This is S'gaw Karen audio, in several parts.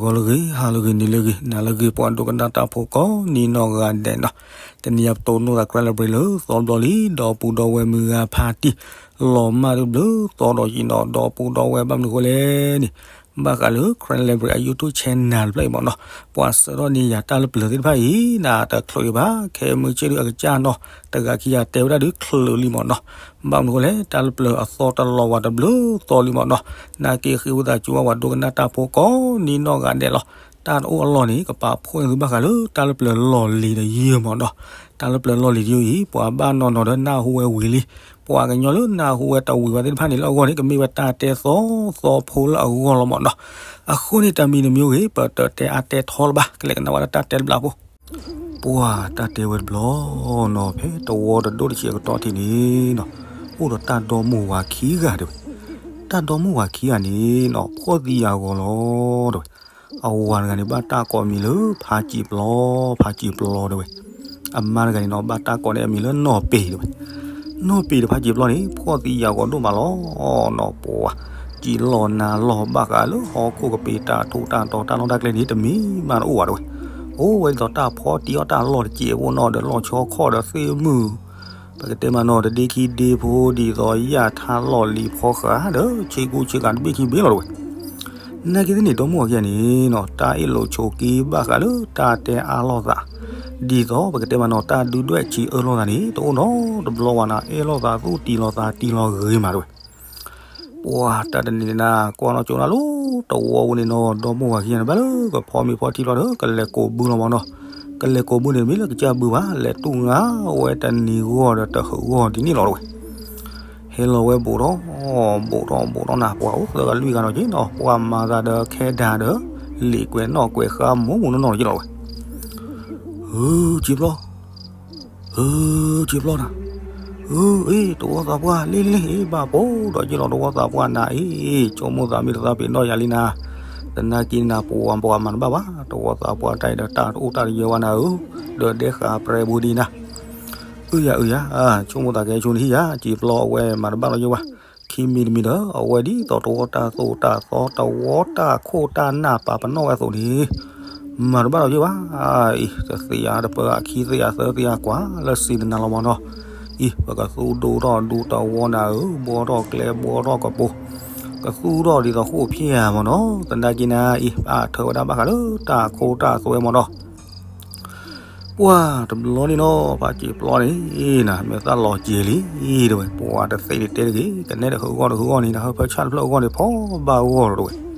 ဂီၤလၢအဂ့ၤ, ဟါလၢအဂ့ၤ, နံၤလၢအဂ့ၤ, နၤလၢအဂ့ၤ, ပှၤဒိကနၣ်တၢ်ဖိကိးနံၤနီၢ်ဂၤဒဲးနီၤ, တနံၤအံၤပတိၢ်နီၣ်သး Karen Library လၢသီတဘျီလံ, ဒီပုၢ်ဒီဝဲၢ်မုၢ်ဂၤဖါတံၢ်, လီၤမၢ်တဘျုးသီဒီးယံာ်နီၤ, ဒီပုၢ်ဒီဝဲၢ်ဘၣ်မနုၤဃိလဲၣ်န့ၣ်, ဘၣ်ဃးလၢ Karen Library အ YouTube channel တဖျၢၣ်အံၤမ့ၢ်နီၤ, ပှၤဆှၢထီၣ်န့ၢ်ယၤတၢ်လၢပျၢၤသ့ၣ်တဖၣ်အံၤ နတချုးဒံးဘၣ်, ခဲမုၢ်ဆ့ၣ်ဒုးအကစၢ်နီၤ, တဂၤခံဂၤတဲဝဲဒၣ်ဒုးချုးလံမ့ၢ်နီၤ, ဘၣ်မနုၤဃိလဲၣ် တၢ်လၢပျၢၤအသီတလီၤဝဲတဘျုးသီလံမ့ၢ်နီၤ, နာ်က့ဃ့ဝံသးစူၤဘၣ်ပှၤဒိကနၣ်တၢ်ဖိကိးနံၤနီၢ်ဂၤဒဲးလီၤ, တၢ်တအိၣ်အလီၢ်န့ၣ် ကပာ်ဖှိၣ်န့ၢ်သုဘၣ်ဃးလၢတၢ်လၢပျၢၤလီၢ်လံၤဒီးယံာ်မ့ၢ်နီၤ, တၢ်လၢပျၢၤလီၢ်လံၤတယံာ်အံၤ ပှၤဘၣ်နီၢ်နီၢ်ဒီးနၢ်ဟူဝဲဝံၤလံ, ပှၤကညီလၢနၢ်ဟူဝဲတဝံၤဝဲသ့ၣ်တဖၣ်န့ၣ် လၢအဂီၢ်န့ၣ် ကမ့ၢ်ဝဲတၢ်တဲသီသီဖိလၢအဂီၢ်လီၤမ့ၢ်နီၤ, အဃိန့ၣ်တၢ်မံၤတမံၤဂ့ၤ ပတတဲအါတဲထီလၢၤဘၣ်, ကလဲၤကနၣ်ဝဲဒၣ်တၢ်တဲတဘျီဖိ ပှၤတၢ်တဲဝဲတဘျီနီၤ, ဖဲတဝီတဒိၣ်တဆံးအကတီၢ်ထံးန့ၣ်နီၤ, အိၣ်ဒီးတၢ်ဒီမိၢ်ဝၤခံဂၤတဲဝဲ, တၢ်ဒီမိၢ်ဝၤခံဂၤန့ၣ်နီၤ ဖှီၣ်သံယာ်ဂီၤလီၤတဲဝဲ, အဝၤတဂၤန့ၣ် ဘၣ်တၢ်ကိးအမံၤလၢဖးစံာ်ပျီ, ဖးစံာ်ပျီတဲဝဲ, အမါတဂၤန့ၣ်နီၤ ဘၣ်တၢ်ကိးန့ၢ်အမံၤလၢနီၢ်ပ့ၤတဲဝဲ, နီၢ်ပ့ၤဒီးဖးစံာ်ပျီန့ၣ် ဖှီၣ်သံယာ်ဂီၤဒိၣ်မးလီၤနီၤ, ပှၤ စံာ်လီၤနၤလီၤဘၣ်ဃးလၢဟီၣ်ခိၣ်ကပ့ၤတၢ်ထူးတၢ်တီၤတၢ်လီၢ်တၢ်ကျဲန့ၣ် တမံၤမးတအိၣ်ဘၣ်တဲဝဲ, အိၣ်ဝဲဒ်သိးတၢ်ဖီတံၢ်အီၣ်တၢ်လီၢ်တစဲးဖိနီၤဒီးလီၢ်ဆီခီၣ်ဒီးသ့ၣ်မုၢ်, ပကတဲမးနီၤ တဒ့ခံဒ့ဖိဒ်သိးယၣ်ထါလီၢ်လံၤဖီဃးဒီး ဆ့ကူဆ့ကၤတဘ့ၣ်ခံဘ့ၣ်လီၤတဲဝဲ, နာ်က့သ့ၣ်န့ၣ် ဒီမိၢ်ဝၤခံဂၤန့ၣ်နီၤ တၢ်အ့ၣ်လိာ်ဆိးက့ဘၣ်ဃးလၢတၢ်တဲအါလိာ်သး, ဒ်သိးပကတဲမးနီၤ တၢ်ဒုၣ်ဒွဲၣ်စံးအၢလိာ်သးန့ၣ် တအိၣ်နီတဘျီဝဲနီၤ, အဲၣ်လိာ်သးသူၣ်တံၢ်လိာ်သးတံၢ်လီၤဂ့ၤမးတဲဝဲ ပှၤတၢ်တနံၤန့ၣ်နၤ ကွၢ်နီၣ်ကၠိနၤလီၤ တဝီဝဲန့ၣ်နီၤ ဒီမိၢ်ဝၤခံဂၤန့ၣ် ဘၣ်လၢကဖီမ့ၤဖီထံလီၤဒီး ကလဲၤကိးဘုလီၤမးနီၤ, ကလဲၤကိးဘုန့ၣ် မ့ၢ်လၢကစၢ်ဘုဘၣ် လဲၤတူၢ်ငါဝဲတနံၤဂီၢ်ဒီးတဟုးဂီၢ်ဒ်န့ၣ်လီၤတဲဝဲ, ဟဲလီၤဝဲဘူးထီၣ်, ဘူးထီၣ်ဘူးထီၣ်နၤ ပှၤအိၣ်သၢဂၤလွံၢ်ဂၤနီၤက့နီၤ ပှၤမၤသးဒီးခဲဒၣ်ဒီး လံာ်ကွဲးနီၣ်ကွဲးဃါမူးမူးနီၢ်နီၢ်နီၤက့လီၤတဲဝဲ, ဟု စံာ်ပျီ ဟု စံာ်ပျီနၤ, ဟု အ့ တဝီသးပှၢ်လံလံ ဘၣ်ပိာ်ဒီးယ့ၢ်လီၤတဝီသးပှၢ်နၤအံၤ, ဆိကမိၣ်သးမ့ၢ်တသးပ့ၤနီၣ်ယၤလံနၤ, သနာ်က့နၤ ပှၤပှၤမၤတဘၣ်ဘၣ် တဝီသးပှၢ်တၢ်အံၤဒီးတၢ်တအိၣ်တၢ်တယၢၤဝဲနၤဧၢ, ဒီးဒဲဃာပြဲပူၤဒံးနၤ, အုယၤအုယၤ, ဆိကမိၣ်သးကဲဆိနဟံၣ်ယၤ စံာ်ပျီအဝဲမၤတဘၣ်ဒီးယ့ၢ်ဝဲ, ခံမံၤတမံၤဒီး အဝဲဒ်သိးတဝီတၢ်သိၣ်တၢ်သီတဝီတၢ်ခိၣ်တၢ်နၢ်ပာ်ပနီၣ်ဝဲအသိးန့ၣ် မၤတဘၣ်ဒီးယ့ၢ်ဘၣ်, အံၤ တသ့ဧါတပၢဧါ ခံသ့ဧါသၢသ့ဧါကွၢ် လၢစံးတနၤလီၤမးနီၤ, အံၤ ပကသူၣ်ဒိၣ်ထီၣ်ဒူတဝီနၤဧၢ, ဘှီထီၣ်ကျဲဘှီထီၣ်ကပိၤ, ကသူၣ်ထီၣ်ဒ်သိးဃိၣ်ဖျဲၣ်ဧါမးနီၤ, သနာ်က့နၤအံၤ အါထၢဝဲဒၣ်ဘၣ်ဃးလၢတၢ်ခိတၢ်သွဲမးနီၤ ပှၤတဘျီန့ၣ်နီၤ ဖးစံာ်ပျီန့ၣ် နၤ မ့ၢ်သၣ်လီၤစဲၤလံတဲဝဲ, ပှၤတသ့န့ၣ်တဲတဂ့ၤ, ကနဲတဟုးဂီၢ်တဟုးဂီၢ်န့ၣ် နဟၢဖၢဆၣ်တဖျၢၣ်အဂီၢ်န့ၣ် ဖီဘၣ်ဂီၢ်လီၤတဲဝဲ,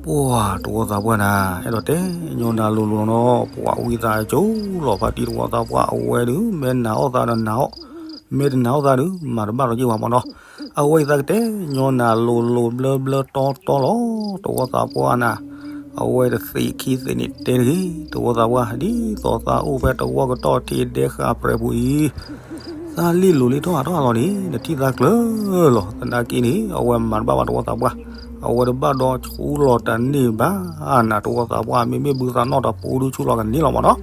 ပှၤတဝီသးပှၢ်နၤ အဲၣ်ဒိးတဲညီနၤလိၤလိၤနီၤ, ပှၤဝံသးစူၤလီၤ ဖါတံၢ်တဝီသးပှၢ်အဝဲဒုး မ့ၢ်နာ်အီၣ်သးဒီးနာ်အီၣ်, မ့ၢ်တနာ်အီၣ်သးဒုး မၤတဘၣ်လီၤယ့ၢ်ဝဲမးနီၤ, အဝဲအံၤသးကတဲညီနၤလိၤလိၤဘျၢဘျၢတီတီလီၤ, တဝီသးပှၢ်နၤ အဝဲတသ့ခံသ့န့ၣ်တဲတဂ့ၤ, တဝီသးပှၢ် ဒ်သိးသးအိၣ်ဖဲတဝီကတီၢ်ထံးဒဲဃာပြဲပူၤအံၤ, သးလ့ၣ်လိၤလ့ၣ်ထီၣ်ဟးထီၣ်ဟးလီၤန့ၣ် နထံၣ်သးကျၢၤလီၤ, သနာ်က့န့ၣ် အဝဲမၤတဘၣ်ဘၣ်တဝီသးပှၢ်, အဝဲတဘၣ်ဒီးဆူလီၤတန့ၢ်ဘၣ်, နတဝီသးပှၢ် မ့မ့ၢ်ဘုသးနီၣ်တပူၤဒုးဆူလီၤကန့ၢ်လီၤမးနီၤ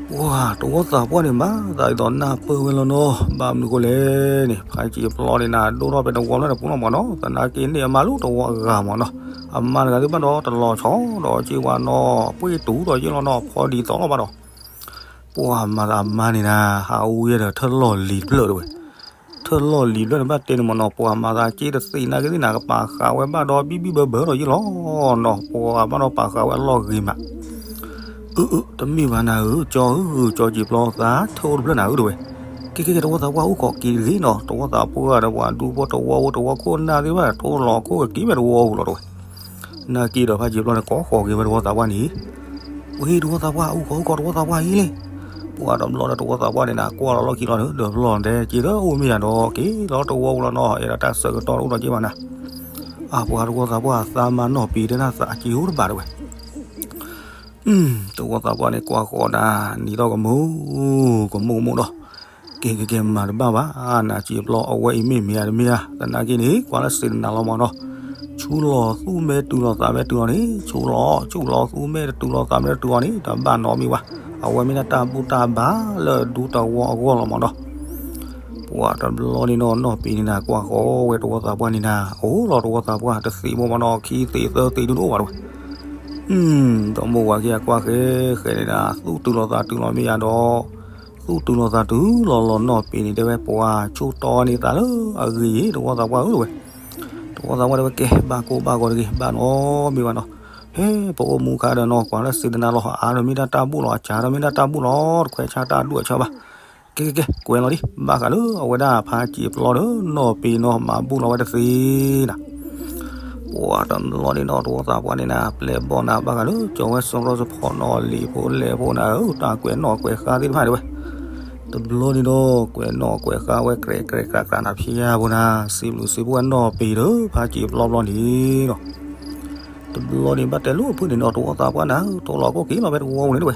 ပှၤတဝီသးပှၢ်န့ၣ် မၤသးဒ်သိးနၢ်ပၢၢ်ဝဲလီၤနီၤ, ဘၣ်မနုၤဃိလဲၣ်န့ၣ် ဖးစံာ်ပျီန့ၣ်နၤ ဒိၣ်ထီၣ်ဖဲတဝီဖျၢၣ်တပူၤလီၤမးနီၤ, သနာ်က့န့ၣ် အမါလူတဝီအဂၤမးနီၤ, အမါတဂၤသ့ၣ်ဘၣ်ဒီးတလီၤဆီဒီးက့ၤဝဲနီၤ, ပှ့ၤတူၤဒီးယ့ၢ်လီၤနီၤ, ဖီဒ်သိးလီၤဘၣ်ဒီး, ပှၤမၤသးအမါန့ၣ်နၤ ဟးဝံၤဒီးထၢၣ်လီၢ်လံၤတဖျၢၣ်တဲဝဲ ထၢၣ်လီၢ်လံၤတဖျၢၣ်န့ၣ် ဘၣ်တဲန့ၣ်မးနီၤ, ပှၤမၤသးက့တသ့နာ်က့သ့ၣ်နၤ ကပာ်ဃာ်ဝဲဘၣ်ဒီး ဘံၣ်ဘံၣ်ဘၢဘၢဒီးယ့ၢ်လီၤနီၤ, ပှၤဘၣ်ဒီးပာ်ဃာ်ဝဲအလီၢ်ဂ့ၤမး, အၢ အၢ တမ့ၢ်ဘၣ်နၤဧၢ, ကၠီဧၢ, ကၠီစံာ်ပျီသးထၢၣ်အိၣ်တဖျၢၣ်နၤဧၢတဲဝဲ, ကဲ ကဲ ကဲ တဝီသးပှၢ်အိၣ်ခိးက့ၤတဂ့ၤနီၤ, တဝီသးပှၢ်ဒီးပှၤဒူဖိတဝီဖိတဝီခိၣ်နၢ်သ့ၣ်တဖၣ် ထိၣ်လီၤခိၣ်ကက့ၤဝဲတဝီဧိၤလီၤတဲဝဲ နာ်က့ဒီးဖးစံာ်ပျီန့ၣ် ကိးဃီၤက့ၤဝဲတဝီသးပှၢ်န့ၣ်, ဝ့ၢ်တဝီသးပှၢ် အိၣ်ခိးအိၣ်ခိးတဝီသးပှၢ်အံၤလဲၣ်, ပှၤတဘျီဒီးတဝီသးပှၢ်န့ၣ်နၤ ကွၢ်လီၤလီၢ်ခံလီၤဒီး တဘျီတဲက့ၤလၢအိၣ်မ့ၢ်ယၤဒီး က့ၤလီၤတဝီဧိၤလီၤနီၤ, အဲၣ်ဒိးတၢ်ဆၢကတီၢ်တအိၣ်ဒီးက့ၤဘၣ်နၤ, အပှၤတဝီသးပှၢ်အသးမၤနီၢ်ပံၤတဲနၤသးက့ၤအိၣ်တဘၣ်တဲဝဲ တဝီသးပှၢ်န့ၣ် ကွၢ်ဃီၤနၤ နံၤထီၣ်ကမူ ကမူကမူဒီး, ကဲ ကဲ ကဲ မၤတဘၣ်ဘၣ်, နစံာ်ပျီ အဝဲအံၤမ့ၢ်မ့ၢ်ဧါတမ့ၢ်ဧါ, သနာ်က့န့ၣ် ကွၢ်လၢစံးတနၤလီၤမးနီၤ, ဆူလီၤသူၣ်မဲာ်တုၤလီၤသးမဲာ်တုၤလီၤန့ၣ် ဆူလီၤ ဆူလီၤသူၣ်မဲာ်တတုၤလီၤသးမဲာ်တတုၤလီၤန့ၣ် တဘၣ်နီတမံၤဘၣ်, အဝဲမ့ၢ်ဒၣ်တၢ်ဘူၣ်တၢ်ဘါလၢဒူတဝီအဂီၢ်လီၤမးနီၤ, ပှၤတဘျီန့ၣ်နီၤ နီၢ်ပ့ၤန့ၣ်နၤ ကွၢ်ဃီဝဲတဝီသးပှၢ်န့ၣ်နၤ အိၣ်လီၤတဝီသးပှၢ် တသ့ၣ်ဘိမနီၤ ခံသ့ၣ်သၢသ့ၣ်ဒုးတအိၣ်ဘၣ်တဝဲ. ဒီးမိၢ်ဝၤခံဂၤကွၢ်ဃဲဃဲန့ၣ်နၤ သူၣ်တုၤလီၤသးတုၤလီၤမ့ၢ်ယၤဒီး သူၣ်တုၤလီၤသးတုၤလီၤလီၤ နီၢ်ပ့ၤန့ၣ်တဲဝဲ ပှၤဆိတီန့ၢ်သးလၢအဂ့ၤ တဝီသးပှၢ်ဧၢတဝဲ. တဝီသးပှၢ်တဲဝဲ ကဲ ဘၣ်ကိၢ်ဘၣ်ဂီၤတဂ့ၤ ဘၣ်နီတမံၤဘၣ်နီၤ. ဖဲပအိၣ်မူခါဒီးနီၤ ကွၢ်လၢစံးတနၤလီၤ အအါဒီးမ့ၢ်ဒၣ်တၢ်ဘူၣ်လီၤ အစှၤဒီးမ့ၢ်ဒၣ်တၢ်ဘူၣ်လီၤ တခွဲးဆါတၢ်ဒူၣ်အဆၢဘၣ်. ကဲကဲကဲ ကွဲးလီၤဒံး ဘၣ်ဃးလၢအဝဲဒၣ်ဖးစံာ်ပျီဒီး နီၢ်ပ့ၤနီၤ မၤဘူၣ်လီၤဝဲတသ့နၤ. ပှၤတဘျီန့ၣ်နီၤ တဝီသးပှၢ်န့ၣ်နၤ ပျဲၢ်ဘီၣ်နၤ ဘၣ်ဃးလၢ ကၠီၤဝဲစီၤရီစဖီနီၤ လံာ်ဖိလဲၢ်ဖိနၤဧၢ တၢ်ကွဲးနီၣ်ကွဲးဃါသ့ၣ်တဖၣ်တဲဝဲ. တဘျီန့ၣ်ဒီး ကွဲးနီၣ်ကွဲးဃါဝဲ ကြဲးကြဲးကြးကြးနၤ ဖျါဘိနၤ စံးဘျုးစံးဖှိၣ်ဝဲနီၢ်ပ့ၤဒီး ဖးစံာ်ပျီဘျီန့ၣ်ဒီး တဘျီန့ၣ် ဘၣ်တဲလိာ်ဖုၣ်န့ၣ်နီၤ တဝီသးပှၢ်နၤ ထိၣ်လီၤကိၢ်က့ၤလီၤဖဲတဝီပူၤန့ၣ်တဲဝဲ.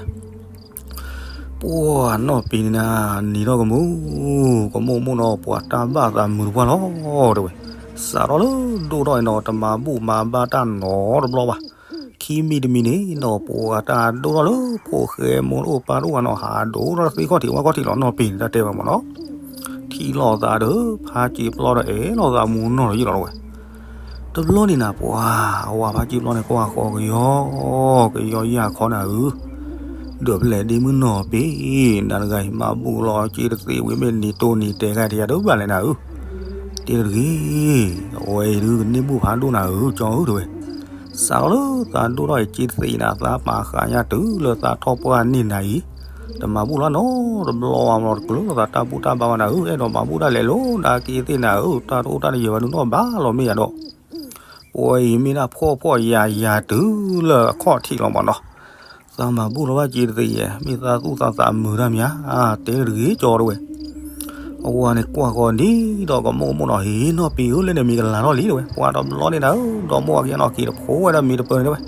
ပှၤနီၢ်ပ့ၤန့ၣ်နၤ နံၤထီၣ်ကမူၣ် ကမိၣ်မိၣ်နီၤ ပှၤတၢ်ဘၣ်သးမုာ်တပှၢ်လီၤတဲဝဲ. စးထီၣ်လၢဒိၣ်ထီၣ်အံၤနီၤ တမၤဘူၣ်မၤဘါတၢ်နီတဘျီဘၣ်. ခံမံၤတမံၤန့ၣ်နီၤ ပှၤတၢ်ဒိၣ်ထီၣ်လၢဖိၣ်ဃဲမိၢ်တအိၣ်ပၢ်တအိၣ်ဘၣ်နီၤ ဟးဒိၣ်ထီၣ်လၢသ့ခီၣ်ထံးဝၣ်ခီၣ်ထံးလီၤ နီၢ်ပ့ၤန့ၣ် တၢ်တဲဝဲမ့ၢ်နီၤ. ထံၣ်လိာ်သးဒီး ဖးစံာ်ပျီဒီး အဲၣ်လိာ်သးမူနီၢ်လီၤယံၣ်လီၤတဲဝဲ. တဘျီန့ၣ်နၤ ပှၤအဝၤဖးစံာ်ပျီန့ၣ် ကွၢ်ဃီကယီ ကယီယၢ်ခီနၤဧၢ, ဒီးပလဲၤဒ့မုၢ်နီၢ်ပ့ၤ နၤတဂၤအံၤ မၤဘူၣ်လီၤစ့တသ့ဝံၤမ့ၢ်နံၤတိၢ်နံၤတဲာ်ဂၤတယၤဒၢဘၣ်လဲၣ်နၤဧၢ, တဲတဂ့ၤ, အဝဲအံၤဒုးကန့ၢ်ဘူၣ်ဖးဒိၣ်နၤဧၢ ကၠီဧၢတဲဝဲ, စးထီၣ်လၢသးဒိၣ်ထီၣ်အံၤ စ့တသ့အံၤနၤ သးပာ်ဃာ်ညါတုၤလၢသးထီၣ်ပှၢ်န့ၢ်နၤအံၤ, တမၤဘူၣ်လီၤနီတဘျီဝဲမ့ၢ်နီၤ တကြၢးလီၤသးတၢ်ဘူၣ်တၢ်ဘါဝဲနၤဧၢ, အဲၣ်ဒိးမၤဘူၣ်ဒၣ်လဲာ်လီၤ ဒၣ်က့ၤသ့ၣ်နၤဧၢ, တၢ်တအိၣ်တၢ်တယၢၤဘၣ်ဒုးနီၣ်ဘၣ်လီၤမ့ၢ်ယၤဒီး ပဝဲအံၤမ့ၢ်ဒၣ်ဖှီၣ်ဖှီၣ်ယာ်ယာ်တုၤလၢအခီၣ်ထံးလီၤမ့ၢ်နီၤ, သးမၤဘူၣ်လီၤဘၣ်စ့တသ့ယဲၢ် မ့ၢ်သးသူၣ်သးသးမုာ်တၢ်မး, တဲတဂ့ၤကၠီတဲဝဲ, အဝၤန့ၣ်ကွၢ်ဃီၤဒ်ဒီးကမိၣ်ကမိၣ်နီၤ ဟ့ၣ်နီၢ်ပ့ၤဧၢ လၢန့ၣ်မ့ၤကလၤထီၣ်လံတဲဝဲ, ပှၤတဘျီန့ၣ်နၤဧၢ ဒီမါဝၤခံဂၤနီၤ က့ၤတဖိဝဲဒၣ်မ့ၤတပၢၤန့ၣ်တဲဝဲ,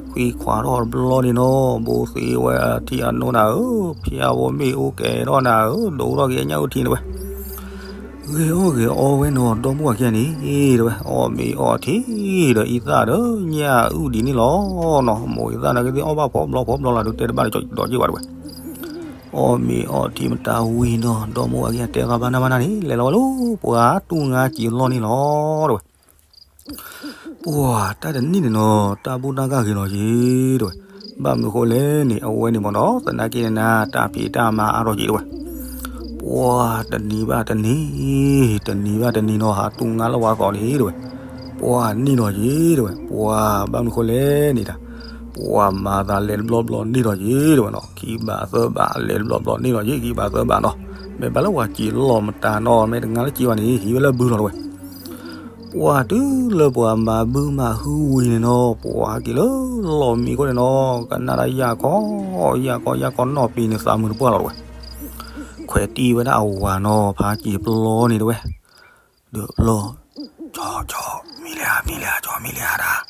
ဃံခွးထီၣ်တဘျီန့ၣ်နီၤ ဘိသ့ဝဲအထံအနိနၤဧၢ, ဖၠါဝဲမ့ၣ်အူကဲၤထီၣ်နၤဧၢ, ဒိၣ်ထီၣ်က့ၤအညၣ်အူထံတဲဝဲ ဂဲၤအီၣ်ဂဲၤအီဝဲနီၤ ဒီမါဝၤခံဂၤန့ၣ်တဲဝဲ, အီၣ်မ့ၤအီထံဒီးအံသၣ်ဒီးညၣ်အုၣ်ဒ်န့ၣ်လီၤနီၤ, မိၢ်အံသၣ်နာ်က့သ့ၣ်အီၣ်ဘၣ်ဖီဘျီဖီဘျီလၢဒုးတဲတဘၣ်ဒီးက့ၤဘၣ်တဲဝဲ, အီၣ်မ့ၤအီထံမတၤဝံၤနီၤ ဒီမါဝၤခံဂၤတဲသးဘၣ်နၢ်ဘၣ်နၢ်န့ၣ် လဲၤလီၤဝဲလၢပှၤတူၢ်ငါစံာ်လီၢ်န့ၣ်လီၤတဲဝဲ ပှၤတၢ်တနံၣ်န့ၣ်နီၤ တၢ်ဘူၣ်တၢ်ဂၢ်ဂ့ၤလီၤက့ၤတဲဝဲ, ဘၣ်မနုၤဃိလဲၣ်န့ၣ် အဝဲန့ၣ်မ့ၢ်နီၤ သနာ်က့န့ၣ်နၤ တၢ်ဖံးတၢ်မၤအါထီၣ်က့ၤတဲဝဲ, ပှၤတနံၤဘၣ်တနံၤ, တနံၤဘၣ်တနံၤနီၤ ဟးတူၢ်ငါလၢပှၤသီန့ၣ်တဲဝဲ, ပှၤန့ၢ်လီၤက့ၤတဲဝဲ, ပှၤဘၣ်မနုၤဃိလဲၣ်န့ၣ်တၢ်, ပှၤမၤသးလဲၤတဘျီဘျီန့ၢ်လီၤက့ၤတဲဝဲနီၤ, ခံဘးသၢဘးလဲၤတဘျီဘျီန့ၢ်လီၤက့ၤ ခံဘးသၢဘးနီၤ, မ့ၢ်ဘၣ်လၢပှၤစံာ်လီၢ်မတၤနီၤ မ့ၢ်တငါလၢစံာ်ဘၣ်န့ၣ် ဟံးဝဲလၢဘုလီၤတဲဝဲ ပှၤတုၤလၢပှၤမၤဘုမၤဟုဝံၤန့ၣ်နီၤ ပှၤဟဲက့ၤလၢလီၢ်မံခိၣ်န့ၣ်နီၤ ကနၣ်တၢ်ယၢ်ကီ ယၢ်ကီ ယၢ်ကီ နီၢ်ပ့ၤန့ၣ်သးမုာ်တပှၢ်လီၤတဲဝဲ, ခွဲးတံၢ်ဝဲဒၣ်အဝၤနီၤ ဖးစံာ်ပျီန့ၣ်တဲဝဲ, ဒီးပျီ, ကၠီ ကၠီ မံလံဧါ မံလံဧါ ကၠီ မံလံဧါတၢ်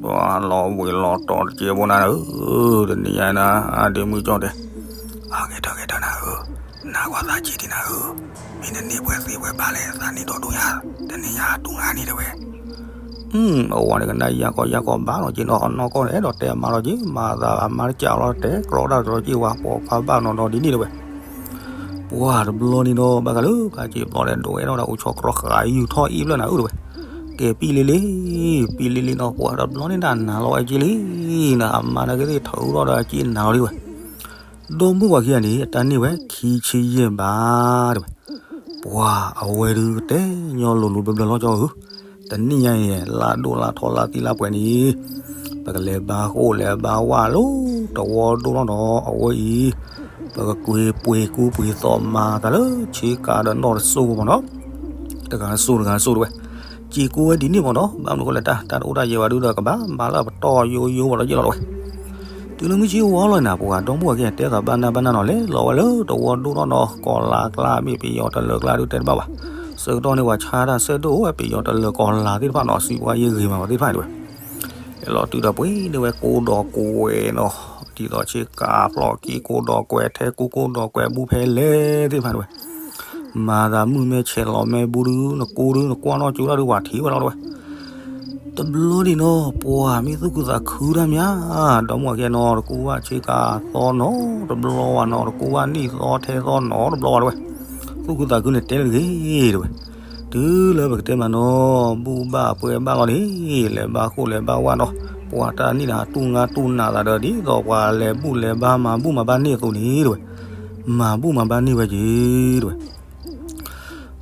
ပှၤလီၤဝ့ၤလီၤတီၤတကဲဘိနၤဧၢ, တနံၤညါနၤ အဒ့မုၢ်ကၠီတဲ, အဂ့ၤထၢဂ့ၤထၢနၤဧၢ, နကွၢ်သးက့ၤဒံးနၤဧၢ, မ့ၢ်နန့ၢ်ပှဲၤသ့ပှဲၤဘၣ်လဲၣ် သးန့ၢ်ဒီးဒိၣ်ညါ, တနံၤညါတူၢ်ငါန့ၣ်တဲဝဲ အဝၤန့ၣ်ကနၣ်ယၢ်ကီယၢ်ကီဘၣ်လီၤက့ၤနီၤ နီၢ်ကီၢ်န့ၣ် အဲၣ်ဒိးတဲအမါလီၤက့ၤ မၤသးအမါတကးလီၤတဲ ကြီတၢ်တရီက့ၤဝဲ ပိာ်ခွါဘၣ်နီၤဒီးဒ်န့ၣ်တဲဝဲ, ပှၤတဘျီန့ၣ်ဒီး ဘၣ်ဃးလၢဖးစံာ်ပျီဒီး ဒိးဝဲဒီးအိၣ်ဆီကြီဃာ်ယူၤထီၣ်အံၣ်ဖျၢၣ်နၤဧၢတဲဝဲ, ကဲပံလံလံ, ပံလံလံနီၤ ပှၤတဘျီန့ၣ်ဒၣ်နၤလီၤဝဲက့ၤလံ, နအမါနာ်က့သ့ၣ်ထုးထီၣ်ဒီးက့ၤနၤလီၤဒံးဝဲ ဒီမါဝၤခံဂၤန့ၣ် အတၢ်န့ၢ်ဝဲခံဆံယဲၢ်ဘးတဲဝဲ, ပှၤအဝဲဒုးကတဲညီလိၤလိၤဘျၢဘျၢလီၤကၠီဧၢ, တနံၣ်ညါအံၤ လါဒိၣ်လါထီလါသံလါပှဲၤန့ၣ်, ပကလဲၤဘါဃိၣ်လဲၤဘါဝၣ်လၢတဝီဒိၣ်ထီၣ်နီၤ အဝဲအံၤ, ပကကွ့ပှ့ၤကူပှ့ၤသီးမၤသးလၢဆ့ကၤဒီးနီၢ်တစိၢ်ဖိမ့ၢ်နီၤ, တဂၤတစိၢ်တဂၤတစိၢ်တဲဝဲ စ့ၤကိးဝဲဒ်န့ၣ်မ့ၢ်နီၤ ဘၣ်မနုၤဃိလဲၣ် တၢ်တအိၣ်တၢ်ယၢၤဘၣ်ဒုဒီးကဘၣ်မၤလၢပတီၢ်ယိယိဝဲလီၤယ့ၢ်လီၤတဲဝဲ, တုၤလၢမုၢ်ဆ့ၣ်ဝါလီၤနၤ ပှၤဒီမါဝၤခံဂၤတဲသးဘၣ်နၢ်ဘၣ်နၢ်နီၤ လဲၤလီၤဝဲလၢတဝီဒိၣ်ထီၣ်နီၤ ကီၢ်လါကျါမ့ၢ်ပယီၤတလၢၤကျါဒုတဲတဘၣ်ဘၣ်, ဆၢကတီၢ်န့ၣ်ပှၤဆါတၢ်ဆၢဒိၣ်ဝဲပယီၤတလၢၤကီၢ်လါသ့ၣ်တဖၣ်နီၤ စံးပှၤယ့ၢ်ဂ့ၤမးဝဲသ့ၣ်တဖၣ်န့ၣ်တဲဝဲ လဲၤလီၤတုၤဒီးပှ့ၤန့ၢ်ဝဲကိးဒီးကွဲးနီၤ ဒ်သိးဆ့ကၤဖျိးက့ၤကိးဒီးကွဲးထဲကူကိးဒီးကွဲးဘုဖဲလဲၣ်သ့ၣ်တဖၣ်တဲဝဲ, မၤသးမုၢ်မဲဆဲးလီၤမဲဘူးဒု နကူဒု နကွၢ်နီၣ်ကၠိတၢ်ဒုပှၤထံၣ်ဝဲလီၤတဲဝဲ, တဘျီန့ၣ်နီၤ ပှၤမ့ၢ်သူၣ်ခုသးခုတၢ်မး, ဒီမါဝၤခံဂၤနီၤ တကူဝၣ်ဆ့ကၤသီနီတဘျီဝဲနီၤ တကူဝၣ်နံၣ်သီထဲသီနီတဘျီဝဲတဲဝဲ သူၣ်ခုသးခုန့ၣ်တဲလၢတဂ့ၤတဲဝဲ, တုၤလၢပကတဲမးနီၤ ဘူၣ်ဘၣ်ပှဲၤဘၣ်လီၤန့ၣ် လဲၤဘၣ်ဃိၣ်လဲၤဘၣ်ဝၣ်ဒီး ပှၤတၢ်နံၣ်တၢ်ဟးတူၢ်ငါတူၢ်နးသးဒီး ဒ်သိးပှၤလဲၤဘူၣ်လဲၤဘါမၤဘူၣ်မၤဘါန့ၢ်အသိးန့ၣ်တဲဝဲ, မၤဘူၣ်မၤဘါန့ၢ်ဝဲက့ၤတဲဝဲ.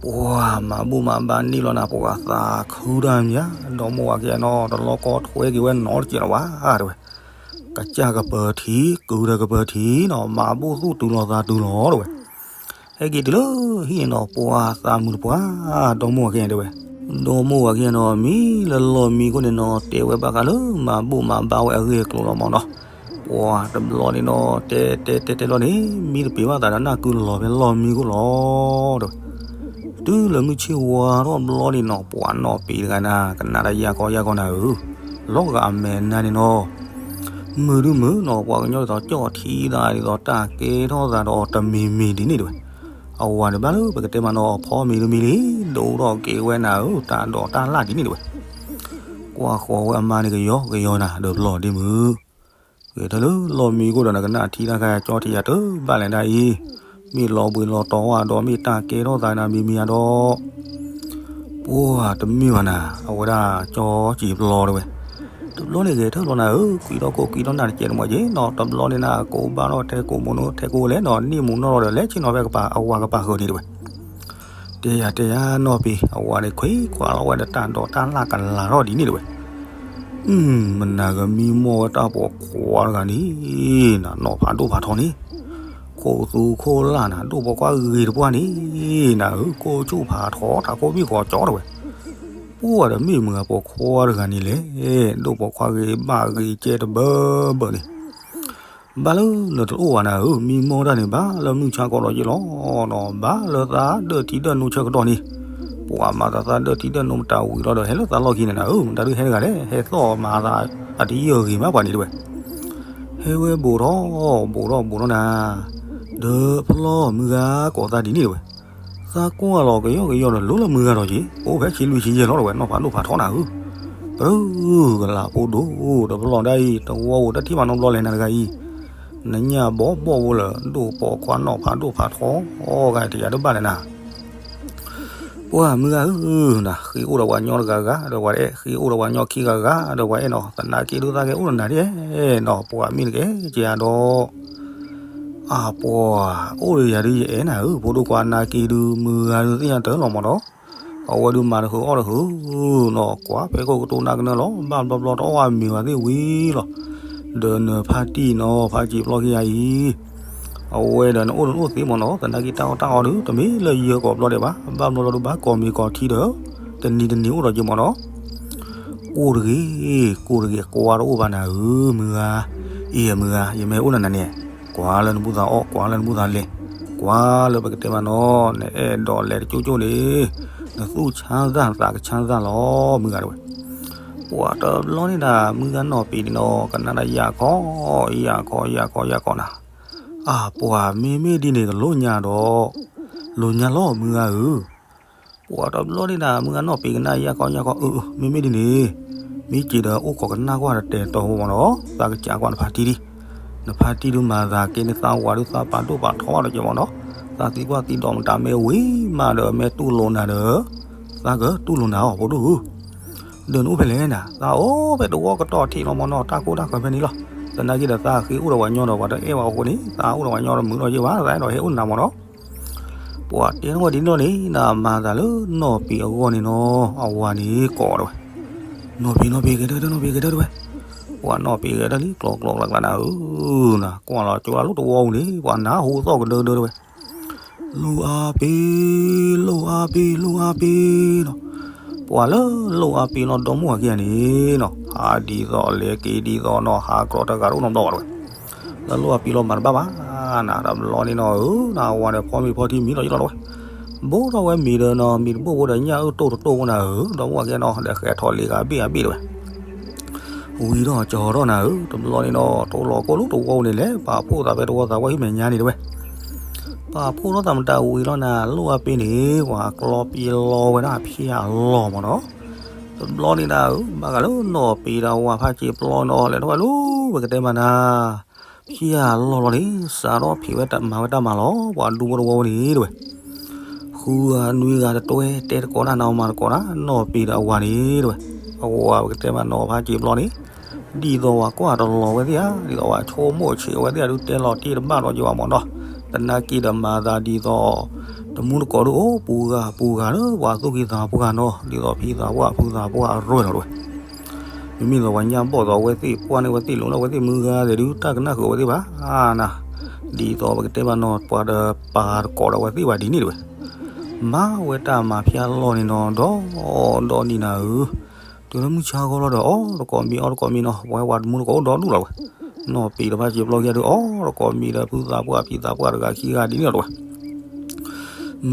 ပှၤမၤဘူၣ်မၤဘါန့ၢ်လီၤနၤ ပှၤသးခုတၢ်မး, ဒီမိၢ်ဝၤခံဂၤနီၤ တလီၢ်ကီထွဲက့ၤဝဲနီတစဲးလီၤဘၣ်တဲဝဲ. ကစၢ်ကပၢၤထံ ကုၤဒီးကပၢၤထံနီၤ မၤဘူၣ်သူၣ်တုၤလီၤသးတုၤလီၤတဲဝဲ. ဟဲက့ၤတုၤလၢဟံၣ်န့ၣ်နီၤ ပှၤသးမုာ်တပှၢ် ဒီမိၢ်ဝၤခံဂၤတဲဝဲ. ဒီမိၢ်ဝၤခံဂၤနီၤ မံလၢလီၢ်မံခိၣ်န့ၣ်နီၤ တဲဝဲဘၣ်ဃးလၢမၤဘူၣ်မၤဘါဝဲအဂ့ၢ်အကျိၤလီၤမးနီၤ. ပှၤတဘျီန့ၣ်နီၤ တဲတဲတဲတဲလီၤန့ၣ် မံတပ့ၤဘၣ်သးဒီးနၢ်ကုလီၤဖဲလီၢ်မံခိၣ်လီၤတဲဝဲ. တုၤလၢမုၢ်ဆ့ၣ်ဝါထီၣ်ဘျီန့ၣ်နီၤ ပှၤနီၢ်ပ့ၤတဂၤနၤ ကနၣ်တၢ်ယၢ်ကီယၢ်ကီနၤဧၢ, လီၤဂာ်အမဲာ်နါန့ၣ်နီၤ မုာ်ဒုမုာ်နီၤ ပှၤကညီဒ်သိးကၠီၣ်ထံသးဒ်သိးတၢ်ကဲထီၣ်သးဒီးတမံၤမံၤဒ်န့ၣ်တဲဝဲ. အဝၤန့ၣ်ဘၣ်လၢပကတဲမးနီၤ ဖီမ့ၤတမံၤလံ ဒိၣ်ထီၣ်က့ၤဝဲနၤဧၢ တၢ်ဒိးတၢ်လၣ်ဒ်န့ၣ်တဲဝဲ. ကွၢ်ဃီၤဝဲအမါန့ၣ်ကယီကယီနၤ ဒီးပျီၢ်ဒ့မုၣ် ဂဲၤထၢၣ်လၢလီၢ်မံခိၣ်ဒီးနကနၣ်ထံတၢ်ခါကၠီထံယၤတဘၣ်လဲၣ်ဒၣ်အံၤ, မ့ၢ်လီၤဘှံးလီၤတီၤဝဲဒီး မ့ၢ်တၢ်ကဲထီၣ်သးနၤမံၤမံၤယၤဒီး ပှၤတမ့ၢ်ဘၣ်နၤ အဝဲဒၣ်ကၠီစံာ်ပျီတဲဝဲ. တဘျီန့ၣ်ဂဲၤထၢၣ်လီၤနၤဧၢ, ကွံာ်ထီၣ်ကိးကွံာ်ထီၣ်နၢ်တကဲးတမီၤက့ၤနီၤ, တဘျီန့ၣ်နၤ ကိးဘၣ်ထီၣ်ထဲကိးမိၢ်နီၤ ထဲကိးလဲၣ်နီၤ နံၣ်မူးနီၢ်ဒီး လဲၤဆ့ၣ်နီၤဖဲကပၤအဝၤကပၤဃၢၤဒံးတဲဝဲ. တဲယၤတဲယၤနီၢ်ပ့ၤ အဝၤန့ၣ်ခွံခွါလီၤဝဲဒီးတၢ်ဒိးတၢ်လၣ်ကလၤထီၣ်ဒ်န့ၣ်တဲဝဲ. မနၤကမံမီၢ်ဝဲတၢ်ပိာ်ခွါတဂၤန့ၣ် နနီၢ်ဖးဒိၣ်ဖးထီန့ၣ် ခိၣ်သူခိၣ်လၢ်နၤ ဒိၣ်ပိာ်ခွါဂ့ၤတပှၢ်န့ၣ် နၤဧၢ ကိၢ်ဆူၣ်ဖးထီ ထးခိၣ်ဘံၣ်ဃီၤကၠီတဲဝဲ. ပှၤဒီးမ့ၢ်မုၢ်ဂၤပိာ်ခွါတဂၤန့ၣ်လဲၣ်, ဒိၣ်ပိာ်ခွါဂ့ၤဘၣ်ဂ့ၤကဲတဘၢဘၢန့ၣ် ဘၣ်လၢနတအိၣ်ဘၣ်နၤဧၢ, မံမီၢ်တၢ်န့ၣ် ဘၣ်လၢမုၢ်ဆါကီးလီၤယ့ၣ်လီၤနီၤ, ဘၣ်လၢသးဒၢၣ်ထံဒၢၣ်နိဆၢကတီၢ်န့ၣ်, ပှၤမၤသးသးဒၢၣ်ထံဒၢၣ်နိမတၤဝံၤလီၤဒီး ဟဲလၢသးလီၢ်ခံန့ၣ်နၤဧၢ, မတၤဒုးဟဲတဂၤလဲၣ်, ဟဲသီၣ်မၤသးအတယၢၢ်ဂ့ၤမးပှၤန့ၣ်တဲဝဲ. ဟဲဝဲဘူးထီၣ်ဘူးထီၣ်ဘူးထီၣ်နၤ, ဒီးဖျီမုၢ်ဂၤကိးသးဒ်န့ၣ်တဲဝဲ. သးကွၢ်လီၤကယီကယီဒီး လိၤလၢမုၢ်ဂၤဒီးက့ၤ အိၣ်ဖဲဆံလွံၢ်ဆံယဲၢ်လီၤတဲဝဲ, နီၢ်ဖးဒိၣ်ဖးထီနၤဧၢ, ပကလးဖိဒိၣ် တဘျီဒၣ်အံၤ တဝီဧိၤတထံၣ်မးနီတဘျီလဲၣ်နၤတဂၤအံၤ, နညၣ်ဘီဘီၣ်ဝဲလၢ ဒိၣ်ပိာ်ခွါနီၢ်ဖးဒိၣ်ဖးထီ အီၣ်ဂၤတယၤတဘၣ်လဲၣ်နၤ ပှၤမုၢ်ဂၤဧၢ, နဃ့အိၣ်ဒီးပှၤညီတဂၤဂၤဒီးပှၤအဲၣ်, ဃ့အိၣ်ဒီးပှၤညီခံဂၤဂၤဒီးပှၤအဲၣ်နီၤ, သနာ်က့ဒုးသးကဲအိၣ်ဒီးနၤဒ်နီၤ, ပှၤမ့ၢ်တကဲကဲဒီး, အပှၤ, အိၣ်ဒီးယၤဒုးယအဲၣ်နၤဧၢ, ဖိဒိၣ်ခွါနာ်က့ဒုး မုၢ်ဂၤဒုးသ့ၣ်ညါတၢ်လီၤမးဒီး, အဝဲဒုးမၤတဃုာ်အီၣ်တဃုာ်နီၤ, ကွၢ်ဖဲခိၣ်ကတိၤနၤကနၢလီၤ, ဘၣ်ဘျီဘျီတအီၣ်အမ့ၤဝဲသ့ၣ်ဝံၤလီၤ, ဒီးနဖါတံၢ်နီၤ ဖါစံာ်ပျီခံဂၤအံၤ အဝဲဒီးနအိၣ်နအိၣ်သ့မးနီၤ, သနာ်က့တၢ်အီၣ်တၢ်အီဒုး တမ့ၢ်လၢယၢၤကိးဘျီဒဲးဘၣ်, ဘၣ်ဘျီဘျီဒုးဘၣ်ကိးမ့ၤကိးထံဒီး, တနံၤတနံၤအိၣ်ဒီးက့ၤမးနီၤ, ကိၢ်တဂ့ၤ, ကိၢ်တဂ့ၤ, ကွၢ်တအိၣ်ဘၣ်နၤဧၢ, မုၢ်ဂၤ, အံၤမုၢ်ဂၤ, ယမ့ၢ်အိၣ်နၤန့ၣ်, ကွၢ်လၢနဘူၣ်သးအီၣ်, ကွၢ်လၢနဘူၣ်သးလဲၤ, ကွၢ်လၢပကတဲမးနီၤ, နအဲၣ်ဒိးလဲၤတကၠိကၠိန့ၣ်, နသူၣ်ဆါသၣ်သးကဆါသၣ်လီၤ, မုၢ်ဂၤတဲဝဲ. ပှၤတဘျီန့ၣ်ဒၣ် မုၢ်ဂၤနီၢ်ပ့ၤန့ၣ်နီၤ ကနၣ်ဒၣ်ယၢ်ခီ, ယၢ်ခီ, ယၢ်ခီ, ယၢ်ခီနၤ, အပှၤမ့မ့ၢ်ဒ်န့ၣ်ကလိၣ်ညါဒီး, လိၣ်ညါလီၤမုၢ်ဂၤဧၢ, ပှၤတဘျီန့ၣ်ဒၣ် မုၢ်ဂၤနီၢ်ပ့ၤကနၣ်ယၢ်ခီယၢ်ခီ အၢ မ့မ့ၢ်ဒ်န့ၣ်, မ့ၢ်က့ၤဒီးအိၣ်ခိးကနၣ်ကွၢ်တတဲာ်တီၤဖိမးနီၤ, သးကစးကွၢ်နဖါတံၢ်ဒံး, နဖါတံၢ်ဒုးမၤသးက့ၤန့ၣ် သးဝၤဒုးသးပာ်ဒိၣ်ပာ်ထီဘၣ်ဒီးက့ၤမးနီၤ, သးသံကွၢ်သံဒိးမတၤမ့ၢ်ဝံၤမးဒီး မ့ၢ်တူၢ်လိာ်နၤဒီး, သးကတူၢ်လိာ်နၤအီၤ ဖိဒိၣ်ဧၢ ဒီးနအိၣ်ဖဲလဲၣ်နၤ, သးအိၣ်ဖဲတဝီကတီၢ်ထံးလီၤမးနီၤ, တၢ်ကိၢ်တၢ်ဂီၤဖဲန့ၣ်လီၤ, သနာ်က့ဒီးသးဃ့အိၣ်ဒီးပှၤညီဒီးပှၤတအဲၣ်ဝဲအဃိန့ၣ် သးအိၣ်ဒီးပှၤညီဒီးမုာ်လီၤယဲၢ်ဘၣ်, သးအဲၣ်ဒိးဟဲအိၣ်နၤမးနီၤ, ပှၤတဲထီၣ်ဝဲဒ်န့ၣ်လီၤန့ၣ် နမၤသးလၢနီၢ်ပ့ၤအဂီၢ်န့ၣ်နီၤ, အဝၤန့ၣ်ကိးတဲဝဲ, နီၢ်ပ့ၤ နီၢ်ပ့ၤ ကဲထီၣ် နီၢ်ပ့ၤ ကဲထီၣ်တဲဝဲ, ပှၤနီၢ်ပ့ၤဂဲၤထီၣ်လံ ကျီကျီကျါကျါနၤဧၢ, နကွၢ်လီၤကၠိလၢတဝီပူၤန့ၣ် ပှၤနၢ်ဟူသီၣ်ကဒၢဒၢတဲဝဲ လိၣ်အါပ့ၤ, လိၣ်အါပ့ၤ, လိၣ်အါပ့ၤနီၤ, ပှၤလၢလိၣ်အါပ့ၤနီၤ ဒီမါဝၤခံဂၤန့ၣ်နီၤ, ဟးဒ်သိးလဲၤက့ၤဒ်သိးနီၤ, ဟးကြီတဂၤတအိၣ်နီတဘျီဘၣ်တဲဝဲ, လၢလိၣ်အါပ့ၤလီၤမၤတဘၣ်ဘၣ်, နၤတဘျီန့ၣ်နီၤဧၢ, နဝၤဒီးဖီမ့ၤဖီထံမံလီၤယံလီၤတဲဝဲ, ဘိထီၣ်ဝဲမ့ၤဒီးနီၤ, မ့ၤတဘိၣ်ဘိဒီးညၣ်အုၣ်တိၢ်တတိၢ်ဖိနၤဧၢ, ဒီမါဝၤခံဂၤနီၤ, ဒီးဃဲၤထီၣ်လ့ၤဂၤဘ့ၣ်ဂၤဘ့ၣ်တဲဝဲ ဝံၤထီၣ်ကၠီၤထီၣ်နၤဧၢ, တဘျီန့ၣ်နီၤ ထိၣ်လီၤကိၢ်လၢတဝီပူၤန့ၣ်လဲၤ ပာ်ဖှိၣ်သးဖဲတဝီသးဝဲဟံၣ်မဲာ်ညါန့ၣ်တဲဝဲ, ပာ်ဖှိၣ်ထီၣ်သးမတၤဝံၤလီၤနၤ, လိၣ်အါပ့ၤန့ၣ် ပှၤကျီပံၤလီၤဝဲဒၣ်ဖၠၣ်လီၤမးနီၤ, တဘျီန့ၣ်နၤဧၢ, ဘၣ်ဃးလၢနီၢ်ပ့ၤဒီးဝၤဖးစ့ပျီနီၤ လဲၤထီၣ်ဝဲလၢပကတဲမးနၤ ဖၠၣ်လီၤလီၤန့ၣ် စးထီၣ်ဖံးဝဲမၤဝဲတၢ်မၤလီၤ, ပှၤဒူဖိတဝီပူၤန့ၣ်တဲဝဲ, ဃုဂၤနွံဂၤတတွဲ တဲတကိးတၢ်နၤ မၤတကိးတၢ် နီၢ်ပ့ၤဒီးအဝၤန့ၣ်တဝဲ, အဝၤပကတဲမးနီၢ်ဖါစံာ်ပျီန့ၣ်, ဒ်သိးဝၤကွၢ်တလီၤဝဲသ့ၣ်ဧါ, ဒ်သိးဝၤဆိကမိၣ်ဆံးဝဲသ့ၣ်ဧါဒုး တဲလီၤတံၢ်တဘၣ်ဒီးယဝၤမၢ်နီၤ, သနာ်က့ဒီးမၤသးဒ်သိး တမူတကိးဒုးအိၣ်ပူၤဂၤပူၤဂၤလၢပှၤသူၣ်ကံၢ်သးပှၢ်နီၤ, ဒ်သိးဖံသးပှၢ်ဖုသးပှၢ်အရၢၢ်လီၤတဝဲ. မ့မ့ၢ်သိးပှၤညၣ်ဘီၣ်သိးအဝဲသ့ၣ်ပှၢ်န့ၢ်ဝဲသ့ၣ်လိၤလၢအဝဲသ့ၣ်မုၢ်ဂၤသ့ၣ်ဒုး တၢ်ကနၣ်ဃုာ်အဝဲသ့ၣ်ဘၣ်နၤ, ဒ်သိးပကတဲဘၣ်နီၤ ပှၤဒီးပာ်တကိးဒီးအဝဲသ့ၣ်ဘၣ်ဒ်န့ၣ်တဝဲ. မၤဝဲတၢ်မၤဖၠၣ်လီၢ်န့ၣ်နီၤ ဒီးဒီနံၤနၤဧၢ, တုၤလၢမုၢ်ဆါဂီၤလီၤဒီး အီၣ်တကိးမံၤအီတကိးမံၤနီၤ, ပှၤဝၤတမူတကိးအိၣ်ဒီဒူၣ်လီၤဝဲ. နီၢ်ပ့ၤဒီးဖါစံာ်ပျီခံဂၤဒုး အီၣ်တကိးမံၤဒီးဖုသးပှၢ်ဖံသးပှၢ်တဂၤခံဂၤဒ်န့ၣ်လီၤတဝဲ.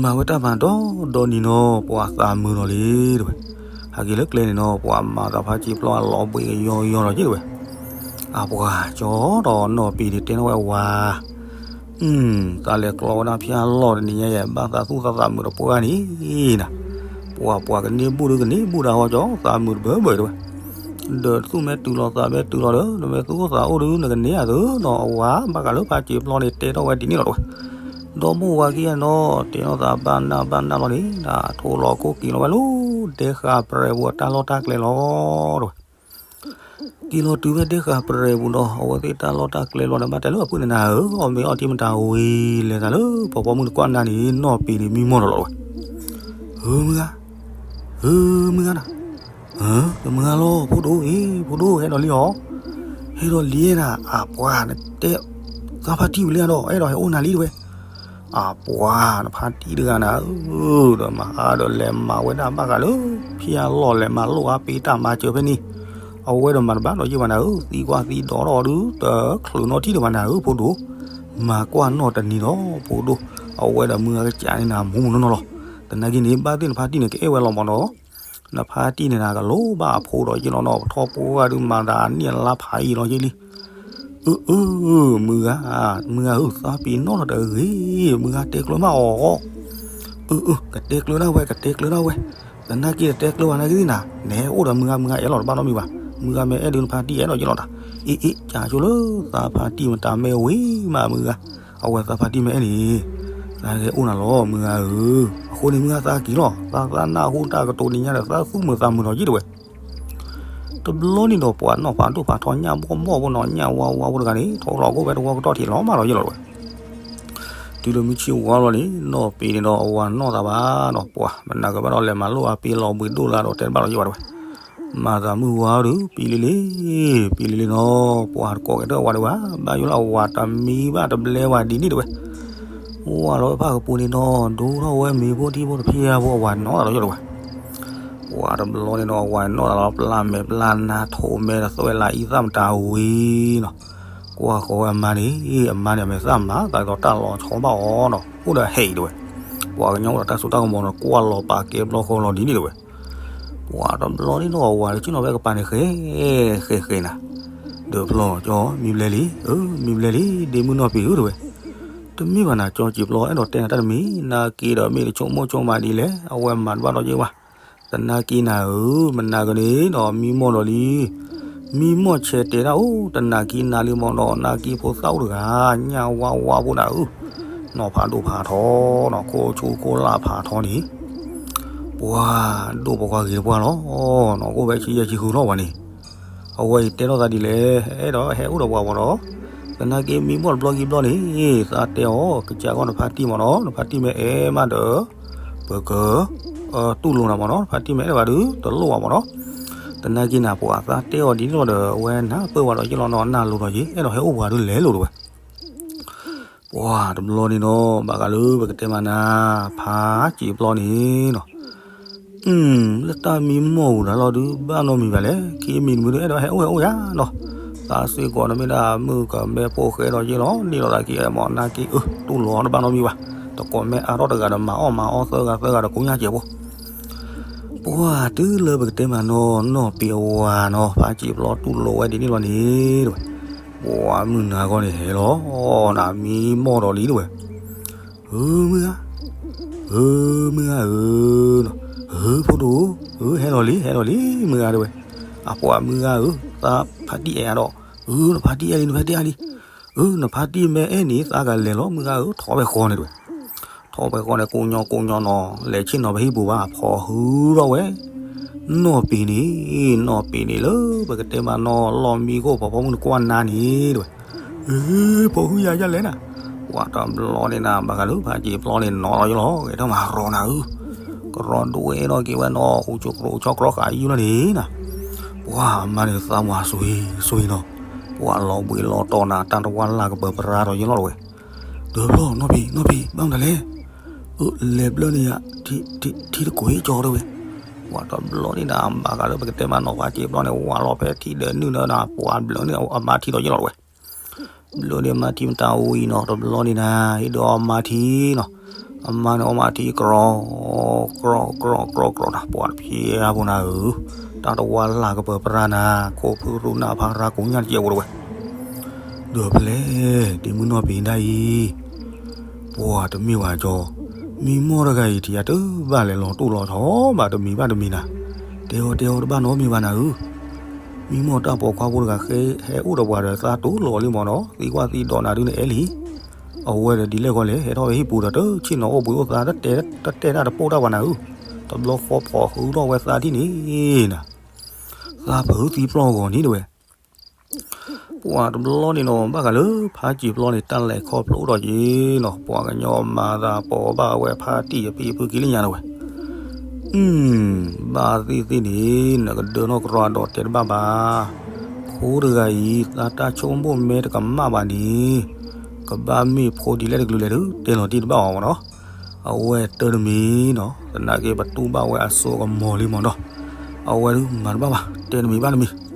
မၤဝဲတၢ်မၤဒီဒီနံၤနီၤ ပှၤသးမုာ်လီၤလံတဝဲ. ဟဲက့ၤလၢကျဲန့ၣ်နီၤ ပှၤမၤသးဖါစံာ်ပျီအလီၤဘှံးကယီယီလီၤက့တဝဲ. အပှၤကၠီဒီးနီၢ်ပ့ၤန့ၣ်တဲထီၣ်ဝဲဝၤ, သးလဲၤကျီဝဲဒၣ်ဖၠၣ်လီၢ်တနံၤညါယဲ ဘၣ်သးသူၣ်သးသးမုာ်တပှၢ်န့ၣ်နၤ, ပှၤပှၤကန့ၢ်ဘူၣ်ဒုးကန့ၢ်ဘူၣ်ဒၣ်ဝဲကၠီ သးမုာ်တဘၢဘၢတဝဲ. ဒီးသူၣ်မ့ၢ်တုၤလီၤသးမ့ၢ်တုၤလီၤဒီး နမ့ၢ်သူၣ်အိၣ်သးအိၣ်ဒုး နကန့ၢ်အသိးနီၤ အဝၤဘၣ်ဃးလၢဖါစံာ်ပျီန့ၣ် တဲထီၣ်ဝဲဒ်န့ၣ်လီၤတဝဲ. ဒီမိၢ်ဝၤခံဂၤနီၤ တဲထီၣ်သးဘၣ်နၢ်ဘၣ်နၢ်လီၤန့ၣ် နထိးလီၤခိၣ်က့ၤလီၤဝဲလၢ ဒဲဃာ်ပြဲၤပူၤအတၢ်လီၢ်တၢ်ကျဲလီၤတဝဲ. က့ၤလီၤတုၤဖဲဒဲဃာ်ပြဲၤပူၤဒီး အဝဲသ့ၣ်တၢ်လီၢ်တၢ်ကျဲလီၤဒီး ဘၣ်တဲလၢအပုၢ်န့ၣ်နၤဧၢ, အီၣ်မ့ၤအီထံမတၤဝံၤ လဲၤသးလၢပှၤပိာ်မုၣ်တကွၢ်နၤန့ၣ် နီၢ်ပ့ၤန့ၣ် မံမီၢ်ဒီးလီၤတဝဲ. ဧၢမုၢ်ဂၤ, ဧၢမုၢ်ဂၤနၤ, ဧၢ တမုၢ်ဂၤလီၤ ဖိဒိၣ်အံၤ ဖိဒိၣ် ဟဲဒီးလံဧါ, ဟဲဒီးလံနၤ အပှၤ နတဲ သးဖါတံၢ်ဝံၤလံဒီး အဲၣ်ဒိးဟဲအိၣ်နၤလံတဝဲ. အပှၤ နဖါတံၢ်တဂၤနၤဧၢ, ဒီးမၤအါဒီးလဲၤမၤဝဲဒၣ်ဘၣ်ဃးလၢ ဖံအလီၢ်လဲၤမၤလိၣ်အါပ့ၤတၢ်မၤစၢၤဖဲန့ၣ်, အဝဲဒီးမၤတဘၣ်ဒီးယ့ၢ်ဘၣ်နၤဧၢ, သံကွၢ်သံဒိးထီၣ်အီၤဒုး တချုးနီထံၣ်ဒံးဘၣ်နၤဧၢ ဖိဒိၣ်, မၤကွၢ်နီၢ်တနံၤဒီး ဖိဒိၣ်, အဝဲဒီးမုၢ်ဂၤကစးန့ၢ်နၤမူမူနီၢ်နီၢ်လီၤ. သနာ်က့န့ၣ် ဘၣ်သ့ၣ်နဖါတံၢ်န့ၣ် ကအဲၣ်ဝဲလီၤမၢ်နီၤ နဖါတံၢ်န့ၣ်နၤ ကလိၣ်ဘၣ်အဖိဒီးယ့ၢ်လီၤနီၤ, ပထီၣ်ပှၢ်ဒုးမၤသးအနံၣ်အလါဖးယံာ်လီၤယ့ၢ်လံ. အၢ အၢ မုၢ်ဂၤ, မုၢ်ဂၤဧၢ, သးပ့ၤနီၣ်လီၤတဂ့ၤ, မုၢ်ဂၤတဲကျၢၤမးအီၤ, အၢ အၢ ကတဲကျၢၤဒၣ်ဝဲ ကတဲကျၢၤဒၣ်ဝဲ, သနာ်က့တဲကျၢၤဘၣ်နာ်က့သ့ၣ်နၤ, နဟဲအိၣ်ဒီးမုၢ်ဂၤ မုၢ်ဂၤအဲၣ်လီၤတဘၣ်နီတမံၤဘၣ်, မုၢ်ဂၤမ့ၢ်အဲၣ်ဒုးနဖါတံၢ်အဲၣ်လီၤယ့ၢ်လီၤတၢ်, အ့ အ့ ကၢ်ဆိလၢ သးဖါတံၢ်မတၤမ့ၢ်ဝံၤမးမုၢ်ဂၤ, အဝဲသးဖါတံၢ်မ့ၢ်အဲၣ်န့ၣ် သးကဟဲအိၣ်နၤလီၤ မုၢ်ဂၤဧၢ, အဃိန့ၣ်မုၢ်ဂၤသးက့ၤလီၤ, သးသးနၢ်ဟူတၢ်ကတိၤနံၤညါဒီး သးသူၣ်မုာ်သးမုာ်လီၤယ့ၢ်တဝဲ. တဘျီန့ၣ်ဒီးပှၤနီၢ်ဖးဒိၣ်ဖးထီ ညၣ်ဘီၣ်ဘီၣ်ဖိနီၤ ညၣ်ဝါဝါဖိတဂၤန့ၣ် ထီၣ်လီၤကိၣ်ဖဲတဝီကတီၢ်ထံးလီၤမးလီၤယ့ၢ်လီၤတဝဲ. တုၤလၢမုၢ်ဆ့ၣ်ဝါလီၤန့ၣ် နီၢ်ပ့ၤန့ၣ်ဒီးအဝၤနီၢ်သးဘၣ်ဒီး ပှၤမနၤကဘၣ်ဒီးလဲၤမၤလိၣ်အါပ့ၤလီၤဘှံးဒိၣ်လၢဒီးတဲတဘၣ်လီၤယ့ၢ်ဘၣ်တဝဲ. မၤသးမုၢ်ဝါဒီး ပံလံလံ, ပံလံလံနီၤ, ပှၤတကိးကဲထီၣ်ဝၤဒံးဘၣ်, ဘၣ်ယိၣ်လၢအဝၤတမံဘၣ်တဘျဲဘၣ်ဒ်န့ၣ်တဝဲ. ဝၤလီၤဝဲဖၣ်ကပူၤန့ၣ်နီၤ ဒိထီၣ်ဝဲမ့ၤဖိထံဖိတဖျၢၣ်ဖိ အဝၤနီၢ်သးလီၤယ့ၢ်တဝဲ. ပှၤတဘျီန့ၣ်နီၤ အဝၤနီၢ်သးလီၤ ပျၢ်မဲာ်ပျၢ်နါထိးမဲာ်တသွဲၣ်လၢအံသၣ်မတၤဝံၤနီၤ. ကွၢ်ဃီၤဝဲအမါန့ၣ်, အမါန့ၣ် အမဲာ်သၣ်မၤသးဒ်သိးတၢ်လီၤဆီဘၣ်အီၤနီၤ, အိၣ်ဒီးဟဲအံၤတဝဲ. ပှၤကညီအိၣ်ဒီးတၢ်စိတၢ်ကမီၤနီၤ ကွၢ်လီၤပာ်ကဲဘျီဃီလီၤဒ်န့ၣ်တဝဲ. ပှၤတဘျီန့ၣ်နီၤ အဝၤလၢဆ့ၣ်နီၤဖဲကပၤန့ၣ် ဃဲ ဃဲဃဲနၤ, ဒီးဖျီကၠီ မံဘျဲလံ, အၢ မံဘျဲလံ ဒ့မုၣ်နီၢ်ပ့ၤဧၢတဝဲ. တမ့ၢ်ဘၣ်နၤ ကၠီစံာ်ပျီ အဲၣ်ဒိးတဲနၤတၢ်တမံၤ, နာ်က့ဒီးမ့ၢ်တဆိကမိၣ်ဆိကမးဒ်လဲၣ် အဝဲမၤတဘၣ်ဒီးယ့ၢ်ဝဲ. သနာ်က့နၤဧၢ, မနၤကန့ၣ်ဒီးမံမီၢ်ဒီးလံ. မံမီၢ်ဆဲးတဲတၢ်အိၣ် တနာ်က့နၤလံမၢ်နီၤ, နာ်က့ဖိသၣ်အိၣ်တဂၤ ညၣ်ဝါဝါဖိဒၣ်ဧၢ, နီၢ်ဖးဒိၣ်ဖးထီနီၤ, ခိၣ်ဆူခိၣ်လၢ်ဖးထီန့ၣ် ပှၤဒိၣ်ပှၤဂ့ၤတပှၢ်လီၤ. နီၢ်ကအိၣ်ဖဲဆံယဲၢ်ဆံဃုလီၤဝဲန့ၣ်, အဝဲအံၤတဲထီၣ်သးဒ်လဲၣ်, အဲၣ်ဒိးဟဲအိၣ်ဒီးပှၤမၢ်နီၤ. သနာ်က့မံမီၢ်တဘျီခံဘျီန့ၣ် သးတဲအီၤ ကစၢ်ဂီၢ်နဖါတံၢ်မၢ်နီၤ, နဖါတံၢ်မ့ၢ်အဲၣ်မးဒီး ပက တူၢ်လိာ်နၤမၢ်နီၤ, နဖါတံၢ်မ့ၢ်အဲၣ်တဂၤဒီး တလိၣ်ဘၣ်မၢ်နီၤ. သနာ်က့နၤ ပှၤသးတဲအီၤဒ်န့ၣ်ဒီး အဝဲနၢ်ပၢၢ်ဝဲဒီးယ့ၢ်လီၤနီၤ, နၢ်လိၤဒီးယ့ၢ်, အဲၣ်ဒိးဟဲအိၣ်ပှၤဒုးလဲၤလိာ်တဝဲ. ပှၤတဘျီန့ၣ်နီၤ ဘၣ်ဃးလၢပကတဲမးနၤ ဖးစံာ်ပျီန့ၣ်နီၤ, လၢတၢ်မံမီၢ်ပူၤဒၣ်လီၤဒုး ဘၣ်နီတမံၤဘၣ်လဲၣ်, ခံမံၤတမံၤဒုး အဲၣ်ဒိးဟဲအိၣ်ဟဲအိၣ်ယၤနီၤ. သးစ့ၢ်ကီးနမ့ၢ်ဒၣ်မုၣ်ကမဲဖိဃဲဒီးယ့ၢ်လီၤ, န့ၢ်လီၤသးက့ၤအဲၣ်မၢ် နာ်က့အၢ တူၢ်လိာ်အီၤတဘၣ်နီတမံၤဘၣ်. တကိးမ့ၢ်အါထီၣ်တဂၤဒီး မၤအီၣ်မၤအီသၢဂၤသၢဂၤဒီး ကိညၢ်စဲးဖိ ပှၤတုၤလၢပကတဲမးနီၤ နီၢ်ပ့ၤအဝၤနီၤ ဖးစံာ်ပျီတူၢ်လိာ်ဝဲဒ်န့ၣ်လီၤန့ၣ်တဝဲ. ပှၤမုၢ်နၤဂီၢ်န့ၣ်ဟဲလီၤ နၤမံမီၢ်ဒီးလံတဝဲ. ဧၢ မုၢ်ဂၤ, ဧၢ မုၢ်ဂၤဧၢ, ဧၢ ဖိဒိၣ်ဧၢ, ဟဲလီၤလံ ဟဲလီၤလံ မုၢ်ဂၤတဝဲ. အပှၤမုၢ်ဂၤဧၢ, သးဖါတံၢ်အဲၣ်အါဒီး, ဧၢ နဖါတံၢ်အဲၣ်လံ နဖါတံၢ်အဲၣ်လံ, ဧၢ နဖါတံၢ်မ့ၢ်အဲၣ်န့ၣ် သးကလဲၤလီၤ မုၢ်ဂၤဧၢ, ထီၣ်ဖဲဃီန့ၣ်တဝဲ. ထ အီၣ်ပှဲၤဃီန့ၣ် ကိးညီကိးညီနီၤ လဲၤဆ့ၣ်နီၤပဟံၣ်ပူၤဘၣ် ဖီၣ်ဟုထီၣ်ဝဲ နီၢ်ပ့ၤန့ၣ်, နီၢ်ပ့ၤန့ၣ်လၢပကတဲမးနီၤ လီၢ်မံခိၣ်ဖီဖီမုၢ်နကွၢ်နါန့ၣ်တဲဝဲ, အ့ ဖီၣ်ဟုယၤယလဲၣ်နၤ, ပှၤတဘျီန့ၣ်နၤ ဘၣ်ဃးလၢဖးက့ၤပျီန့ၣ်နီၤလီၤယလီၤ ဂဲၤထီၣ်မၤရီနၤဧၢ, ကရီဒိၣ်အဲၣ်ထီၣ်က့ၤဝဲနီၤ အိၣ်ကၠိကြိးဆီကြိးဃာ်ယုၢ်လီၤန့ၣ်နၤ, ပှၤအမါန့ၣ်သးမၤစွံစွံနီၤ, ပှၤလီၤဘှံးလီၤတီၤနၤ တၢ်တဝါလၢ်ကပၢၤပြါဒီးယလီၤတဝဲ ဒီးဘျီ နီၢ်ပ့ၤ နီၢ်ပ့ၤ ဘၣ်မနုၤလဲၣ်, အၢ လဲၤဘျၢန့ၢ်ယၤ ထံတကွံာ်ကၠီတဲဝဲ, ပှၤတဘျီန့ၣ်နၤ ဘၣ်ဃးလၢပကတဲမးနီၤ ဖးက့ၤပျီန့ၣ် ဝးလီၤဖဲထံဒီးနုၢ်ဒီးနၤ ပှၤဘျၢန့ၢ်အမါထံဒီးယလီၤတဝဲ ဘျၢန့ၢ်မါထံမတၤအိၣ်အံၤနီၤ တဘျီန့ၣ်နၤ ဟ့ၣ်ဒီးအီၣ်မါထံနီၤ, အမါန့ၣ်အီၣ်မါထံကြီ ကြီကြီကြီနၤ ပှၤတဖျဲးဖိနၤဧၢ, တၢ်တဝါလၢ်ကပၢၤပြါနၤ ခိၣ်ဖုရူနၢ်ဖးရါကိးညါတကဲးဖိတဝဲ, ဒီးဖဲလဲၣ် ဒ့မုၢ်နီၢ်ပ့ၤဒၣ်အံၤ ပှၤတမ့ၢ်ဝဲကၠီ, မံမီၢ်တဂၤအံၤ ထံၣ်ယၤတဘၣ်လဲၤလီၤတူၢ်လီၤဆီဘၣ်တမံၤဘၣ်တမံၤနၤ, တဲအီၤတဲအီၤတဘၣ်နီတမံၤဘၣ်နၤဧၢ, မံမီၢ်တၢ်ပိာ်ခွါဖိတဂၤဃဲဟဲအိၣ်ဒီးပှၤဒီး သးတူၢ်လီၤလံမီၢ်နီၤ သံကွၢ်သံဒိးနၤဒုးန့ၣ်အဲၣ်လံ, အဝဲဒီးဒ်လဲၣ်ဃီလဲၣ် ဟဲထီၣ်ဝဲဟံၣ်ပူၤဒီး တဆ့ၣ်နီၤအိၣ်ဘှံးအိၣ်သါ တတဲတၢ်တပိၢ်တၢ်ပှၤနၤဧၢ, တဘျီဃီဖီၣ်ဟုထီၣ်ဝဲသးထံၣ်န့ၣ်နၤ, သးဖုးသံပျီၢ်ဂီၤန့ၣ်တဲဝဲ ပှၤတဘျီန့ၣ်နီၤ ဘၣ်ဃးလၢဖးက့ၤပျီန့ၣ် တၢ်လဲၤခီဖျိအိၣ်ဒီးက့ၤနီၤ ပှၤကညီမၤသးပိာ်ဘၣ်ဝဲဖးတံၢ်အဖံအဖုက့ၤလၢညါတဝဲ, ဘၣ်သ့ၣ်သ့ၣ်န့ၣ် နကဒၢနီၢ်ကရီဒီးတဲတဘၣ်ဘၣ်, ဖိတဂၤအံၤ သးတၢ်ဆိကမိၣ်မ့ၢ်တကမၣ်ဘၣ်န့ၣ် ကဘၣ်မ့ၢ်ဖိဒ်လဲၣ်တကလုာ်လဲၣ်ဒုး တဲလီၤတံၢ်တဘၣ်အီၤမီၢ်နီၤ, အဝဲတၢ်တမံၤနီၤ သနာ်က့ပတူၢ်ဘၣ်ဝဲအစိအကမီၤလံမီၢ်နီၤ, အဝဲဒုးမၤတဘၣ်ဘၣ် တဲတမံၤဘၣ်တမံၤ,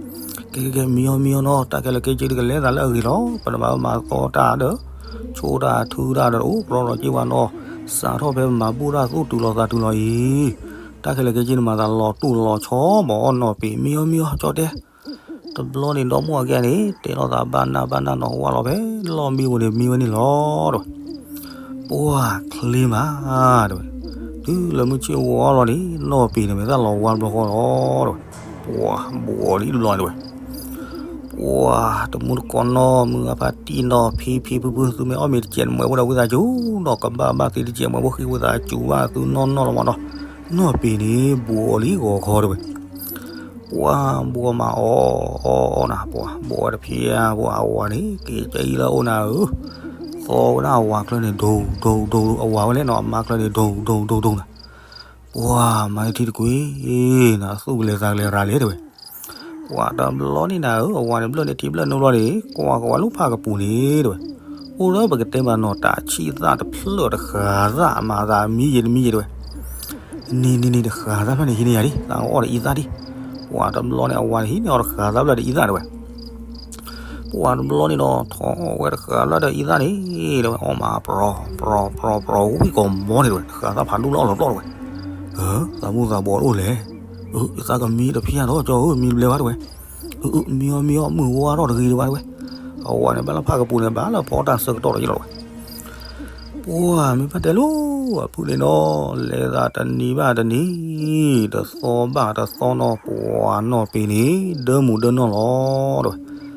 ကဲကဲကဲ မံအီၤမံအီၤနီၤ တၢ်ခဲလၢာ်ခဲဆ့ဒုးကလဲၤသးလၢအဂ့ၤလီၤ ပတဘၣ်မၤသီတၢ်ဒီး ဆိတၢ်ထုတၢ်ဒီး အိၣ်ကြီဒီးက့ၤဝဲနီၤ, စးထီၣ်ဖဲပမၤဘူၣ်တၢ်သူၣ်တုၤလီၤသးတုၤလီၤအံၤ, တၢ်ခဲလၢာ်ခဲဆ့န့ၣ်မၤသးလီၤတူၢ်လီၤဆီမီၢ်နီၢ်ပ့ၤ မံအီၤမံအီၤကၠီတဲ တဘျီန့ၣ်ဒီမါဝၤကဲန့ၣ် တဲလိာ်သးဘၣ်နၢ်ဘၣ်နၢ်နီၤ ဝါလီၤဖဲလီၢ်မံပူၤန့ၣ် မံဝဲန့ၣ်လီၤတဲဝဲ, ပှၤချ့မးတဲဝဲ, တုၤလၢမုၢ်ဆ့ၣ်ဝါလီၤန့ၣ် နီၢ်ပ့ၤန့ၣ် မ့ၢ်သးလီၤဝါတဘျီဃီလီၤတဲဝဲ, ပှၤဘူးအီၤလံတဘျီန့ၣ်တဲဝဲ ပှၤတမူတကိးနီၢ် မုၢ်ဂၤဖးတံၢ်နီၢ် ဖံဖံဖုဖု သုမ့ၢ်အီၣ်မ့ၤတစဲးတမှဲးဖိဒီးဝံသးစူၤနီၤ ကဘၣ်ဘၣ်သ့တစဲးတမှဲးဖိဃ့ဝံသးစူၤဘၣ်သုနီၢ်နီၢ်လီၤမီၢ်နီၤ, နီၢ်ပ့ၤန့ၣ် ဘူးအီၤလံဂီၤခီတဲဝဲ ပှၤဘူးအီၤမးအီၣ်အီၣ်အီၣ်နၤ ပှၤဘူးအီၤတဖျဲးဖိအဝၤန့ၣ် က့ၤကၠီလၢအအိၣ်နၤဧၢ, သီဝဲဒၣ်အဝၤချၢန့ၣ် ဒိၣ်ဒိၣ်ဒိၣ် အဝၤဝဲလဲၣ်နီၤ အမါချၢန့ၣ် ဒိၣ်ဒိၣ်ဒိၣ်ဒိၣ်နၤ, ပှၤမၤန့ၢ်ထံတကွံာ်နၤ သူၣ်ကလဲၤသးကလဲၤရၤလဲၣ်တဲဝဲ ပှၤတဘျီန့ၣ်နၤဧၢ အဝၤန့ၣ်ဘျၢၣ်န့ၢ်ထံဘျၢၣ်နုာ်ဘျီန့ၣ် ကွၢ်ကဝဲလၢဖးကပူၤန့ၣ်တဲဝဲ, အိၣ်လၢပကတဲမးနီၤ တၢ်ဆံၣ်သၣ်တဖျၢၣ်တဃာ်သၣ် မၤသးမံယံာ်တမံယံာ်တဲဝဲ, န့ၣ်န့ၣ်န့ၣ် တဃာ်သၣ်ဖျၢၣ်န့ၣ် ဟံးန့ၢ်ယၤဒံး သးကအီၣ်ဒီးအံသၣ်ဒံး, ပှၤတဘျီန့ၣ် အဝၤန့ၣ်ဟံးန့ၢ်အီၤတဃာ်သၣ်ဖျၢၣ်ဒီးအံသၣ်တဲဝဲ ပှၤတဘျီန့ၣ်ဒီး ထီၣ်ဝဲတဃာ်သၣ်ဖျၢၣ်ဒီးအံသၣ်န့ၣ်တဲဝဲ အီၣ်မးပြီပြီပြီပြီ ဝံၣ်ကိးမီန့ၣ်တဲဝဲ တဃာ်သၣ်ဖးဒူၣ်လၢအီၣ်လီၤပျီၢ်တဲဝဲ, သးမုၢ်သးဘှီးတအိၣ်လဲၣ်, ယသးကမံတဖျၢၣ်ဒီးကၠီဧၢ မံတဘျဲဘၣ်တဲဝဲ, မံအီၤမံအီၤ မုၢ်ဝါထီၣ်တဂ့ၤဒံးဘၣ်တဲဝဲ, အဝၤန့ၣ်ဘၣ်လၢဖးကပူၤန့ၣ် ဘၣ်လၢဖီတၢ်ဆၢကတီၢ်ဒီးယလီၤတဲဝဲ ပှၤမ့ၢ်ဘၣ်တဲလိၤ အဖုၣ်န့ၣ်ဒီး လဲၤသးတနံၤဘၣ်တနံၤ, တသီဘၣ်တသီနီၤ ပှၤနီၢ်ပ့ၤန့ၣ် ဒၢမူဒၢနီၢ်လီၤတဲ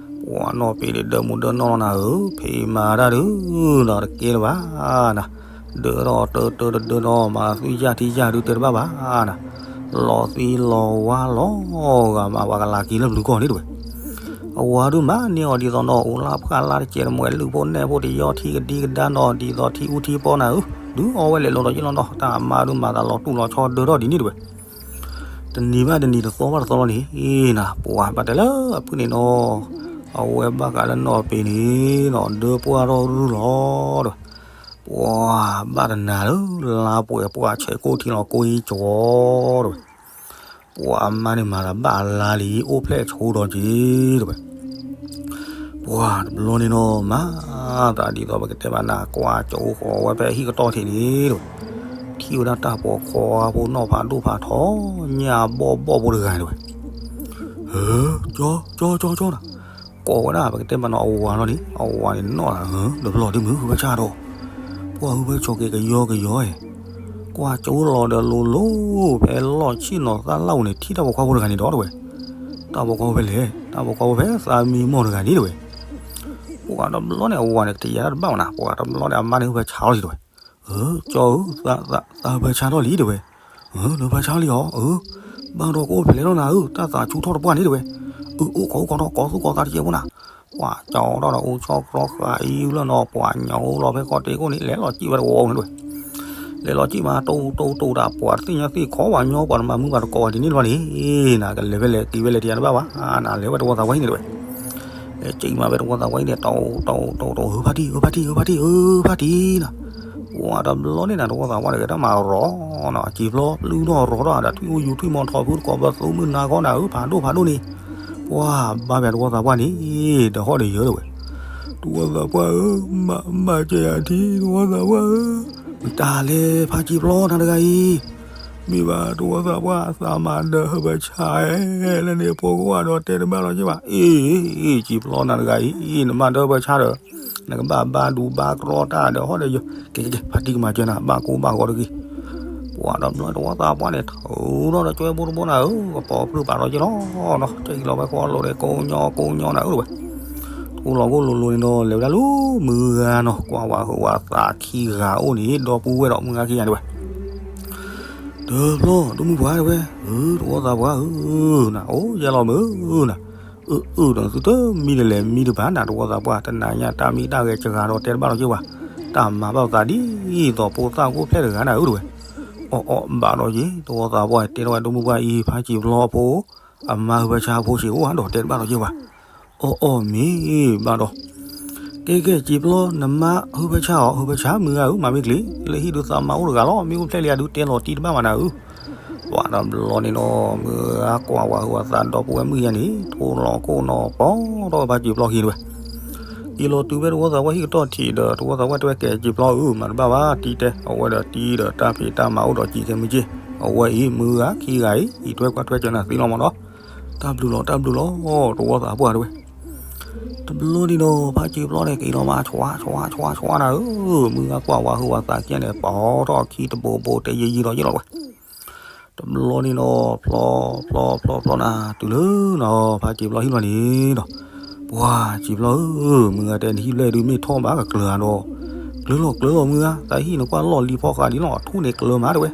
ဝဲ, ပှၤနီၢ်ပ့ၤန့ၣ် ဒၢမူဒၢနီၢ်လီၤနၤဧၢ, ဖံးမၤတၢ်ဒုးဒီးတကဲလၢၤဘၣ်နၤ, ဒၢထီၣ်တၢတၢတဒၢဒီး မၤသံယၢ်ထံယၢ်ဒုးတဲတဘၣ်ဘၣ်နၤ, လီၤသံလီၤဝါလီၤဂာ်မး ပှၤကလၤက့ၤလၢပျုၤကီၢ်န့ၣ်တဲဝဲ အဝၤဒုးမၤန့ၢ်အီၤဒ်သိးနီၤ အိၣ်လၢဖှၣ်လၢ်တစဲးတမှဲး လုၢ်ဖိနဲၣ်ဖိတယီထံကဒံကဒါနီၤ ဒ်သိးထံအူထံပီနၤဧၢ, ဒုးအီၣ်ဝဲလဲၤလိၤဒီးယလီၤနီၤ တၢ်အမါဒုးမၤသးလီၤတူၢ်လီၤဆီဒၢထီၣ်ဒ်န့ၣ်တဲဝဲ, တနံၤဘၣ်တနံၤ တသီဘၣ်တသီလီၤန့ၣ်နၤ ပှၤဘၣ်တဲလၢအဖုၣ်န့ၣ်နီၤ, အဝဲဘၣ်ဃးလၢနီၢ်ပ့ၤန့ၣ်နီၤ ဒၢပှၢ်ထီၣ်ရုၢ်လီၤတဲဝဲ, ပှၤဘၣ်တနၤလၢ လါပှဲၤပှၢ်ဆဲးကိၣ်ထံလီၤကိၢ်ဟံၣ်ကၠီတဲဝဲ ပှၤအမါန့ၣ်မၤသးဘၣ်အလါလံ အိၣ်ဖျဲၣ်ဆိဒီးက့ၤတဲဝဲ, ပှၤတဘျီန့ၣ်နီၤ မၤသးဒ်သိးပကတဲဘၣ်နၤ ကွၢ်ကၠိဃီၤဝဲဖဲဟံၣ်ကတီၢ်ထံးန့ၣ်တဲဝဲ, ထံၣ်ဝဲဒၣ်တၢ်ပိာ်ခွါဖိနီၢ်ဖးဒိၣ်ဖးထီ ညၣ်ဘီၣ်ဘီၣ်ဖိတဂၤတဲဝဲ, ဟၢ ကၠီ ကၠီ ကၠီ ကၠီနၤ, ကိးဝဲဒၣ်ပကတဲဘၣ်နီၤ အဝၤလီၤန့ၣ် အဝၤန့ၣ်နီၢ်လၢ တဘျီဒ်မုၢ်ဟုဘၣ်ဆၣ်ဒီး ပှၤဟုဘၣ်ဆိးက့ၤကယီကယီအံၤ, ကွၢ်ကၠိလီၤဒီးလိၤလိၤ ဖဲလီၢ်ဆံၣ်နီၤသၣ်လၢ်ဝဲန့ၣ် ထံၣ်တၢ်ပိာ်ခွါဖိတဂၤန့ၣ်ဒီးတဲဝဲ, တၢ်ပိာ်ခွါဖိဖဲလဲၣ်, တၢ်ပိာ်ခွါဖိဖဲသးမံမီၢ်တဂၤန့ၣ်တဲဝဲ, ပှၤတဘျီန့ၣ် အဝၤန့ၣ် ကတယၤတၢ်တဘၣ်ဝဲနၤ ပှၤတဘျီန့ၣ် အမါန့ၣ်ဟုဘၣ်ဆါလီၤစံးတဲဝဲ, အၢ ကၠီဧၢ, သးဟၢဖၢဆါထီၣ်လံတဲဝဲ. အၢ နဟၢဖၢဆါလံဧါ. အၢ ဘၣ်ဒီးကအိၣ်ဖျဲၣ်ထီၣ်နၤဧၢ, တၢ်သးဆူၣ်ထီၣ်တပှၢ်န့ၣ်တဲဝဲ. အၢ အိၣ်ခိးအိၣ်ခိးဒီး ကိးသူၣ်ကိးသးတကဲးဖိနၤ. ပှၤကၠီထီၣ်ဒီး အိၣ်ဆီၣ်ကြီဃာ်အံၤလၢနီၤ, ပှၤညီလီၤဖဲဃီတ့ၢ်ခိၣ်န့ၣ် လဲၤလီၤစံၣ်ဝဲတဝီန့ၣ်တဲဝဲ. လဲၤလီၤစံၣ်မး တိၢ်တိၢ်တိၢ်တၢ် ပှၤတသ့ၣ်ညါသ့ၣ်ခီ ပှၤညီပှၤတမၤမုာ်ပှၤတကိး ပှၤဒ်န့ၣ်တဘျီန့ၣ် နကလဲၤဖဲလဲၣ်က့ၤဖဲလဲၣ် တယၤတဘၣ်ဘၣ်, နလဲၤဝဲတဝီသးပှၢ်ဟံၣ်န့ၣ်တဲဝဲ. လဲၤစံၣ်မးဖဲတဝီသးပှၢ်ဟံၣ်န့ၣ် တိၢ်တိၢ်တိၢ်တိၢ် အၢ ဖါတံၢ် အၢ ဖါတံၢ် အၢ ဖါတံၢ်နၤ. ပှၤတဘျီန့ၣ်နၤ တဝီသးပှၢ်တဂၤတၢ်မၤရီၤနီၤ, စံာ်ဖျီပျုၢ်ထီၣ်ရီၤထီၣ် ဒီးထွံၣ်အိၣ်ယူၤထွံၣ်မီၤထီၣ်ဖုတကိး ပသူမုၢ်နၤခီနၤဧၢ, ဖးဒိၣ်ဖးဒိၣ်န့ၣ်. ပှၤဘါပှၤတဝီသးပှၢ်န့ၣ် ဒီးဟီၣ်ဒီးယၢၤတဲဝဲ. တဝီသးပှၢ်ဧၢ, မၤကဲယၤထံ တဝီသးပှၢ်ဧၢ. မတၤလဲၣ် ဖါစံာ်ဖျီနၤတဂၤအံၤ. မ့ၢ်ဘၣ်တဝီသးပှၢ် သးမၤဒၢဟၢဖၢဆါလၢန့ၣ် ဖိကဝၢ်ဒီးတဲတဘၣ်လီၤက့ၤဘၣ်. အ့ စံာ်ဖျီနၤတဂၤအံၤ နမၤဒၢဟၢဖၢဆါဒီး နကဘၣ်ဘါဒူဘါကြီတၢ်ဒီးဟီၣ်ဒီးယၢၤ, ကဲ ကဲ ကဲ ဖါတံၢ်ကမၤစၢၤနၤ ဘၣ်ကိၢ်ဘၣ်ဂီၤတဂ့ၤ. ပှၤတဘျီတဝီသးပှၢ်န့ၣ် ထုးထီၣ်ဒီးကွဲဖိတဘိနၤဧၢ, ကပီၤဖုးပာ်ဒီးက့ၤလီၤနီၤ, က့ၤလီၤဝဲဃီလိာ်ဒီး ကိးညီကိးညီနၤဧၢတဲဝဲ. ထိၣ်လီၤကိၣ်လိၤလိၤန့ၣ်ဒီး လဲၤဝဲဒၣ်လၢမုၢ်ဂၤနီၤ, ကွၢ်ဝးဟုးဝးသးခံဂၤအိၣ်န့ၣ် ဒီပုၢ်ဝဲၢ်ဒီးမုၢ်ဂၤခံဂၤတဲဝဲ. တဘျီ ဒိၣ်မုၢ်ပှၢ်တဲဝဲ, အၢ တဝီသးပှၢ်ဧၢ, နအိၣ်ယဲလီၤမုၢ်နၤ. အၢ အၢ ဒီးသုတမံတလဲၤမံတဘၣ်နၤ တဝီသးပှၢ်, တနၤညါတၢ်မံတၢ်ဂဲၤစှၤဒီးတဲတဘၣ်လီၤက့ၤဝဲ, တၢ်မၤဘၣ်သးဒ်သိးဖိသၣ်ကိၣ်ဖျဲၣ်တဂၤနၤဧၢတဲဝဲ. အီၣ်အီၣ်ဘၣ်ဒီးက့ၤ တဝီသးပှၢ်တဲထီၣ်ဝဲဒိၣ်မုၢ်ပှၢ်အံၤ ဖါစံာ်ဖျီဖိ အမါဟုးဖၢဆါဖိစ့ၢ်အိၣ်ဧါဒီးတဲတဘၣ်လီၤက့ၤဝဲ. အီၣ်အီၣ် မ့ၢ်ဘၣ်ဒီး, ကဲ ကဲ စံာ်ဖျီ နမါဟုးဖၢဆါဧါ, ဟုးဖၢဆါမုၢ်ဂၤဧၢ, မၤမ့ၢ်ချ့ လၢဟံၣ်ဒုးသးမါအိၣ်တဂၤလီၤ, မ့ၢ်အိၣ်ဖျဲၣ်လံယၤဒုးတဲလီၤတံၢ်တဘၣ်ဘၣ်နၤဧၢ. ပှၤတဘျီန့ၣ်ဒီး မုၢ်ဂၤကွၢ်ဝးဟုးဝးသး ဒီပုၢ်ဝဲၢ်မုၣ်ယါန့ၣ် ထိၣ်လီၤကိၣ်နီၤ ပီၢ်ထီၣ်ဝဲဖါစံာ်ဖျီခံတဲဝဲ. က့ၤလီၤတုၤဖဲတဝီသးပှၢ်ဟံၣ်ကတီၢ်ထံးဒီး တဝီသးပှၢ်တဲဝဲ ကဲ စံာ်ဖျီဧၢ, မၤတဘၣ်ဘၣ် တံၢ်တဲ, အဝဲဒီးတံၢ်ဒီးတၢ်ဖံးတၢ်မၤအိၣ်ဒီးစံာ်ကဲမုၢ်က့ၢ်, အဝဲအံၤ မုၢ်ဂၤခံဂၤအံၤ အံးထွဲကွၢ်ထွဲစၢၤနၤသ့လီၤမးနီၤ. တၢ်ဘျုးလီၤ တၢ်ဘျုးလီၤ တဝီသးပှၢ်တဲဝဲ. တဘျီန့ၣ်ဒီး ဖါစံာ်ဖျီန့ၣ် က့ၤလီၤမး ဆွါ ဆွါ ဆွါ ဆွါနၤဧၢ, မုၢ်ဂၤကွၢ်ဝးဟုးဝးသးခံဂၤန့ၣ် ပီၢ်ထီၣ်ခံတဘိဘိတဲယံာ်ယံာ်လီၤယံာ်လီၤတဲဝဲ. တဘျီန့ၣ်ဒီး ဖျီ ဖျီ ဖျီ ဖျီနၤ တုၤလၢနီၤ ဖါစံာ်ဖျီဟံၣ်လီၤန့ၣ်ဒီး, ပှၤစံာ်ဖျီဧၢ, မုၢ်ဂၤတဲနဟံၣ်ဘျဲၣ်ဒုးမ့ၢ်ထီၣ်ဘၣ်ကကျၢၤဧါဒီး, ကျၢၤလီၤကျၢၤလီၤမုၢ်ဂၤ, တၢ်ဟံၣ်န့ၣ်ကွၢ်လီၢ်လံၤဖီဃးဒ်လီၤ အထူၣ်န့ၣ်ကျၢၤမးတဲဝဲ.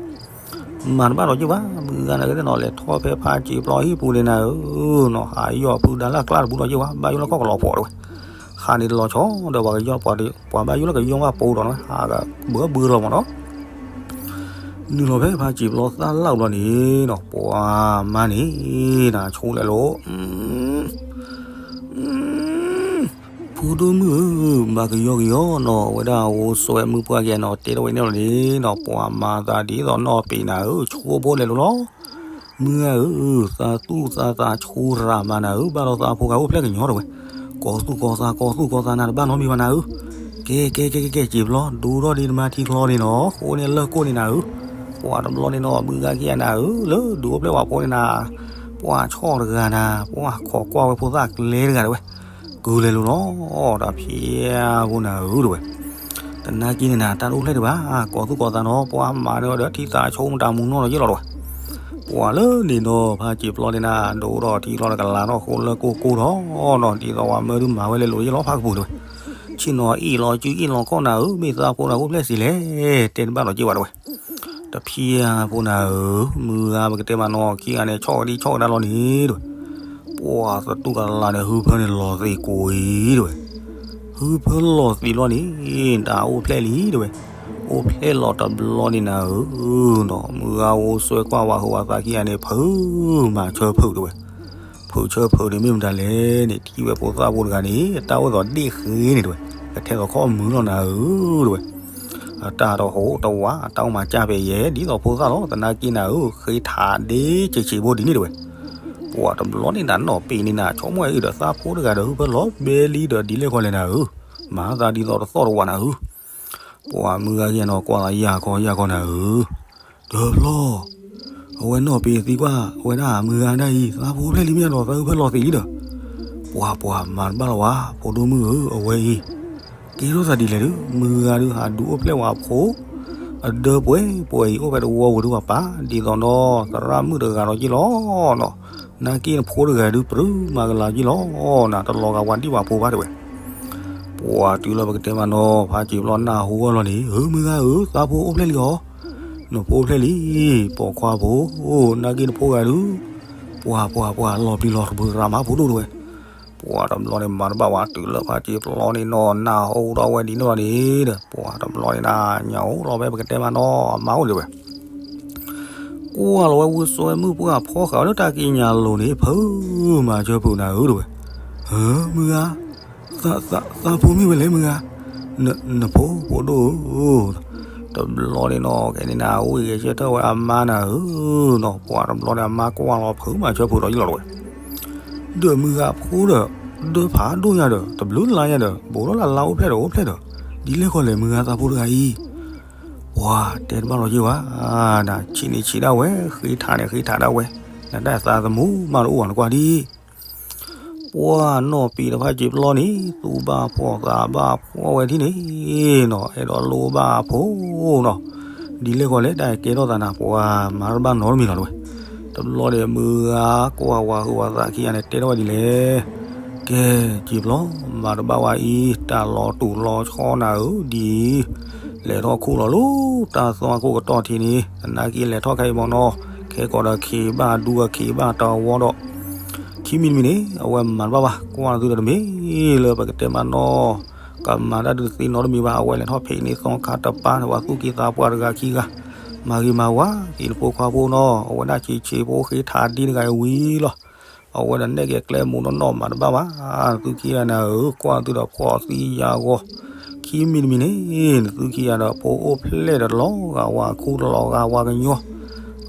မၤတဘၣ်ဒီးက့ၤဘၣ်, မုၢ်ဂၤန့ၣ်ကတဲနီၤ လဲၤထီၣ်ဖဲဖါစံာ်ဖျီဟံၣ်ပူၤန့ၣ်နၤဧၢ, နီၤ ဟးယီၢ်ဖုဒါလၢ်ကျါတပူၤဒီးက့ၤဘၣ်, ဘၣ်ယိၣ်လၢခီၣ်ကလီၤဖီးတဲဝဲ. ဃးန့ၣ်တလီၤဆီဒီး ပှၤကယီၢ် ပှၤဘၣ်ယိၣ်လၢကယီၢ်ဘၣ်ပိဒီးနီၤ ဟးဘၢဘၢလီၤမးနီၤ. နုာ်လီၤဖဲဖါစံာ်ဖျီသၣ်လၢ်ဘျီန့ၣ်နီၤ ပှၤမါန့ၣ် နဆိလဲၤလိၤ ဖိဒိၣ်မုၣ်ဧၢ, ဘၣ်ကယီကယီနီၤ အဝဲဒၣ်အဝဲစွဲမုၣ်ပှၢ်က့ၤနီၤ တဲထီၣ်ဝဲန့ၣ်လီၤန့ၣ်နီၤ ပှၤမၤသးဒ်သိးနီၢ်ပ့ၤနၤဧၢ, ဆိဖိလဲၤလိၤလီၤ. မုၢ်ဂၤဧၢ, သးသူၣ်သးသးဆူရၤမးနၤဧၢ, ဘၣ်ဒီးသးဖိဂၤအိၣ်ဖျဲၣ်ကညီတဲဝဲ, ကီၤသူၣ်ကီၤသး ကီၤသူၣ်ကီၤသးနၤတဘၣ်နီတမံၤဘၣ်နၤဧၢ. ကဲ ကဲ ကဲ ကဲ ကဲ စံာ်ဖျီ ဒိၣ်ထီၣ်ဒံးနမါထံချီန့ၣ်နီၤ ဃိန့ၣ်လၢကိၣ်န့ၣ်နၤဧၢ. ပှၤတဘျီန့ၣ်နီၤ မုၢ်ဂၤခံဂၤနၤဧၢ, လၢဒုးအိၣ်ဖျဲၣ်ဝဲဖိန့ၣ်နၤ, ပှၤဆီၣ်တဂၤနၤ, ပှၤခိးကွၢ်ဝဲဖိသၣ်ကျဲတဂၤတဲဝဲ, ကုၤလဲၤလိၤလီၤ တၢ်ဖံးအဖိနၤဧၢတဲဝဲ. တနာ်က့န့ၣ်နၤ တၢ်တအိၣ်ဖျဲၣ်ဒံးဘၣ်, ကီၤသူၣ်ကီၤသးနီၤ ပှၤမၤန့ၢ်ဒီးထံသးဆိကမိၣ်တၢ်မူနီၢ်လီၤယ့ၢ်လီၤတဲဝဲ. ပှၤလၢန့ၣ်ဒီး ဖါစံာ်ဖျီန့ၣ်နၤ ဒိၣ်ထီၣ်ထံချီတကလးထီၣ်ဃိလၢကိၣ်ကိၣ်ထီၣ်နီၤ ဒ်သိးပှၤမၢဒုးမၤဝဲလဲၤလိၤယ့ၢ်လီၤဖးကပူၤတဲဝဲ. ဆ့ၣ်နီၤအ့ၣ်လီၤစုအ့ၣ်လီၤခီၣ်နၤဧၢ, မ့ၢ်သးဖိနၤအိၣ်ဖျဲၣ်စ့လဲၣ်, တဲတဘၣ်လီၤက့ၤဝဲတဲဝဲ. တဖံးအဖိနၤဧၢ, မုၢ်ဂၤပကတဲမးနီၤ ခံဂၤန့ၣ် ဆီၣ်ကဒံဆီၣ်ကဒါလီၤန့ၣ်တဲဝဲ. ပှၤသတူၢ်ကလာ်န့ၣ် ဟုဖၢန့ၣ်လီၤသံးကိးအံၤတဲဝဲ. ဟုဖၢလီၤသံးလီၤန့ၣ် တၢ်အိၣ်ဖျဲၣ်လံတဲဝဲ. အိၣ်ဖျဲၣ်လီၤတဘျီန့ၣ်နၤဧၢ, ဒီးမုၢ်ဂၤအိၣ်စွဲကွၢ်ဝးဟုးဝးသးခံဂၤန့ၣ် ဖုးမၤဆၢဖုးတဲဝဲ. ဖုးဆၢဖုးန့ၣ်မ့ၢ်မတၤလဲၣ်န့ၣ် ထံၣ်ဝဲဖိသၣ်ဖိတဂၤန့ၣ် တၢ်အိၣ်သိးဒ့ၣ်ဃ့န့ၣ်တဲဝဲ. ကထဲသိးခီၣ်မုၢ်လီၤနၤဧၢတဲဝဲ. အတၢ်တဟိးတဝး တၢ်အိၣ်မၤစၢ်ဖဲယဲၢ် ဒ်သိးဖိသၣ်လီၤ တနာ်က့နၤဧၢ, ဃ့ထးဒ့ဆံးဆံးဖိဒ်န့ၣ်တဲဝဲ. ပှၤတဘျီန့ၣ်နၤနီၢ်ပ့ၤန့ၣ်နၤ ဆိကမိၣ်အံၤဒီးသးဖိတဂၤဒီး ဟုဖၢလီၤဘဲလံဒီးဒ်လဲၣ်ခီလဲၣ်နၤဧၢ, မၤသးဒ်သိးတသီၣ်တဝးနၤဧၢ. ပှၤမုၢ်ဂၤယဲၢ်နီၢ်ကွၢ်သးယၢ်ခီယၢ်ခီနၤဧၢ. တဘျီ အဝဲနီၢ်ပ့ၤသံကွၢ် အဝဲဒၣ်မုၢ်ဂၤဒၣ်အံၤ သးဖိဖျဲၣ်လံမ့ၢ်ဒီး သးဟုဖၢလီၤသံးလံဒီး, ပှၤပှၤမၤတဘၣ်လီၤဝဲ ဖိဒိၣ်မုၣ်ဧၢ, အဝဲအံၤ ကဲထီၣ်သးဒ်လဲၣ်ဒီး မုၢ်ဂၤဒုးဟးဒုးအိၣ်ဖျဲၣ်ဝဲအဖိ အဒၢပှဲၤပှဲၤအံၤ အိၣ်ဖဲတဝီဝဲဒုးပၤပၤ ဒ်သိးဒီးသရၣ်မုၣ်တဂၤဒီးက့ၢ်လီၤနီၤ, နာ်က့နဖိတဂၤဒုးပြူမၤကလၤက့ၢ်လီၤနီၤ, တလီၤဂာ်ဝဲဒံၣ်ဝဲဖိဘၣ်တဲဝဲ. ပ ပှၤတုၤလၢပကတဲမးနီၤ ဖးစံာ်ပျီနၢ်ဟူအီၤလီၤန့ၣ်, ဧၢ မုၢ်ဂၤဧၢ, သးဖိအိၣ်ဖျဲၣ်လံဧါ, နဖိအိၣ်ဖျဲၣ်လံ, ပိာ်ခွါဖိ, နာ်က့နဖိဂၤဒုး, ပှၤ ပှၤ ပှၤ လီၤပျံၤလီၤတပူၤရၤမးဖိဒိၣ်တဝဲ, ပှၤတဘျီန့ၣ်မၤတဘၣ်ဝဲ တုၤလၢဖးစံာ်ပျီန့ၣ်နီၤ နၢ်ဟူထီၣ်ဝဲဒ်န့ၣ်လီၤန့ၣ်ဒီး ပှၤတဘျီန့ၣ်နၤ ညၣ်အိၣ်လီၤဖဲပကတဲမးနီၤ အမါအိၣ်လၢၤဝဲ ကွၢ်လီၤဝဲဝံစိဝဲမုၣ်ပှၢ်ဖီဃာ်ဝဲလၢတၢ်ကံးညာ်လိၤန့ၣ် ဖုမၤဆၢဖုနၤဧၢတဝဲ, ဧၢ မုၢ်ဂၤ, သးဖိမ့ၢ်ဝဲလဲၣ်မုၢ်ဂၤ, နဖိဖိဒိၣ်ဧၢ, တဘျီန့ၣ်နီၤ ကဲန့ၣ်နၤ အိၣ်ဂဲၤဆၢထၢၣ်ဝဲအမါနၤဧၢနီၤ ပှၤတဘျီန့ၣ်အမါကွၢ်လီၤဖုမၤဆၢဖုဒီးယလီၤတဝဲ ဒီးမုၢ်ဂၤဖိဒီး ဒၢဖးဒိၣ်ညါဒီး တဘျုးလါညါဒီး ဘူးထီၣ်လၢ်လါအိၣ်ဖျဲၣ်ဒီးအိၣ်ဖျဲၣ်ဒီး ဒ်လဲၣ်ဃီလဲၣ်မုၢ်ဂၤသးဖိတဂၤအံၤ, ပှၤတဲတဘၣ်လီၤယ့ၢ်ဝဲ, နဆံးန့ၣ်ဆံးဒၣ်ဝဲ ဃ့ထးန့ၣ်ဃ့ထးဒၣ်ဝဲ, နတၢ်သးသမူမးတအိၣ်ဘၣ်နကွၢ်ဒ် ပှၤနီၢ်ပံၤဒီးဖးစံာ်ပျီန့ၣ် သူၣ်ဘၣ်ဖှီၣ်သးဘၣ်ဖှီၣ်ဝဲဒ်န့ၣ်နီၤ အဲၣ်ဒိးလိၣ်ဘၣ်အဖိနီၤ, ဒ်လဲၣ်ဃီလဲၣ် တၢ်ကဲထီၣ်သးနၤ ပှၤမၤတဘၣ်နီတမံၤလီၤတဝဲ, တဘျီဒီးမုၢ်ဂၤကွၢ်ဝၤဟုးဝၤသးခံဂၤန့ၣ် တဲထီၣ်ဝဲဒ်လဲၣ်, ကဲ စံာ်ပျီ, မၤတဘၣ်ဝဲအံၤ တၢ်လီၤတူာ်လီၤဆီနၤဧၢ ဒ်အံၤ, လဲၤထီၣ်ခူၣ်လီၤလၢ တၢ်သွၣ်ခိၣ်ကတီၢ်ထံးန့ၣ် သနာ်က့လဲၤထီၣ်ခဲအံၤမ့ၢ်နီၤ, ခဲကီးဒီးခံးဘၣ်ဒူအခံးဘၣ်တဝီဒီး ခံမံၤတမံၤန့ၣ် အဝဲမၤတဘၣ်ဘၣ် ကွၢ်သုဒီးတမ့ၢ်လၢပကတဲမးနီၤ, ကမၤတၢ်ဒုးသ့နီတမံၤဘၣ် အဝဲလဲၤထီၣ်ဖံးန့ၢ်သီခါတပၤ ပှၤသူၣ်က့သးပှၢ်တဂၤခံဂၤ, မၤဂ့ၤမၤဝါက့ၤနဖိခွါဖိနီၤ အဝဲဒၣ်ဆံးဆံးဖိဃ့ထးဒ်တဂၤအံၤဝံၤလီၤ, အဝဲဒီးနဲၣ်က့ၤကျဲမူးနီၢ်နီၢ်မၤတဘၣ်ဘၣ်, နသုခံဂၤနၤဧၢ ကွၢ်သုဒီးဖှီၣ်သံယၤဂီၤ, ခံမံၤတမံၤန့ၣ် နသုခံဂၤဒီးဖိအိၣ်ဖျဲၣ်ဒီးတလီၤဂာ်ဝၤကညီ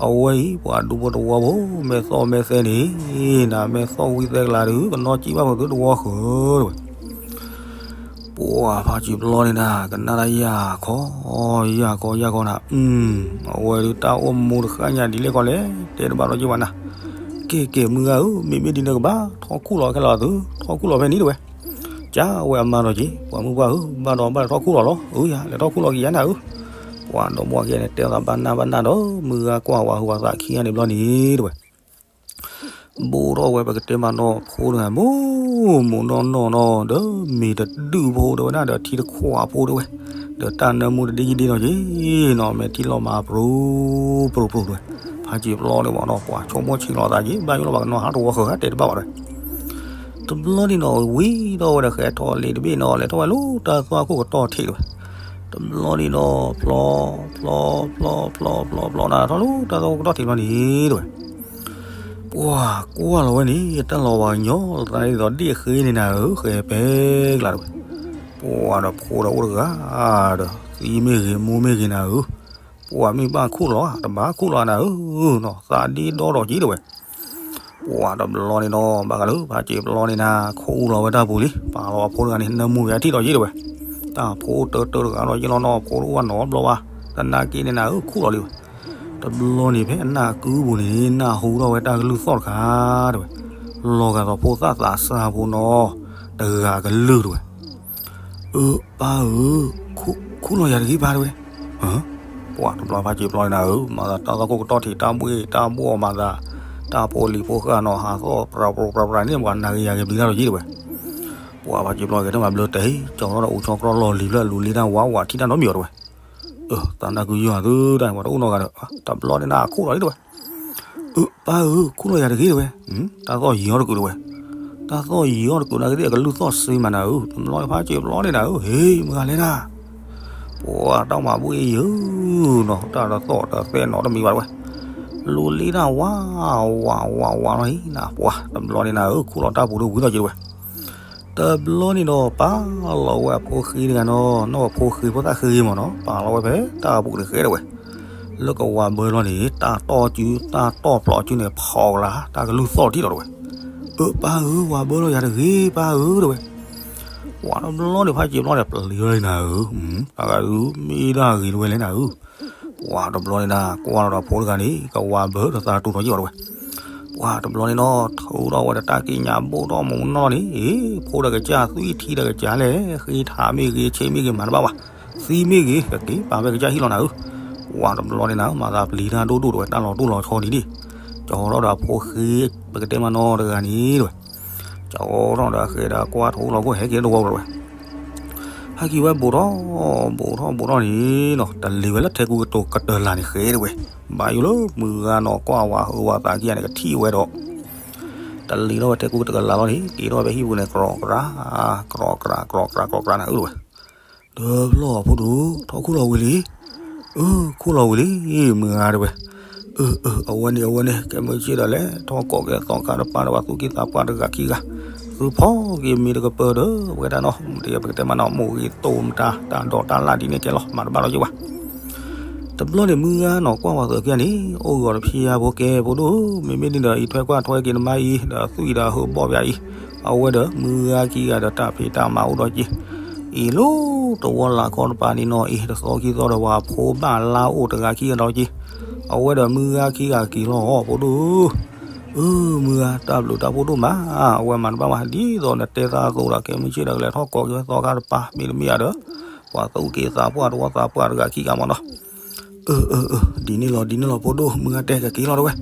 အဝဲအံၤ ပှၤဒူဖိတဝီဖိ မဲာ်သီၣ်မဲာ်သဲန့ၣ် နမဲာ်သီၣ်ဝံသဲကလၤဒုး ကနီၣ်ကံၣ်ဘၣ်ဖိသုတဝီဃၢၤတဝဲ, ပှၤဖးစံာ်ပျီန့ၣ်နၤ ကနၣ်တၢ်ယၢ်ခီ ယၢ်ခီယၢ်ခီနၤ, အဝဲဒုးတၢ်အိၣ်မူတဃၣ်ညါဒ်လဲၣ်ခီလဲၣ် တဲတဘၣ်ဒီးယ့ၢ်ဝဲနၤ, ကဲကဲမုၢ်ဂၤဧၢ မ့မ့ၢ်ဒ်န့ၣ်ကဘၣ်ထီၣ်ခူၣ်လီၤခဲလၢာ်သု ထီၣ်ခူၣ်လီၤဖဲန့ၣ်တဝဲ ကၢ်ဝဲအမါဒီးက့ၤ ပှၤမုၣ်ပှၢ်ဧၢ ဘၣ်ဒီးဘၣ်လဲၤထီၣ်ခူၣ်လီၤလီၤ အၢယၤ လဲၤထီၣ်ခူၣ်လီၤက့ၤယၤနၤဧၢ, ပှၤဒီးဘှီက့ၤန့ၣ် တဲသးဘၣ်နၢ်ဘၣ်နၢ်ဒီး မုၢ်ဂၤကွၢ်ဝၤဟုးဝၤသးခံဂၤန့ၣ်ဘျီန့ၣ်တဝဲ ဘူးထီၣ်ဝဲပကတဲမးနီၤ ဖိတဂၤမူးမူးနီၢ်နီၢ်နီၤ ဒီးမ့ၤတဒုၣ်ဖိတဝဲဒၣ် ဒီးထံတခွးဖိတဝဲ, ဒီးတၢ်နၢမူတဒ့ယဒ့နီၤက့ၤနီၤ မဲာ်ထံလီၤမၤပြူပြူပြူတဝဲ, ဖးစံာ်ပျီန့ၣ်မးနီၤ ပှၤဆိကမိၣ်ဆံးလီၤသးက့ၤ ဘၣ်ယိၣ်လီၤပှၤကနီၤဟးတဝီဃၢၤ တဲတဘၣ်ဘၣ်တဝဲ တဘျီန့ၣ်နီၤ ဝံၤဒီးဝဲဒီးဃဲၤထီၣ်လ့ၤတဘ့ၣ်နီၤ လဲၤထီၣ်ဝဲလၢတၢ်သွၣ်ခိၣ်ကတီၢ်ထံးတဝဲ, တဘျီန့ၣ်နီၤ ဖျီ ဖျီ ဖျီ ဖျီ ဖျီ ဖျီ နၤထီၣ်လၢတၢ်သွၣ်ခိၣ်ကတီၢ်ထံးတဘျီန့ၣ်တဝဲ ပှၤကွၢ်လီၤဝဲန့ၣ် တၢ်လီၤဝၤကညီ သးဒ်သိးဒ့ၣ်ဃ့န့ၣ်နၤဧၢ ဃဲၤပဲကျါတဝဲ, ပှၤဒီးဖိဒီးအိၣ်တဂၤဒီး သံမ့ၢ်ဂ့ၤ မူမ့ၢ်ဂ့ၤနၤဧၢ, ပှၤမ့ၢ်ဘၣ်ခူၣ်လီၤ တဘၣ်ခူၣ်လီၤနၤဧၢ, သးဒ့ဒီဒီးက့ၤတဝဲ ပှၤတဘျီန့ၣ်နီၤ ဘၣ်ဃးလၢဖးစံာ်ပျီန့ၣ်နၤ ခူၣ်လီၤဝဲတၢ်ပူၤလံ ပာ်လီၤအဖိတဂၤန့ၣ် နၢမူဝဲအထံၣ်ဒီးက့ၤတဝဲ, တၢ်ဖိတၢတၢတဂၤဒီးယ့ၢ်လီၤနီၤ ဖိတအိၣ်ဘၣ်နီတဘျီဘၣ်, သနာ်က့န့ၣ်နၤဧၢ ခူၣ်လီၤလံဝဲ, တဘျီန့ၣ်ဖဲအနၢ်ကုပူၤန့ၣ် နၢ်ဟူထီၣ်ဝဲတၢ်ကလုၢ်သီၣ်တခါတဝဲ, လီၤဂာ်သိးဖိသၣ်သးစၢ်ဖိနီၤ, တဂၤကလုၢ်တဝဲ အၢ ပၢ်ဧၢ, ခူၣ်လီၤယၤတဂ့ၤပၢ်တဝဲ, ပှၤတဘျီဖးစံာ်ပျီန့ၣ်နၤဧၢ, မၤသးတၢ်သွၣ်ခိၣ်ကတီၢ်ထံး တၢ်ဘှ့ၣ်တၢ်ဘှီၣ်မၤသး, တၢ်ဖိလံၤဖိဃာ်နီၤ ဟးသီၣ်ပြးပြးပြးန့ၣ် ပှၤနၤဂ့ၤယၤဂ့ၤဘျံးတၢ်ဒီးက့ၤတဝဲ, ပှၤဖးစံာ်ပျီဂဲၤထီၣ်မၤဘျၢတဟ့ၣ် ကၠီထီၣ်ဒီးအိၣ်ဆီကြီလီၤလံၤဖျၢၣ်လူၤလ့တၢ်ဝးဝးထံၣ်တၢ်နီတမံၤအီၤတဝဲ, တၢ်နၢ်ကုယွၤသုတၢ်ပှၤတအိၣ်နီတဂၤဒီး တဘျီန့ၣ်နၤခူၣ်လီၤလံတဝဲ အၢ ပၢ်ဧၢ, ခူၣ်လီၤယၤတဂ့ၤတဝဲ, တၢ်သီၣ်ယံၤအီၤတကုာ်တဝဲ, တၢ်သီၣ်ယံၤအီၤတကုာ်နာ်က့သ့ၣ် အကလုၢ်သီၣ်စ့မးနၤဧၢ, တဘျီဖးစံာ်ပျီန့ၣ်နၤဧၢ, ဟ့ၣ် မုၢ်ဂၤလဲၣ်နၤ, ပှၤတၢ်မၤဘှ့ၣ်ယုၤနီၤ တၢ်တသီၣ်တသဲနီတမံၤဘၣ်တဝဲ, လူၤလ့တၢ်ဝး ဝး ဝး ဝးလီၤဟံၣ်နၤ ပှၤတဘျီန့ၣ်နၤဧၢ, ခူၣ်လီၤတၢ်ပူၤဒီးဝံၤလီၤက့ၤတဝဲ တဘျီန့ၣ်ဒီး ပာ်လီၤဝဲအဖိဃ့တဂၤနီၤ, နီၢ်ဖိဃ့ဖိသၣ်ဃ့ဂ့ၤမးနီၤ, ပာ်လီၤဝဲဖဲတၢ်အပူၤတဃဲတဝဲ, လၢကဝၤဘၢလီၤန့ၣ် တၢ်တီၢ်စု တၢ်တီၢ်ဖျိးစုန့ၣ် ဖီကလါ တၢ်ကလုၢ်သီၣ်ထံၣ်လီၤတဝဲ, အၢ ပၢ်ဧၢ, ဝၤဘၢလီၤယၤတဂ့ၤ ပၢ်ဧၢ တဝဲ, ပှၤတဘျီန့ၣ် ဖးစံာ်ပျီန့ၣ် ပျံၤလီၤနၤဧၢ, တၢ်ဂၤဒုးမ့ၢ်ဒၣ်ဂ့ၤတဝဲလဲၣ်နၤဧၢ ပှၤတဘျီန့ၣ်နၤ ကွၢ်လီၤဒီးဖိတဂၤန့ၣ် ကဝၤဘၢတသးတူာ်ထီၣ်ယံာ်အီၤတဝဲ, ပှၤတဘျီန့ၣ်နီၤ ထူထီၣ်ဝဲဒီးတၢ်ကံးညာ်ဘိၣ်ထီၣ်မူးနီၢ်န့ၣ် အ့ ဖိဒီးကစၢ်သွံၣ်ထံဒီးကစၢ်လဲၣ် ဃ့ထးမ့ၢ်ဂ့ၤ ဆ့မ့ၢ်ဂ့ၤ မၤတဘၣ်ဘၣ်, သံမ့ၢ်ဂ့ၤ ကက့ၤပာ်ဖဲကစၢ်ဟံၣ်လီၤနၤဧၢ, ပှၤတဘျီန့ၣ်နၤ မၤသးပျံၤတၢ်ဒိၣ်ဒိၣ်တဝဲ တၢ်လီၤတူၢ်လီၤဆီဒ်န့ၣ်, ကၠီထီၣ်ဒီးအဖိဃ့ ပကတဲမးနီတဂၤန့ၣ်တဝဲ ကၠီထီၣ်ဒီးအဃဲဒီးကွၢ်ထူလီၤခိၣ်ဟဲက့ၤတဝီတဝဲ, ကံဝဲဘူးထီၣ်, ဘူးထီၣ်ဘူးထီၣ်န့ၣ်နီၤ, တလ့ၤဝဲလၢထဲကူကတိၤကတၢၢ်လၢ်န့ၣ်ဃဲတဝဲ, ဘၣ်ယိၣ်လၢမုၢ်ဂၤနီၤ ကွၢ်ဝဲဟုးဝဲသးခံဂၤန့ၣ် ကထံၣ်ဝဲဒီး တလ့ၤထီၣ်ဝဲထဲကူကတၢၢ်လၢ်လီၤန့ၣ် က့ၤထီၣ်ဝဲဖဲဟံၣ်ပူၤန့ၣ် ကြီကြၤ, ကြီကြၤ, ကြီကြၤ, ကြီကြၤန့ၣ် အၢတဝဲ, ဒီဖျီၣ်ဖိဒိၣ် ထီၣ်ခူၣ်လီၤဝံၤလံ, အၢ ခူၣ်လီၤဝံၤလံ, မုၢ်ဂၤတဝဲ, အၢ အၢ အဝဲန့ၣ် အဝဲန့ၣ် ကဲမုၢ်ဆ့ၣ်ဒီးလဲၤထီၣ်ကိးက့ၤသီခါတပၤဒီး ပှၤသူၣ်က့သးပှၢ်တဂၤခံဂၤ, သုဖီက့ၤမ့ၤတကပၢၢ်ဒီး ပဝဲဒၣ်နီၤ မ့ၢ်တယဲပကတဲမးနီၤ မိၢ်ဂ့ၤတိၢ်မတၤ တၢ်ဒိးတၢ်လၣ်ဒ်န့ၣ်ကဲလီၤ မၤတဘၣ်လီၤယ့ၢ်ဝဲ တဘျီန့ၣ် မုၢ်ဂၤနီၤ ကွၢ်ဝဲသးခံဂၤန့ၣ် အိၣ်ဂီၤတဖံးယါဖိကဲ ဖိဒိၣ်ဧၢ, မ့မ့ၢ်ဒ်ဒီး အံးထွဲကွၢ်ထွဲက့ၤနမါအံၤ ဒီးသွံၣ်ဒီးဟုးဘီၣ်ပယါအံၤ, အဝဲဒီးမုၢ်ဂၤခံဂၤဒီးတၢ်ဖံးတၢ်မၤအိၣ်ဒီးက့ၤ, အံၤလီၤတဝီလၢ်ခီတပၤန့ၣ်နီၤအံၤ တသီခံသီဒီး ပှၤဖိဘၣ်လါအိၣ်တဂၤခံဂၤဒီးက့ၤ, အဝဲဒီးမုၢ်ဂၤခံဂၤက့ၤလီၤအီၤ ဖိဒိၣ်ဧၢ အၢ မုၢ်ဂၤ တၢ်ဘျုးတၢ်ဖှိၣ်ဒိၣ်မး, အဝဲမၤတဘၣ်ဘၣ် ဒ်သိးနတဲသးအသိးဒီး ကဲမုၢ်ဆ့ၣ်ဒီးကလဲၤထီၣ်ကိးက့ၤဝဲသီခါတပၤ မ့တမ့ၢ်ဧါဒီး ပှၤသူၣ်က့သးပှၢ်တဝီသးပှၢ်တဂၤခံဂၤမးနီၤ, အၢ အၢ အၢ ဒ်န့ၣ်လီၤ ဒ်န့ၣ်လီၤ ဖိဒိၣ် မုၢ်ဂၤတဲကက့ၤလီၤတဝဲ,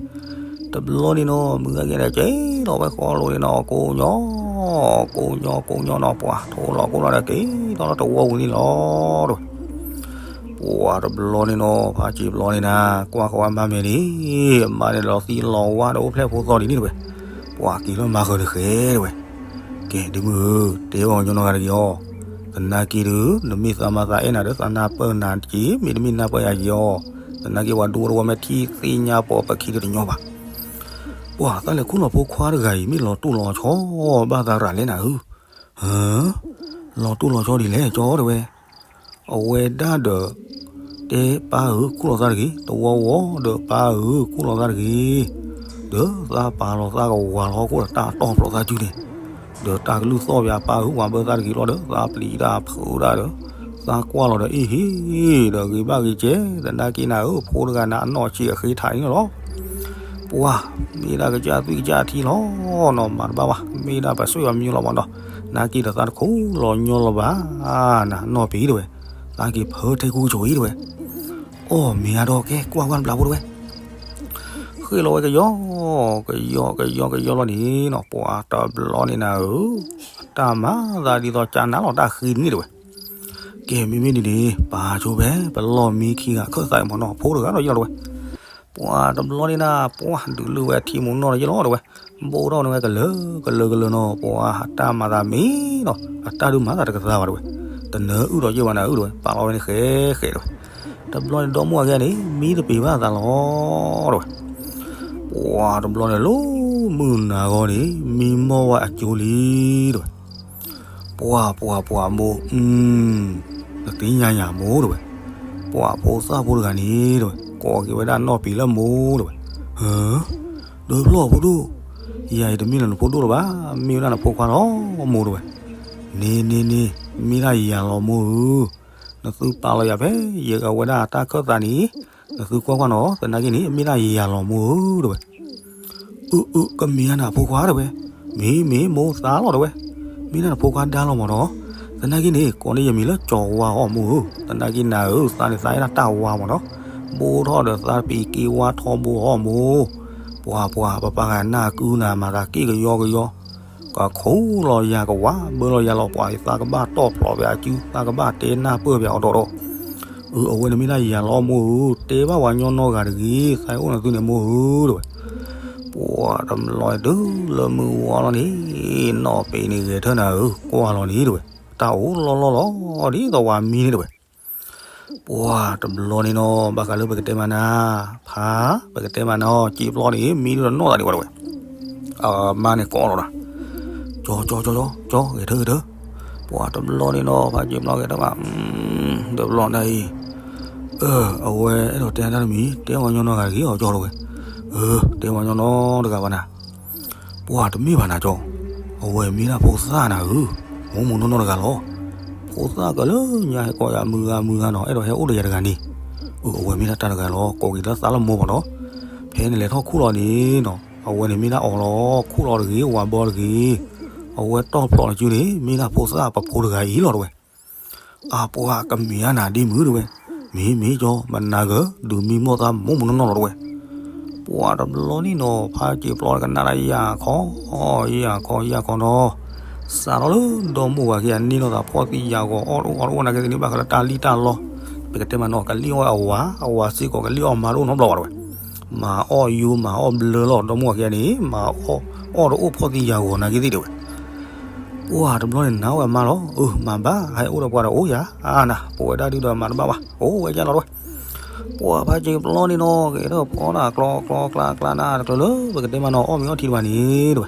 တဘျီန့ၣ်နီၤ မုၢ်ဂၤက့ၤဒီးက့ၤလီၤဝဲဃီလိၤန့ၣ်နီၤ ကိးညီ ကိးညီ ကိးညီနီၤ ပှၤထိလီၤကိးလီၤဒီးက့ၤထီၣ်လၢတဝီပူၤန့ၣ်လီၤတဝဲ ပှၤတဘျီန့ၣ်နီၤ ဖးစံးဘျီန့ၣ်နၤ ကွၢ်ဃီအမါမဲာ်လံ, အမါန့ၣ်လီၤသံလီၤဝါဒီးအိၣ်ဖျဲၣ်ဖိသီဒ်န့ၣ်တဝဲ, ပှၤက့ၤလီၤမၤဃၢၤတဃဲတဝဲ, ကဲ ဒ်မုၢ်ဧၢ တဲအီၤညီနီတဂၤတဂ့ၤအီၤ, သနာ်က့ဒီး နမ့ၢ်သးမၤသးအဲၣ်နၤဒီး သးနၢ်ပၢၢ်နၤတက့ၢ် မ့တမ့ၢ်နၢ်ပၢၢ်ယၤက့ၤအီၤ, သနာ်က့ပှၤဒူတဝီမ့ၢ်ထံၣ်သ့ၣ်ညါပိာ်ပခံဒီးတညီဘၣ် ပှၤသးလဲၤခူၣ်လီၤဖိခွါတဂၤအံၤ မ့ၢ်လီၤတိၢ်လီၤဆီဘၣ်သးရၤလဲၣ်နၤဧၢ, ဟၢ, လီၤတိၢ်လီၤဆီဒ်လဲၣ်ကၠီတဲဝဲ, အဝဲဒၣ်ဒီး တဲပၢ်ဧၢ ခူၣ်လီၤသးတဂ့ၤ, တဝီဝီဒီးပၢ်ဧၢ ခူၣ်လီၤသးတဂ့ၤ, ဒီးသးပာ်လီၤသးကဝၤလီၤဟီၣ်ခိၣ်ဒီးတၢ်တီၢ်ဖျိးသးစုန့ၣ်, ဒီးတၢ်ကလုၢ်သီၣ်ပယၤပၢ်ဧၢ ဝၤဘၢသးတဂ့ၤလီၤဒီး သးပျံၤတၢ်ဖုးတၢ်ဒီး သးကွၢ်လီၤဒီးအ့ၣ်ဟ့ၣ် ဒီးဂ့ၤဘၣ်ဂ့ၤကဲ, သနာ်က့နၤဧၢ ဖိတဂၤနၤအနီၢ်ဆံးအဃ့ထးန့ၣ်လီၤ ပှၤ မ့ၢ်ဒၣ်ကစၢ်သွံၣ်ကစၢ်ထံလီၤနီၤ မၤတဘၣ်ဘၣ် မ့ၢ်ဒၣ်ပှၤဆွေပှၤမျိုးလီၤမးနီၤ, သနာ်က့ဒီးသးတခူၣ်လီၤညီလီၤဘၣ်, နနီၢ်ပံၤတဝဲ, သးက့ၤဖၢထဲကူကၠိအံၤတဝဲ, အီၣ်မ့ၤအါဒီးကဲ ကွၢ်ကွၢ်နဘျးဖိတဝဲ, ဃ့ၢ်လီၤဝဲကယီ ကယီ ကယီ ကယီလီၤန့ၣ်နီၤ ပှၤတဘျီန့ၣ်နၤဧၢ, အတၢ်မၤသးဒ်သိးကၢ်နါလီၤတၢ်ဃံန့ၣ်တဝဲ, ကဲမ့မ့ၢ်ဒ်န့ၣ် ပာ်ဆိဖဲ ပလီၢ်မံခံဂၤခၢၣ်သးအံၤမးနီၤ ဖိတဂၤဒီးယလီၤတဝဲ ပှၤတဘျီန့ၣ်နၤ ပှၤဒုးလုၢ်ဝဲထံမူနီၢ်ဒီးယလီၤတဝဲ, ဘိၣ်ထီၣ်န့ၢ်ဝဲကလၢၤကလၢၤကလၢၤနီၤ ပှၤအတၢ်မၤသးမ့ၢ်နီၤ အတၢ်ဒုးမၤသးတကသါဘၣ်တဝဲ, တနၢအုၣ်ဒီးယဲၢ်ဘၣ်နၤအုၣ်တဝဲ ပာ်လီၤဝဲန့ၣ်ဃဲဃဲတဝဲ, တဘျီန့ၣ်ဒီမါဝၤဂၤန့ၣ် မံတပ့ၤဘၣ်သးလီၤတဝဲ, ပှၤတဘျီန့ၣ်လီၤ မုၢ်နၤဂီၤန့ၣ် မံမီၢ်ဝဲအကၠိလံတဝဲ ပှၤ ပှၤ ပှၤမိၢ် နသ့ၣ်ညါယၤမိၢ်တဝဲ, ပှၤဖိသၣ်ဖိတဂၤန့ၣ်တဝဲ ကိးက့ၤဝဲဒၣ်နီၢ်ပံၤလၢမိၢ်တဝဲ, ဟၢ, ဒီဖျီၣ်ဖိဒိၣ်, ယၤအံၤတမ့ၢ်လၢနဖိဒိၣ်လၢၤဘၣ်, မ့ၢ်ဝဲဒၣ်နဖိခွါလီၤမိၢ်တဝဲ, န့ၣ်န့ၣ်န့ၣ် မ့ၢ်ဒၣ်ယၤလီၤမိၢ်ဧၢ, နသုပာ်လီၤယၤဖဲ ယကဝဲဒၣ်တၢ်ခၢၣ်သးန့ၣ်, နသုကွၢ်ကွၢ်နီၤ သနာ်က့န့ၣ် မ့ၢ်ဒၣ်ယၤလီၤမိၢ်ဧၢတဝဲ အၢ အၢ ကမ့ၢ်ဧါနၤဖိခွါတဝဲ, မ့ၢ် မ့ၢ် မိၢ်သးလီၤတဝဲ, မ့ၢ်ဒၣ်နဖိခွါဒါလီၤမးနီၤ, သနာ်က့န့ၣ် ကိးန့ၢ်ယမံၤလၢကၠီၤဝါအီၤမိၢ်ဧၢ, သနာ်က့နၤဧၢ သးန့ၣ်သးအဲၣ်ဒၣ်တၢ်ဝါမးနီၤ, ဘိထီၣ်ဒီးသးပံၤက့ဝါထီဘိအီၤမိၢ်, ပှၤ ပှၤ ပပှၤဂၤနၢ်ကုနၤမၤသးက့ၣ်ကယီကယီ ကခိၣ်လီၤယၤကဝါ ဘၢလီၤယၤလီၤပှၤ သးကဘၣ်တီၢ်ဖျိးပယၤအစု သးကဘၣ်တဲနၢ်ပၢၢ်ပယၤအီၤဒီးဒီး, အၢ အဝဲန့ၣ်မ့ၢ်ဒၣ်ယၤလီၤမိၢ်ဧၢ, တဲဘၣ်ပှၤညီနီတဂၤတဂ့ၤ, သးအိၣ်နသုန့ၣ်မိၢ်ဧၢတဝဲ, ပှၤတဘျီတုၤလၢမုၢ်ဝါလီၤန့ၣ်, နီၢ်ပံၤန့ၣ်ဂဲၤထၢၣ်နၤဧၢ ကွၢ်လီၤန့ၣ်တဝဲ, တၢ်အိၣ်လီၤလီၤလီၤ ဒ်သိးဝၤမံန့ၣ်တဝဲ ပှၤတဘျီန့ၣ်နီၤ ဘၣ်ဃးလၢပကတဲမးနၤ, ဖး ပကတဲမးနၤ စံးဖျီန့ၣ် မံဒုးဒီးနီၢ်သးဒံးဝဲတဝဲ, အမါန့ၣ်ကိးလီၤဒီး, ကၠီ ကၠီ ကၠီ ကၠီ ဂဲၤထၢၣ်ဂဲၤထၢၣ်, ပှၤတဘျီန့ၣ်နီၤ ဖးစံးဖျီဂဲၤထၢၣ်ဘၣ်, ဒီးဘျီန့ၣ်အံၤ, အဝဲအဲၣ်ဒိးတဲတၢ်တမံၤ တဲဝဲညီနီတဂၤတဂ့ၤအီၤကၠီတဝဲ, တဲဝဲညီနီတဂၤဘၣ်နၤ ပှၤတမ့ၢ်ဘၣ်နၤကၠီ, အဝဲမ့ၢ်ဒၣ်ဖိသၣ်နၤဧၢ, မိၢ်မိၢ်နီၢ်နီၢ်တဂၤလီၤ. ဖိသၣ်ကလၢညါဟဲကိးယၤမုၢ်ဂၤမုၢ်ဂၤနီၤ အဲၣ်ဒိးဟဲအိၣ်ဒီးယၤတဂၤန့ၣ်, အဝဲမ့ၢ်ဒၣ်တၢ်တဂၤလီၤ ကိးက့ၤလၢသးလၢမိၢ်မးနီၤ. ဖဲနလဲၤထီၣ်ခူၣ်လီၤန့ၣ်နီၤ အဝဲန့ၣ်မ့ၢ်ဒၣ်အီၤလီၤ ခူၣ်လီၤတဂ့ၤ ဝၤဘီတဂ့ၤ, အဝဲတီၢ်ဖျိးတစုန့ၣ် မ့ၢ်ဒၣ်ဖိသၣ်ပဖိတဂၤအံၤလီၤတဝဲ အပှၤကမ့ၢ်ဧါနၤဒ်မုၢ်တဝဲ, မ့ၢ်မ့ၢ်ကၠီ မနၤဂၢၢ် ဒုးမံမိၢ်သးမိၢ်မိၢ်နီၢ်နီၢ်လီၤတဝဲ. ပှၤတဘျီန့ၣ်နီၤ ဖးစ့းပျီကနၣ်ဒၣ်ယၤခီ, ယၤခီ ယၤခီနီၤ, သ စးထီၣ်လၢဒီမိၢ်ဝၤခံဂၤန့ၣ်နီၢ်သးဖှီၣ်သံယာ်ဂီၤအီၣ်တအိၣ်အီတအိၣ်နာ်က့သ့ၣ်န့ၣ် ဘၣ်ဃးလၢတၢ်လံၣ်တၢ်လီ, ပကတဲမးနီၤ ကလံၣ်အီၣ်ဝဲအဝၤ, အဝၤစ့ၢ်ကီးကလံၣ်အီၣ်မါတအိၣ်နီတဘျီဘၣ်တဝဲ, မၤအီၣ်ယိမၤအီၣ်ဘျၢလီၤ ဒီမိၢ်ဝၤခံဂၤန့ၣ် မၤအီၣ်တအိၣ်ဖှီၣ်သံယာ်ဂီၤနာ်က့သ့ၣ်တဝဲ. ပှၢ်တဘျီန့ၣ် နာ်ဝဲအမါလီၤ, အၢ မၤဘၣ် ဟဲအိၣ်ဒီးပှၤဒီးအိၣ်ယၤ, အါနၤ ပဝဲဒၣ်ဒုဒီးမၤတဘၣ်ဘၣ် အိၣ်ဝဲကလီၤတဝဲ. ပှၢ်ဖးက့ၤပျီန့ၣ်နီၤ ကဲထီၣ်ဖီဒၣ်ကျီကျီကျါကျါနၤတကျၢၤလၢ ပကတဲမးနီၤ အီၣ်မ့ၤအီထံတဘၣ်န့ၣ်တဝဲ,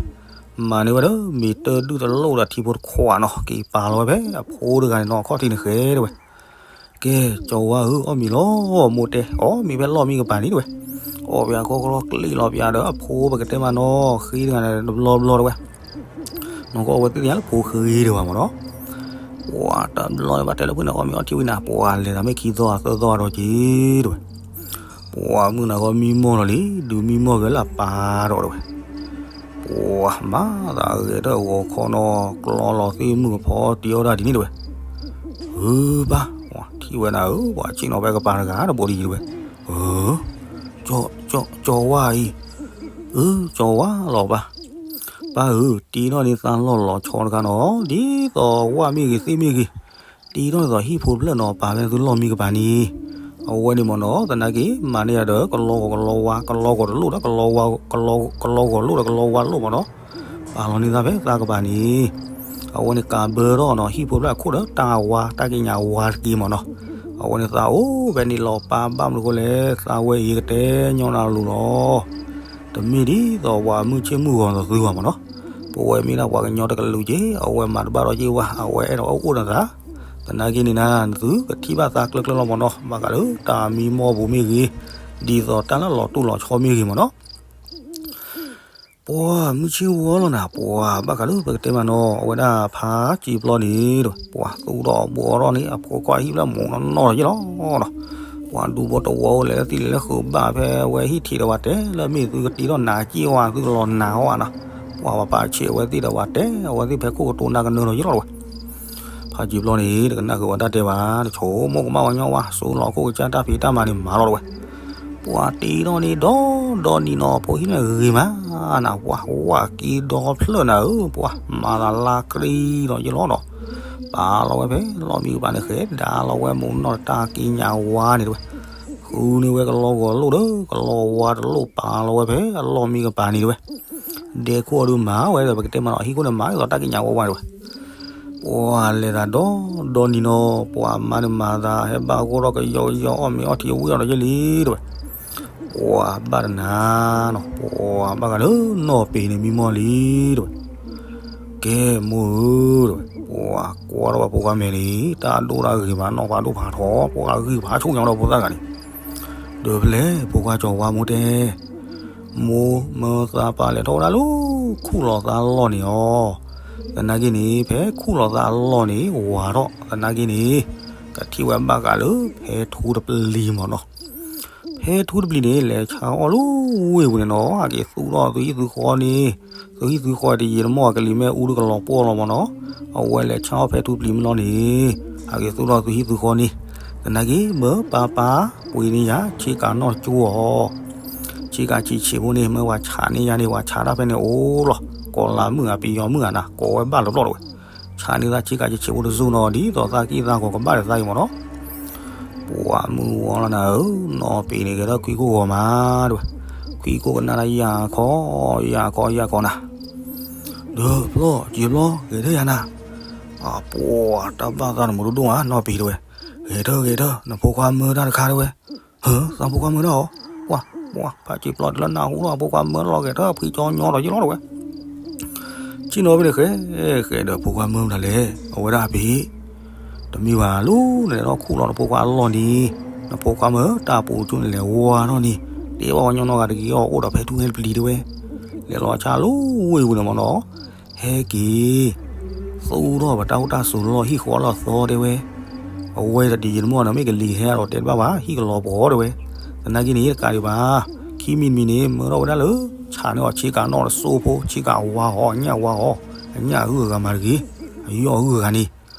မၤန့ၢ်ဝဲဒီး မ့ၢ်တၢ်ဒုၣ်တလိၣ်ဒီးထံဖိတခွးနီၤ က့ၤပာ်လီၤဝဲဖဲအဖိတဂၤန့ၣ်နီၤ အခီၣ်ထံးန့ၣ်ဃဲတဝဲ. ကဲ ကၠီၤဝါဧၢ အီၣ်မ့ၤလီၤ မိၢ်တဲ အီၣ်မ့ၤဖဲလီၢ်မံကပၤန့ၣ်တဝဲ, အီၣ်ဖဲအဃီဃီလီၤ ကျ့လီၤပျးဒီးအဖိပကတဲမးနီၤ ဃ့တဂၤန့ၣ်တဘျီဘျီတဝဲ နီၢ်ကီၢ်အဝဲသ့ၣ်ညါလၢဖိဃ့တဝဲမးနီၤ. ပှၢ်တဘျီဘၣ်တဲလၢဖုန့ၣ် အီၣ်မ့ၤအီထံဝံၤနၤ ပှၢ်လဲၤသးမ့ၢ်ခံသီသၢသီဒီးက့ၤတဝဲ, ပှၢ်မုၢ်နၤဃီမံမီၢ်လီၤလံ ဒုးမံမီၢ်ဂဲၤလၢအပၢ်ဒီးတဝဲ, ပှၢ်မၤသးဂဲၤတၢ်ဂီၤခီနီၤ ကျီလီၤသ့ၣ်မုၢ်ကဖီတံၤအီၣ်ဒၣ်ဒ်န့ၣ်တဝဲ, ဧၢဘၣ်, ပှၢ်ထံၣ်ဝဲနၤဧၢ ပှၢ်ဆ့ၣ်နီၤဖဲကပၤတဂၤတဘိဒ်အံၤတဝဲ, ဧၢ ကၠီၤဝါအံၤ, အၢ ကၠီၤဝါလီၤဘၣ်, ပၢ်ဧၢ တ့ထီၣ်န့ၢ်သးလီၢ်လီၤဆီတခါနီၤ ဒ်သိးဝၣ်မ့ၢ်ဂ့ၤသ့ၣ်မ့ၢ်ဂ့ၤ, တ့ထီၣ်န့ၢ်သိးဟံၣ်ဖိတဖျၢၣ်နီၤ ပာ်ဖဲသုလီၢ်မံကပၤန့ၣ်, အဝဲန့ၣ်မ့ၢ်နီၤ သနာ်က့ မၤန့ၢ်ယၤဒီး ကလီဂီၤကလီဝါ ကလီဂီၤတလိၣ်ဒီးကလီဝါလိၣ်မ့ၢ်နီၤ, ပာ်လီၤန့ၢ်သးဖဲသးကပၤန့ၣ်, အဝဲန့ၣ်ကးဘၢထီၣ်နီၤ ဟံၣ်ဖိတဖျၢၣ်အခိၣ်ဒီးတၢ်ဝါ တၢ်ကံးညာ်ဝါတက့ၢ်မ့ၢ်နီၤ, အဝဲန့ၣ်သးအိၣ်ဖဲန့ၣ်လီၤ ပၢ်ဘၣ်မနုၤဃိလဲၣ် သးဝဲအံၤကတဲညီနုၢ်လိၤလီၤ တမ့ၢ်ဒ်သိးပှၤမုၢ်ဆ့ၣ်မုၢ်ဂီၤဒီးသုဘၣ်မ့ၢ်နီၤ, ပဝဲမ့ၢ်ဒၣ်ပှၤကညီတကလုာ်က့ အဝဲမၤတဘၣ်ဒီးက့ဝဲ အဝဲအဲၣ်ဒိးအိၣ်ဒီးသး, သနာ်က့န့ၣ်နၤ နသုကထံၣ်ဘၣ်သးကျၢၤကျၢၤလီၤမ့ၢ်နီၤ ဘၣ်ဃးလၢတၢ်မံမီၢ်ပူၤမ့ၢ်ဂ့ၤ, ဒ်သိးတၢ်လၢလီၤတိၢ်လီၤဆီမ့ၢ်ဂ့ၤမ့ၢ်နီၤ ပှၤမုၢ်ဆ့ၣ်ဝီလီၤနၤ ပှၤဘၣ်ဃးလၢပကတဲမ့ၢ်နီၤ အဝဲဒၣ်ဖးစံာ်ပျီန့ၣ် ပှၤသူၣ်ထီၣ်ဘှီထီၣ်န့ၣ် အဖိခွါဟံၣ်ဖျၢၣ်မူးနီၢ်နီၢ်လီၤယ့ၢ်လီၤနီၤ, ပှၤဒူဖိတဝီအိၣ်လဲၤလၢသံလဲၤလၢဃုာ်ဘၣ်ဖဲအဝဲဟံၣ်ထံးဒီးပှၤတဲ လၢမ့ၢ်သုကတ့ထီၣ်နၤက့ၢ်ဝဲ သုကလီၤနၤအီၣ်ဝဲနီၤ, ပှၤပာ်ဆဲးအဝဲသ့ၣ်ဒီးပှၤတဲ အဝဲသ့ၣ်ဖဲခိၣ်ကတိၤနၢ်ကနၢလီၤယ့ၢ်လီၤတဝဲ ဖးစံာ်ပျီန့ၣ် တကနၣ်ဃုာ်ဝဲတၢ်တဲဘၣ် တဆိကမိၣ်ကမၣ်ဝဲညီဝဲ စိလီၤခိၣ်ကစၢ်တၢ်ဖံးတၢ်မၤန့ၣ်မၤလီၤတဝဲ, ပှၤတ့ထီၣ်န့ၢ်ဒီဒီနံၤနီၤ ဖိဟံၣ်န့ၣ်ဂ့ၤမးနၤ ပှၤဝၣ်က့ဒီဖျၢၣ်နၤဧၢ ပှၤမၤသးလါကြံဒီးယ့ၢ်လီၤနီၤ, ပာ်လီၤဝဲဖဲလီၢ်မံကပၤန့ၣ်ဃဲ ဒါလီၤဝဲမူးနီၢ်တၢ်ကံးညာ်ဝါန့ၣ်တဝဲ, ဃုန့ၢ်ဝဲကလီဂီၤလိၣ်ဒီး ကလီဝါတလိၣ်ပာ်လီၤဝဲဖဲအလီၢ်မံကပၤန့ၣ်တဝဲ ဒဲခိၣ်အဒုးမၤဝဲဒီး ပကတဲမ့ၢ်နီၤ အဟံၣ်ခိၣ်န့ၣ်မၤဒ်သိးတၢ်ကံးညာ်ဝါဝါတဝဲ, ပှၤလဲၤသးဒီဒီနံၤနီၤ ပှၤမါန့ၣ်မၤသး ဟဲဘၣ်ဂီၢ်ထီၣ်ကယီကယီ အီၣ်မ့ၤအီထံဝံၤအီၤဒီးယ့ၢ်လံတဝဲ, ပှၤဘၣ်တနၤနီၤ ပှၤဘၣ်ဃးလၢနီၢ်ပ့ၤန့ၣ်မံမီၢ်လံတဝဲ, ကဲမိၢ်ဧၢတဝဲ, ပှၤကွၢ်ထီၣ်ဝဲဖိခွါမဲာ်န့ၣ် တၢ်ဒိၣ်တၢ်ဂ့ၤမးနီၤ ဖးဒိၣ်ဖးထီ ပှၤဂံၢ်ဖးဆိၣ်ညီဒီးဖိသၣ်ဂၤန့ၣ်, ဒီးဖဲလဲၣ် ဖိခွါကၠီၤဝါမိၢ်တဲ မိၢ်မၢသးပာ်လဲၤထီၣ်ဝဲဒၣ်လၢ ခူၣ်လီၤသးလီၢ်န့ၣ်အီၤ, သနာ်က့န့ၣ် ဖဲခူၣ်လီၤသးလီၢ်န့ၣ် ဝၤထီၣ် သနာ်က့န့ၣ် ကထံၣ်ဝဲဘၣ်ဃးလၢ ဖဲထူတပျံၤမ့ၢ်နီၤ, ဖဲထူတပျံၤန့ၣ် လဲၤဆါအီၣ်လၢဝ့ၢ်ပူၤန့ၣ်နီၤ အက့ၤသူၣ်ထီၣ်သုဟံၣ်သုဃီန့ၣ်, သုဟံၣ်သုဃီတယံာ်တမီၢ် အကလံၤမ့ၢ်အူတကလီၤပှီၢ်လီၤမ့ၢ်နီၤ, အဝဲလဲၤဆါအီၣ်ဖဲထူတပျံၤမ့ၢ်လီၤန့ၣ်, အက့ၤသူၣ်ထီၣ်သုဟံၣ်သုဃီန့ၣ်, သနာ်က့ မၢပၢ်ပၢ် ပှ့ၤန့ၢ်ယၤ ဆ့ကၤနီၢ်တကၠိအီၤ ဆ့ကၤဆံးဆံးဖိန့ၣ် မၢပှၤဆးန့ၢ်ယၤန့ၣ် ပှၤဆးတၢ်ဖဲန့ၣ်အိၣ်လီၤ, ကီၤလၤမုၣ်ဧါ ပယီၤမုၣ်ဧါနၤ ကိးဝဲဘၣ်လီၤပျီၢ်တဝဲ, ဆးန့ၢ်သးဆ့ကၤဆံးဆံးဖိတစိၢ်နီၤ ဒ်သိးသးကံၢ်သးဂီၤကဘၣ်ဒီးသးအံၤမ့ၢ်နီၤ, ပှၤမုၢ်ဝီလီၤနၤဧၢ, နီၢ်ပ့ၤန့ၣ်ဂဲၤထီၣ်ခွံခိၣ်ဂီၤမးတဝဲ, ခွံခိၣ်ကနၣ်တၢ်ယၢ်ခီ, ယၢ်ခီ ယၢ်ခီနၤ, ဒီးပျီ စံာ်ပျီ ဂဲၤထၢၣ်ယၤနၤ, ပှၤတၢ်ဘၣ်သးနမူးဒိၣ်ဒိၣ်ဧါ နီၢ်ပ့ၤတဝဲ, ဂဲၤထၢၣ် ဂဲၤထၢၣ် နဖိခွါမၢတၢ်တခါတဝဲ, ဟၢ သးဖိခွါမၢတၢ်အီၤ, ပှၤ ပှၤ ဖးစံာ်ပျီတလၢနၢ်ဟူလီၤ ဖိခွါမၢလီၤ ဂဲၤထၢၣ် ဖှံကၠီညီဒီးယ့ၢ်လီၤတဝဲ ဆ့ၣ်နီၤဖဲန့ၣ်ဃဲ ဃဲဒီးဖိခွါမၢမတၤလဲၣ် အဝဲဒၣ်ဖံး, တမ့ၢ်ဘၣ်လၢ နလဲၤထီၣ်ခူၣ်လီၤနဖိခွါအလီၢ်န့ၣ်, နဖိခွါမၢတၢ်ပူၤကၠိန့ၣ်လဲၤဝါထီၣ်န့ၣ်, တဲဘၣ်ဝဲညီနီၢ်ဂၤတဂ့ၤအီၤ အိၣ်ဒီးဖဲထူဟဲတပျံၤတဝဲ, လဲၤလီၤဆါလၢဝ့ၢ်ပူၤန့ၣ်မ့ၢ်နီၤ, ဟဲက့ၤ သူၣ်ထီၣ်ပတၢ်အိၣ်တၢ်ဆိးလီၢ်ဟံၣ်ဃီလီၢ်သီတဲဝဲ, အဝဲတဒ်ယံၤတမီၢ်နီၤ မ့ၢ်ကလံၤဟဲဒီးတဲတဘၣ်ဘၣ် ဟံၣ်ကလီၤပှီၤတဲဝဲ, သနာ်က့န့ၣ် တကးဒံးဘၣ်, ခံမံၤတမံၤန့ၣ် မၢထီၣ်ဝဲဒၣ်လၢ ဆးန့ၢ်အီၤဆ့ကၤနီၢ်တစိၢ်ဖိ ဆ့ကၤဝါအီၤ အညၣ်ဝါအီၤ, အညၣ်အဂုၤအဂၤမၤတဂ့ၤ, အယီၢ်အဂုၤအဂၤန့ၣ်,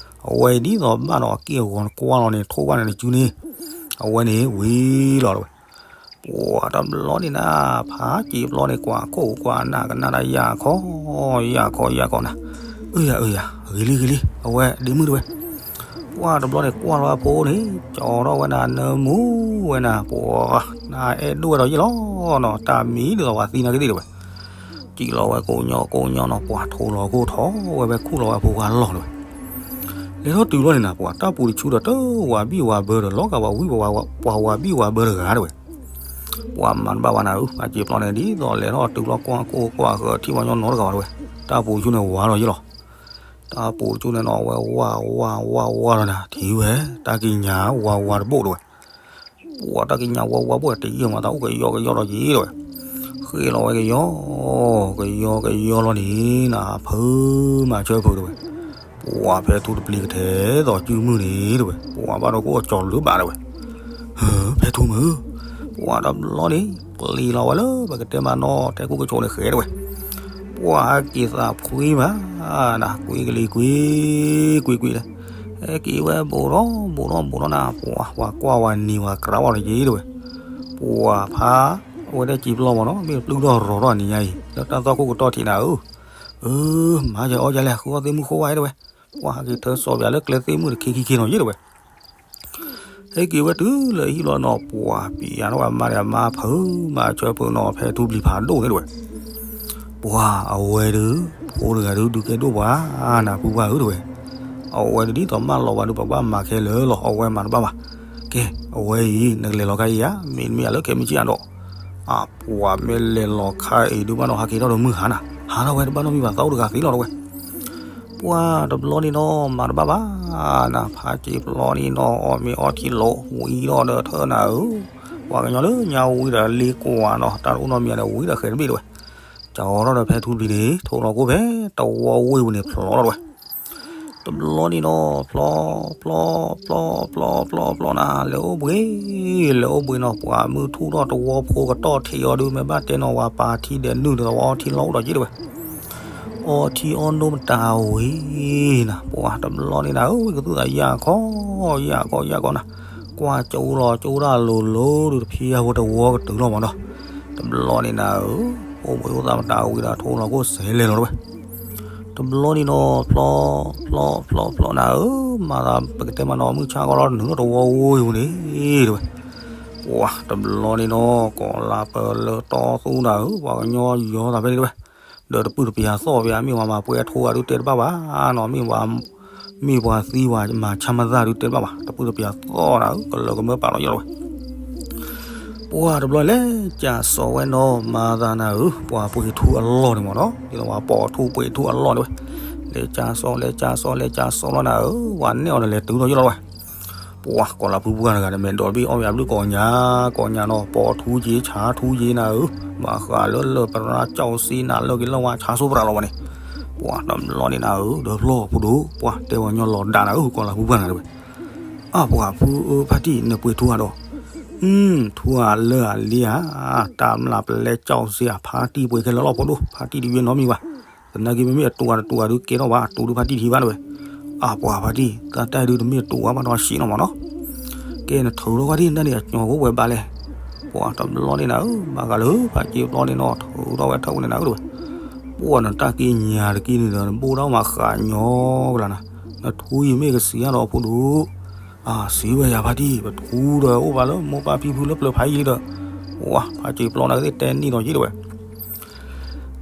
အဝဲဒ်သိးဘၣ်ဒီးအက့ၢ်အဂီၤနကွၢ်လီၤန့ၣ် ထိၣ်ဘၣ်န့ၣ်တစုန့ၣ်, အဝဲန့ၣ်ဝံၤလီၤတဝဲ ပှၤတဘျီန့ၣ်နၤ, ဖးစံာ်ပျီန့ၣ် ကွၢ်ခိၣ်ကွၢ်နၢ်ကနၣ်တၢ်ယၢ်ခီ, ယၢ်ခီ ယၢ်ခီနၤ, အၢယၤအၢယၤ ဂ့ၤလံဂ့ၤလံ အဝဲဒ့မုၣ်တဝဲ, ပှၢ်တဘျီန့ၣ်ကွၢ်လီၤအဖိန့ၣ် ကၠီထီၣ်ဝဲနၤနၢမူဝဲနၤ ပှၢ် နအဲၣ်ဒိၣ်ဝဲဒီးယ့ၢ်လီၤနီၤ တၢ်မံၤဒ်သိးပှၤသံနာ်က့သ့ၣ်တဝဲ, စံၣ်လီၤဝဲကိးညီကိးညီနီၤ ပှၢ်ထိလီၤခိၣ်ထီၣ်ဝဲဖဲခူၣ်လီၤဝဲအဖိခွါလီၢ်တဝဲ, လဲၤထီၣ်တုၤလီၤန့ၣ်နၤ ပှၢ်တၢ်ပူၤတဆူဒီးတဝးဘံၣ်ဝးဘၢဒီး လီၤဂာ်ပှၤဝံၣ်ပှၤဝးဘၢတဂၤတဝဲ ပှၢ်မၤတဘၣ်ဘၣ်နၤဧၢ, ဖးစ့ၤပျီန့ၣ် ဒ်သိးလဲၤထီၣ်တုၤလီၤကွၢ်ကိၢ်ကွၢ်ဃၢၤထံၣ်ပှၤညီနီတဂၤဘၣ်တဝဲ, တၢ်ပူၤဆူန့ၣ်ဝါလီၤယ့ၢ်လီၤ, တၢ်ပူၤဆူန့ၣ်နီၤ အဝဲဝါဝါဝါဝါလီၤနၤ ထံၣ်ဝဲ တၢ်ကံးညာ်ဝါဝါတဘိၣ်တဝဲ, ပှၢ်တၢ်ကံးညာ်ဝါဝါဘိၣ်တယံာ်မး တၢ်အိၣ်ကယီကယီဒီးယ့ၢ်တဝဲ, ဃ့လီၤဝဲကယီ ကယီကယီလီၤန့ၣ် နဖုမၤဆၢဖုးတဝဲ, ပှၢ်ဖဲထူတပျံၤကထဲသိးစုမုၢ်န့ၣ်တဝဲ ပှၢ်ဘၣ်ဒီးကအိၣ်ကၠီၤလၢဘၣ်တဝဲ, ဟၢ ဖဲထူမုၢ်, ပှၢ်တဘျီန့ၣ် ပျံၤလီၤဝဲလၢပကတဲမးနီၤ တဲကူကဆိးန့ၣ်ဃဲတဝဲ, ပှၢ်ဟဲက့ၤသးဖှံမး နကွံကလံၤကွံ ကွံကွံလဲၣ်, ဟဲက့ၤဝဲဘူးထီၣ်ဘူးထီၣ်ဘူးထီၣ်နၤ ပှၢ်ပှၤကွၢ်ဝဲနံၤဝဲကြးဝဲဒီးယ့ၢ်တဝဲ, ပှၢ်ဖး အဝဲဒၣ်စံးပျီမးနီၤ မ့ၢ်ပျုၢ်ထီၣ်ရီၤထီၣ်နံၤညါအံၤ လၢတၢ်သီၣ်ခိၣ်ကတီၢ်ထံးနၤဧၢ, အၢ မၤယၤအီယၤလဲၣ် ဃုအီၣ်သ့ၣ်မုၣ်ဃိဝဲတဝဲ, ပှၢ်ဟဲက့ၤထၢစီၤပၠးလၢကျဲသ့ၣ်မုၣ်တခ့ခံခ့နီၤယ့ၢ်တဝဲ ဟဲက့ၤဝဲတုၤလၢဟံၣ်လီၤနီၤ ပှၢ်ပံၤယၤနီၣ်ဝဲမါဒီးမါဖုမၤဆၢဖုးနီၤ ဖဲထူပျံၤဖးဒိၣ်န့ၣ်တဝဲ, ပှၢ်အဝဲဒုး ဖိတဂၤဒုးဒုးကဲဒိၣ်ပှၤ နဖုပှၢ်ဧၢတဝဲ, အဝဲဒုးဒ်သိးမၢလီၤဝဲဒုး ပကဘၣ်မၤခဲလၢာ်လီၤ အဝဲမၤတဘၣ်ဘၣ်, ကဲ အဝဲအံၤ နကလဲၤလီၤခါအံၤဧါ မ့တမ့ၢ်အလၢခဲမုၢ်ဆ့ၣ်အဒီး, အပှၢ်မ့ၢ်လဲၤလီၤခါအံၤဒုးဘၣ်နီၤ ဟးက့ၤထီၣ်ဒီးမုၢ်ဟါနၤ, ဟးထီၣ်ဝဲတဘၣ်နီတမံၤဘၣ် သးအိၣ်တဂၤသ့လီၤတဝဲ ပှၢ်တဘျီန့ၣ်နီၤ မၤတဘၣ်ဘၣ် နဖးစ့ၤပျီန့ၣ်နီၤ အီၣ်မ့ၤအီထံလိာ် ဝံၤဒီးဒီးထၢနၤဧၢ, ပှၤကညီလၢညါဝံၤဒီးလ့ကွၢ်နီၤ တၢ်တအိၣ်နီတမံၤန့ၣ် ဝံၤဒီးဃဲၤတဘ့ၣ်တဝဲ, ကၠီထီၣ်ဒီးဖဲထူပျံၤန့ၣ် ထိးလီၤကိၣ်ဖဲတဝီဝ့ၢ်ပူၤန့ၣ် ဖျီထီၣ်တဝဲ တဘျီန့ၣ်နီၤ ဖျီ ဖျီ ဖျီ ဖျီ ဖျီ ဖျီ ဖျီနၤ လဲၤအိၣ်ဘှံး လဲၤအိၣ်ဘှံးနီၤ ပှၤမုၢ်ထူၣ်ထီၣ်တဝီဖိကတီၢ်ထံးအီၤဒုး မ့ၢ်ဘၣ်တဲနီၤ ဝၤပာ်ထံဒဲးနုာ်ဒီး ဝၤအီထံလီၤအိၣ်ဒီးက့တဝဲ, အီထံအီနိမတၤဝံၤနၤ ပှၢ်တဘျီန့ၣ်နၤဧၢ ဝံၤကသူၣ်သးယၢ်ခီ ယၢ်ခီယၢ်ခီနၤ, ကွၢ်ကၠိလီၤကၠိတၢ်လိၤလိၤဒုး တဖံအဝဲတဝီကတုၤလီၤမးနီၤ, တဘျီန့ၣ်နၤဧၢ အိၣ်ဘှံးအိၣ်သးမတၤဝံၤဒီး ထိးလီၤကိၣ်စဲးလဲၤလီၤတဝဲ တဘျီန့ၣ်နီၤ ဖျီ ဖျီ ဖျီ ဖျီနၤဧၢ, မၤသးပကတဲမးနီၤ မုၢ်ဆါခီလီၤနုာ်လီၤတဝီဝ့ၢ်ပူၤန့ၣ်တဝဲ, ပှၢ်တဘျီန့ၣ်နီၤ ကီၤလါပၢၤလၢတီသူနၤဧၢ, ပှၤကညီယီၤသးဖဲန့ၣ်တဝဲ, ဒီးတပုၢ်တပျၢၤသီၣ်ပယါ မ့ၢ်ပှၤမၤပှဲၤထိဂၤဒုးတဲတဘၣ်ဘၣ်နီၤ, မ့ၢ်ပှၤ မ့ၢ်ပှၤသံပှၤမၤဆါမၤသၣ်ဒုးတဲတဘၣ်ဘၣ်, တပုၢ်တပျၢၤသီၣ်နၤဧၢ, ကလၢၤကမၢပာ်လီၤယီၤလီၤဝဲ ပှၢ်တဘျီလဲၤကၠးစီၤဝဲနီၤ မၤသးနၤဧၢ, ပှၢ်ပှ့ၤထူအလီၢ်န့ၣ်မးနီၤ, ဒ်သိးပှၤပိာ်ထူပှ့ၤထူအလီၢ်န့ၣ်ဝဲ, လဲၤကၠးစီၤ လဲၤကၠးစီၤ လဲၤကၠးစီၤလီၤနၤဧၢ, ပှၢ်နဲၣ်အီၤဒီးလဲၤတုၤလီၤယီၤလီၤဝဲ, ပှၢ်ကီၤလၤဖုပှၢ်တဂၤန့ၣ် မဲာ်ဒိးတဘ့ၣ်အီၣ်ဝဲအဘျုးကိးညါ, ကိးညါနီၤ ပိာ်ထူက့ၤ ဆါထူက့ၤနၤဧၢ, ဘၣ်ဃးလၢလၢၢ်ပရၢကၠီၣ်စ့နၤလၢက့ၤလီၤဝါဆါဆိပရးလီၤဝဲန့ၣ်, ပှၢ်တဘျီန့ၣ်နၤဧၢ, ဒီးဖျီၣ်ဖိဒိၣ်, ပှၢ်တဲဝဲညီလီၤဒါနၤဧၢ, ကီၤလၤဖုပှၢ်တဂၤတဝဲ အၢ်ပှၤဖုဧၢ ဖါတံၢ် နပှ့ၤထူဧါဒီး, ထူဧါလၢဧါလံဧါ, တၢ်မျၢ်ပလဲကၠီၣ်စ့ဧါ ဖါတံၢ်ပှ့ၤခဲလၢာ်လီၤဖိဒိၣ်, ဖါတံၢ်တယွဲၢ်နီတမံၤဘၣ်, သနာ်က့မ့မ့ၢ်အတူၢ်ဧါတတူၢ်ဧါဒုး ကဲထီၣ်ဘၣ်, တူၢ်ဒုးဖါတံၢ်ထံဘၣ်တဝဲ, အၢ်ပှၤဖါတံၢ် တၢ်တၢ်ဒုးတမ့ၢ်တူၢ်ဧါဘၣ်ဒီးဆံးနီၤမးနီၤ, ကဲနထုးထီၣ်ဝဲဒၣ်န့ၣ် အကညီၤဖိဝဲဘၣ်လဲၣ်, ပှၢ်တဘျီန့ၣ်နၤဧၢ, မၤဂၤလၢဖးက့ၤဘျီန့ၣ်နီၤ ထုးထီၣ်ဝဲထုးဝဲန့ၣ်နၤဧၢတဝဲ ပှၢ်နတၢ်က့ညါတက့ၢ်န့ၣ်ဒီး နဘိၣ်ဒၣ်မၤဃးညီကလၤနၤ, နထူယံၤမ့ၢ်ကစံးအါဒီးဖိဒိၣ်, အၢ်စံးဝဲယၤဖါတံၢ် ပထူဒီးအိၣ်ဘၣ်လၢမိၢ်ပၢ်ဖံဖုလၢပျၢၤဖးယံၤဒီး, ပှၢ်ဖးက့ၤဘျီနၤကသ့ၣ်တဲနံၣ်ဒီးယ့ၣ်တဝဲ,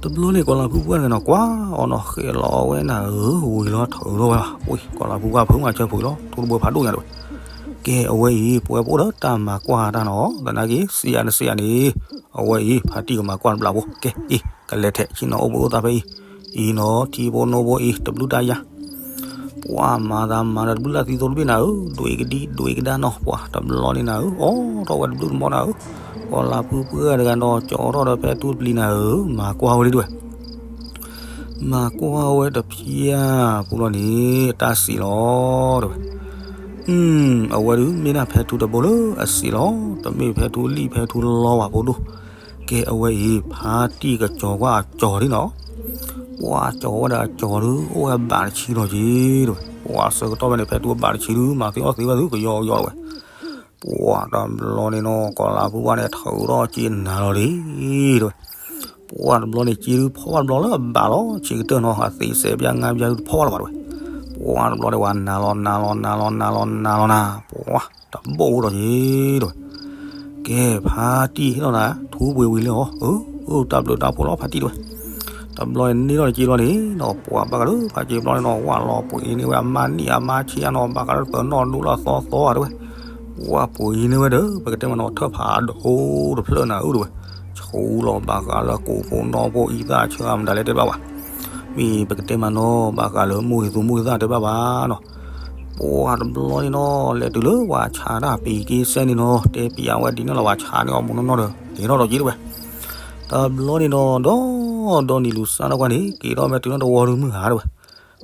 တဘျီန့ၣ် ကီၤလၤဖုပှၢ်န့ၣ်နီၤ ကွၢ်အီၤနီၤ ဃဲးလီၤအဝဲနၤဧၢ, ဝံၤလီၤထုးထီၣ်ဝဲဘၣ်, ပှၢ်ကီၤလၤဖုပှၢ်ဖုမၤဆၢဖုးလီၤ ထူတဘိဖးဒိၣ်ညါတဝဲ, ကဲအဝဲအံၤ ပဝဲပအိၣ်ဒီးတၢ်မၤကွၢ်တၢ်နီၤ, သနာ်က့ စံးယၤနစံးယၤန့ၣ်, အဝဲအံၤ ဖါတံၢ်ကမၤကွၢ်တဘျီဖိ, ကဲအံၤ ကလဲၤထဲးဆ့ၣ်နီၤအိၣ်ဘှံးအိၣ်သးဖဲအံၤ, အံၤနီၤ ထံဖိနိဖိအံၤ တဘျုးတၢ်ယၤ ပှၢ်မၤသးမၤဒီးတဘျုးလၢ်သံသိတဘ့ၣ်နၤဧၢ, ဒွဲၣ်ကဒံဒွဲၣ်ကဒါနီၤ, ပှၢ်တဘျီန့ၣ်နၤဧၢ, အိးထီၣ်ဝဲတဘျုးတမီနၤဧၢ, ကီၤလၤဖုပှၢ်တဂၤဒီး ကၠီထီၣ်ဒီးဖဲထူတပျံၤနၤဧၢ, မၤကွၢ်ဝဲလံတဝဲ, မၤကွၢ်ဝဲတဖျၢၣ်ဖိလီၤန့ၣ် အတၢ်စံးလီၤတဝဲ, အဝဲဒုးမ့ၢ်ဒၣ်ဖဲထူတဘိလၢအစံးလီၤ, တမ့ၢ်ဖဲထူလံၣ်ဖဲထူလီဝဲဖိဒိၣ်, ကဲအဝဲအံၤ ဖါတံၢ်ကကၠီၤကွၢ်အကၠီၤဒ်နီၤ ပှၢ်ကၠီၤဝဲဒၣ်အကၠီၤဒုး အိၣ်ဝဲဘးတဆံလီၤက့ၤတဝဲ, ပှၢ်ဆၢကတီၢ်ဖဲန့ၣ် ဖဲထူအဘးတဆံဒုး မၤသ့အီၣ်သ့ဝဲဒုးကယီကယီတဝဲ, ပှၢ်တဘျီန့ၣ်နီၤ ကီၤလၤဖုပှၢ်န့ၣ် ထုးထီၣ်က့ၤနၤလီၤလံတဝဲ, ပ ပှၤတဘျီန့ၣ် စ့ဒုးဖီၣ်ဘၣ်တဘျီလၢအဘၣ်လီၤ ဆံးကတၢၢ်နီၤ အသ့စဲးပျၢ်ငါပျၢ်ဒုးတဖီၣ်ဘၣ်လၢၤဘၣ်တဝဲ. ပှၤတဘျီန့ၣ် ဝဲနၤလီၤနၤလီၤနၤလီၤနၤလီၤနၤလီၤနၤ ပှၤတဘီၣ်အိၣ်ဒီးယ့ၤတဝဲ. ကဲ ဖါတံၢ်ဟ့ၣ်လီၤနၤ ထူပှ့ၤဝံၤလံအီၤ အၢ အၢ တၢ်ဘျုးတၢ်ဖှိၣ်လီၤ ဖါတံၢ်တဝဲ. တဘျီန့ၣ်န့ၢ်ထီၣ်စ့ဘျီန့ၣ်နီၤ ပှၤဘၣ်ဃးလၢဖါစ့ဘျီန့ၣ်နီၤ ဝၢ်လီၤပှ့ၤန့ၢ်ဝဲအမါနံၣ်အမါဆံးအနီၤ ဘၣ်ဃးလၢပနီၢ်ဒူလၢအသီသီတဝဲ. ဝၢ်ပှ့ၤန့ၢ်ဝဲဒီး ပကတဲမ့ၢ်နီၤ ထၢၣ်ဖးဒိၣ်တဖျၢၣ်နၤအုတဝဲ. ဆူလီၤဘၣ်ဃးလၢကိးဖိနီၢ်ဖိအံသၣ်ဆၢမတၤလဲၣ်တဲဘၣ်ဘၣ်. မ့ၢ်ပကတဲမ့ၢ်နီၤ ဘၣ်ဃးလၢမိၢ်ဂ့ၤသူမိၢ်ဂ့ၤသၣ်တဲဘၣ်ဘၣ်နီၤ. ပှၤတဘျီန့ၣ်နီၤ လဲၤတုၤလၢပှၤဆါတၢ်ပ့ၤက့ၤစဲန့ၣ်နီၤ တဲပျးဝဲဒ်န့ၣ်လီၤ ပှၤဆါန့ၢ်အီၤမူနီၢ်နီၢ်ဒီး က့ၤထီၣ်ဒီးက့ၤတဝဲ. တဘျီန့ၣ်နီၤ ဒီးဒီနံၤလူၤစါထီၣ်ကွၢ်န့ၣ် က့ၤထီၣ်မဲာ်တုၤနီၣ်တဝီဒုးမုၢ်ဟါတဝဲ.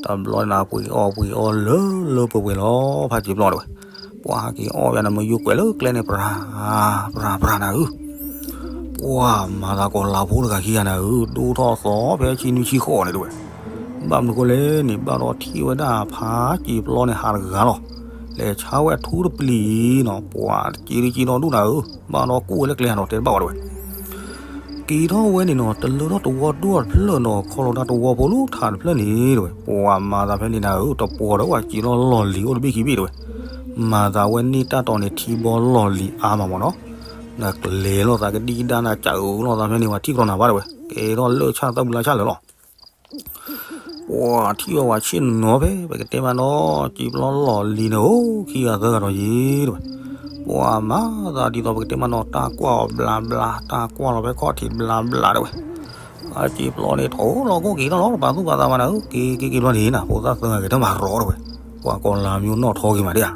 တဘျီန့ၣ် ပှ့ၤအီၣ်ပှ့ၤအီလၢလၢပှဲၤပှဲၤလီၤ ဖါစ့ဘျီတဝဲ. ပှၤဟဲက့ၤအီၣ်ယၤန့ၣ် မယိကွဲးလၢကျဲန့ၣ် ပြၤ ပြၤပြၤနၤဧၢ. ပှၤမၤသးကိးလါဖိတဂၤခံဂၤနၤဧၢ ဒိၣ်ထီၣ်သီဖဲဆံနွံဆံဃိးန့ၣ်တဝဲ. ဘၣ်မနုၤဃိလဲၣ်န့ၣ် ဘၣ်ဒီးထံၣ်ဝဲဒၣ်ဖါစ့ဘျီန့ၣ်ဟးတဂၤလီၤ. လဲၤဆါဝဲထူတပျံၤနီၤ ပှၤစ့ဒုးစ့ဒီဒူၣ်နၤဧၢ ဘၣ်ဒီးကူၣ်ဝဲလၢကျဲနီၤ တဲတဘၣ်ဝဲတဝဲ. က့ၤထီၣ်ဝဲန့ၣ်နီၤ တလၢထီၣ်တဝီဒိၣ်တဖျၢၣ်နီၤ ခီလီၤတၢ်တဝီဖိလၢထးတဖျၢၣ်န့ၣ်တဝဲ ပှၤမၤသးဖဲန့ၣ်နၤဧၢ တပှီၤဒီးပှၤစ့လီၤလီၢ်လံၤအိၣ်တဘ့ၣ်ခံဘ့ၣ်တဝဲ. မၤသးဝဲန့ၢ်တၢ်တီၤန့ၣ်ထံဘီလီၢ်လံၤအါမးမ့ၢ်နီၤ. နကျဲၤလိာ်သးကဒံကဒါနၤ ကၢ်အုးလိာ်သးဖဲန့ၣ်ပှၤထံၣ်ကဒီးနၤဘၣ်တဝဲ ကဲထီၣ်လၢဆၣ်သၢပူၤလါဆၣ်လၢာ်လီၤ. ပှၤထံၣ်ဝဲပှၤဆ့ၣ်နီၤဖဲ ပကတဲမ့ၢ်နီၤ စ့ပျီလီၢ်လံၤန့ၣ်ဧိၤ ခံဂၤသၢဂၤဒီးယ့ၤတဝဲ. ပှၤမၤသးဒ်သိးပကတဲမ့ၢ်နီၤ တၢ်ကွၢ်အီၤဘျးဘျး တၢ်ကွၢ်လီၤဖဲခီၣ်ထံးဘျးဘျးတဝဲ. အစ့ပျီန့ၣ် ထိၣ်လီၤကိၣ်က့ၤထီၣ်လီၤ တပာ်သူၣ်ပာ်သးဘၣ်နၤဧၢ က့ၤက့ၤက့ၤဘျီန့ၣ်နၤ ဖိသၣ်သၢဂၤက့ၤတမၤရီတဝဲ. ပှၤကိးလါမ့ၢ်နီၢ်ထီက့ၤမးဒ်ဧါ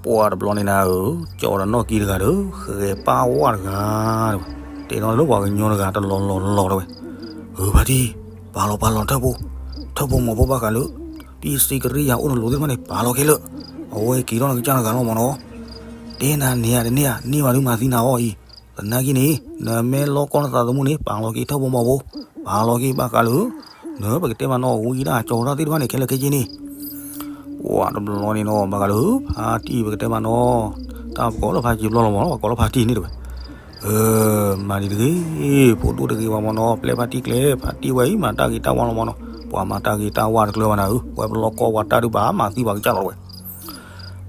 ပှၤတဘျီန့ၣ်နၤဧၢ ကၠီဒီးနီၢ်က့တဂၤဒီး ဃဲၤပၢ်ဝၣ်တဂၤတဝဲ. တဲနီၢ်လၢပှၤကညီတဂၤတလီၤလီၤလီၤတဝဲ. ဧၢ ဖါတံၢ် ပာ်လီၤပာ်လီၤထၢၣ်ဖိ, ထၢၣ်ဖိမီၤဖိဘၣ်ဃးလၢ တံၢ်စ့ကရံယၤအိၣ်နလိၤသ့ၣ်တဖၣ်န့ၣ် ပာ်လီၤခဲလၢာ်, အဝဲက့ၤထီၣ်နကစၢ်တဂၤလီၤမ့ၢ်နီၤ. တဲနၤန့ၣ်ဧါ တန့ၢ်ဧါ န့ၢ်ဘၣ်ဒုးမၤသံနၤအီၤအံၤ, သနာ်က့န့ၣ် နမ့ၢ်လီကီနသးသမူန့ၣ် ပာ်လီၤက့ၤထၢၣ်ဖိမီၤဖိ, ပာ်လီၤက့ၤဘၣ်ဃးလၢ နပကတဲမ့ၢ်နီၤ ဝံဒၣ်ကၠီၤတၢ်သ့ၣ်တဖၣ်န့ၣ် ခဲလၢာ်ခဲဆ့န့ၣ် ပှၤတဘျီန့ၣ်နီၤ ဘၣ်ဃးလၢ ဖါတံၢ်ပကတဲမ့ၢ်နီၤ, တၢ်ပကိးလၢဖါစံာ်ပျီလီၤမ့ၢ်နီၤ ပှၤကိးလၢဖါတံၢ်န့ၣ်တဝဲ. မၤဒ်တဂ့ၤ, ဖိဒိၣ်တဂ့ၤဘၣ်မ့ၢ်နီၤ ပျဲဖါတံၢ်ကျဲ, ဖါတံၢ်ဝဲအံၤမၤတၢ်ဂ့ၤတၢ်ဝါလီၤမ့ၢ်နီၤ, ပှၤမၤတၢ်ဂ့ၤတၢ်ဝါတကျၢၤဘၣ်နၤဧၢ, ဝဲပလီၢ်ကီၢ်ပှၤတၢ်ဒုးဘၣ်မၤသံပှၤကစၢ်လီၤတဝဲ.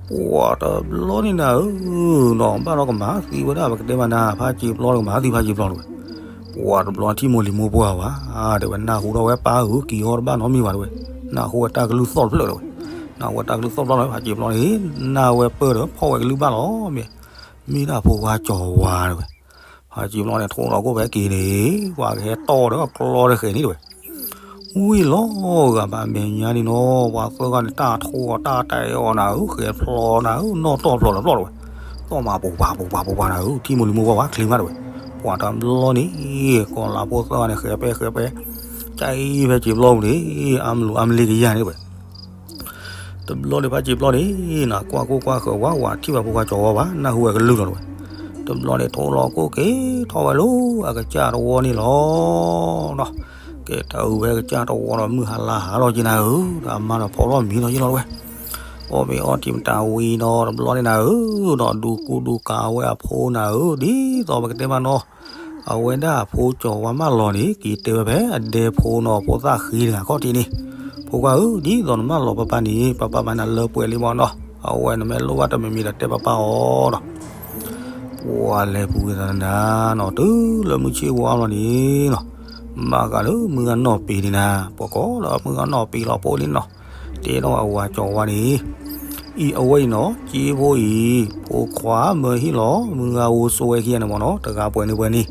ပှၤတဘျီန့ၣ်နၤဧၢ, နီၤဘၣ်ဒီးကမၤသံဝဲဒၣ်ပကတဲမ့ၢ်နၤ ဖါစံာ်ပျီတကမၤသံဖါစံာ်ပျီတဝဲ. ပှၤတဘျီထံၣ်မိၢ်လံၤမိၢ်ပှၢ်ဘၣ်, တဲဝဲနၢ်ဟူထီၣ်ဝဲပၢ်ဧၢ က့ၤအီၤတဘၣ်နီတမံၤဘၣ်တဝဲ, နၢ်ဟူဝဲတၢ်ကလုၢ်သီၣ်တဖျၢၣ်တဝဲ, နၢ်ဟူဝဲတၢ်ကလုၢ်သီၣ်တဖျၢၣ်တဝဲ ဖါစံာ်ပျီန့ၣ် နၢ်ဝဲပၢၢ်ဒီးဖီၣ်ဝဲကလုၢ်ဘၣ်လီၤ, မ့ၢ် မ့ၢ်ဒၣ်ဖိခွါကၠီၤဝါတဝဲ. ဖါစံာ်ပျီန့ၣ် ထိၣ်လီၤကိၣ်ဖဲက့ၤန့ၣ် ပှၤကဟဲတီၢ်ဒီးကျီတဃဲၤန့ၣ်တဝဲ. ဝံၤလီၤဂာ်ဘၣ်မဲာ်ညါန့ၣ်နီၤ ပှၤသၢဂၤန့ၣ် တၢ်ထိၣ်အီၤတၢ်တဲအီၤနၤဧၢ ဃဲၤဖျိနၤဧၢ နီၣ်တီၢ်ဖျိလၢဖျိတဝဲ, သီၣ်မးပူၤပှၤပူၤပှၤပူၤပှၤနၤဧၢ ထံၣ်မိၢ်လံၤမိၢ်ပှၢ်ဝဲချ့မးတဝဲ. ပှၤတဘျီန့ၣ် ကီၤလၤဖိသၢဂၤန့ၣ် ဃဲၤပဲဃဲၤပဲ ကၢ်အံၤဖဲစံာ်ပျီပူၤန့ၣ် အါမလူၤအါမလ့ကယၤန့ၣ်တဝဲ. တဘျီန့ၣ်ဖါစံာ်ပျီန့ၣ် နကွၢ်ကိၣ်ကွၢ်ဃၢၤဝါဝါ ထံၣ်ဘၣ်ဖိခွါကၠီၤဝါဘၣ် နၢ်ဟူဝဲကလုၢ်လီၤတဝဲ. တဘျီန့ၣ် ထိၣ်လီၤကိၣ်က့ၤထီၣ်ဝဲလၢ အကစၢ်တဝီန့ၣ်လီၤ. ကဲတၢ်အုးဝဲကစၢ်တဝီဒီး မုၢ်ဟါလါဟးထီၣ်က့ၤနၤဧၢ, ဒီးအမါဒီးဖီထီၣ်မံၤထီၣ်က့ၤလီၤတဝဲ. အီၣ်မ့ၤအီထံမတၤဝံၤဒီး တဘျီန့ၣ်နၤဧၢ, ဒီးဒူကူဒူကၤဝဲအဖိနၤဧၢ, ဒ်သိးပကတဲမ့ၢ်နီၤ အဝဲဒၣ်အဖိကၠီၤဝါမၢလီၤန့ၣ် က့ၤတဲဝဲဖဲအဒဲဖိနီၤ ဖိသၣ်ဃ့တဂၤခီၣ်ထံးန့ၣ်, ဖိခွါဧၢ, ဒ်သိးနမၢလီၤပၢ်ပၢ်န့ၣ် ပၢ်ပၢ်မၤနၤလၢပှဲၤလံမ့ၢ်နီၤ, အဝဲနမ့ၢ်လိၣ်ဘၣ်တမံၤမံၤဒီးတဲပၢ်ပၢ်အီၤဒီး ပှၤလဲၤပူၤက့ၤသးနၤနီၤ တုၤလၢမုၢ်ဆ့ၣ်ဝါလီၤန့ၣ်နီၤ, ဘၣ်ဃးလၢမုၢ်ဂၤနီၢ်ပ့ၤန့ၣ်နၤ, ပှၤကိးလၢမုၢ်ဂၤနီၢ်ပ့ၤလီၤဖိလံနီၤ, တဲထီၣ်ဝဲအဝၤကၠီၤဝါန့ၣ် အံၤအဝဲအံၤနီၤ က့ဖိအံၤ ဖိခွါမၢဟ့ၣ်လီၤ မုၢ်ဂၤဧိၤစိဝဲခံဂၤန့ၣ်မ့ၢ်နီၤ တဂၤပှဲၤန့ၣ်ပှဲၤန့ၣ်,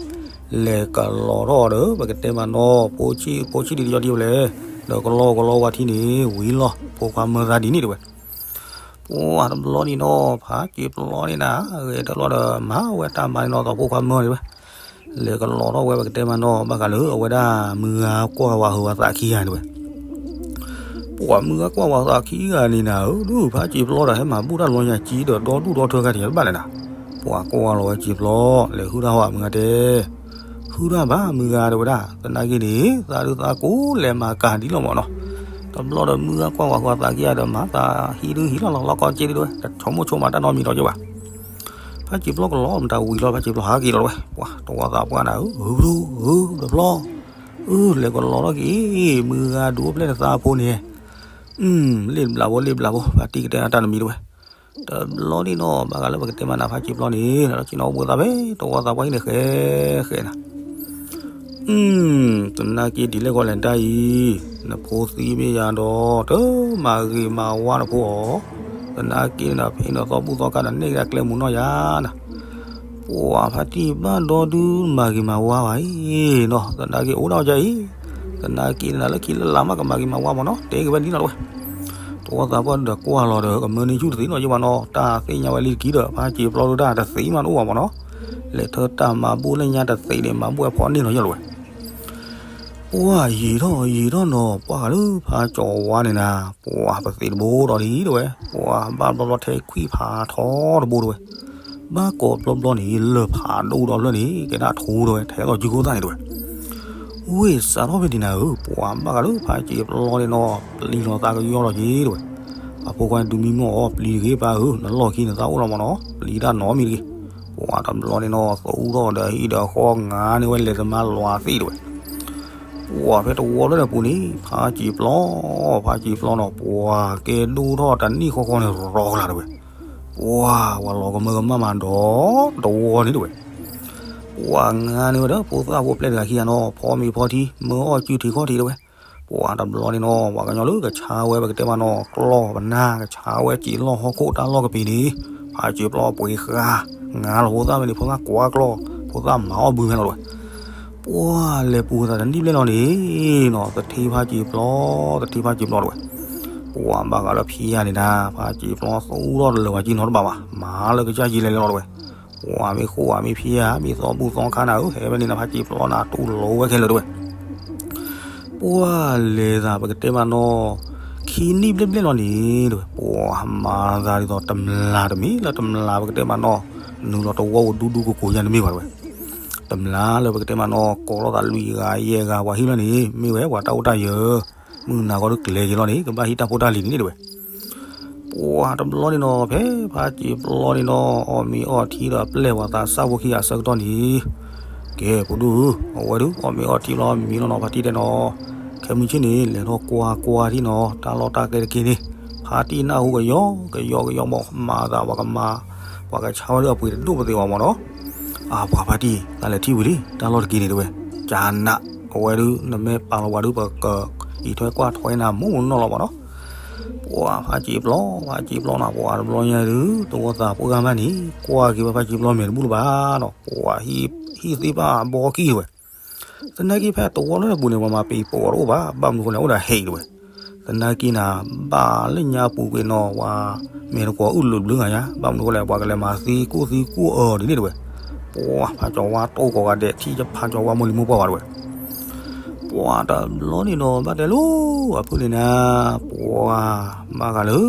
လဲၤကလီၤထီၣ်ဒီး ပကတဲမ့ၢ်နီၤ ဖိဆံး ဖိဆံးဒံးတယီဒံးဝဲလဲၣ်, ဒီးကလီကလီဝါထံန့ၣ် ဝံၤလီၤ ဖိခွါမၢသးဒ်န့ၣ်တဝဲ. ပှၤတဘျီန့ၣ်နီၤ ဖါစံာ်ပျီန့ၣ်နၤ ဂဲၤတၢ်လီၤဒီး မၤဝဲတၢ်မၤန့ၣ်နီၤ သိးဖိခွါမၢန့ၣ်ဝဲ လဲၤကလီၤထီၣ်ဝဲပကတဲမ့ၢ်နီၤ ဘၣ်ဃးလၢအဝဲဒၣ်မုၢ်ဂၤကွၢ်ဝၤဃုာ်ဝၤသးခံဂၤန့ၣ်ဝဲ. ပှၤမုၢ်ဂၤကွၢ်ဝၤသးခံဂၤန့ၣ်နၤဧၢ, ဒုးဖါစံာ်ပျီဒီး ဟဲမၤဘူၣ်တၢ်လီၤညါကံဒီးဒီဒူၣ်ဒီထၢခါထံးတဘၣ်လဲၣ်နၤ. ပှၤကွၢ်လီၤဝဲစံာ်ပျီ လဲၤဟုၣ်တၢ်ဟီၣ်မုၢ်ဂၤတဲ ဟုၣ်တၢ်ဘၣ်မုၢ်ဂၤတဲဝဲဒၣ်, သနာ်က့န့ၣ် သးဒုးသးကိးလဲၤမၤကၤဒ်လီၤမ့ၢ်နီၤ. တဘျီဒီးမုၢ်ဂၤကွၢ်ဝၤဃုာ်ဝၤသးခံဂၤဒီး မၤသးဟံးဒုးဟံးလီၤလီၤ လီၢ်ကီၢ်က့ဒုးဝဲ တဆိကမိၣ်ဆိကမးတၢ်နီတမံၤဒီးက့ဘၣ်. ဖ ဖါစံာ်ပျီကလီၤမတၤဝံၤလီၤ ဖါစံာ်ပျီဟးက့ၤလီၤတဝဲ, ပှၤတဝီသးပှၢ်နၤဧၢ, ဧၢ, ဧၢ, တဘျီ, ဧၢ, လဲၤကလီၤထီၣ်က့ၤ, မုၢ်ဂၤဒုးအိၣ်ဖျဲၣ်နသးဖိန့ၣ်, လ့ၣ်တဘျးဖိ လ့ၣ်တဘျးဖိ ဖါတံၢ်ကတဲအတၢ်တမံၤတဝဲ, တဘျီန့ၣ်နီၤ ဘၣ်ဃးလၢပကတဲမးနၤ ဖါစံာ်ပျီန့ၣ် လီၤဆ့ၣ်နီၤအိၣ်ဘှံးသးဖဲ တဝီသးပှၢ်ဟံၣ်န့ၣ် ဃဲ, ဃဲနၤ သနာ်က့ဒ်လဲၣ်ဂီၢ်လဲၣ်တၢ်အံၤ, နဖိသံမ့ၢ်ယၤဒီး တမၤဂ့ၤမၤဝါနဖိအီၤ, သနာ်က့နဖဲနသီဘူၣ်သီခါဒီး နဲၣ်ကဒါကျဲမုၢ်နီၢ်ယၤနၤ, ပှၤဖါတံၢ်ဘၣ်ဒီဒုမၤဂ့ၤမၤဝါဘၣ်အံၤနီၤ, သနာ်က့အိၣ်ဒၣ်အီၤဒ်အံၤ, သနာ်က့နၤလၢခံလၢလာ်မးကမၤဂ့ၤမၤဝါမးနီၤ တဲက့ၤဝဲဒ်နီၤတဝဲ တဝီသးပှၢ်ဒုးဒီးကွၢ်လီၤဒီး ကမၢန့ၢ်ဆူၣ်တသ့နီၤယဘၣ်နီၤ, တၢ်သ့ၣ်ညါဝဲလံတက့ၢ်ဒီး ဖါစံာ်ပျီဒုးတၢ်တသ့မးတအိၣ်ဘၣ်မးနီၤ, လဲၤထၢတၢ်မၤဘူၣ်လၢညါတသ့န့ၣ် မၤဘူၣ်ဝဲဖီန့ၢ်နီၤယလီၤဝဲ ပှၤယံာ်ထီၣ်ယံာ်ထီၣ်နီၤ ပှၤဃးလၢဖါကၠီၤဝါန့ၣ်နၤ, ပှၤပသ့ၣ်တဘိဒီးဒ်တဝဲ, ပှၤဘၣ်ဘျီဘျီထဲခွံဖးထီတဘိတဝဲ, ဘၣ်ကိးဘျီဘျီန့ၣ် လၢၢ်ဖးဒိၣ်ဒီးဖျၢၣ်န့ၣ် ကဲဒၣ်ထူတဝဲ ထဲသိးကုကိၢ်သၣ်န့ၣ်တဝဲ ဝ့ၢ်စးထီၣ်ဖဲန့ၣ်နၤဧၢ, ပှၤဘၣ်ဃးလၢဖါစံာ်ပျီန့ၣ်နီၤ ပျံၤလီၤသးကယီလီၤက့ၤတဝဲ, အဖိခွါဒုးမံမီၢ်အီၤ ပျံၤတဂ့ၤပၢ်ဧၢ, နလီၢ်ခံနသးအိၣ်လီၤမးနီၤ ပျံၤတၢ်နီတမံၤတဂ့ၤ, ပှၤတဘျီန့ၣ်နီၤ သူၣ်ထီၣ်ဒီးဟံၣ်ဒီးဃီ ငါန့ၢ်ဝဲလဲၤသမါလီၤသ့ၣ်တဝဲ, ပှၤဖဲတဝီလၢန့ၣ်ပူၤန့ၣ် ဖါစံာ်ပျီ, ဖါစံာ်ပျီနီၤ ပှၤကဲဒိၣ်ထီၣ်တနံၣ်ဃီဃီန့ၣ် ရီကလးတဝဲ, ပှၤဝဲလီၤကမၢကမၣ်မးဒီးတဝီန့ၣ်တဝဲ ပှၤငါန့ၢ်ဝဲဒီး ဖိသၣ်ဖိပျဲၢ်တဂၤခံဂၤနီၤ ဖီမ့ၤဖီထံ မၢအီၣ်စုထံခီၣ်ထံးတဝဲ, ပှၤတဘျီန့ၣ်နီၤ ပှၤကညီလၢကဆါဝဲပကတဲမးနီၤ ကျီၢ်ပနၢ် ကဆါဝဲစံာ်လီၢ်ဟီၣ်ခိၣ်တၢ်လီၢ်ကပ့ၤန့ၣ်, ဖါစံာ်ပျီပှ့ၤဃာ်, ငါလီၤဖိသၣ်ဝဲန့ၣ် ဖိသၣ်ကွၢ်ကျီၢ်, ဖိသၣ်မၤအီၣ်ဘုဖဲလီၤတဝဲ, ပှၤလဲၤပူၤသးတနံၣ်ဘျဲၣ်လီၤန့ၣ်နီၤ သထ့ဖါစံာ်ပျီ, သထ့ဖါစံာ်ပျီတဝဲ ပှၤဘၣ်ဃးလၢဖံယၤန့ၣ်နၤ ဖါစံာ်ပျီသူၣ်ထီၣ်တလၢာ်ဝဲကံနီတဘၣ်ဘၣ် မၤလၢကစၢ်ကံလဲၤလဲၤလီၤတဝဲ, ပှၤမ့ၢ်ဃိၣ်ဧါမ့ၢ်ဖံဧါ မ့ၢ်သီဘူၣ်သီခါနၤဧၢ ဟဲဝဲန့ၣ်နၤ ဖါစံာ်ပျီနၤတူၢ်လိာ်ဝဲခဲလၢာ်တဝဲ, ပှၤလဲၤသးပကတဲမးနီၤ ခံနံၣ်ဘျဲၣ်ဘျဲၣ်လီၤန့ၣ်တဝဲ ပှၤမၤသးဒ်သိးတမျၢ်တမံၤလၢတမျၢ်ပကတဲမးနီၤ နုာ်လီၤတဝီအိၣ်ဒူဒူကိၢ်ကိၢ်ယါတမ့ၢ်ဘၣ်တဝဲ တမျၢ်လၢပကတဲမးနီၤ ကိးလိာ်သးလွံၢ်ဂၤယဲၢ်ဂၤပှၤဟံၣ်လီၤန့ၣ် မ့ၢ်ဝဲပှၤတၢ်အိၣ်တၢ်ယၢၤ, မုၢ်နၤဂီၤတကျဲၤက့ၤလီၤန့ၣ် ကဘၣ်ဟံးတၢ်ဖိတၢ်လံၤန့ၣ်တဝဲ, ပှၤတဘျီန့ၣ်နီၤ ဖဲဖါစံာ်ပျီန့ၣ်နီၤ အီၣ်မ့ၤအီထံဒီးပျဲၢ်ပှၤသးစၢ်ဖိခံဂၤအဆၢကတီၢ်န့ၣ်, ကဲဖိဒိၣ်ဧၢ, အဝဲဒုး အီၣ်မ့ၤအီထံလီၤမံလီၤနီၤ ဖါတံၢ်တဲနီၤ, ခဲမုၢ်ဆ့ၣ်န့ၣ် လဲၤထီၣ်ကွၢ်ကွၢ်ထံၣ်နီၤ တၢ်လီၢ်တၢ်ကျဲတက့ၢ်န့ၣ်, ဖါတံၢ်နၢ်ဟူကယီကယီကယီမး မၤသးပှၤကမၤ, ပှၤကဆါဝဲလၢအပှ့ၤတဒိၣ်ပသ့အီၤမးနီၤ, အါ ပှၤဖါတံၢ် တၢ်လဲၤထံၣ်ဝံၤလံ တၢ်လီၢ်တက့ၢ်န့ၣ်တဝဲ, ကနး, အဝဲဒုး နမ့ၢ်ပာ်လီၤပှၤဒုး ပကအံးထွဲကွၢ်ထွဲနၤမူနီၢ်လီၤမးနီၤ ပှၤဖါစံာ်ပျီ ဖါစံာ်ပျီနီၤ ပှၤတဘျီညါဒုး တဝီသးပှၢ်ဂၤမးန့ၣ် ကွၢ်က့ၤဝဲဖါစံာ်ပျီမဲာ်တဘူၣ်လၢၤဘၣ်နီၤ ပှၤဟံၣ်သ့ၣ်ဘၣ်ဘီကံၢ်တဝဲ, သနာ်က့ဖဲတဝီလၢပူၤန့ၣ် ပှၤမၤပံၤပိာ်အီၤတအိၣ်ဘၣ် ဘၣ်မနုၤဃိလဲၣ် အိၣ်ဒီးဟဲအံၤတဝဲ, သနာ်က့နၤ ဘၣ်လၢညါပူၤကွံာ်နီၤ ပှၤမဲာ်တကွီၤအုၣ်လုာ်ဘျုးဂၤညါ ဘၣ်မနုၤဃိလဲၣ် ပှၤကလဲၤမၤသံကိၢ်သံကိၢ်အၢဒ်န့ၣ်တဝဲ, ပှၤဖါကၠီၤဝါတိၢ်ကိးဂၤဒဲး ထံၣ်ဖါကၠီၤဝါမိၢ်လံၤမိၢ်ပှၢ်ဘၣ်တဝဲ ပှၤတဘျီန့ၣ်နီၤ ဘၣ်တဲလိၤ အဖုၣ်န့ၣ်နၤ, ပှၤဘၣ်ဃးလၢ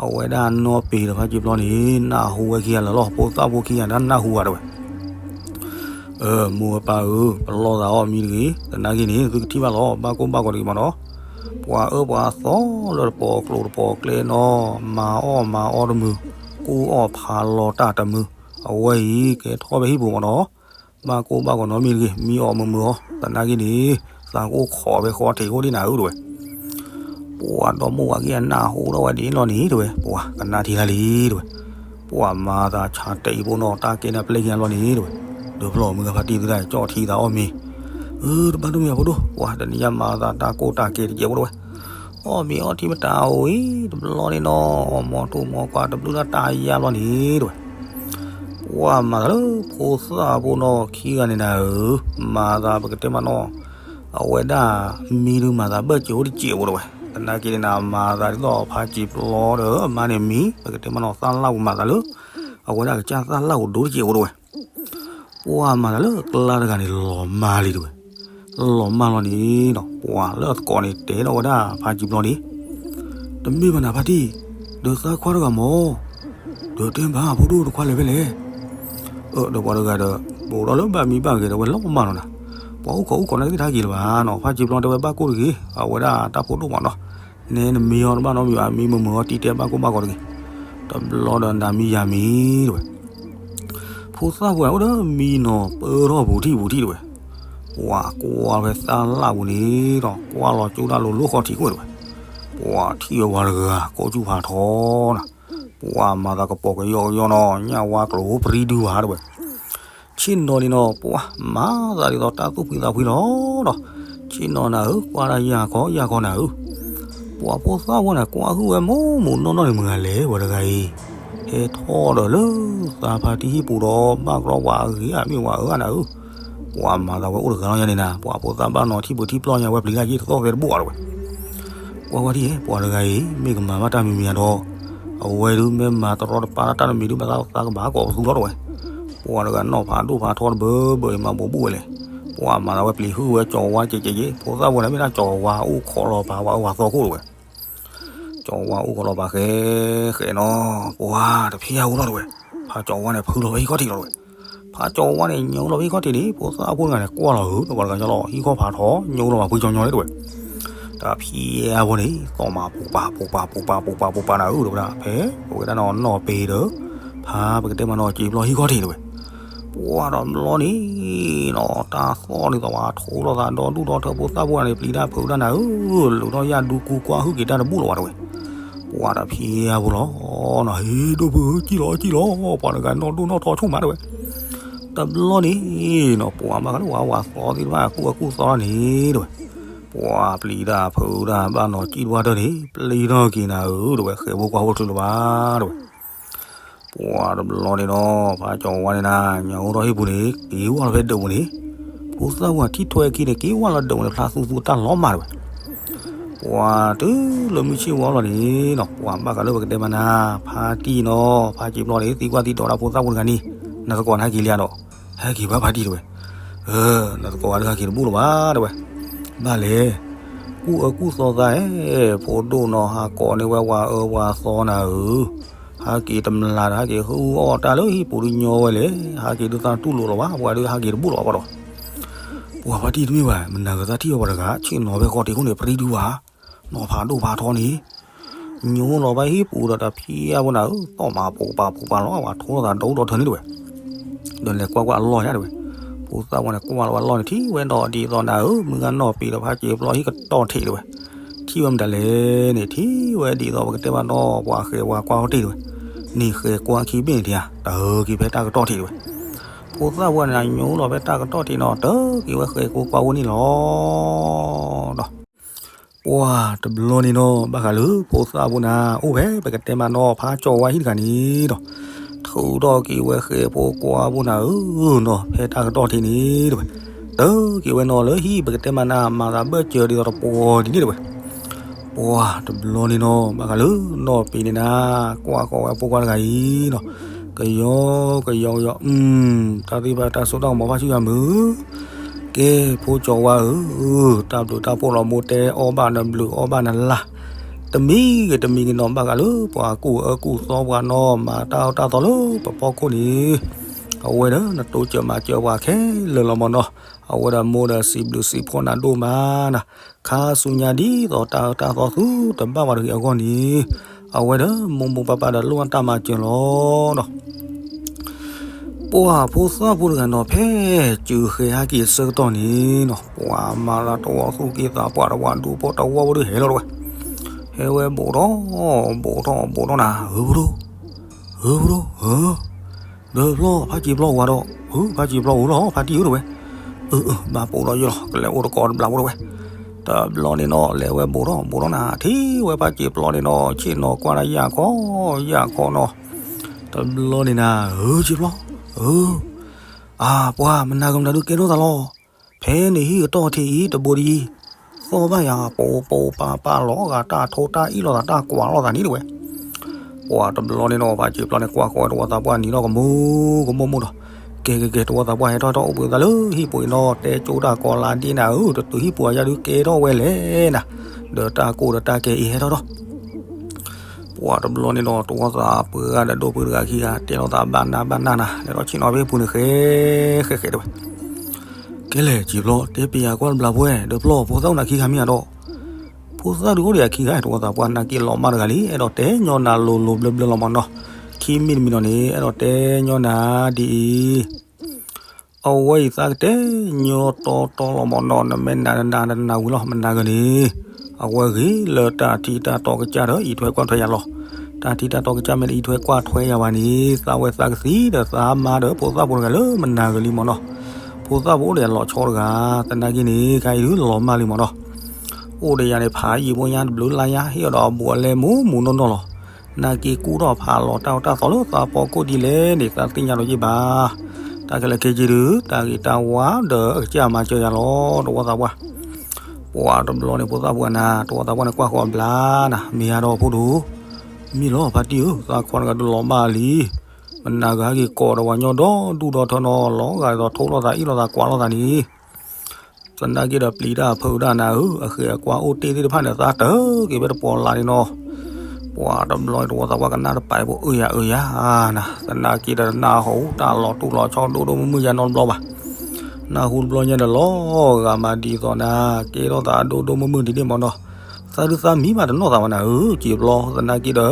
အဝဲဒၣ်နီၢ်ပ့ၤဒီးဖါစံာ်ပျီန့ၣ် နၢ်ဟူဝဲခံဂၤလၢာ်လီၤ ဖိသၣ်ဖိခံဂၤန့ၣ် နၢ်ဟူဝဲတဝဲ, မိၢ်ဝဲပၢ်ဧၢ, ပလီၢ်သးအီၣ်မံတဂ့ၤ, သနာ်က့န့ၣ် သုကထံၣ်ဘၣ်လီၤ ဘၣ်ကိၢ်ဘၣ်ဂီၤတဂ့ၤမးနီၤ, ပှၤအၢပှၤသီလၢတပီၤကျိၤတပီၤကျဲနီၤ, မၤအီၣ်မၤအီတမုာ်, ကူၣ်အီၣ်ဖးလီၤတၢ်တမုာ်, အဝဲအံၤကဲထီၣ်ဖဲဟံၣ်ပူၤမးနီၤ, ဘၣ်ကိၢ်ဘၣ်ဂီၤနီတမံၤတဂ့ၤ, မံအီၣ်မုာ်မုာ်အီၤ, သနာ်က့န့ၣ် သးကအိၣ်ခိးဖဲဃီထံးအိၣ်ဒ်နၤဧၢတဝဲ ပှၤဒီမိၢ်ဝၤခံဂၤနၢ်ဟူထီၣ်ဝဲဒ်န့ၣ်လီၤန့ၣ်တဝဲ, ပှၤကနၣ်ထံလၢ်လံတဝဲ, ပှၤမၤသးဆါတဲာ်အံၤဖိနီၤ တၢ်ကဲန့ၣ်ပျဲၢ်ခံဂၤလီၤန့ၣ်တဝဲ, ဒီးဖျီၣ်မုၢ်ဂၤဖါတံၢ်သုတၢ်ကၠီၣ်ထံသးအီၣ်မ့ၤ, အၢ တဘၣ်ဒိၣ်မ့ၢ်အဖိဒိၣ်, ပှၤတနံၤညါမၤသးတၢ်ကိၢ်တၢ်ကဲတကဲးဖိတဝဲ, အီၣ်မ့ၤအီထံမတၤအိၣ်အံၤ တဘျီန့ၣ်နီၤ အီၣ်မီၢ်တိၢ်မီၢ်ကွၢ်တဘျုးတၢ်တၢ်ယါဘျီန့ၣ်တဝဲ ပှၤမၤသးလၢဖိသၣ်ဖိနီၢ်ခံဂၤန့ၣ်နၤဧၢ, မၤသးပကတဲမးနီၤ, အဝဲဒၣ်မံဒုးမၤသးဘၢၣ်စၢၤအိၣ်တစဲးဖိတဝဲ, သနာ်က့န့ၣ်နၤ မၤသးဒ်သိးဖါစံာ်ပျီဒီးအမါန့ၣ်မံ, ပကတဲမးနီၤ သၣ်လၣ်ပူၤမၤသးလၢ အဝဲဒၣ်ကစၢ်သၣ်လၣ်ပူၤဒိၣ်တစဲးဖိတဝဲ ပှၤမၤသးလၢအကျါတဂၤန့ၣ် လီၤမၢ်လံတဝဲ, လီၤမၢ်လီၤန့ၣ်နီၤ ပှၤလၢအသကိးန့ၣ် တဲထီၣ်ဝဲဒၣ်ဖါစံာ်ပျီန့ၣ်, တမ့ၢ်ဘၣ်နၤဖါတံၢ်, ဒီးသးခွါတဂၤမး, ဒီးတဲဘၣ်ဖိဒိၣ်တခွါလဲၤဖဲလဲၣ်, အၢ ဒီးပှၤတဂၤဒီး ဘူးထီၣ်လၢဘၣ်မံဘၣ်ဂဲၤဒီးဝဲလီၤမၢ်လီၤနၤ, ပှၤအိၣ်ခိးအိၣ်ခိးန့ၣ် ကသ့တဟဲက့ၤလၢၤဘၣ်နီၤ, ဖါစံာ်ပျီတဲဝဲဘၣ်ကိၢ်တဂ့ၤ, အဝဲဒၣ်တၢ်ဖိဒိၣ်မးနီၤ, နဲနမံအီၤတဘၣ်နီတမံၤဘၣ်, မံမုာ်မုာ်အီၤတံၢ်တဲဘၣ်ကိၢ်ဘၣ်ဂီၤတဂ့ၤ, တဘျီဒီးနၤမံယၤမံတဝဲ ပှၤ ဖိသၣ်ဖိန့ၣ်အိၣ်ဒီးမံနီၤ ပၢထီၣ်ဘူးထံၣ်ဘူးထံၣ်တဝဲ, ပှၤကွၢ်ဝဲသၣ်လၣ်ပူၤန့ၣ်ဒီး ကွၢ်လီၤကၠိတၢ်လိၤလိၤဃီထံးကွံာ်တဝဲ, ပှၤထံၣ်အဝၤတဂၤ ကိးဆူၣ်ဖးထီနၤ, ပှၤမၤသးကပိာ်ကယီကယီနီၤ ညၣ်ဝါကျိၤပရံဒုဝဲတဝဲ ဆ့ၣ်နီၤန့ၣ်နီၤ ပှၤမၤသးဒ်သိးတၢ်သူၣ်ဖှံသးဖှံလီၤဒီး, ဆ့ၣ်နီၤနၤဧၢ ကွၢ်တၢ်ယၢ်ခီယၢ်ခီနၤဧၢ, ပှၤဖိသၣ်ဖိန့ၣ် ကွၢ်ဟုၣ်ဝဲမိၢ်မိၢ်နီၢ်နီၢ်န့ၣ် မတၤဂၤလဲၣ် ပှၤတဂၤအံၤ, ဟဲထီၣ်ဒီးလၢသးဖါတံၢ်ဟံၣ်ပူၤဒီး ဘၣ်ကြီဝၤအဂ့ၤအမ့ၢ်ဝၤအၢနၤဧၢ, ပှၤမၤသးဝဲအိၣ်တဂၤလီၤညါန့ၣ်နၤ ပှၤဖိသၣ်ဘၣ်နီၤထံၣ်ပှၤထံၣ်ပျီၢ်ညါဝဲပျံၤတၢ်ယ့ၢ်တသီၣ်သဲတဘိၣ်အီၤတဝဲ ပှၤဝဲဒ်အံၤ ပှၤတဂၤအံၤ မ့ၢ်ကမၤဘၣ်တၢ်မံၤမံၤဧါဒီး, အဝဲဒုးမ့ၢ်မၤတရီတပါတၢ်တမံၤဒုး ဘၣ်သးကဘၣ်ကိးပသူလီၤတဝဲ, ပှၤတဂၤနီၣ်ဖးဒိၣ်ဖးထီတဘၢဘၢအံၤ မၤဘိးဘၣ်ဝဲလဲၣ်, ပှၤမၤသးဝဲပျံၤဟုၣ်ဝဲကၠီၤဝါကဲးကဲးကဲး ဖိသၣ်ဖိန့ၣ် မ့ၢ်ဒၣ်ကၠီၤဝါအိၣ်ခိးလီၤပာ်ဝဲအဝၤသီခိၣ်တဝဲ ကၠီၤဝါအိၣ်ခိးလီၤပာ်ဃဲဃဲနီၤ, ပှၤတဖံးအါဝဲလီၤတဝဲ, ဖးကၠီၤဝါန့ၣ် ဖုလီၤဝဲဟံၣ်ခီၣ်ထံးလီၤတဝဲ, ဖးကၠီၤဝါန့ၣ် ညိလီၤဝဲဟံၣ်ခီၣ်ထံးန့ၣ် ဖိသၣ်ဖိတဂၤန့ၣ် ကွၢ်လီၤဧၢ ဒီးပှၤတဂၤညီလီၤ ဟံၣ်ခီၣ်ဖးထီ ညိလီၤပာ်ဖုကၠီၤညီန့ၣ်တဝဲ, တဖံးအါဖိန့ၣ် သီၣ်မးပူၤပာ်ပူၤပာ်ပူၤပာ်ပူၤပာ်နၤဧၢ တဝဲဒၣ် ဖဲပဝဲဒၣ်နီၣ်နီၣ်ပ့ၤဒီး ဖးပကတဲမးနီၣ်စံာ်ပျီဟံၣ်ခီၣ်ထံးတဝဲ ပှၤတဘျီန့ၣ်နီၤ တၢ်သီၣ်န့ၣ်သီၣ်ဝဲ ထိလီၤသးဒီဒူၣ်ဒီထၢ ဖိသၣ်ဖိန့ၣ် ပျံၤတၢ်ဖုးတၢ်နၤဧၢ, လူၤထီၣ်ယၣ်ဒူကူကွၢ်ဟုၣ်က့ၤတၢ်တဘူၣ်လီၤဝဲတဝဲ, ပှၤတဖံးအါဖိလီၤနီၤ ဟ့ၣ်ဒိၣ်ဖုဧၢ စံၣ်လီၤစံၣ်လီၤ, ပှၤတဂၤနီၣ်ဒိၣ်နီၣ်ထီဆိကမိၣ်တဝဲ, တဘျီန့ၣ်နီၤ ပှၤဘၣ်ဃးလၢပှၤဝၤသီသ့ၣ်တဖၣ် ကူၣ်အကူၣ်သီန့ၣ်တဝဲ, ပှၤပျံၤတၢ်ဖုးတၢ်ဘၣ်နီၤစံၣ်တဝၢ်တၢၢ်န့ၣ် ပျံၤထီၣ်က့ၤနၤဧၢ တဝဲ ဃဲၤဖိကွၢ်ဖိတချုးလၢၤဘၣ်တဝဲ ပှၤတဘျီန့ၣ်နီၤ ဖးကၠီၤဝါန့ၣ်နၤ ညၣ်အိၣ်ထီၣ်ဟံၣ်ပူၤန့ၣ် က့ၤဝဲလီၤဖဲဒၢးပူၤန့ၣ်, ဖိသၣ်ဝဲထံၣ်ထွဲခံန့ၣ် က့ၤဝဲလီၤဒၢးပူၤန့ၣ် ဖျါသူသူတၢ်လီၤမၢ်တဝဲ, ပှၤတုၤလၢမုၢ်ဆ့ၣ်ဝါလီၤန့ၣ်နီၤ ပှၤဘၣ်ဃးလၢပကတဲမးနၤ ဖါတံၢ်နီၤ ဖးစံာ်ပျီန့ၣ် သံကွၢ်သံဒိးဒၣ်ဖိသၣ်ဖိတဂၤန့ၣ်, နသကိးနဟဲက့ၤလံဧါဒီး, ဟဲက့ၤဘၣ်ဖါတံၢ်တဝဲ, နသကိးဝဲတဟဲက့ၤတဘူၣ်လၢၤဘၣ်တဝဲ, ဘၣ်လဲၣ် ကူၣ်အၢကူၣ်သီသးဧၢ, ဖိဒိၣ်နီၤ ဟးကိးန့ၢ်ဝဲဝၤအၢဝၤသီနၤဧၢ, ဟးက့ၤတမျၢ်ဒီး ဟးက့ၤဟုၣ်အီၣ်တၢ်လၢဟံၣ်ပူၤဒုးညီဝဲလဲၣ်, ဟးက့ၤဒုးသးတူၢ်လိာ်လီၤဘၣ် ပှၤဒုးဟးက့ၤတဘူၣ်လၢၤဘၣ်ဒီး, ပှၤဖါတံၢ်တမ့ၢ်ဘၣ် မနၤဂၤသးထံၣ်အီၤပှၤတဂၤ ဆ့ၣ်နီၤဖဲဃီတ့ၢ်ခိၣ်န့ၣ် ပရံဒုဘၣ်, နီၤဖးဒိၣ်ဖးထီန့ၣ် ညိလီၤဘၣ်ဟံၣ်ပူၤဒီးတဖံးအါဖိနၤဧၢ, သီၣ်မးပူၤပာ်ပူၤပာ်လီၤ ပှၤထိလီၤသးဒီဒူၣ်ဒီထၢန့ၣ်တဝဲ, ဒီးလဲၤကွၢ်ကွၢ်အလီၢ်ယါတဝဲ, ဖိသၣ်ဝဲန့ၣ်ကွၢ်လီၤဝဲအလီၢ်န့ၣ် ထံၣ်ဝဲဒီးဒ်သိးနၤဧၢ မုၢ်ဂၢ်နီၢ်ပ့ၤဒီးဖးစံာ်ပျီဟံၣ်ကတီၢ်ထံးတဝဲ, ထံၣ်ဝဲမတၤလဲၣ်န့ၣ် ထံၣ်ဝဲဒ်သိးပကတဲဘၣ်နီၤ ပှၤဃဲၤဝၤကွၢ်ဝဲတ့ၢ်တဝဲ, န့ၣ်ဃဲၤကွၢ်ခံဘ့ၣ်န့ၣ်ထံၣ်ဧါ တၢ်က့ၤဖဲတၢ်ကတီၢ်ထံးတဝဲ, ဖိသၣ်ဝဲန့ၣ်ညိလီၤဖဲတၢ်ကတီၢ်ထံးနီၤ တၢ်က့ၤဝဲဃဲၤကိးကွၢ်ဝဲန့ၣ်လီၤ ဒီး ပှၤတဘျီန့ၣ်နီၤ ဘၣ်ဃးလၢဖိသၣ်ဖိနၤ အိၣ်ဖဲပကတဲမးနီၤ ဖးကၠီၤဝါဟံၣ်တဂၤန့ၣ်ဒီး ထုးထီၣ်က့ၤဝဲဃဲၤဖိကွၢ်ဖိနၤဧၢနီၤ ဖဲတၢ်ကတီၢ်ထံးန့ၣ်တဝဲ, တၢ်က့ၤဝဲနီၤလၢဟံၣ်ပကတဲမးနၤ မၤသးဘၢၣ်စၢၤဒ်သိးတပှီၤဒ်န့ၣ်တဝဲ, ပှၤတဘျီန့ၣ်နီၤ ဘၣ်ဃးလၢနီၢ်ပ့ၤန့ၣ်နၤ ကွၢ်ဃီၤဝဲဖိခွါတဂၤအံၤနီၤ, ကယီကယီကယီ တၢ်သ့ၣ်တဖၣ်တၢ်စိတၢ်ကမီၤဖးဆူညါမုၢ် ကဲ ဖိကၠီၤဝါဧၢ, တၢ်ဘျုးတၢ်ဖှိၣ်လီၤမိၢ်တဲအီၣ်ဘၣ်နဘျုးအီၣ်ဘၣ်နလၢ်, တမံၤဂ့ၤတမံၤဂ့ၤနီၤ ဘၣ်ဃးလၢပှၤကူၣ်အၢကူၣ်သီပှၤနီၤ မၤတၢ်အၢတၢ်သီလၢပဖီခိၣ်န့ၣ်, အဝဲဒီးနတိစၢၤမၤစၢၤပှၤခဲလၢာ်လီၤမၢ်နီၤ, အဝဲဒီးမိၢ်ဒီးစံးဘျုးစံးဖှိၣ်နၤဒိၣ်မးနၤ, ခါဆူညါဒ်သိးတၢ်အၢတၢ်သီသုတဘၣ်ဝဲတဂ့ၤအဂီၢ်န့ၣ်, အဝဲဒီးမိၢ်မိၢ်ပၢ်ပၢ်ဒီးလိၣ်အတၢ်မၤစၢၤလီၤနီၤ ပှၤဖိသၣ်ဖိတဂၤနီၤ ဖဲစၢၤဃဲၤဟဲက့ၤအဆၢကတီၢ်န့ၣ်နီၤ ပှၤမၤလၢတဝီသူၣ်က့သးပှၢ်တဝီဒူဖိတဝီဖိဒုးဟဲလီၤတဝဲ, ဟဲဝဲဘိးထီၣ် ဘိးထီၣ်ဘိးထီၣ်နၤ ဧၢဖိဒိၣ် ဧၢဖိဒိၣ်ဧၢ, ဒီးဖျီၣ် ဖးစံာ်ပျီဝၤဒီး ဧၢ ဖးစံာ်ပျီဧိၤလီၤ ဖါတံၢ်ဧၢတဝဲ, အၢ အၢ ဘၣ်ပိာ်ဒီးယိလီၤ ကလဲၤအိၣ်တကိးတဘျီဖိတဝဲ, တဘျီန့ၣ်နီၤ လဲၤဝဲဘိးထီၣ်ဘိးထီၣ်နၤ ထံၣ်ဝဲဖးစံာ်ပျီန့ၣ်နီၤ ဆ့ၣ်နီၤကွၢ်နၤယၢ်ခီ ယၢ်ခီနီၤ, တဘျီန့ၣ်နၤ ဧၢ စံာ်ပျီ ဧၢ, အါ ပှၤမနၤကမနၤဒုးကဲထီၣ်သးလီၤ, ဖဲန့ၣ်ဟံၣ်ကတီၢ်ထံးအံၤ တဘိဒ်အံၤ, သီၣ်ဘၣ်ယၤ ပိာ်ပိာ်ပၤပၤလီၤဂာ် တၢ်ထိတၢ်အံၣ်လိာ်သး တၢ်ကွၢ်လိာ်သးန့ၣ်တဝဲ, ပှၤတဘျီန့ၣ်နီၤ ဖးစံာ်ပျီန့ၣ် ကွၢ်ဃီဝဲတဝီသးပှၢ်နံၤနီၤ ကမိၢ်ကမိၢ်ဒီး, ကဲကဲကဲ တဝီသးပှၢ်ဟဲထီၣ်ထီၣ်အိၣ်ဘှံးသးလၢဟံၣ်ပူၤအံၤနီၤ တဲကၠိတၢ်ကီၤလါဒ့နၤဧၢ တတုၤဟံၣ်ပူၤအယါဒုးကဲထီၣ်ဝဲလဲၣ်နၤ, ဒီးတၢ်ကိၢ်ဒီးတၢ်ကဲအံၤဟဲထီၣ်ထီၣ် ပှၤတဘျီန့ၣ်ဒီး တဝီသးပှၢ်ဂၤဒီးဒိၣ်ဖုတဂၤခံဂၤ တဲလိာ်သးဘၣ်နၢ်ဘၣ်နၢ်နၤ လဲၤထီၣ်ဆ့ၣ်နီၤဖဲပူၤန့ၣ် ဃဲဃဲဃဲတဝဲ, ကဲလဲၣ် စံာ်ပျီ တဲပယၤကွၢ်တဘျီပဝဲ ဒီးဖျီၣ် ဖိသၣ်အိၣ်နၤခံဂၤမ့ၢ်ဧါဒီး, ဖိသၣ်ဒုးအိၣ်ဒီးယၤခံဂၤ တဝီသးပှၢ်နၢ်က့ၤလီၤမၢ်တဂၤလံ အဲၣ်ဒိးတဲညီနၤလိၤလိၤဘျၢဘျၢလီၤမၢ်နီၤ, ခံမံၤတမံၤနီၤန့ၣ် အဲၣ်ဒိးတဲညီနၤဒ်အံၤ, အဝဲအံၤသးကတဲညီတီတီလီၤမၢ်နီၤ, နမ့ၢ်နာ်နနာ်နနာ်ဝံၤလီၤ မနာ်ဂ့ၤန့ၣ်, အဝဲဂ့ၤလၢတၢ်ထံတၢ်တီကစၢ်ဒီးအံးထွဲကွၢ်ထွဲယၤလီၤ. တၢ်ထံတၢ်တီကစၢ်မ့ၢ်တအံးထွဲကွၢ်ထွဲယၤဘၣ်န့ၣ် သးဝဲသးကသံဒီးသးမါဒီးဖိသၣ်ဖိတဂၤလၢမနာ်ဂ့ၤလံမၢ်နီၤ. ဖိသၣ်ဖိအိၣ်ဒီးယၤလီၤဆီတဂၤ, သနာ်က့န့ၣ် ခါအံၤဒုးလီၤမၢ်လံမၢ်နီၤ. အိၣ်ဒီးယၤန့ၣ် ဖးယံာ်ဖိညါတဘျုးလါညါ ဟ့ၣ်အီၤဒီးအဘူးအလဲမူးမူးနီၢ်နီၢ်လီၤ. နာ်က့ကူၣ်ထီၣ်ဖးလီၤတၢ်အီၣ်တၢ်သီလၢသးပီၢ်ကိၣ်ဒ်လဲၣ်န့ၣ် သးသ့ၣ်ညါလီၤယ့ၢ်ဘၣ်. တၢ်ခဲလၢာ်ခဲဆ့ဒုး တၢ်ဂ့ၤတၢ်ဝါဒီးအကစၢ်မၤစၢၤယၤလီၤ တဝီသးပှၢ်. ပှၤတဘျီန့ၣ် ဖိသၣ်ပှၢ်နၤ တဝီသးပှၢ်န့ၣ် ကွၢ်ဃီၤဘျါနၤ မ့ၢ်ယါဒီးဖိဒိၣ်, မ့ၢ်လီၤဖါတံၢ်ဧၢ, သးခွါတဂၤဒုးလီၤမၢ်လံ. မနာ်ဂ့ၤဟဲက့ၤကိးဒီးပှၤညီဒီဒူၣ်ဒီထၢနီၤ, လီၤဂာ်ဒ်သိးထိၣ်လိာ်သးအ့ၣ်လိာ်သးကွၢ်လိာ်သးန့ၣ် သနာ်က့ဒီးပျံၤတၢ်ဖုးတၢ်နၤဧၢ, အဃဲၤအကွၢ်အိၣ်တ့ၢ်သ့ၣ်တဖၣ်န့ၣ် သးတၢ်က့ၤဖဲတပီၤလၢ်န့ၣ်နီၤ. ပှၤတဘျီန့ၣ် တဝီသးပှၢ်ကနၣ်တပာ်ဖိ အၢယၤအၢယၤနၤ, သနာ်က့ဒီးတနၢ်ဟူတၢ်လီၤတူၢ်လီၤဆီဒိၣ်ဒိၣ်မုၢ်မုၢ်ယါနီတဘျီဘၣ်. နၢ်ဟူတဘျီညါဒီးလီၤဂာ်မးဒ်သိးနၤ ကဲထီၣ်သးဒိၣ်ဒိၣ်မုၢ်မုၢ်ဒ်န့ၣ်မၢ်နီၤ. သးဒုးသးမံဘၣ်တနီၣ်သးဝဲနၤဧၢ, စံာ်ပျီ သနာ်က့ဒီး ပံ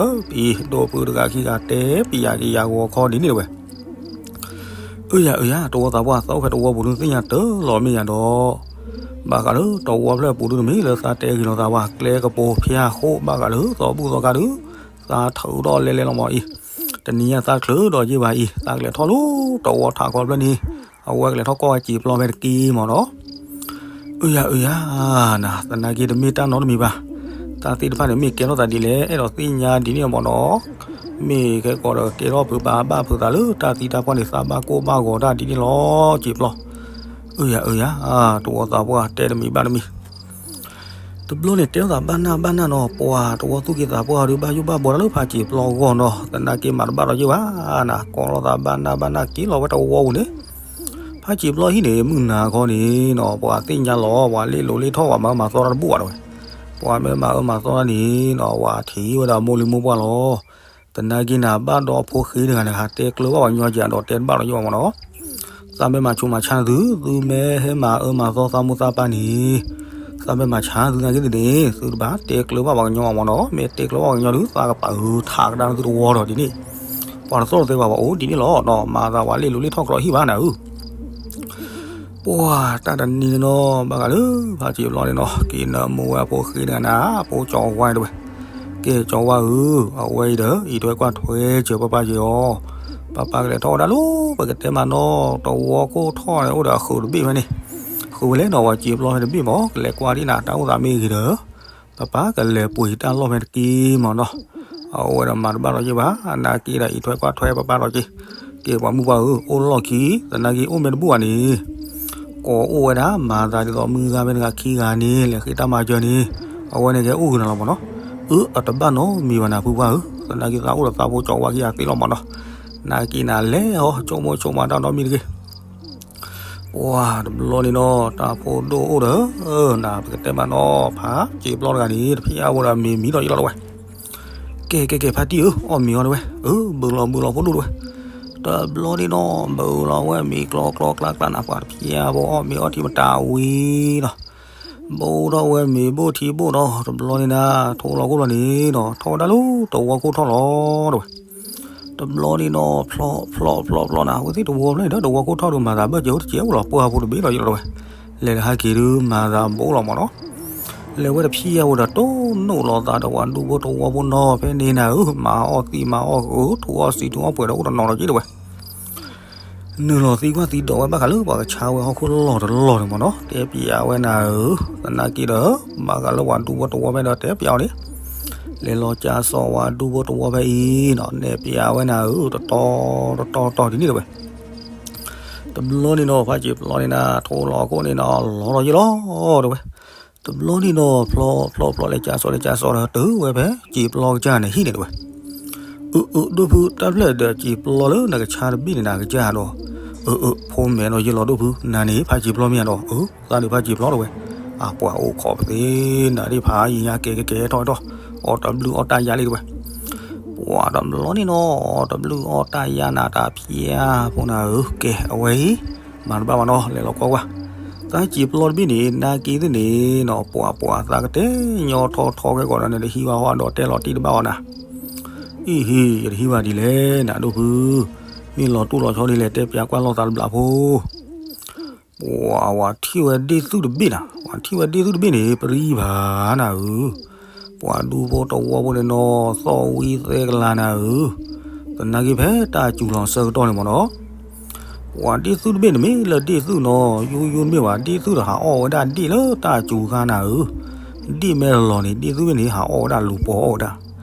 ၤဒိၣ်ဖုတဂၤခံဂၤတဲပံၤယၤက့ၤယၤဂီၤခီဒ်န့ၣ်တဝဲ အၢယၤအၢယၤ တဝီသးပှၢ် သးအိၣ်ဖဲတဝီပူၤဒုးသ့ၣ်ညါတၢ်လီၤမ့ၢ်ယၤဒီး, ဘၣ်ဃးလၢတဝီဖျၢၣ်ပူၤဒုးတမ့ၢ်လၢသးတဲဂ့ၤလီၤသးဝဲ ကျဲကပိာ်ဖၠၣ်ဃိၣ်ဘၣ်ဃးလၢသီဘူၣ်သီခါဒုး, သးထုးထီၣ်လဲလဲလီၤမၢ်အံၤ, တနံၤညါသးချုးဒီးယ့ၢ်ဘၣ်အံၤ သးကလဲၤထီၣ်လၢတဝီထးခီဖျၢၣ်န့ၣ်, အဝဲကလဲၤထီၣ်ကီၢ်ဝဲစံာ်ပျီဖဲတက့ၢ်မၢ်နီၤ. အၢယၤအၢယၤ နၤ သနာ်က့တမ့ၢ်တၢ်နီတမံၤဘၣ်. တၢ်သ့ၣ်တဖၣ်န့ၣ် မ့ၢ်ကဲထီၣ်သးဒ်လဲၣ် အဲၣ်ဒိးသ့ၣ်ညါဒ်န့ၣ်မၢ်နီၤ. မ့ၢ်ကဲကီးဒီးကဲထီၣ်ဖုးဘၣ်ဘၣ်ဖုးသးလၢတၢ်သံတၢ်ပှၢ်န့ၣ် သးဘၣ်ကိၢ်ဘၣ်ဂီၤတၢ်ဒ်န့ၣ်လီၤ စံာ်ပျီ. အၢယၤအၢယၤ တဝီသးပှၢ်တဲတမံၤဘၣ်တမံၤ တဘျီန့ၣ်တဲထီၣ်သးဘၣ်နၢ်ဘၣ်နၢ်နီၤ, ပှၤတဝီသူၣ်က့သးပှၢ်ဒုးဘၣ်ယိၣ်ဘၣ်ဘှီတၢ်လၢဖါစံာ်ပျီအဂီၢ်နီၤ, သနာ်က့မၤတဘၣ်ဒီးယ့ၢ်ဘၣ်နၤ, ကိးလီၤသးဘၣ်နၢ်ဘၣ်နၢ်က့ၤလီၤဝဲတဝီပူၤန့ၣ်, ဖါစံာ်ပျီဟံၣ်န့ၣ် မုၢ်နၤခီန့ၣ်နီၤ ပှၤသ့ၣ်ညါလီၤ ပှၤလ့ၣ်လိၤလ့ၣ်ထီၣ် ပှၤမၤအၢမၤသီတၢ်တဘူၣ်ဘၣ်တဝဲ, ပှၤမ့ၢ်မၤအၢမၤသီတၢ်န့ၣ်နီၤ ပှၤထံၣ်ဝဲဒၣ်မိၢ်လံမိၢ်ပှၢ်လီၤ. သနာ်က့နၤ ဘၣ်ဒီးအဖိဃ့တဂၤန့ၣ် ဟးတဲကျၢၤဘၣ်ပှၤကညီက့ၤဒီးတဲတဘၣ်ဒီးယ့ၢ်ဘၣ်မၢ်နီၤ. သးမ့ၢ်မၤဆူးမၤဆါသု သုမ့ၢ်ဟဲမၤအၢမၤသီသးမိၢ်သးပၢ်န့ၣ်, သးမ့ၢ်မၤဆါသုသနာ်က့န့ၣ် သုတဘၣ်တဲကျၢၤဘၣ်ပှၤကညီဘၣ်မၢ်နီၤ, မ့ၢ်တဲကျၢၤဘၣ်ပှၤကညီဒုး သးကပာ်အုးထးကဒါသုတဝီဒီးဒ်န့ၣ်, ပှၤတသီၣ်တသဲဘၣ်ပှၤအိၣ်ဒ်န့ၣ်လီၤနီၤ, မၤသးပှၤလ့ၣ်လိၤလ့ၣ်ထီၣ်ကျီဟံၣ်ဘၣ်နၤဧၢ ပှၤတၢ်တနံၤန့ၣ်နီၤ ဘၣ်ဃးလၢဖါစံာ်ပျီန့ၣ်နီၤ က့ၤနၢမူဝဲအဖိဃ့တဂၤနၤ ဖိကၠီၤဝါတဝဲ, ကဲကၠီၤဝါဧၢ, အဝဲအံၤဒီး အံးထွဲကွၢ်ထွဲစၢၤပၢ်ပၢ်က့ၤအီၤ, ပၢ်ပၢ်ကလဲၤထီၣ်ဝဲဒၣ်လၢ ပကတဲမးနီၤ တဝီခိၣ်ထီၣ်န့ၣ် အိၣ်ဒီးအဃုာ်တဘ့ၣ်ဖဲန့ၣ်, ဃုာ်ဝဲလဲၣ်နီၤ ပှၤစံာ်ပျီဖဲတဘ့ၣ်မၢ် ကလဲၤကွၢ်ဒ်နၤ တၢ်အိၣ်သးမ့ၢ်ဂ့ၤဒီး ပၢ်ပၢ်ကလဲၤပှ့ၤတၢ်လီၢ်ဖဲတက့ၢ်မၢ်နီၤ, အဝဲဒီးမၤတဘၣ်ဒီးယ့ၢ်ဘၣ် သနာ်က့ဒီး အံးထွဲကွၢ်ထွဲပၢ်ပၢ်ဒီးက့ၤ, ကဲပှၤမုၣ်ပှၢ်ဧၢ အိၣ်လီၢ်ခံ သနာ်က့အိၣ်မ့ၢ်တဘူၣ်ဘၣ်န့ၣ် ကိးအိၣ်ဝဲဒၣ် မၤသးဒ်သိးမုၢ်ဂၤဖဲတဂၤခံဂၤန့ၣ် လဲၤဃ့တၢ်မၤစၢၤန့ၣ်, အဝဲန့ၣ်ကဲအိၣ်ဂ့ၤနၤလီၤမၢ်နီၤ, အၢ အတဘၣ်နီတမံၤဘၣ်နၤဖုပှၢ်ဧၢ, သနာ်က့သးအိၣ်ဒီးသးဖိကၠီၤဝါခံဂၤသ့လီၤမၢ်နီၤ, နာ်က့နၤလဲၤဟီ ဆိကမိၣ်ဆိကမးတၢ်နီတမံၤတဂ့ၤ ပှၤတဘျီန့ၣ်နီၤ တၢ်ဖိဒိၣ်အိၣ်ဒီး, နၤပကတဲမးနီၤ ဖါစံာ်ပျီတဂၤန့ၣ် တဖျါဝဲဒီးမ့ၤမံၤဒီးယ့ၢ်လီၤတဝဲ, ကဲကဲကဲ ဖါတံၢ်ဧၢ အီၣ်မ့ၤအီၤတဝဲ, အၢ ဘုလီၤဘုလီၤဖိဒိၣ်တဝဲ, တဘျီန့ၣ်နီၤ ဘုလီၤဝဲမ့ၤကျီကျီကျါကျါနၤ ပှၤတဖျါဖိအီၣ်မ့ၤအီထံမတၤဝံၤနီၤ, ဘိထီၣ်ဝဲမ့ၤဘိထံဘိဒီး တဘျီန့ၣ်နၤ ထိလီၤခိၣ်လီၤန့ၣ်နီၤ ထီၣ်ဝဲဒၣ်လၢတဝီခိၣ်ထီၣ်လီၤတဝဲ တဘျီန့ၣ်နီၤ ဖျီဖျီဖျီဖျီနၤ အဝဲသ့ၣ်တဝီဖျၢၣ်န့ၣ်ဒီး တဝီခိၣ်ထီၣ်ဒုးမၤသးဘၢၣ်စၢၤအိၣ်တစဲးအိၣ်လီၤပှၢ်ဖိတဘ့ၣ်လီၤယ့ၢ်လီၤတဝဲ, လဲၤလၢဟဲက့ၤဒုးမၤသးဘိလီၤမၢ်နီၤ, လဲၤဝဲတဖျါဝဲဒီးတိၢ်နီၣ်လီၤသးဒီးပှၤဒူဖိတဝီဖိနီၤ ဖဲန့ၣ်နၤဧၢ မၤအီၣ်သံးမၤအီၣ်ဃုာ် ထူးအီၣ်စံးထူးအီၣ်ပှဲၤဒီးအိၣ်တနီၤလီၤယ့ၢ်တဝဲ နုာ်လီၤသံကွၢ်သံဒိးဝဲဘၣ်ဃးလၢပှၤကဆါဝဲဟီၣ်ခိၣ်လီၢ်တလီၢ်န့ၣ်မၢ်နီၤ တဲပျးဝဲနၤဧၢ, သနာ်က့ဒီး ဘၣ်ဃးလၢပှၤဒူဖိတဝီဖဲဒီးတဲပျးအီၤန့ၣ်, လဲၤလီၤကၠါစီၤဝဲဒူဖိတဝီဖဲအံၤနီၤ နဲၣ်ပျးဝဲနၤဧၢ တတီတတီတတီဒ်န့ၣ်တဝဲ, တဘျီန့ၣ်နီၤ ဖါစံာ်ပျီန့ၣ်နၤ ထိလီၤခိၣ်န့ၣ်နီၤ လီၤလီၤယ့ၢ်လီၤတဝဲ တဘျီန့ၣ်နီၤ ဖျီဖျီဖျီလဲၤကၠါစီၤလဲၤကၠါစီၤဒီးတုၤဝဲဖဲစံာ်ပျီကစၢ်န့ၣ်ဟံၣ်န့ၣ်တဝဲ, အၢ အၢ ဒိၣ်ဖု တၢ်ဖျၢၣ်ဒီးစံာ်ပျီလၢနကဆါတဘ့ၣ်န့ၣ်နကစၢ်ဒီး, အၢ အၢ ဖိမဲာ်နီၤယ့ၢ်လီၤဒိၣ်ဖု နၤန့ၣ်ဖါစံာ်ပျီမ့ၢ်ဧါဒီး, အၢ သးဒုးဖါစံာ်ပျီတဝဲ, အပှၤအိၣ်ခိးပသ့ နၤဒ်ဖးယံၤညါကဲကဲကဲထီၣ်ထီၣ်, အီၣ်တဘျုးအီၣ်တၢ်ယါလံတဝဲ ပှၤတဘျီန့ၣ်နီၤ အီၣ်တဘျုးအီၣ်တၢ်ယါနၤတၢ်ဖျါဖိနၤဧၢ, ကဲ အဝဲအံၤ မၤတဘၣ်ဘၣ်နီၤ လဲၤလီၤကွၢ်ကွၢ်, သးစံာ်ပျီတဘ့ၣ်န့ၣ် နာ်က့သ့ၣ်န့ၣ်နီၤ ပှၤပှၤသးကတဲညီထီထီခဲကိာ်ဒီးန့ၣ် တဟံးဝဲဟီဒီးတဲလီၤတံၢ်တဘၣ်အီၤနၤ, ဟ့ၣ်ဟ့ၣ် ယတဟံးဘၣ်ဒ်လဲၣ်နၤ ဒိၣ်ဖု, မ့ၢ်လီၤတိၢ်လီၤဆီဒ်လဲၣ် တဲပၠးကွၢ်လိာ်သးတဘျးဖိ. ပှၤ ဝၤထံၣ်ဝဲဒ့ၣ်သုၣ်တဘ့ၣ်နၤ, ဝၤထံၣ်ဝဲဒ့ၣ်သုၣ်တဘ့ၣ်န့ၣ် ပရံဘၣ်နၤဧၢ, ပှၤဒူဖိတဝီဖိန့ၣ်နီၤ သီၣ်ဝံသဲကလၤနၤဧၢ, သနာ်က့ဖဲတၢ်စူၤလီၤဆၢကတီၢ်န့ၣ်မ့ၢ်နီၤ ပှၤဒ့ၣ်သုၣ်တဘ့ၣ်န့ၣ်မ့ၢ်လၢဒ့ၣ်သုၣ်နီၤ ယိယိတမ့ၢ်ဘၣ် ဒ့ၣ်သုၣ်ဒီးဟးအီၣ်ဝဲဒၣ်ဒ့ၣ်လၢတၢ်စူၤခါနၤဧၢ, ဒ့ၣ်မဲာ်လီၤန့ၣ် ဒ့ၣ်သုၣ်ဘ့ၣ်န့ၣ် ဟးအီၣ်ဝဲဒၣ်လူၤပိာ်အီၣ်ဝဲဒၣ်,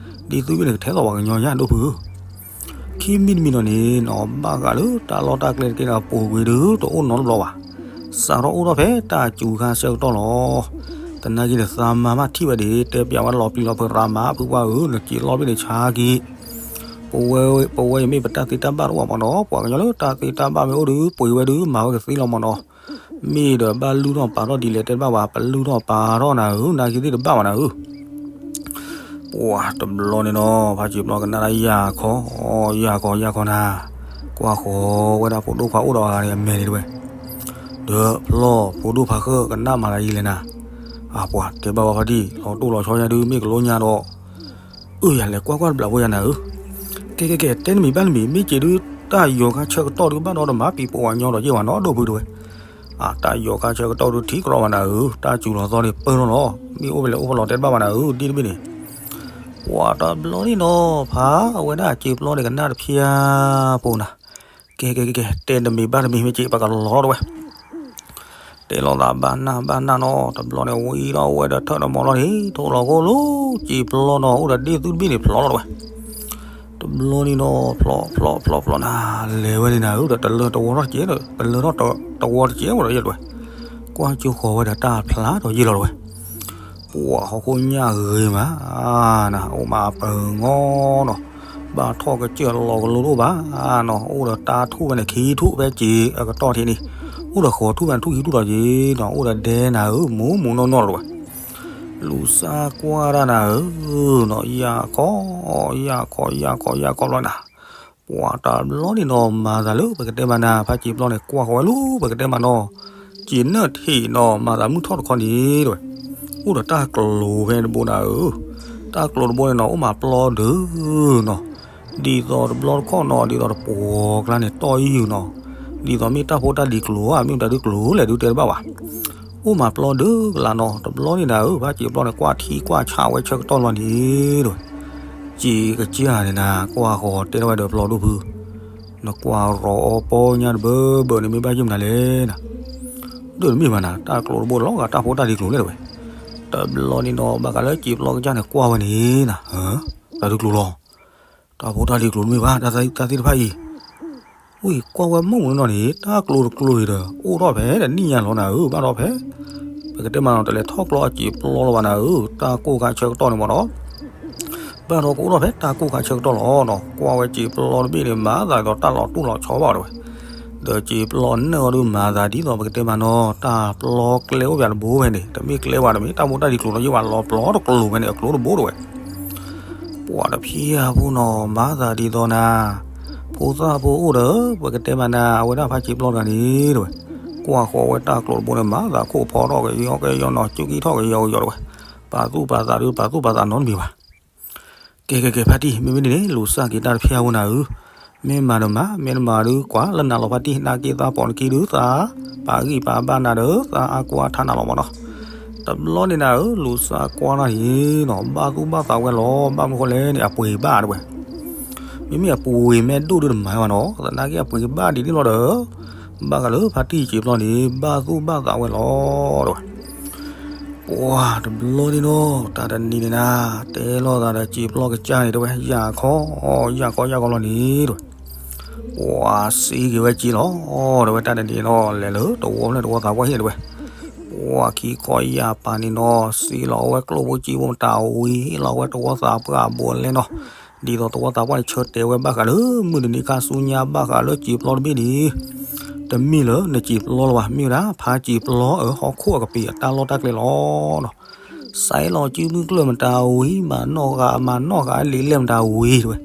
ဒ့ၣ်သုၣ်ဘ့ၣ်န့ၣ်ကထဲသိးပှၤကညီညါ ဒိၣ်ဖုဧၢ. ခံမံၤတမံၤနီၤန့ၣ်နီၤ ဘၣ်ဃးလၢတၢ်လီၢ်တၢ်ကျဲတက့ၢ်ဒီး ပူၤကွံာ်ဒုးတအိၣ်နီတဘျီဘၣ်, စးထီၣ်အိၣ်ထီၣ်ဖဲတၢ်စူၤခါဆၢကတီၢ်လီၤ. သနာ်က့န့ၣ် သးမၤမးထံၣ်ဝဲဒၣ် တဲပၠးဝဲလီၤပျံၤလီၤဖုးရၤမး ဖုပှၢ်ဧၢ နက့ၤလီၢ်ဘ့ၣ်န့ၣ်ဆါက့ၤ ပဝဲ ပဝဲအံၤမ့ၢ်ပတၢ်သ့တၢ်ဘၣ်တအိၣ်ဘၣ်မ့ၢ်နီၤ ပှၤကညီလၢတၢ်သ့တၢ်ဘၣ်မ့ၢ်အိၣ်ဒီး ပှ့ၤဝဲဒုးမၤဝဲကသ့လီၤမ့ၢ်နီၤ, မ့ၢ်ဒီးဘၣ်လုၢ်ထီၣ်ပာ်ထီၣ်ဒ်လဲၣ်တဲတဘၣ်ဘၣ် ပလုၢ်ထီၣ်ပာ်ထီၣ်နၤဧၢ နာ်က့သ့ၣ်တဘၣ်ဘၣ်နၤဧၢ. ပှၤတဘျီန့ၣ်နီၤ ဖါစံးပျီကနၣ်ဒၣ်ယၤခီ, ယၤခီ ယၤခီနၤ, ကွၢ်ဃီၤဝဲဒၣ်ဖိဒိၣ်ခွါအိၣ်ဒီးအဂၤန့ၣ်အမဲာ်န့ၣ်တဝဲ, ဒီးဖျီၣ်ဖိဒိၣ်ဖါဃၢၣ်ကနၣ်မၤသးယံာ်လဲၣ်နၤ, အပှၤတဲဘၣ်ဝဲဖါတံၢ် လီၤတိၢ်လီၤဆီယါဒုးမ့ၢ်ကလိညါဒီး အၢ ယၤလဲၤကွၢ်ကွၢ်တဘျးဖိယၤနၤဧၢ, ကဲကဲကဲ တဲနမံၤဘၣ်နမံၤ မ့ၢ်က့ၤဒုးတၢ်ယီၤခါဆၢကတီၢ်ဒုး ဘၣ်ဒီးတမၤပံၤပိာ်ဝဲညီဒီးယဲၢ်ဝဲနီတဒိၣ်ဖုတဝဲ, အတၢ်ယီၤခါဆၢကတီၢ်ဒုးထံကရီဘၣ်နၤဧၢ, တၢ်စူၤလီၤသီန့ၣ်ပၢၢ်ထီၣ်လီၤ, မ့ၢ်အိၣ်ဖဲလဲၣ်အိၣ်ဖဲလီၤတဲတဘၣ်ဘၣ်နၤဧၢ ဒ့ၣ်တဘ့ၣ်န့ၣ်, ပှၤတဘျီန့ၣ်နီၤ ဖးအဝဲဒၣ်စံးပျီန့ၣ်ကနၣ်တဖျၢၣ်ဖိနၤ, ကဲကဲကဲကဲ တဲနမံၤဘၣ်နမံၤ မ့ၢ်က့ၤပကလီၤထီၣ်တဝဲ တဲလိာ်သးဘၣ်နၢ်ဘၣ်နၢ်နီၤ တဘျီန့ၣ် ဝံထီၣ်ဝဲဒီးထၢၣ်ဒီးမီၤလီၤန့ၣ် ထိၣ်လီၤခိၣ်လိၤ စံးပျီနီၤ အိၣ်ဒီးဒ့ၣ်သုတဘ့ၣ်န့ၣ်ဖျီလီၤတဝဲ, တဘျီန့ၣ်နီၤ ဖျီဖျီဖျီဖျီနၤ လဲၤဝဲန့ၣ်နၤဧၢ ဒီးတလၢတဝီထီၣ်တကဲးဒီး တလၢထီၣ်တဝီတကဲးဝဲဒီးယဲၢ်တဝဲ, ကွၢ်ကၠိဃီၤဝဲဒီးတၢ်ဖျါဒီးယဲၢ်လီၤတဝဲ ပှၤဟီၣ်ခိၣ်ညၣ်ဂ့ၤမးနၤ အိၣ်မးအပၢၤငီနီၤ, ဘၣ်ထီၣ်ကစၢၢ်လီၤကလိတအိၣ်ဘၣ်နီၤ, အိၣ်ဒီးတၢ်ထူၣ်ဝဲန့ၣ်ခံထူၣ်ဖဲစ့အကတီၢ်ထံးန့ၣ်, အိၣ်ဒီးဃီၤထူၣ်ဖဲန့ၣ်ထူၣ်ခံထူၣ်ဒီးက့ၤနီၤ, အိၣ်ဒီးဒဲနၤဧၢ မူမူနီၢ်နီၢ်လီၤတဝဲ, လူၤစၢ်ကွၢ်တၢ်နၤဧၢနီၤ, ယၢ်ခီ, ယၢ်ခီ ယၢ်ခီ ယၢ်ခီဘျီနၤ ပှၤတဘျီန့ၣ်နီၤ မၤသးလၢပကတဲမးနၤ ဖးစံးပျီန့ၣ် ကွၢ်ဃီၤဝဲလီၤ ပကတဲမးနီၤ, စံးနၢၣ်ထံးနီၤ မၤသးမုၢ်ထီၣ်တခီန့ၣ်တဝဲ, အိၣ်ဒီးတၢ်ကျိၤဖဲတဘိနၤဧၢ, တၢ်ကျိၤတဘိန့ၣ်နီၤ အိၣ်မးပျီဒုနီၤ, ဒ်သိးတဘျီတခီၣ်နီၤ ဒ်သိးတပှီၤကျါန့ၣ် တီၢ်ယုၢ်နီၤ, ဒ်သိးမ့ၢ်တၢ်ဖိတၢ်လံၤကျိၤဧါ မ့ၢ်မတၤဒုကျိၤလဲၣ်ဒုတဲတဘၣ်ဘၣ် အိၣ်မးပျီဒုကလးနီၤ, တဘျီန့ၣ်နၤဧၢ ဖးစံးပျီန့ၣ် ကွၢ်ထံကွၢ်ဆးဝဲဆၢကတီၢ်လီၤန့ၣ်တဝဲ, စံးကစၢ်န့ၣ်နၤ ကွၢ်ဃီၤတဲထီၣ်ဝဲဒီးပျီဒိၣ်ဖု, နကွၢ်ရီၤအီပီညါတဘၢဘၢန့ၣ် မ့ၢ်ဘၣ်ယုၢ်မနုၤလဲၣ်နၤ, ဒိၣ်တမ့ၢ်ဘၣ်နၤ တၢ်ကျိၤတဘိလီၤဂာ်တၢ်ဖိတၢ်လံၤကျိၤလဲၣ်တဝဲ, တဘျီန့ၣ်နီၤ ဘၣ်ဃးလၢစံးပျီကစၢ်န့ၣ် ကွၢ်ဝဲန့ၣ်နၤ, တၢ်ဒုကျိၤလီၤ တၢ်ဖိတၢ်လံၤကျိၤတမ့ၢ်ဘၣ် တၢ်သ့ၣ်တဖၣ်အံၤ, ဝံၤကွၢ်ဝဲမုၢ်မူနီၤန့ၣ် တၢ်ကျိၤတကျိၤအံၤဒီး အိၣ်ထီၣ်ဖဲတနံၣ်ညါလီၤနၤဧၢ ဘၣ်ဒီးဖဲ ပကတဲမးနီၤ တလဲၤထီၣ်ကျီအစံးပျီလီၤဘၣ်နၤဧၢ တၢ်ကိၢ်ခါဆၢကတီၢ်န့ၣ်မ့ၢ်နီၤ ဘၣ်ဒီးကအိၣ်ထီၣ်ဖဲတၢ်ကိၢ်ခါဆၢကတီၢ်လီၤနီၤ ကွၢ်ဝဲစံးပျီတဘ့ၣ်န့ၣ် မၤသးဒ်သိးတၢ်လီၤတူၢ်လီၤဆီဘၣ်ဝဲ, ဒီးစံးပျီနၢၣ်အီၤဒုးမၤသးဒ်သိးပကတဲမးနီၤ တၢ်ပျီကျဲအိၣ်ပၠးတဘိဖဲန့ၣ် တမ့ၢ်ကျဲဝဲတမ့ၢ် တၢ်ဖိတၢ်လံၤကျိၤနီၤ ယဲၢ်ဝဲလီၤပျီတကျိၤဖဲန့ၣ် အကျိၤတဘိတဝဲ ပှၤတဖျၢၣ်ဖိနီၤ မၤသးဒ်သိးနၤ, ဖိသၣ်ဖိအိၣ်ဒီး ပကတဲမးနၤ အဝဲဒၣ်ဖးစံးပျီတဂၤန့ၣ်တဝဲ, ကွၢ်ဃီၤဝဲတၢ်ကျိၤတဘိန့ၣ် မၤသးခိၣ်ဖီထီၣ်ကယီကယီနီၤ ကၠူကံထီၣ်ကယီကယီတဝဲ, ပာ်သူၣ်ပာ်သးဒုး ပာ်သူၣ်ပာ်သးနီတမံၤဘၣ် ကဲကဲကဲ ဖါတံၢ် မ့မ့ၢ်ဒ်န့ၣ် လူၤစၢ်က့ၤတၢ်တဖျၢၣ်ဖိနၤဧၢ, မ့ၢ်မၤဒီးမၤ မ့ၢ်တမၤဒုးကွၢ်လၢနၤလီၤ ဖါတံၢ် နာ်က့သးပိာ်နခံဒုးသး ပာ်ဂံၢ်ပာ်ဘါနၤဒီး သးအါကွၢ်ထါနၤလီၤမ့ၢ်နီၤ, တဘျီန့ၣ်နၤဧၢ လူၤစၢ်ကွၢ်နၤအံၤနီၤ ဘၣ်သူၣ်ဘၣ်သးဝဲလီၤ ဘၣ်မနုၤဃိလဲၣ်န့ၣ် အပှ့ၤဘၣ်တဝဲ မ့မ့ၢ်အပှ့ၤမ့ၢ်ဒိၣ်ဒုးတမၤဘၣ်နီၤ သနာ်က့အပှ့ၤဘၣ်ဒ်န့ၣ်လီၤဒီး ဘၣ်ဃးလၢဖါတံၢ်စံးပျီန့ၣ် ဘၣ်သူၣ်ဘၣ်သးဝဲလီၤတဝဲ ပှၤတဘျီန့ၣ်နီၤ တၢ်တနံၤန့ၣ်နၤ တဲလိာ်သးဒီးစံးပျီကစၢ်န့ၣ်တဝဲ ယၢ်ခီ ယၢ်ခီ ယၢ်ခီလီၤန့ၣ်တဝဲ ပှၤစံးက့ၤဝဲစံးလီၤ တဝဲတၢ်တနံၤနီၤ လဲၤလၢတဝီဖျၢၣ်တဝီသးပှၢ်ဟ့ၣ်တဝဲ ပှၤခံခီယၢ်ပၤန့ၣ်နီၤ စံးလီၤအဝဲကျိၣ်ဖိစ့ဖိမတၤဝံၤ ဟ့ၣ်လီၤဝဲတဝီသးပှၢ်အဘိလဲၣ်နီၤ ဒ်သိးတဝီသးပှၢ်န့ၣ် ဆၢတဲာ်ဝဲဘၣ်ဃးလၢ မုၢ်တနံၤခါဆူညါဘၣ်ဃးလၢစံးပျီတဘ့ၣ်န့ၣ် တမ့ၢ်လၢနစံးပျီလၢၤဘၣ် မ့ၢ်ဝဲဒၣ် ဖါစံးပျီအဟီၣ်ခိၣ်အကပံာ်အတၢ်လီၢ်တၢ်ကျဲလီၤနီၤ စဲးလီၤစုမုၢ်ကျၢၢ်မတၤဝံၤ မၤနီၣ်ဃာ် မၤနီၣ်ဃာ်လံာ်လဲၢ်မတၤဝံၤတဝဲ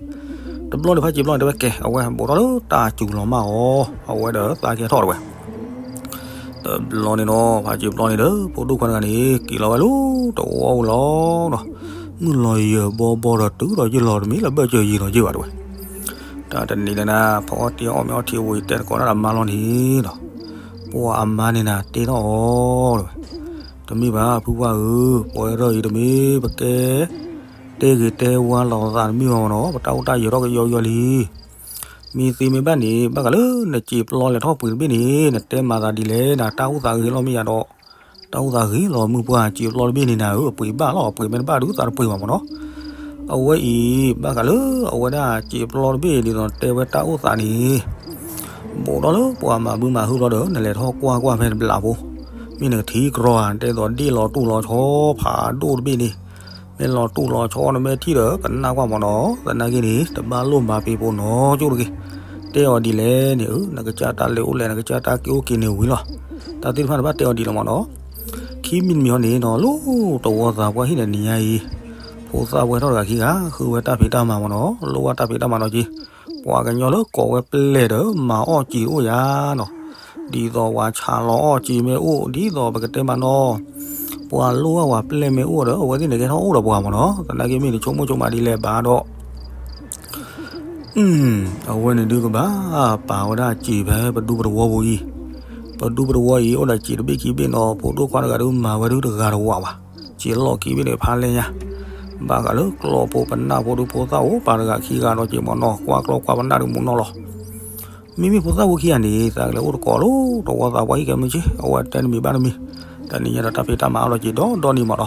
တဘျီန့ၣ် ဖါစံးပျီန့ၣ်တဲဝဲကဲ အဝဲဘူးထီၣ်လၢတၢ်စူၤလီၤမးအီၤ အဝဲဒီးသးကဲထီၣ်တဝဲ တဘျီန့ၣ်နီၤ ဖါစံးပျီန့ၣ်ဒီး ဖိဒိၣ်ခွါတဂၤန့ၣ် က့ၤလီၤဝဲလၢတဝီပူၤလီၤနီၤ. မုၢ်လီၤယၢၤဘီဘီဒီးတုၤဒီးယလီၤတမံၤလၢဘၢၣ်စၢၤယံၤဒီးယ့ၢ်ဘၣ်တဝဲ. တၢ်တနံၤလၢနၤ ဖီအီၣ်တ့ၢ်အီၣ်မ့ၤအီထံဝံၤ တဲသကိးတၢ်ဒီးမါလီၤန့ၣ်ဒီး, ပှၤအမါန့ၣ်နၤ တဲထီၣ်အီၤတဝဲ, တမ့ၢ်ဘၣ်ဖုပှၢ်ဧၢ, ပဝဲဒၣ်အံၤတမ့ၢ်ပကဲ တဲဂ့ၤတဲဝါလိာ်သးတမ့ၢ်ဘၣ်မနီၤ, ပတၢ်အိၣ်တၢ်ယၢၤထီၣ်ကယီကယီလံ. မ့ၢ်သ့မ့ၢ်ဘၣ်န့ၣ် ဘၣ်ဃးလၢနစံာ်ပျီလဲၤထီၣ်ပှ့ၤတဘ့ၣ်န့ၣ် နတဲမၤသးဒ်လဲၣ်နၤ, တၢ်အိၣ်သးဂ့ၤလီၤမ့ၢ်ယၤဒီး, တၢ်အိၣ်သးဂ့ၤလီၤမုၢ်ပှၢ်, စံာ်ပျီတဘ့ၣ်န့ၣ်နၤဧၢ, အပှ့ၤဘၣ်လီၤ, အပှ့ၤမ့ၢ်တဘၣ်ဒုးသးတပှ့ၤဘၣ်မနီၤ. အဝဲအံၤ ဘၣ်ဃးလၢအဝဲဒၣ်စံာ်ပျီတဘ့ၣ်ဒ်သိးတဲဝဲတၢ်အိၣ်သးန့ၣ် ဘူးထီၣ်လၢပှၤမၤဘုမၤဟုဘျီဒီး နလဲၤထီၣ်ကွၢ်ကွၢ်ဖဲတဘျးဖိ, မ့ၢ်နကထံၣ်ကြီဧါ, တဲသိးဒ့ၣ်လီၤတူၢ်လီၤဆီဖးဒိၣ်တဘ့ၣ်န့ၣ်, မ့ၢ်လီၤတူၢ်လီၤဆီနမ့ၢ်ထံၣ်ဒီး ကနၣ်ကွၢ်မနီၤ, သနာ်က့န့ၣ် တဘၣ်လိၣ်မၤပ့ၤပိနီၤကၠိတဂ့ၤ. တဲအီၤဒ်လဲၣ်န့ၣ် နကစၢ်တၢ်လဲၤအိၣ်လဲၣ် နကစၢ်တၢ်က့ၤအိၣ်က့ၤန့ၣ်ဝံၤလီၤ. တၢ်သ့ၣ်တဖၣ်န့ၣ်ဘၣ်တဲအီၤဒ်လီၤမနီၤ. ခံမံၤတမံၤဟီန့ၣ်နီၤ လၢတဝီသးပှၢ်ဟံၣ်ဒီးနံၤညါအံၤ, ဖိသၣ်ဝဲထီၣ်တဂၤခံဂၤ ဃုဝဲတၢ်ဖံးတၢ်မၤမနီၤ, လိၣ်ဝဲတၢ်ဖံးတၢ်မၤနီၤက့ၤ, ပှၤကညီလၢကိးဝဲပျဲၢ်ဒီး မၤအီၣ်စံာ်တအိၣ်ယၤနီၤ, ဒ်သိးပှၤဆးလီၤအီၣ်စံာ်မ့ၢ်အိၣ် ဒ်သိးပကတဲမးနီၤ, ပှၤလိၣ်ဝဲပျဲၢ်မ့ၢ်အိၣ်ဒီး အဝဲသ့ၣ်န့ၣ်ကဲထီၣ်အိၣ်ဒီးပှၤမနီၤ, သနာ်က့မ့ၢ်နဆိကမိၣ်ဆိကမးဒ်လဲၣ်ဘၣ်ဒီး အဝဲန့ၣ်ဒုးကဘၣ်ပာ်ဝဲဒၣ်စံာ်ဖဲပဒူပတဝီပူၤအံၤ, ပဒူပတဝီအံၤ အိၣ်ဒီးစံာ်တဘ့ၣ်ခံဘ့ၣ်နီၤ, ဖိဒိၣ်ခွါတဂၤဒုးမၤဝဲဒုးတဂၤတဝးဘၣ်, စံာ်လီၢ်ခံဘ့ၣ်န့ၣ်ဖးလဲၢ်ညါ, ဘၣ်ဃးလၢကျီဖိပနၢ်ဖိဒုးဖိသၣ်အိၣ်ပာ်တဂၤခံဂၤဒီးက့ၤမနီၤ, ကွၢ်ကျီကွၢ်ပနၢ်ဒုးမူနီၤလီၤ. မ့မ့ၢ်ဖိသၣ်ဖိခံဂၤန့ၣ် သးကလဲၤအိၣ်တကိးလၢတဝီသးပှၢ်ဟံၣ်ကဲမုၢ်ဆ့ၣ်, အဝဲတဲတမံၤဘၣ်တမံၤ, တနံၤညါဒီးတၢ်ဖံးတၢ်မၤအါလီၤက့ၤဒီဒီနံၤမးဒီး ပှၤတ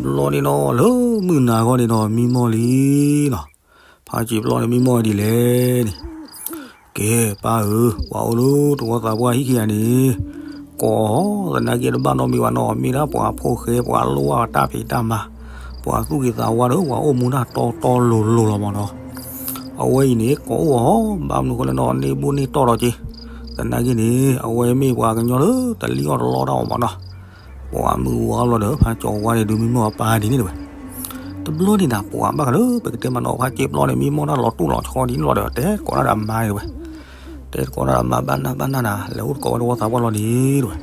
ဘျီန့ၣ်နီၤ လၢမုၢ်နၤဂီၢ်န့ၣ်နီၤ မံမီၢ်လံနီၤ, ဖါစံာ်ပျီန့ၣ်မံမီၢ်ဒ်လဲၣ်န့ၣ်, ကဲပၢ်ဧၢ, ပှၤအိၣ်လၢတဝီသးပှၢ်ဟံၣ်ခံဂၤန့ၣ် ကိးသနာ်က့တဘၣ်နီတမံၤဘၣ်နီၤ, မ့ၢ်ဒၣ်ပှၤဖိဃဲ ပှၤလိၣ်ဘၣ်တၢ်ဖံးတၢ်မၤ, ပှၤသူၣ်က့ၤသးဝါဒီး ပှၤအိၣ်မူဒၣ်တီတီလိၤလိၤလီၤမးနီၤ. အဝဲအံၤန့ၣ် ကိးအိၣ်အီၤ ဘၣ်မနုၤဃိလဲၣ်နီၤ န့ၢ်ဘူၣ်န့ၢ်တီၢ်ဒီးက့ၤ, သနာ်က့န့ၣ် အဝဲမ့ၢ်ပှၤကညီလၢတလံၣ်အီၣ်တလီတၢ်အီၤမးနီၤ. ပှၤမုၢ်ဝါလီၤဒီး ဖါကၠီဝါန့ၣ်ဒုးမံမီၢ်အပၢ်ဒ်န့ၣ်တဝဲ. တဘျီန့ၣ်နၤ ပှၤဘၣ်ဃးလၢပကတဲမးနီၤ ဖါစံာ်ပျီန့ၣ် မံမီၢ်တၢ်လီၤတူၢ်လီၤဆီဒ်န့ၣ်လီၤဒီး တဲသကိးတၢ်ဒီးအမါန့ၣ်တဝဲ, တဲသကိးတၢ်ဒီးအမါ ဘၣ်နၢ်ဘၣ်နၢ်နၤ လဲၤအိၣ်သကိးဝဲတဝီသးပှၢ်လီၤန့ၣ်တဝဲ.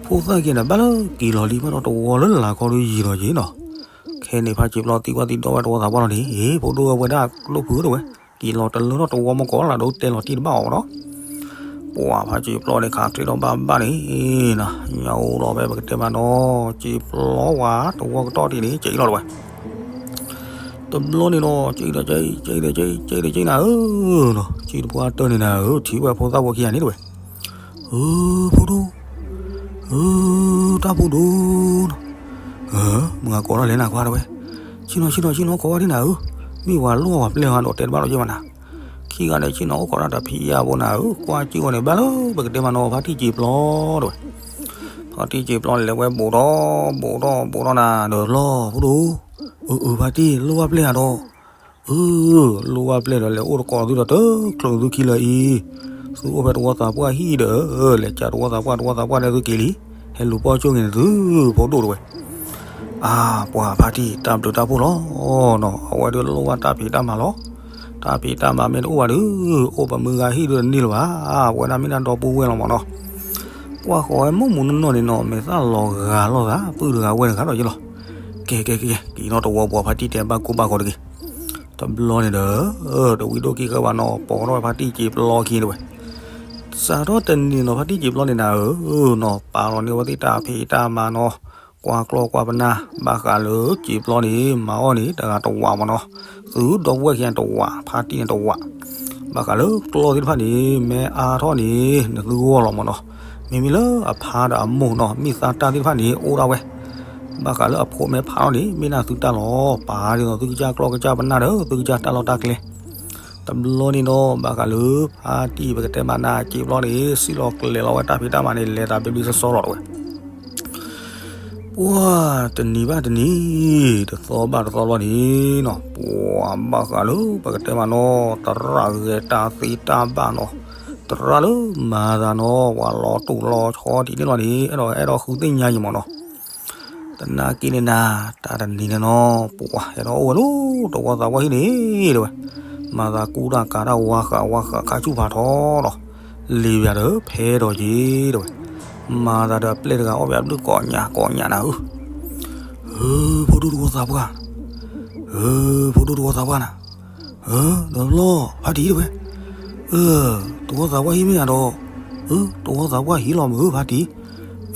ဖိသၣ်ခံဂၤန့ၣ် ဘၣ်လၢက့ၤလီၤလံဘၣ်ဒီးတဝီလၢလၢ်ခီဒုးယံၤဒီးက့ၤနီၤ. ခဲန့ၣ် ဖါစံာ်ပျီသံကွၢ်သံဒိးဝဲတဝီသးပှၢ်လီၤန့ၣ်, ဖိဒိၣ်ဝဲဒၣ်ကျိၣ်ဖုတဝဲ, က့ၤလီၤတလၢထီၣ်တဝီမ့ၢ်ကိးလၢဒိးတဲလီၤတံၢ်တဘၣ်အီၤမးနီၤ. ပှၤဖါစံာ်ပျီန့ၣ် ခးချ့ထီၣ်ဘၣ်ဘၣ်န့ၣ်, ညါအိၣ်လီၤဖဲပကတဲမးနီၤ စံာ်ပျီဝဲတဝီကတီၢ်တံၢ်န့ၣ် ကဲအံၤလီၤတဝဲ. တဘျီန့ၣ်နီၤ ကဲအံၤဒီးကဲအံၤ ကဲအံၤဒီးကဲအံၤ ကဲအံၤဒီးကဲအံၤနၤဧၢနီၤ, စံာ်တပှၢ်တၢၢ်န့ၣ်နၤဧၢ ထံၣ်ဝဲဖိသၣ်ဖိခံဂၤန့ၣ်တဝဲ. ဧၢ ဖိဒိၣ်, ဧၢ တၢ်ဖိဒိၣ်နီၤ, မုၢ်ဂၤကိးထီၣ်လဲၣ်နၤခွါတဝဲ, ဆ့ၣ်နီၤ ဆ့ၣ်နီၤ ဆ့ၣ်နီၤ ကိးဝဲဒ်နၤဧၢ, မ့ၢ်ဝဲလိၣ်ဝဲပျဲၢ်ဟီဒီးတဲတဘၣ်လီၤက့ၤဘၣ်နၤ, ခံဂၤန့ၣ် ဆ့ၣ်နီၤအိၣ်ခိးတၢ်တဖံးယၢ်ဖိနၤဧၢ, ကွၢ်ကၠံၣ်ဝဲန့ၣ် ဘၣ်လၢပကတဲမးနီၤ ဖါတံၢ်စံာ်ပျီတဝဲ. ဖါတံၢ်စံာ်ပျီန့ၣ် လဲၤဝဲဘူးထီၣ် ဘူးထီၣ် ဘူးထီၣ်နၤဒီးလီၤ ဖိဒိၣ်, အၢ အၢ ဖါတံၢ် လိၣ်ဝဲပျဲၢ်ဧါဒီး, အၢ လိၣ်ဝဲပျဲၢ်ဒီး လဲၤအိၣ်တကိးသုဒီးတချုးသုခံလၢၤအံၤ, သုအိၣ်ဖဲတဝီသးပှၢ်ဟံၣ်ဒီး လဲၤကးတဝီသးပှၢ် တဝီသးပှၢ်န့ၣ်သုက့ၤလံ, ဟဲလူၤပီၢ်ကၠိဂ့ၤန့ၣ်သု, ဖိဒိၣ်တဝဲ. အါ ပှၤဖါတံၢ် တၢ်ဘျုးတၢ်ဖှိၣ်လီၤနီၤ, အဝဲဒုးလိၣ်ဘၣ်တၢ်ဖံးတၢ်မၤလီၤ, တၢ်ဖံးတၢ်မၤမ့ၢ်တအိၣ်ဘၣ်ဒီး အိၣ်ပမုၢ်ဂၤဟံၣ်ဒုးတန့ၢ်လၢၤဘၣ်, အဝဲဒၣ်မ့ၢ်ဒၣ်ဒီပုၢ်ဝဲၢ်လီၤမးနီၤ. ကွၢ်ဃီၤဝဲမုၢ်မုၢ်နီၢ်နီၢ်န့ၣ်နီၤ မဲာ်သၣ်လီၤဂာ်လိာ်သး ပုၢ်တဂၤဝဲၢ်တဂၤဒီးယ့ၢ်လီၤ. ကဲ ကဲ ကဲ ကဲ က့ၤနီၤတဝီပှၤဖါတံၢ်တဲဘၣ်ကိၢ်ဘၣ်ဂီၤတဂ့ၤ. တဘျီန့ၣ်ဒီး တဝံၤဒိၣ်ကံၢ်ဃၢဘၣ်နီၤ ပိာ်ထီၣ်ဝဲဖါတံၢ်စံာ်ပျီခံတဝဲ. စးထီၣ်တနံၤနီၤ ဖါတံၢ်စံာ်ပျီန့ၣ်နၤဧၢနီၤ ပာ်လီၤန့ၢ်ဝဲသ့ၣ်တၢ်ဖံးတၢ်မၤနီၤ, ကွၢ်ကျီၢ်ကွၢ်ပနၢ် ဘၣ်ဃးလၢစံာ်ပျီန့ၣ် မၤအီၣ်န့ၣ် တဂၤတဝးမးနီၤ, သုဒီပုၢ်ဝဲၢ်ခံဂၤတဝး ဖါတံၢ်န့ၣ်တဝး. ဘၣ်ဃးလၢကျီၢ်သ့ၣ်တဖၣ်န့ၣ် မ့ၢ်အါထီၣ်န့ၣ် နသုဂီၢ်လီၤမးနီၤ. မ့မ့ၢ်လၢအဖါဒီးအမိၢ်နီၤ မ့ၢ်သါတၢ်သ့ၣ်တဖၣ်န့ၣ် အိၣ်ဒၣ်ဝဲ. ဘၣ်ဃးလၢအဖိမ့ၢ်ဖးထီၣ်န့ၣ် မ့ၢ်ဒၣ်သုတၢ်လီၤ. ပာ်ဒ်သိးသုကစၢ်ကျီၢ်ကစၢ်ပနၢ်ဒီး သုကစၢ်တၢ်လီၢ်တၢ်ကျဲ တဘျီန့ၣ်နီၤ ဘၣ်ဃးလၢဖါတံၢ်ပကတဲမးနၤစံာ်ပျီန့ၣ် စံၣ်လီၤကျဲၤလီၤဝဲတၢ်ဖံးတၢ်မၤန့ၣ် လဲၤသးဘျ့ဘျ့ဆှီဆှီလီၤတဝဲ. ပှၤတနံၤဘၣ်တနံၤ တသီဘၣ်တသီဘျီန့ၣ်နီၤ ပှၤဘၣ်ဃးလၢပကတဲမးနီၤ သရၣ်ဂဲၤတၢ်သ့တၢ်ဘၣ်နီၤ သရၣ်လၢမၤသးနီၤ ပှၤလီၤတူာ်လီၤဆီဒ်န့ၣ်လီၤန့ၣ် အဲၣ်ဒိးအဲၣ်ဒိးဃုသ့ၣ်ညါယံၤမးနီၤ သနာ်က့န့ၣ်နၤ တၢ်တနံၤန့ၣ်နီၤ ပှၤဟဲထီၣ်အိၣ်ဝဲလၢတဝီသးပှၢ်ဟံၣ်န့ၣ်တဲဝဲ, မၤသးကူတၢ်ကၤတၢ်ဝါဃာ်ဝါဃာ်ခါဆူၣ်ဖးထီဒီး လ့ၤပၠးဒီးဖဲဒီးက့ၤတဲဝဲ, မၤသးဒီးအပျဲၢ်တဂၤအီၣ်ပၠးဘျုးကိးညၣ်ကိးညၣ်နၤဧၢ, ဧ ဧၢ, ဖိဒိၣ်တဝီသးပှၢ်, ဧၢ, ဖိဒိၣ်တဝီသးပှၢ်နၤ, ဧၢ, ဒီးဘျီ ဖါတံၢ်တဝဲ, ဧၢ, တဝီသးပှၢ်ဟံၣ်မ့ၢ်ဧါဒီး, ဧၢ, တဝီသးပှၢ်ဟံၣ်လီၤမုၢ်ဧၢ ဖါတံၢ်,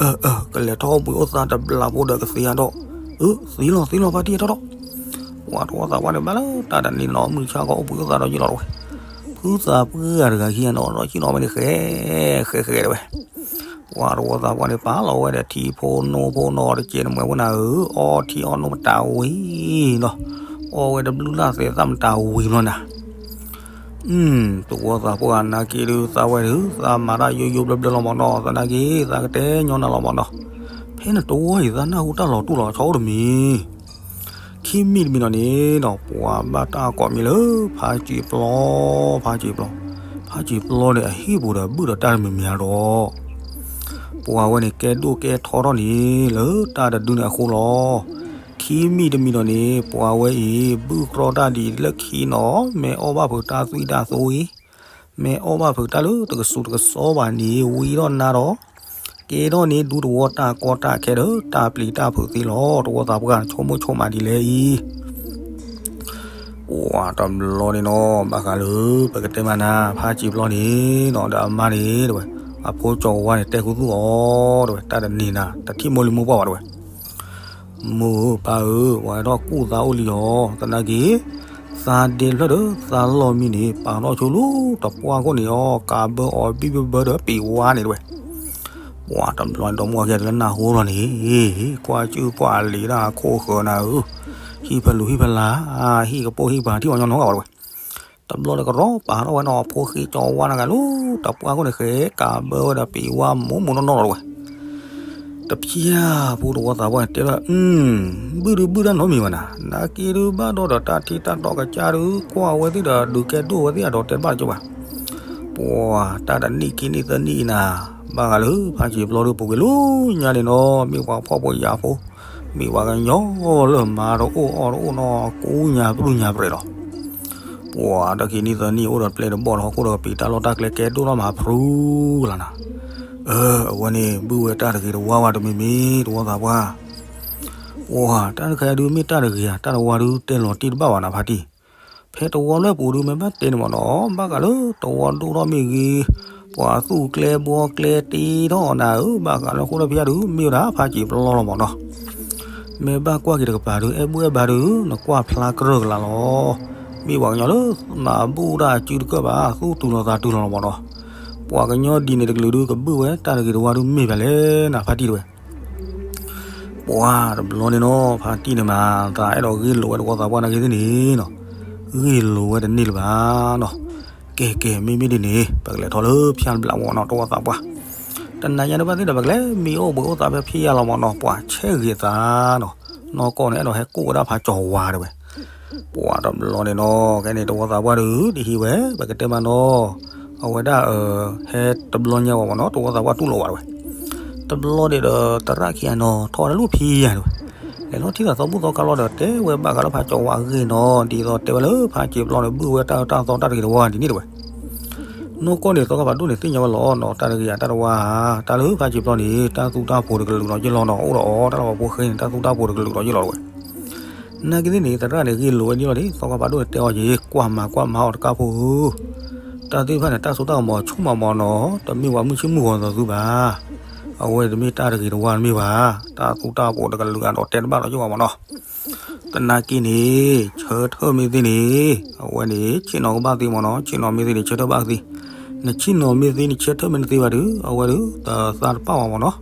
အၢ အၢ ကလဲၤထီၣ်အိၣ်ဘှံးအိၣ်သါတဘျီဖိဒီးကသ့အါဒီး, အၢ သ့လီၤသ့လီၤ ဖါတံၢ်ထီၣ်ထီၣ်, ပှၤတဝီသးပှၢ်န့ၣ် ဘၣ်လၢတၢ်တနံၤနီၤ မုၢ်ဆါခီအိၣ်ဘှံးအိၣ်သါဒီးယံာ်လီၤတဝဲ, ဖုသးပှၢ်တဂၤခံဂၤနီၤ ဒီးယံာ်လီၤဝဲန့ၣ် ဃဲ ဃဲဃဲတဝဲ ပှၤတဝီသးပှၢ်န့ၣ် ပာ်လီၤဝဲဒီးထံဖိနိဖိနီၤ တကဲးနမဲာ်ဝဲနၤဧၢ, အီထံအီနိမတၤဝံၤနီၤ, အီဝဲတဘျုးလၢ်သဲးသၣ်မတၤဝံၤဘျီနၤ, တဝီသးပှၢ်နာ်က့ဒုး သးဝဲဒုး သးမၤတၢ်ယိယိဘျီဘျီလီၤမၢ်နီၤ, သနာ်က့ သးကတဲညီနၤလီၤမၢ်နီၤ, ဖဲနတဝီအံၤ သးနၢ်ဟူတၢ်လီၤတူၢ်လီၤဆီအိၣ်တမံၤ ခံမံၤတမံၤနီၤန့ၣ်နီၤ ပှၤဘၣ်တၢ်ကိးမံၤလၢ ဖါစံာ်ပျီ, ဖါစံာ်ပျီ, ဖါစံာ်ပျီန့ၣ် အဟံၣ်ပူၤဒီးဘုၣ်ဒီးတၢ်တမံၤမံၤဧါဒီး, ပှၤဝဲန့ၣ်ကဲဒိၣ်ကဲထီထီၣ်န့ၣ် လၢတၢ်တဒုန့ၣ်အဃိလီၤ. ခံမံၤတမံၤနီၤန့ၣ် ပှၤဝဲအံၤ ဘုၣ်ကြီတၢ်ဒ်လၢခံနီၤ မ့ၢ်အီၣ်ဘၣ်ဖုးတၢ်သွံၣ်တၢ်သိအံၤ မ့ၢ်အီၣ်ဘၣ်ဖုးတၢ်လၢတကစူးတကစီဘၣ်န့ၣ် ဝံထီၣ်နါဒီး ကဲထီၣ်န့ၢ်ဒူသဝီတၢ်ကီတၢ်ခဲဒီး တၢ်ပျံၤတၢ်ဖုးသ့လီၤ. တဝီသးပှၢ် ဆိကမိၣ်ဆိကမးဒ်လဲၣ်အံၤ, ပှၤတဘျီန့ၣ်နီၤ ဘၣ်ဃးလၢ ပကတဲမးနၤ ဖါစံာ်ပျီန့ၣ်နီၤ ဒီးအမါန့ၣ်တဝဲ အဖိကၠီၤဝါန့ၣ် တဲခူသူၣ်အီၤတဝဲ တၢ်တနံၤနၤ တထံၣ်မိၢ်လံမိၢ်ပှၢ်ဘၣ်တဝဲ မိၢ်ဧၢပၢ်ဧၢ ပှၤအဲၣ်ဒိးကူၣ်သးအိၣ်လံအီၤ သနာ်က့ သးဒဲတဖျၢၣ်ဒီး သးလီၢ်မံန့ၣ် ပာ်ထီၣ်ဆိလၢတပှၢ်ခိၣ်န့ၣ်အီၤ ကးဘၢအီၤဘံၣ်ဘၢဘၢဒီးပံၤဝါန့ၣ်တဝဲ ပှၤတဘျီန့ၣ် ဒီမါဝၤခံဂၤလၢနၢ်ဟူလီၤန့ၣ် ကွၢ်ကၠူၣ်ကွၢ်လံၤဒၣ်ခိၣ်ဃၢၤနၤဧၢ, ဟံၣ်ဖဲလူၤဟံၣ်ဖဲလါ, ဟံၣ်ကပိၢ်ဟံၣ်ပှၤထံၣ်အီၤညီညီဂီၢ်ဝဲတဝဲ တဘျီဒီးကရီပာ်ထီၣ်ဝဲနီၤ ဖိဃ့ကၠီၤဝါနၤဂၤလၢ တပှၢ်ခိၣ်န့ၣ်ဃဲ ကးဘၢဝဲဒီးပံၤဝါမိၢ်မိၢ်နီၢ်နီၢ်လီၤတဝဲ တဖျၢၣ်ဖိတဝီသးပှၢ်န့ၣ်တဲဘၣ် ဘုၣ်ဒုးဘုၣ်တၢ်နီတမံၤဘၣ်နၤ, နာ်က့ဒုးဘၣ်ဒီးဒီးတၢ်ထံတၢ်တီကစၢ်ဒုး ကွၢ်ဝဲသ့ၣ်ဒီးဒုးကဲဒိၣ်ဝဲသ့ၣ်အဒီးတဲတဘၣ်တကၠိဘၣ်, ပှၤတၢ်တနံၣ်ခံနံၣ်သၢနံၣ်အံၤနၤ, ဘၣ်ဃးလၢဖါစံာ်ပျီဒုးပူၤကွံာ်လၢညါန့ၣ်နီၤ မ့ၢ်ပှၤဖှီၣ်ဖိယာ်ဖိ, မ့ၢ်ပှၤကညီလၢမၤတအိၣ်အီၣ်တအိၣ်နီၤ ကူညါပျုၢ်ညါပြဲးလီၤ ပှၤတၢ်ခံနံၣ်သၢနံၣ်အိၣ်ဒီးပျဲၢ်တဘီၣ်ဒီးဟီၣ်ခိၣ်ဒီးကပံာ်တၢ်လီၢ်တၢ်ကျဲကဲဒိၣ်ထီၣ်မၤဖရူလီၤနၤ, အၢ အဝဲန့ၣ် ဘုၣ်ဝဲတၢ်တဂ့ၤတဝါဝဲတမံၤမံၤ တဝီသးပှၢ်, ပှၤတၢ်တခါဒုးမ့ၢ်တၢ်တဂ့ၤဧါ တၢ်တဝါဒုးတဲလီၤတံၢ်တဘၣ်ဘၣ်နၤဖါတံၢ်, ဖဲတဝီလၢပူၤဒုးမ့ၢ်ဘၣ်တဲန့ၣ်မ့ၢ်နီၤ ဘၣ်ဃးလၢတဝီဒိၣ်ထီၣ်မ့ၢ်ဂ့ၤ, ပှၤသူၣ်ကျဲဘှီကျဲတ့ထီၣ်နၤဧၢ ဘၣ်ဃးလၢဃိၣ်လၢဖၠါဒုး မ့ၢ်ဝဲဒၣ်ဖါစံာ်ပျီလီၤမ့ၢ်နီၤ မ့ၢ်ဘၣ်ကွၢ်က့ၤတကပၤဒုး အဲၣ်ဘူၣ်အဲၣ်ဘါဒုး နကွၢ်ဖျါကြၢးကလာ်လီၤ. မ့ၢ်ပှၤကညီလၢမၤဘူၣ်တၢ်စုတကၢၢ်ဘၣ် သူၣ်တုၤလီၤသးတုၤလီၤလီၤမ့ၢ်နီၤ. ပှၤကညီဒ်န့ၣ်တကလုာ်ဒုး ကဘုၣ်ဝဲတၢ်တဂ့ၤတဝါဒုးမ့ၢ်ဘၣ်လဲၣ်နၤ ဖါတံၢ်တဝဲ. ပှၤတဘျီန့ၣ်နီၤ ဖါတံၢ်န့ၣ်မး သးအဲၣ်ဒိးဂ့ၢ်လိာ်ဝဲတဝီသးပှၢ်နာ်က့သ့ၣ်န့ၣ်နီၤ ဂ့ၢ်လိာ်ဝဲတန့ၢ်လၢၤဘၣ်နီၤ. ကဲကဲ မ့မ့ၢ်ဒ်န့ၣ် ပကလဲၤထီၣ်လၢဖၠါတဘျီမ့ၢ်နီၤ တဝီသးပှၢ်. တနၤညါတဘၣ်သ့ၣ်ဒီး ပကလဲၤမံအိၣ်ဘှံးအိၣ်သါဖဲဖၠါလီၤမ့ၢ်နီၤ ပှၤဆဲးဂ့ၤသးနီၤ. နီၢ်ကီၢ်န့ၣ် အဲၣ်ဒိးဟဲကိၣ်ဝဲဒၣ်ဖါကၠီၤဝါတဝဲ. ပှၤတဘျီန့ၣ်နီၤ ခဲန့ၣ် တဝီသးပှၢ်ဒုး တဟံးဝဲ ပကတဲမးနီၤ. အဝဲဒၣ် ဟဲတဘျီညါဝဲမ့ၢ်နီၤ တဝီသးပှၢ်တူၢ်လိာ်ဝဲတဝဲ. တဘျီန့ၣ်ဒီး သရၣ်ခံဂၤနီၤ ထီၣ်ဝဲဒၣ်လၢဖၠါတဝဲ. လဲၤလီၤထံၣ်သးသီဘူၣ်သီခါလီၤဒီး တဲဝဲဘၣ်ဃးလၢဖါကၠီၤဝါအဂ့ၢ်နီၤ ဒ်သိးတဲဝဲလၢဖါစံာ်ပျီန့ၣ် ဘုၣ်ဝဲတၢ်အၢတၢ်သီတၢ်တဂ့ၤတဝါဒ်န့ၣ်တဝဲ. နီၢ်ကီၢ်န့ၣ် သီခါဖးဒိၣ်န့ၣ် သ့ၣ်ညါဝဲလီၤနီၤ တၢ်တဂ့ၤဧါတၢ်တဝါဧါ တၢ်လၢဖါစံာ်ပျီန့ၣ် တၢ်သူတၢ်ဖိးတကလုာ်ဒီးယ့ၢ်လီၤနီၤ အိၣ်ဒီးအီၤ တၢ်လၢပှၤဖိဃဲန့ၣ် တၢ်သူတၢ်ဖိးတကလုာ်ဒီးယ့ၢ်လီၤတဝဲ. နာ်က့သ့ၣ်န့ၣ် သရၣ်န့ၣ် ဂ့ၢ်လိာ်ဝဲဒ်လီၤဒ် သီခါဖးဒိၣ်န့ၣ် တဲအီၤက့ၤ ကွၢ်မၤကွၢ်မၤအီၤတကၢ်ဖိဧၢ တၢ်သ့ၣ်တဖၣ်န့ၣ် တၢ်စိတၢ်ကမီၤဆူၣ်မးမ့ၢ်နီၤ တမ့ၢ်ပှၤမုၢ်ဆ့ၣ်မုၢ်ဂီၤသိးသုဘၣ်. အဝဲတမ့ၢ်တၢ်တဂ့ၤတဝါတမ့ၢ်ဘၣ်. တၢ်သူတၢ်ဖိးတကလုာ်အဒီးတဲတဘၣ်ဒီးယ့ၢ်ဘၣ်မ့ၢ်နီၤ. သနာ်က့န့ၣ် ဆၢထၢၣ်မ့ၢ်သ့န့ၣ် အဝဲန့ၣ် ဆ့ၣ်နီၤကဘၣ်သ့မ့ၢ်နီၤ ဆ့ၣ်နီၤမ့ၢ်သ့န့ၣ် ဆၢထၢၣ်ဘၣ်သ့. နဆ့ၣ်နီၤမ့ၢ်သ့ နဆၢထၢၣ်မ့ၢ်နသ့ဘၣ်ဒုး အဝဲဒုး တသးတပာ်ဘၣ်မ့ၢ်နီၤ.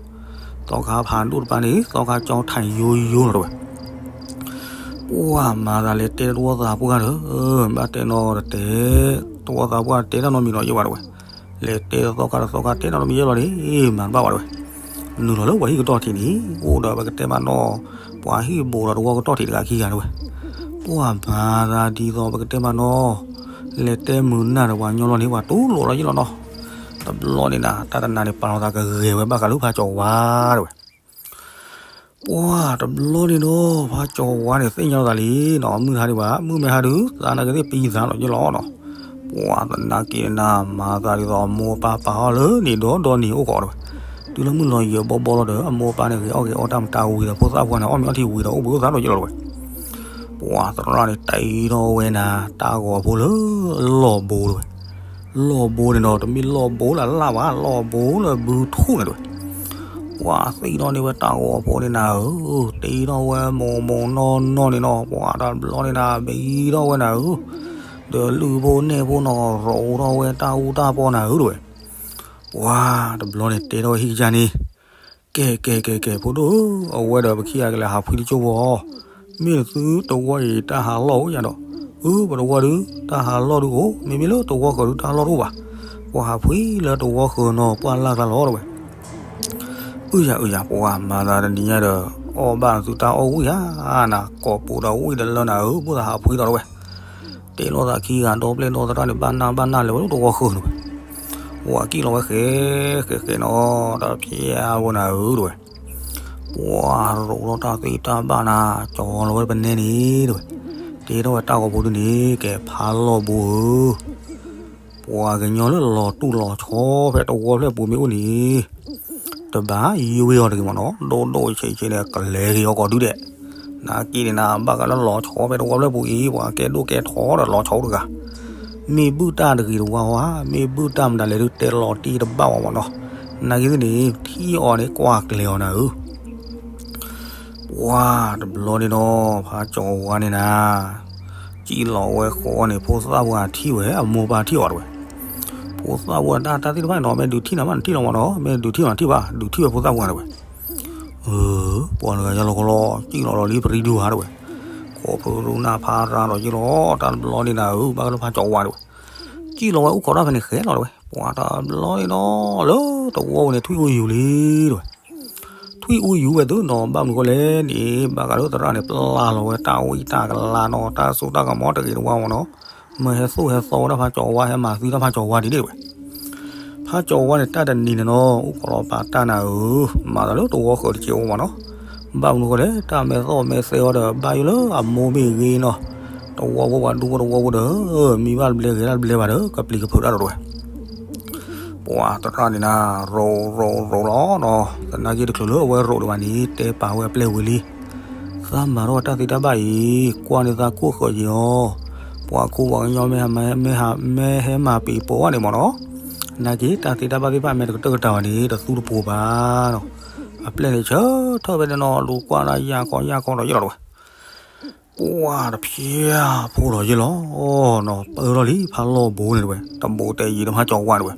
သီခါဖးဒိၣ်တပၤန့ၣ် သီခါကၠီထၣ်ယိယိလီၤတဝဲ. ပှၤမၤသးလဲၤတဲတဝီသးပှၢ်ဒီး ဘၣ်တဲနီၤတတဲ တဝီသးပှၢ်တဲတၢ်နီတမံၤနီၤယ့ၢ်ဘၣ်တဝဲ. လဲၤတဲသီခါဒီးသီခါတဲတၢ်နီတမံၤယ့ၢ်လီၤန့ၣ် မၤတဘၣ်ဘၣ်တဝဲ. နုာ်လီၤလၢပှၤဟံၣ်ကတီၢ်ထံးန့ၣ် အိၣ်ဒီးပကတဲမးနီၤ ပှၤဟံၣ်ဘိးဒီးတဝီကတီၢ်ထံးတဂၤခံဂၤတဝဲ. ပှၤမၤသးဒ်သိးပကတဲမးနီၤ လဲၤတဲမုာ်နၢ်ဒီးပှၤကညီလီၤန့ၣ် ပှၤတူၢ်လိာ်လီၤယ့ၢ်လီၤနီၤ. တဘျီန့ၣ်နၤ တၢ်တနၤန့ၣ် ပာ်လီၤသးကဂဲၤဝဲဘၣ်ဃးလၢဖါကၠီၤဝါတဝဲ. ပှၤတဘျီန့ၣ်ဒီး ဖါကၠီၤဝါန့ၣ် သ့ၣ်ညါလီၤသးလံနီၤ မုၢ်ဟါဒံးဘၣ် မုၢ်မ့ၢ်ဟါဒုး သးနာ်က့သ့ၣ်ပံသးလီၤယ့ၢ်လီၤနီၤ. ပှၤသနာ်က့နၤ မၤသးဒ်သိးအမိၢ်ပၢ်ပာ်အီၤလၢနံၤဒီဒီနံၤအိၣ်ဃီတဝဲ. တုၤလၢမုၢ်လီၤယဲၢ်ဘီဘီလီၤဒီး အမိၢ်အပၢ်န့ၣ် ဂဲၤအီၣ်ဂဲၤအီတၢ်မတၤဝံၤဒီး ဖိသၣ်ပှၢ်န့ၣ် အီၣ်မ့ၤအီထံဝံၤဒီး အိၣ်ဘှံးအိၣ်သါဒီးယဲလီၤတဝဲ. ပှၤသရၣ်န့ၣ် တဲထီၣ်ဝဲနၤ တၢ်ဂီၤဖိလၢလီၢ်ဘိတဝဲ. လီၢ်ဘိန့ၣ်ဒီး တမ့ၢ်လီၢ်ဘိလၢအလၣ်ဘၣ်, လီၢ်ဘိလၢဘုထူၣ်န့ၣ်တဝဲ. ပှၤသံထီၣ်န့ၢ်ဝဲတၢ်ဂီၤဖိန့ၣ်နၤဧၢ, တဲထီၣ်ဝဲမိၢ်မိၢ်နီၢ်နီၢ်န့ၣ်နီၤ, ပှၤတဘျီန့ၣ်နၤ ဘံထီၣ်ဝဲနၤဧၢ, ဒီးလုၢ်ဖိနဲၣ်ဖိနီၤ ရိးထီၣ်ဝဲတၢ်အူတၢ်ပီနၤဧၢတဝဲ. ပှၤတဘျီန့ၣ် တဲထီၣ်ဝဲဟံၣ်ကစၢ်န့ၣ်, ကဲ ကဲ ကဲ ကဲ ဖိဒိၣ်ဧၢ, အဝဲဒီးပခံဂၤကလဲၤဟးဖှံတကၠိဘီ, မ့ၢ်နသုတဝီအံၤတၢ်ဟးလီၢ်အိၣ်ယၤဒီး, အၢ ပတဝီဒုး တၢ်ဟးလီၢ်ဒုးအိၣ်, မ့မ့ၢ်လၢတဝီဃၢၤဒုးတၢ်ဟးလီၢ်တအိၣ်ဘၣ်, ပှၤဟးဖှံလၢတဝီဃၢၤနီၤ ပှၢ်လၢ်ကျါလီၤတဝဲ. အုယၤ အုယၤ ပှၤမၤသးတနံၤညါဒီး အီၣ်ဘၣ်သုတၢ်အီၣ်ဝံၣ်ဧါ, နၤကိးပူၤဒီးဝံၣ်ဒီးလၢနၤဧၢ, ဘၣ်သးဟးဖှံဒီးတဝဲ. တဲလိာ်သးခံဂၤဒီပျဲၢ်ဒီသရၣ်န့ၣ် ဘၣ်နၢ်ဘၣ်နၢ်လဲၤဝဲလၢတဝီဃၢၤန့ၣ်ဝဲ. ပှၤကံၣ်လီၤဝဲဃဲ ဃဲဃဲနီၤ, တၢ်ဖျဲၣ်အဝဲနၤဧၢတဝဲ. ပှၤရိးထီၣ်တၢ်သ့တၢ်ဘၣ်နၤ, ကၠီလီၤဝဲပနဲန့ၣ်တဝဲ. တဲထီၣ်ဝဲတၢ်ဂီၤဖိဒုန့ၣ် ကဲဖးလီၢ်ဘိဧၢ, ပှၤကညီလၢလီၤတူၢ်လီၤဆီဖဲတဝီဖျၢၣ်ပူၤမ့ၢ်အိၣ်န့ၣ် တဘၣ်ယွ့အီၤတဂ့ၤမ့ၢ်နီၤ, ဒိၣ်ဒိၣ်ဆံးဆံးန့ၣ် ကလဲၤက့ၤအီၤကိးဒုဒဲး. နာ်က့န့ၣ်နၤ ဘၣ်ဃးလၢလီၤဆီဖဲတဝီဖျၢၣ်ပူၤအံၤ ပှၤကဲဒိၣ်ကဲထီဒီးလီၤဆီတဂၤ, မ့ၢ်ဘုၣ်တၢ်တဂ့ၤတဝါဝါ, မ့ၢ်ဘုၣ်တၢ်မတၤလဲၣ်ဒုးတဲလီၤတံၢ်တဘၣ်ဝဲမ့ၢ်နီၤ. နာ်က့သ့ၣ်န့ၣ် ထံၣ်အီၤန့ၣ်ကွၢ်ကျဲၤအီၤနၤဧၢ. ပှၤတဘျီန့ၣ်ဒီး ဖးကၠီၤဝါန့ၣ်နၤ ကံၣ်လီၤဝဲဃီန့ၣ် ဖိသၣ်ဝဲထံၣ်ဝဲ အမိၢ်ပၢ်ထံၣ်အီၤတဝဲ. ဖိသၣ်ဝဲတၢ်တၢ်သ့ၣ်တဖၣ်န့ၣ်နီၤ မ့ၢ်ဒုးထံၣ်နၤမး နထံၣ်လီၤမ့ၢ်နီၤ, မ့ၢ်ဒုးထံၣ်နၤထံၣ်ဘၣ်, ဒုးထံၣ်ဝဲဖိသၣ်ဝဲတဝဲ. အၢ ပှၤတဂၤယါလီၤကလီ ကံၣ်လီၤလီၤလံပရံဒူၣ်ဧါတဝဲ. ကိးဖုရူနၢ်ဖးရၤဒီးယလီၤ တၢ်တဘျီန့ၣ်နၤဧၢ ဘၣ်ကလၢဖးကၠီၤဝါတဝဲ. ကံၣ်လီၤဝဲအိၣ်ခိးတၢ်ဖဲန့ၣ်ဃဲလီၤတဝဲ. ပှၤတဘျီန့ၣ်ဒီး လၢတဝီပူၤန့ၣ် ထွံၣ်အူယူၤလံတဝဲ. ထွံၣ်အူယူၤဝဲသုနီၤ ဘၣ်မနုၤဃိလဲၣ်န့ၣ် ဘၣ်ဃးလၢသရၣ်န့ၣ် ပျၢ်လီၤဝဲတၢ်ဝံၣ်တၢ်ကလၤနီၤ တၢ်စိတၢ်ကမီၤတဂ့ၤတဝါမ့ၢ်နီၤ. မ့ၢ်ဟဲသိၣ်ဟဲသီဝဲဒၣ်ဖးကၠီၤဝါ ဟဲမၤသံတၢ်ဖးကၠီၤဝါဒ်န့ၣ်တဝဲ. ဖးကၠီၤဝါန့ၣ် တၢ်တနံၤန့ၣ်နီၤ အိၣ်ခိးလီၤပာ်တၢ်နၤဧၢ, မၤသးလၢတဝီဃၢၤတက့ၢ်အိၣ်မ့ၢ်နီၤ. ဘၣ်မနုၤဃိလဲၣ် တၢ်မဲာ်သီၣ်မဲာ်သဲအီၤဒီး ဘၣ်ယိၣ်လၢအမိၢ်မ့ၢ်ဂ့ၤနီၤ, တဝီဖိပှၤဒူဖိတဝီဖိဒီး မံဘၣ်တဘျဲဂ့ၤတဘျဲဘၣ်ဒီး ကပျံၤကဖုးတၢ်ဒီးတဝဲ. ပှၤသရၣ်န့ၣ်နၤ ရိးရိးရိးလီၤနီၤ, သနာ်က့တချုးလၢအဝဲရိးဒံးဘၣ်န့ၣ် တဲပာ်ဝဲအပျဲၢ်ဝံၤလံ. သးမၤထီၣ်တၢ်သ့တၢ်ဘၣ်အံၤ ကွၢ်န့ၢ်သးကိၢ်ဃၢၤယံၤအီၤ, ပှၤခိၣ်ပှၤကညီမ့ၢ်ဟး မ့ၢ်ဟဲမၤပံၤပိာ်ဘၣ်န့ၣ်မ့ၢ်နီၤ, နာ်က့တၢ်သ့တၢ်ဘၣ်သ့ၣ်တဖၣ်မ့ၢ်တကတၢၢ်ကတၢၢ်ဘၣ်န့ၣ် တသူတပိၤဘၣ်နီၤ. အပျဲၢ်န့ၣ်ဆၢထၢၣ်ဖဲန့ၣ်နီၤ လူၤကွၢ်ဒၣ်ယၢ်ခီယၢ်ခီဒီးယလီၤတဝဲ. ပှၤတဖျၢၣ်ဖိလီၤယဲလီၤနီၤ ပၢၢ်ထီၣ်လံဖးလီၢ်ဘိန့ၣ်တဝဲ တဘိတဲယံၤဒီးဖးကၠီၤဝါတဝဲ.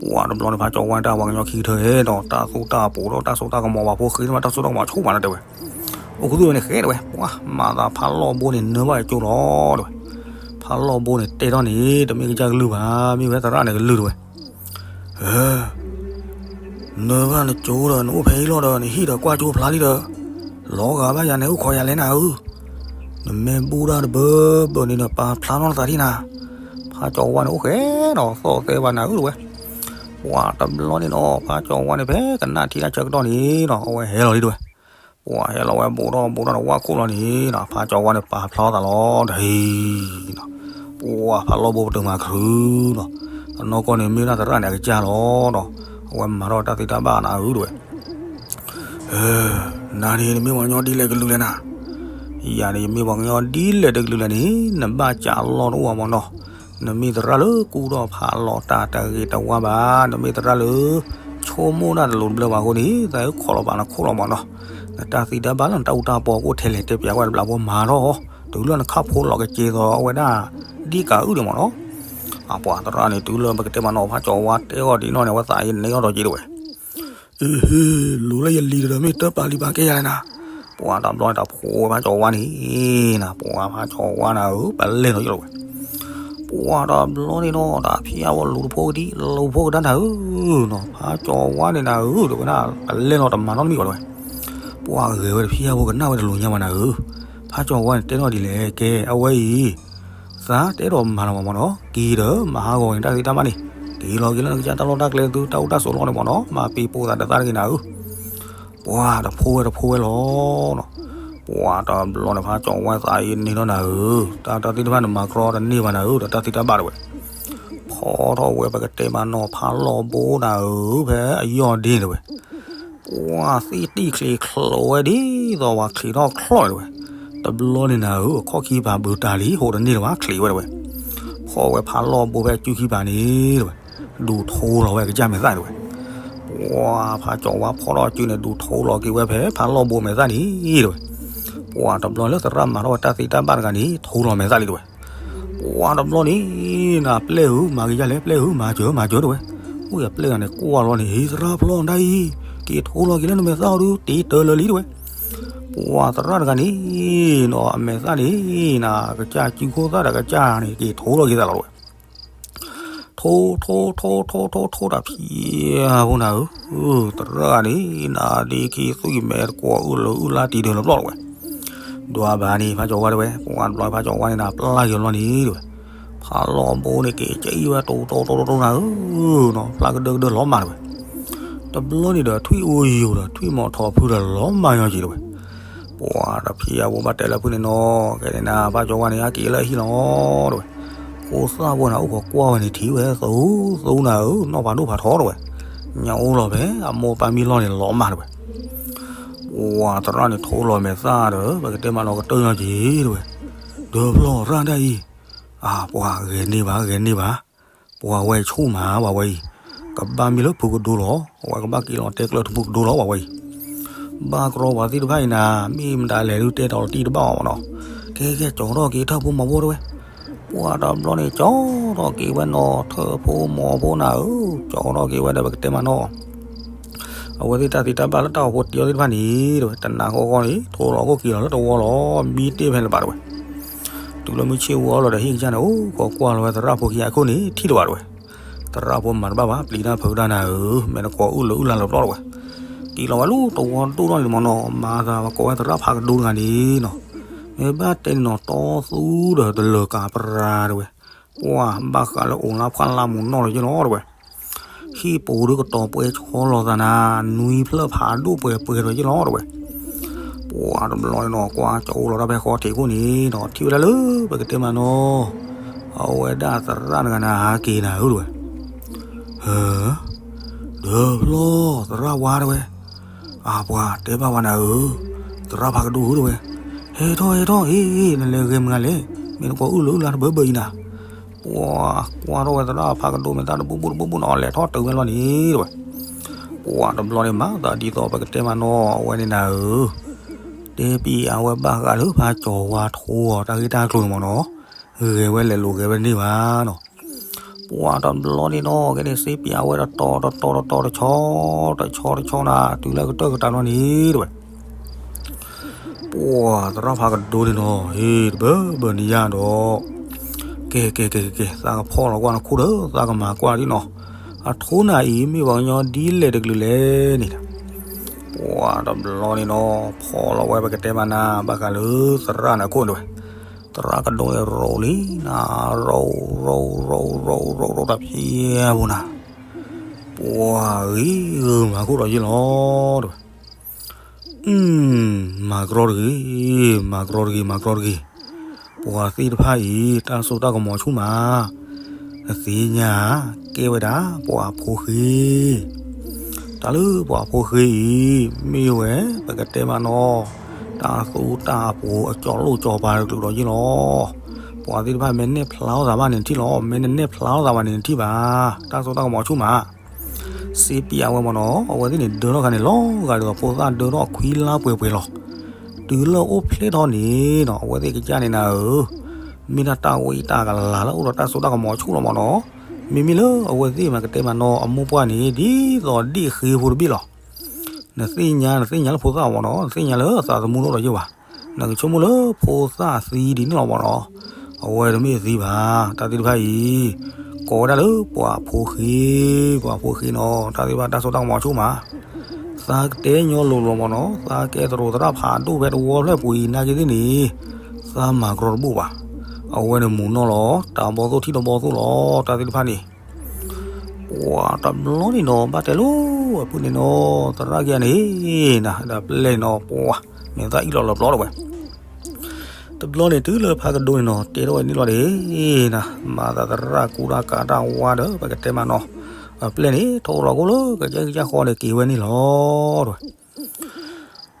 ပှၤတဘျီန့ၣ် ဖးကၠီၤဝါန့ၣ်တၢ်ပှၤကညီခံကထၢၣ်နီၤ တၢ်သူတၢ်ပူၤဒီးတၢ်စိတၢ်ကမီၤဘၣ်ဖိဃ့တမး တၢ်စိတၢ်ကမီၤဆိၣ်မးလၢတဝဲ. အိၣ်ခူသူၣ်ဝဲန့ၣ်ဃဲတဝဲ ပှၤမၤသးဖးလီၢ်ဘိန့ၣ် နၢဘၣ်ကၠိလီၤတဝဲ. ဖးလီၢ်ဘိန့ၣ်တဲထီၣ်န့ၣ် တမ့ၢ်ကစၢ်ကလုၢ်ဘၣ် မ့ၢ်ဝဲသရၣ်န့ၣ်ကလုၢ်တဝဲ. နၢဘၣ်နကၠိဒီး နအိၣ်ဖဲအံၤလီၤဒီး နဟံၣ်ဒီးကွၢ်ကၠိဖျါလံဒီး လီၤဂာ်ဘၣ်ယၤန့ၣ် အိၣ်ခိးယၤလဲၣ်နၤဧၢ, နမ့ၢ်ဘူၣ်ဒၣ်တဘၢဘၢန့ၣ်ဒီး ပာ်ဖျါထီၣ်နသးဒံးနၤ. ဖးကၠီၤဝါန့ၣ်အိၣ်ဃဲနီၤ သီၣ်သဲဘၣ်နၤဧၢတဝဲ. ပှၤတဘျီန့ၣ်နီၤ ဖးကၠီၤဝါန့ၣ် ဖဲကနၣ်ထံၣ်တၢ်ဆၢကတီၢ်န့ၣ်နီၤ အဝဲဟဲလီၤလံတဝဲ. ပှၤဟဲလီၤဝဲဘူးထီၣ်ဘူးထီၣ်ဒီးဝၣ်ခိၣ်လီၤန့ၣ်နီၤ ဖးကၠီၤဝါန့ၣ် ပာ်ဖျါထီၣ်သးလီၤတဟံၤနီၤ. ပှၤဖးလီၢ်ဘိပတုာ်မၤခရူနီၤ အနီၢ်ကီၢ်န့ၣ် မ့ၢ်ဒၣ်သရၣ်န့ၣ်အကစၢ်လီၤနီၤ. အဝဲမၤထီၣ်တၢ်သ့တၢ်ဘၣ်နၤဧၢတဝဲ. နၤန့ၣ် နမ့ၢ်ပှၤကညီဒ်လဲၣ်ကလုာ်လဲၣ်နၤ. ယၤန့ၣ် ယမ့ၢ်ပှၤကညီဒ်လဲၣ်တကလုာ်လဲၣ်န့ၣ် နဘၣ်ကးလီၢ်တအိၣ်ဘၣ်မ့ၢ်နီၤ. နမ့ၢ်သရၣ်လၢကူၣ်ထီၣ်ဖးလီၤတၢ်တဂ့ၤတဝါဘၣ်, နမ့ၢ်သရၣ်လၢ ဆိကမိၣ်တၢ်တလိၤတဘျၢဘၣ်အဃိန့ၣ် သးအုၣ်ခိးလီၤပာ်နခိၣ်လီၤမ့ၢ်နီၤ. နတၢ်သ့တၢ်ဘၣ်လၢနတၢ်အူတၢ်ပီအကိၣ်ထဲလဲၣ် တဲပျးဝဲတဘျီဖိမၤထီၣ်, တုၤလၢနခၣ်ဖိလီၤကစဲၤသိးအဝဲဒၣ် ဒ်ကးအုၣ်ဒံးမ့ၢ်နီၤ. အပှၤသရၣ်န့ၣ် တုၤလၢပကတဲမ့ၢ်နီၤ ဖးကၠီၤဝါတဲအီၤဒ်နီၣ်န့ၣ် အဝဲသးအံၤန့ၢ်အီၣ်ဒီးက့ၤတဝဲ. အ့ဟ့ လိၤလၢယလံၤဒီး မ့ၢ်တပာ်လံၤပာ်ကဲယၤလဲၣ်နၤ. ပှၤတဘျီန့ၣ်တၢ်ဖိဝဲဖးကၠီၤဝါန့ၣ်နၤ, ပှၤဖးကၠီၤဝါနၤဧၢ ပလဲၤလီၤယလီၤဝဲ. ပှၤတဘျီန့ၣ်နီၤ တၢ်ဖျါဝဲလူၤတဖိကဒံ လူၤဖိကဒါနၤဧၢနီၤ, ဖးကၠီၤဝါန့ၣ်နၤဧၢ တဲဝဲဒၣ် ပလဲၤလီၤတမၤနီတမံၤဘၣ်တဲဝဲ. ပှၤဂဲၤဝဲတဖျါဝဲကနၣ်ဝဲတလိၤညါဘၣ်နၤဧၢ, ဖးကၠီၤဝါန့ၣ်တဲထီၣ်ဒ်လဲၣ် ကဲအဝဲအံၤ သးတဲဒီးမၤလီၤမ့ၢ်မ့ၢ်နီၤ, က့ၤဒီးမၤဟးဂီၤန့ၣ် တၢ်သ့တၢ်ဘၣ်န့ၣ်, က့ၤလီၤက့ၤလၢနကစၢ်တၢ်လီၢ်တၢ်ကျဲသု တၢ်အိၣ်တၢ်ဆိးလီၢ်န့ၣ်မ့ၢ်နီၤ, မၤပံၤပိာ်သးဒီးသးတဂ့ၤနၤဧၢ. ပှၤတဖိဝဲတဖိဝဲလီၤနီၤ, ပှၤတဘျီန့ၣ် ဖးကၠီၤဝါသးအံၤန့ၢ်ထီၣ်နၤဧၢ, တၢ်တၢ်သ့တၢ်ဘၣ်န့ၣ် မၤကြီတန့ၢ်ဘၣ်နၤဧၢ, ဒီးတၢ်သ့တၢ်ဘၣ်တဝဲ. ဖ ဖီထီၣ်ဝဲပကတဲမးနီၤ ဖးလီၢ်ဘိနၤဧၢ ဖဲအယီၢ်ဒ့တဝဲ, ပှၤသ့ၣ်တံၢ်ချံးချီးဝဲဒ်သိးပှၤချံးထီၣ်ချီၣ်တဝဲ, တဘျီန့ၣ်နၤဧၢ အခီၣ်ခံပၤဘုးတၢ်လံ ဟိးတန့ၢ်တဝဲချံးဝဲတဝဲ, ဖီဝဲဖးလီၢ်ဘိဖဲအစုခံပၤန့ၣ်တဝဲ, ဒုးထိလီၤဝဲအကစၢ်မဲာ်သၣ်တဝဲ, ပှၤဖးကၠီၤဝါဖီထီၣ်အစုန့ၣ် ဒုးထိလီၤက့ၤဝဲဖဲဖးလီၢ်ဘိမဲာ်သၣ်န့ၣ်တဝဲ, ပှၤတဘျီလၢသရၣ်မၤထီၣ်ဝဲတၢ်သ့တၢ်ဘၣ်တဂၤန့ၣ် ထိလီၤမဲာ်သၣ်လံတဝဲ ပှၤတဘျီန့ၣ် နၤပျဲၢ်ဧၢ မၤက့ၤယလဲၣ် ပျဲၢ်ဧၢ မၤစၢၤ မၤစၢၤတဝဲ, အိၣ်ယပျဲၢ်ဂၤန့ၣ်ကွၢ်လီၤန့ၣ် ဟ့သရၣ်ဖျီၣ်ဒၣ်အံၤ, က့ၤထိလီၤက့ၤလၢနမဲာ်သၣ်အီၤဒုး တ့တၢလၢာ်လံတဝဲ, ပှၤသရၣ်တဂၤန့ၣ်နီၤ အမဲာ်သၣ်န့ၣ် နၤကစၢ်စုခိၣ်သၣ်တကစၢ်န့ၣ် က့ၤထိလီၤက့ၤသးလီၤတဝဲ ထိ ထိ ထိ ထိ ထိ ထိတၢ်ဖံးအပူၤနၤဧၢ, သရၣ်န့ၣ် နၤဒ့ခံသွံၣ်မဲာ်တကွီၤအုၣ်လၢအုၣ်လၢတံၤဒၢလၢပျီၢ်တဝဲ, ဒွးဘၣ်န့ၣ် ဖးကၠီၤဝါတဝဲ, ပှၤတဘျီဖးကၠီၤဝါန့ၣ်နၤပျၢ်က့ၤလီၤန့ၣ်တဝဲ, ဖးလီၢ်ဘိန့ၣ်က့ၤကဲအံၤဝဲတိတိတိတိနၤဧၢ, နီၤဖျါကဒၢကဒၢလီၤမၢ်တဝဲ, တဘျီန့ၣ်ဒီးထွံၣ်အိယိာ်ဒီးထွံၣ်မီၤထီၣ်ဖုဒီးလီၤမၢ်ညီက့ၤတဝဲ ပှၤတဖံးအဝဲဘၣ်တဲလၢဖုန့ၣ်နီၤ ကဲန့ၣ်နၤ ဖးကၠီၤဝါန့ၣ် ဟဲက့ၤလၢအဟံၣ်လီၤတဝဲ, ဖိသၣ်ဖိနၤအိၣ်ခိးကွၢ်ဝဲန့ၣ်ထံၣ်ဝဲသူသူနၤဧၢ, နီၢ်ဖးဒိၣ်ဖးထီတဝဲ, ညၣ်အိၣ်လီၤဖဲအမိၢ်ပၢ်မံလီၢ်န့ၣ်လီၤမၢ်တဝဲ, ပှၤသရၣ်န့ၣ်ထိလီၤမဲာ်သၣ်ဒီး ပကတဲမးနီၤကတၢၢ်ညီက့ၤတဝဲ, ဒီးဖျီၣ်ရၣ်ဒၣ်အံၤ, အပှၤဂဲၤန့ၢ်ဘၣ် ဂဲၤန့ၢ်ဘၣ် ပှၤဝဲဆိၣ်မး ပှၤဝဲအံၤ, ကဘၣ်မ့ၢ်လၢဖုကဒိလီၤ, အဝဲကဘၣ်က့ၤလီၤတဲကျၢၤထူဖုကဒိလီၤ ပှၤဝဲအံၤ, ဘၣ်ကရီပှၤသ့ၣ်တဖၣ်အံၤနၤ မ့ၢ်မတၤလဲၣ်ဒုးတဲထီၣ်လီၤတံၢ်တဘၣ်အီၤမးနီၤ, ကဲကဲကၠီထီၣ်က့ၤထၢၣ်ဖိမီၤဖိတဝဲ, ပှၤတဘျီန့ၣ်ကၠီထီၣ်က့ၤဝဲနီၤ ထၢၣ်ဖိမီၤဖိနၤဧၢ, ကၠီထီၣ်က့ၤဝဲဒီးပကတဲမးနီၤ အဝဲသ့ၣ်တၢ်သ့တၢ်ဘၣ်လၢတၢ်အိၣ်ဖှိၣ်တံၢ်အီၤသ့ၣ်တဖၣ်န့ၣ်တဝဲ တနၤဃီဃီန့ၣ် ထိလီၤခိၣ်က့ၤလီၤလၢတဝီလီၤ မံတ့ၢ်ဖဲလၢၤဘၣ်တဝဲ, တုၤလၢမုၢ်ဆ့ၣ်ဝါလီၤဒီးဟံၣ်ကစၢ်န့ၣ် အိၣ်ခိးကွၢ်လီၤဝဲသရၣ်ဖိခံဂၤအခိၣ်န့ၣ် ထံၣ်လၢၤဘၣ်တဝဲ, သရၣ်ဖိမၤတဘၣ်ဘၣ် ပျံၤတၢ်ဖုးတၢ်နၤဧၢ, မဲာ်တကွီၤအုၣ်လၢအုၣ်လၢ်လၢပျီတဝဲ, က့ၤလီၤဝဲလၢတဝီဒိၣ်ထီၣ်န့ၣ်မးနီၤ မၤသးပကိးဝဲသရၣ်ဖးကဒိတဂၤန့ၣ်နီၤ, မ့ၢ်ဘၣ်တဲန့ၣ်နီၤ တီသူဒီးတလၢၤကးပြၤတဝဲ, ပှၤဘၣ်ဃးလၢအိၣ်လၢဖှၣ်လၢမူးနီၢ်လီၤယ့ၢ်လီၤတဝဲ ဟံၣ်ပူၤဒုးကတီၤပှဲၤဆီလီၤသးနၤ, နွံဖျၢၣ်ဖးဒိၣ်ပှဲၤပှဲၤဒီးယ့ၢ်လီၤတဝဲ, ပှၤတဘျီန့ၣ်နီၤ ကွၢ်ကၠီအိၣ်လီၤတၢ်ဖဲဃီထံးခိၣ်န့ၣ်နီၤ ထံၣ်ဝဲဒၣ်လၢပကတဲမးနီၤ, အဝဲဒၣ်သရၣ်တဂၤနၤဟးက့ၤနၤဧၢတဝဲ, ဟၢ, ဒီးဖျီၣ်သရၣ်ဝါတဝဲ, အပှၤတဲဘၣ်ဝဲနၤဧၢ, သရၣ်ဖးကဒိဧၢတဝဲ, ဟဲထီၣ်ဟဲထီၣ် ဟ့ၣ် နလဲၤဂဲၤမနုၤလဲၣ်, မ့ၢ်နကွီၤအုၣ်လၢအုၣ်လၢတဘၢဘၢအံၤနၤ ပှၤကွၢ်ထီၣ်ဝဲသရၣ်ဖးကဒိမဲာ်သၣ်တဘူၣ်ဘူၣ်တဘူၣ်ဘူၣ်နီၤ လဲၤထီၣ်တုၤဝဲလီၤန့ၣ်တဝဲ, ပှၤတဘျီန့ၣ်မၤသးဒ်သိးပကတဲမးနီၤ အဝဲန့ၣ်နၤဧၢ, တဲပံၤအဝဲဘၣ်ဃးလၢဖးကၠီၤဝါထိအီၤတၢ်ဂ့ၢ်တၢ်ကျိၤန့ၣ်မးနီၤ, ဂဲၤဝဲလဲၤလိာ်ဂဲၤဝဲန့ၢ်ဘၣ်နီၤ ပှၤတဘျီန့ၣ်နီၤ ကဲန့ၣ်စ့ပံၤအဝဲတတီၤတတီၤတတီၤတဆီ, တဆီတဆီနၤ တုၤလၢကတၢၢ်ကတၢၢ်လီၤန့ၣ်တဝဲ ပှၤသရၣ်ဖးကဒိန့ၣ်နီၤ ဟ့ၣ်တဘၢဘၢန့ၣ်ယါဒီး, ကဲကဲကဲကဲ သးကဖီၣ်လီၤကွၢ်နခိၣ်ဒီး သးကမၤကွၢ်ဒ်နီၤ, အထိနၤအံၤ မ့ၢ်ပှၤကညီဒ်လဲၣ်တကလုာ်လဲၣ်န့ၣ်, ပှၤတဘျီန့ၣ်နီၤ ဖီၣ်လီၤဝဲပကတဲမးနၤ ဘၣ်ဃးလၢသရၣ်န့ၣ်အခိၣ်န့ၣ်တဝဲ, သရၣ်ကဒိန့ၣ်ရိၤလံနၤ, ရိၤ ရိၤ ရိၤ ရိၤ ရိၤ ရိၤ တၢ်ဖံးအပူၤနၤ, ပှၤဂ့ၤဂ့ၤမၤခိၣ်ဒီးယ့ၢ်လီၤတဝဲ မၤကရီတဂ့ၤ, မၤကရီတဂ့ၤ, မၤကရီတဂ့ၤ, ပှၤသ့ၣ်တဖၣ်အံၤ တၢ်စိတၢ်ကမီၤဆူၣ်မး, နသ့ၣ်ညါ, ကဲဝဲဒၣ် ပှၤဖိဃ့, တၢ်လၢပှၤဖိဃ့အံၤ မ့ၢ်ဝဲ ပကတဲမးနီၤ, တၢ်သူတၢ်အပူၤအကၠီလိၣ်ကၠီပၤတကလုာ်ဒီးယ့ၢ်လီၤ. ပှၤသ့ၣ်တဖၣ်မ့ၢ်နဲၣ်ဖျါထီၣ်သးဘၣ်န့ၣ်နထံၣ်လီၤ, မ့ၢ်နနဲၣ်ဖျါထီၣ်သးဘၣ်န့ၣ်နထံၣ်ဘၣ်, တၢ်စိတၢ်ကမီၤဆူၣ်မး စ့ပံၤအဝဲမ့ၢ်နီၤ, အဝဲသ့ၣ်န့ၣ်ဒၢထီၣ်ခါန့ၣ် လီၤဂာ်ဒ်သိးဖိသၣ်ဒၢထီၣ်ခွံလါပှဲၤပှဲၤလီၤ. တုၤလၢအိၣ်ဖျဲၣ်ထီၣ်န့ၣ်နီၤ အဝဲသ့ၣ်ကစၢ်န့ၣ်နၤဧၢ, မ့ၢ်ဒၣ်တၢ်ဝံတၢ်ကလၤလၢအိၣ်ဒီးတၢ်စိတၢ်ကမီၤဆူၣ်လီၤမ့ၢ်နီၤ. မ့မ့ၢ်လၢအဝဲသ့ၣ်မ့ၢ်ကတဲမးနီၤ အမိၢ်ပှၢ်န့ၣ် ဒ်သိးဒ့ၣ်ဃ့ဖိတဘ့ၣ်လီၤ. နသ့ၣ်ညါ နသ့ၣ်ညါလၢဖိသၣ်မ့ၢ်နီၤ, နသ့ၣ်ညါလၢအသးသမူတအိၣ်ဒီးယ့ၢ်ဘၣ်. နကဆိကမိၣ်လၢဖိသၣ်သံဒ်န့ၣ်လီၤမ့ၢ်နီၤ. အဝဲတမ့ၢ်သံဘၣ်, တၢ်သ့ၣ်တဖၣ်အံၤ ကိးဝဲဒၣ်လၢပှၤဖိဃ့, ပှၤဖိဃ့နီၤ, တၢ်သ့ၣ်တဖၣ်တၢ်စိတၢ်ကမီၤဆူၣ်မး. သးကတဲညီလိၤလိၤမ့ၢ်နီၤ, သးကဲသရိာ်သရၣ်ဖးဒိၣ်ဖဲတဝီဖျၢၣ်ပူၤအံၤနာ်က့သ့ၣ်န့ၣ်, သးမၤကရီတဘူၣ်ဘၣ်. အဝဲန့ၣ်မူးနီၢ်လီၤ, တၢ်ဘီသိၣ်ထံၣ်တဘီသိၣ်လီၤ, တၢ်သ့ၣ်တဖၣ်န့ၣ် ပှၤတဘျီန့ၣ်နီၤ ဘၣ်တဲလိၤအဖုန့ၣ်နီၤ, သရၣ်က့န့ၣ် နၤဒီးပျဲၢ်နီၤ ပှၤ မ့ၢ်သးအံၣ်လီၤလၢပျီတဝဲ. တဘျီန့ၣ်တုၤလၢဖးကဒိန့ၣ်နီၤ တဲထီၣ်ဝဲန့ၣ်လီၤဒီး နၤ မၤသးသရၣ်ကူတၢ်ကးတၢ်ဝါဒီး ပကတဲမးနီၤ အပျဲၢ်န့ၣ် ထိလီၤကိၣ်လၢ ကကဲကစၢ်ဃီန့ၣ် က့ၤဝဲန့ၣ်လီၤတဲဝဲ.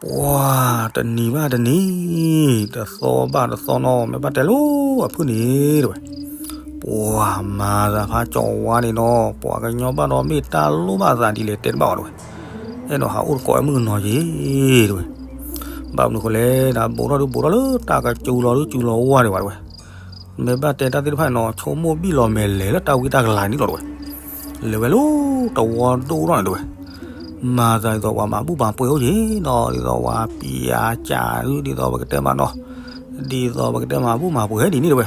ပှၤတနံၤဘၣ်တနံၤ တသီဘၣ်တသီနီၤ မ့ၢ်ဘၣ်တဲလၢအဖုၣ်န့ၣ်တဲဝဲ. ပှၤမၤသးဖးကၠီၤဝါန့ၣ်နီၤ ပှၤကညီဘၣ်ဒီးမ့ၢ်တၢ်လိၣ်ဘၣ်သးဒ်လဲၣ်တဲတဘၣ်အီၤတဲဝဲ. အဲၣ်ဒိးဟးအိၣ်တကိးဝဲမုၣ်ကနီၤက့ၤတဲဝဲ. ဘၣ်မနုၤဃိလဲၣ် နဘိးထီၣ်ဒုးဘိးထီၣ်လၢတၢ်ကစူၤလီၤဒုးစူၤလီၤဝါဒံးဘၣ်တဲဝဲ. မ့ၢ်ဘၣ်တဲတၢ်သ့ၣ်တဖၣ်န့ၣ်နီၤ ဆိကမိၣ်ဘံၣ်လီၤမဲာ်လဲၤလၢတၢ်ဝံတၢ်ကလၤန့ၣ်လီၤတဲဝဲ. လဲၤဝဲလၢတဝီဒိၣ်ထီၣ်န့ၣ်တဲဝဲ. မၤသးဒ်သိးပှၤမၤဘူၣ်မၤပှဲၤအိၣ်က့ၤနီၤ ဒ်သိးပှၤပံၤအါကးဒုး ဒ်သိးပကတဲမးနီၤ ဒ်သိးပကတဲမၤဘူၣ်မၤပှဲၤဒ်န့ၣ်တဲဝဲ.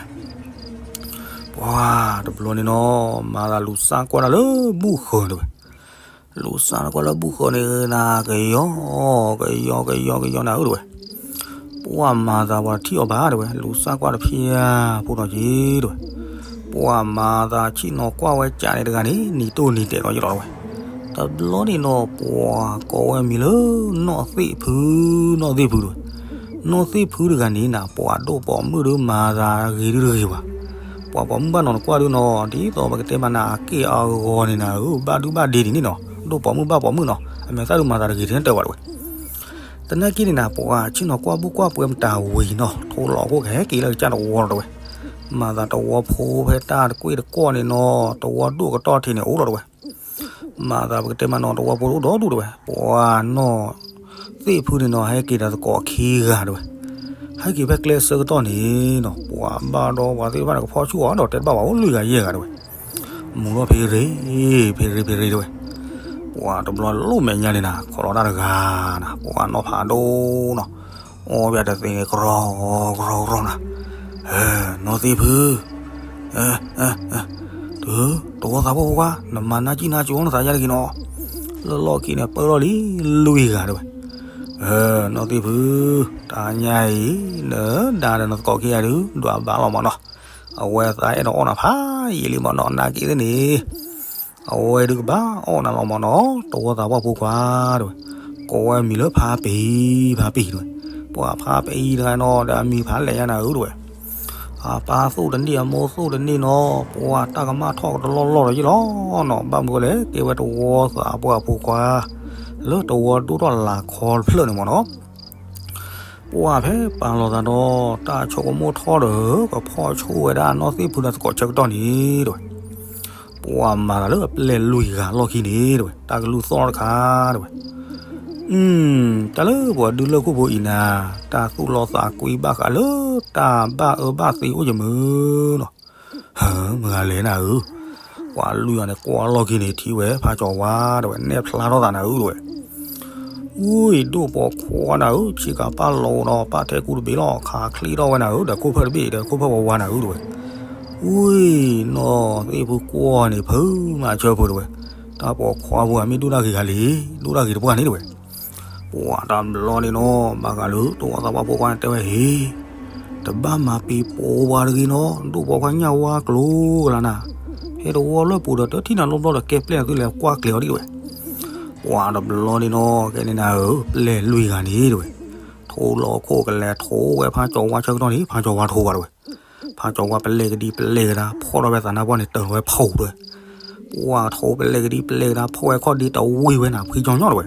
ပှၤတဘျီန့ၣ်နီၤ မၤသးလူၤစၢ်ကွၢ်တၢ်လၢဘူၣ်ဃၢၤတဲဝဲ. လူၤစၢ်ကွၢ်လၢဘူၣ်ဃၢၤန့ၣ်နၤ ကယီကယီကယီကယီနၤဧၢတဲဝဲ. ပှၤမၤသးပှၤတထံၣ်အီၤဘၣ်တဲဝဲ လူၤစၢ်ကွၢ်တဖၠၣ်ဖိနီၤက့ၤတဲဝဲ. ပှၤမၤသးဆ့ၣ်နီၤကွၢ်ဝဲကးန့ၣ်တဂၤန့ၣ် နံၤတိၢ်နံၤတဲာ်နီၤက့ၤလီၤတဲဝဲ. တဘျီန့ၣ်နီၤ ပှၤကိးဝဲမံၤလၢ နီၢ်သ့ၣ်ဖု နီၢ်သ့ၣ်ဖုတဲဝဲ. နီၢ်သ့ၣ်ဖုတဂၤန့ၣ်နၤ ပှၤဒိၣ်ပိာ်မုၣ်ဒုးမၤသးဂ့ၤဒုးတဂ့ၤဘၣ်. ပှၤပိာ်မုၣ်ဘၣ်နီၤနကွၢ်ဒုးနီၤ ဒ်သိးပကတဲမးနၤ အက့ၢ်အဂီၤန့ၣ်နၤဧၢ ဘၣ်ဒုဘၣ်ဒ့ဒ်န့ၣ်နီၤ ဒိၣ်ပိာ်မုၣ်ဘၣ်ပိာ်မုၣ်နီၤ အမဲာ်သၣ်ဒုးမၤသးတဂ့ၤထဲတၢ်ဘၣ်တဲဝဲ. သနာ်က့န့ၣ်နၤ ပှၤဆ့ၣ်နီၤကွၢ်ဘူၣ်ကွၢ်ပှဲၤမတၤဝံၤနီၤ ထိလီၤခိၣ်ကဟဲက့ၤလၢကစၢ်တဝီလီၤတဲဝဲ. မၤသးတဝီဖိဖဲတၢ်တကွ့ၢ်တကွီၢ်န့ၣ်နီၤ တဝီဒိၣ်ကတီၢ်ထံးန့ၣ်အိၣ်လီၤတဲဝဲ. မၤသးပကတဲမးနီၤ တဝီဖိအိၣ်ဒီဒူၣ်တဲဝဲ ပှၤနီၢ်သ့ၣ်ဖုန့ၣ်နီၤ ဟဲက့ၤဒီးသကိးခံဂၤတဲဝဲ. ဟဲက့ၤဖဲကျဲဆၢကတီၢ်န့ၣ်နီၤ ပှၤဘၣ်ဒီးပှၤသ့ၣ်တဖၣ်န့ၣ် ကဖီၣ်ဆူၣ်အီၤဒီးတဲတဘၣ်ဘၣ်အိၣ်လွံၢ်ဂၤယဲၢ်ဂၤတဲဝဲ. မူၤထီၣ်ဖ့ရ့ ဖ့ရ့ဖ့ရ့တဲဝဲ. ပှၤတဘျီလိၣ်မဲာ်ညါန့ၣ်နၤ ခိးလီၤတၢ်တဂၤနၤ ပှၤနီၢ်ဖးဒိၣ်နီၤ အီၣ်ဘၣ်တသ့န့ၣ် ကရီကရီကရီနၤ. နီၢ်သ့ၣ်ဖု တ တဝီသးပှၢ်ဖိခွါ နမၤနၢ်ကံၣ်နၢ်ကၠိနသးယါတဂ့ၤနီၤ. လၢလီၢ်ခံန့ၣ် ပၢၢ်ထီၣ်လံလွံၢ်ဂၤတဲဝဲ. နီၢ်သ့ၣ်ဖု တၢ်ညါအံၤ နဒါဒီးနသကိးခံဂၤဒုး ဒွးဘၣ်လီၤမးနီၤ. အဝဲသးအဲၣ်ဒိးအီၣ်နၤဖးယံာ်လံမးနီၤ နာ်က့သ့ၣ်န့ၣ် အဝဲဒုးကဘၣ်အီၣ်နၤလီၤမးနီၤ တဝီသးပှၢ်ဖိခွါတဲဝဲ. ကိးဝဲမံၤလၢဖါပံၤ ဖါပံၤတဲဝဲ. ပှၤဖါပံၤတဂၤနီၤ ဒီးအမံၤဖးလဲၣ်ညါနၤဧၢတဲဝဲ. အပၢ်သိၣ်တန့ၢ် အမိၢ်သိၣ်တန့ၢ်နီၤ ပှၤတၢ်ကမၣ်ထီၣ်ကတလီၢ်လီၢ်ဒီးယ့ၢ်လီၤနီၤ ဘၣ်မနုၤလဲၣ် ကဲဝဲတဝီသးပှၢ်ဖိခွါ လၢတဝီဒိၣ်ထီၣ်လၤခီတဖျၢၣ်န့ၣ်မးနီၤ. ပှၤဖဲပာ်လီၤသးဒီး တၢ်ဆိကမိၣ်ထီၣ်ဒီး ကဖီၣ်ဆိၣ်ဝဲဒၣ်နီၢ်သ့ၣ်ဖုဒီးသကိးဆၢကတီၢ်န့ၣ်တဲဝဲ. ပှၤမၤသးလၢအပျဲၢ်လွံၢ်ဂၤလီၢ်ခံန့ၣ်တဲဝဲ တၢ်ကလုၢ်သီၣ်တခါတဲဝဲ. တၢ်လၢပှၤဒုးလၢၢ်ခိၣ်ဖိအံၤနၤ တၢ်သူၣ်လီသးကွံဘၣ်ဃးလၢ တၢ်ဘၣ်အၢဘၣ်သီအိၣ်ယမုၢ်နီၤ. ဟၢ မတၤလဲၣ်နၤဧၢ. ပှၤလွံၢ်ဂၤန့ၣ် ကွၢ်လီၢ်ခံန့ၣ် ထံၣ်ဝဲဖးကၠီၤဝါတဲဝဲ နဲၣ်ဖျါထီၣ်သးနၤဧၢတဲဝဲ. အူၣ် ဒိၣ်ပိာ်ခွါနၤဧၢ ဆ့ကၤပၢ်လီၤနီၤ ပၢ်ထဲကူတဘ့ၣ်လီၤ ခးချ့ထီၣ်ဝဲနၤဧၢ ဒီးခိၣ်ဖၢၣ်တဘ့ၣ် ဒီးခိၣ်ဖၢၣ်ဝါဝါနၤဧၢတဲဝဲ. အူၣ် နီၢ်သ့ၣ်ဖုကွၢ်န့ၣ် ဖုမၤဆၢဖုတဲဝဲ. တၢ်ပိာ်ခွါဖိဧါ မ့ၢ်ဒိၣ်တၢ်ဂ့ၤဂၤလံ ဒိၣ်တၢ်ဂ့ၤတပှၢ်န့ၣ်တဲဝဲ. ပှၤတဘျီန့ၣ်နီၤ ဘၣ်ဃးလၢတဝီသးပှၢ်ဖိခွါန့ၣ်တဲဝဲ ဟ့ တဘၣ်မၤပံၤပိာ်ဝါတဂ့ၤနီၤ ဒိၣ်ပိာ်ခွါညၣ်ဝါကျိၤကလါနၤ. ဟဲတဝီလၢပူၤဒီး တထံၣ်နၤလီၢ်ဘျီဒီး ကဲပျဲၢ်နၤသုလဲၤကွၢ်ကျဲၤအီၤဒ်တဲဝဲ. ပှၤတဘျီန့ၣ်နီၤ ကဲန့ၣ်နၤဧၢ ပျဲၢ်လွံၢ်ဂၤန့ၣ်တဲဝဲ. ထိလီၤခိၣ်ကလဲၤထိဝဲဖးကၠီၤဝါဆၢကတီၢ်န့ၣ် ဖးကၠီၤဝါထိဘၣ်တဲဝဲ. ဖးကၠီၤဝါပလဲကဒံပလဲကဒါ ဖီၣ်ထီၣ်ဝဲသးနါပှၢ်န့ၣ် တၢၤလီၤဝဲဖီၣ်တဲဝဲ. ပှၤထိပလဲကဒံပလဲကဒါ ဖီၣ်ဝဲခီၣ်ဒ့တဝံၤဝဲနၤ ဖှံကၠီညီတဲဝဲ.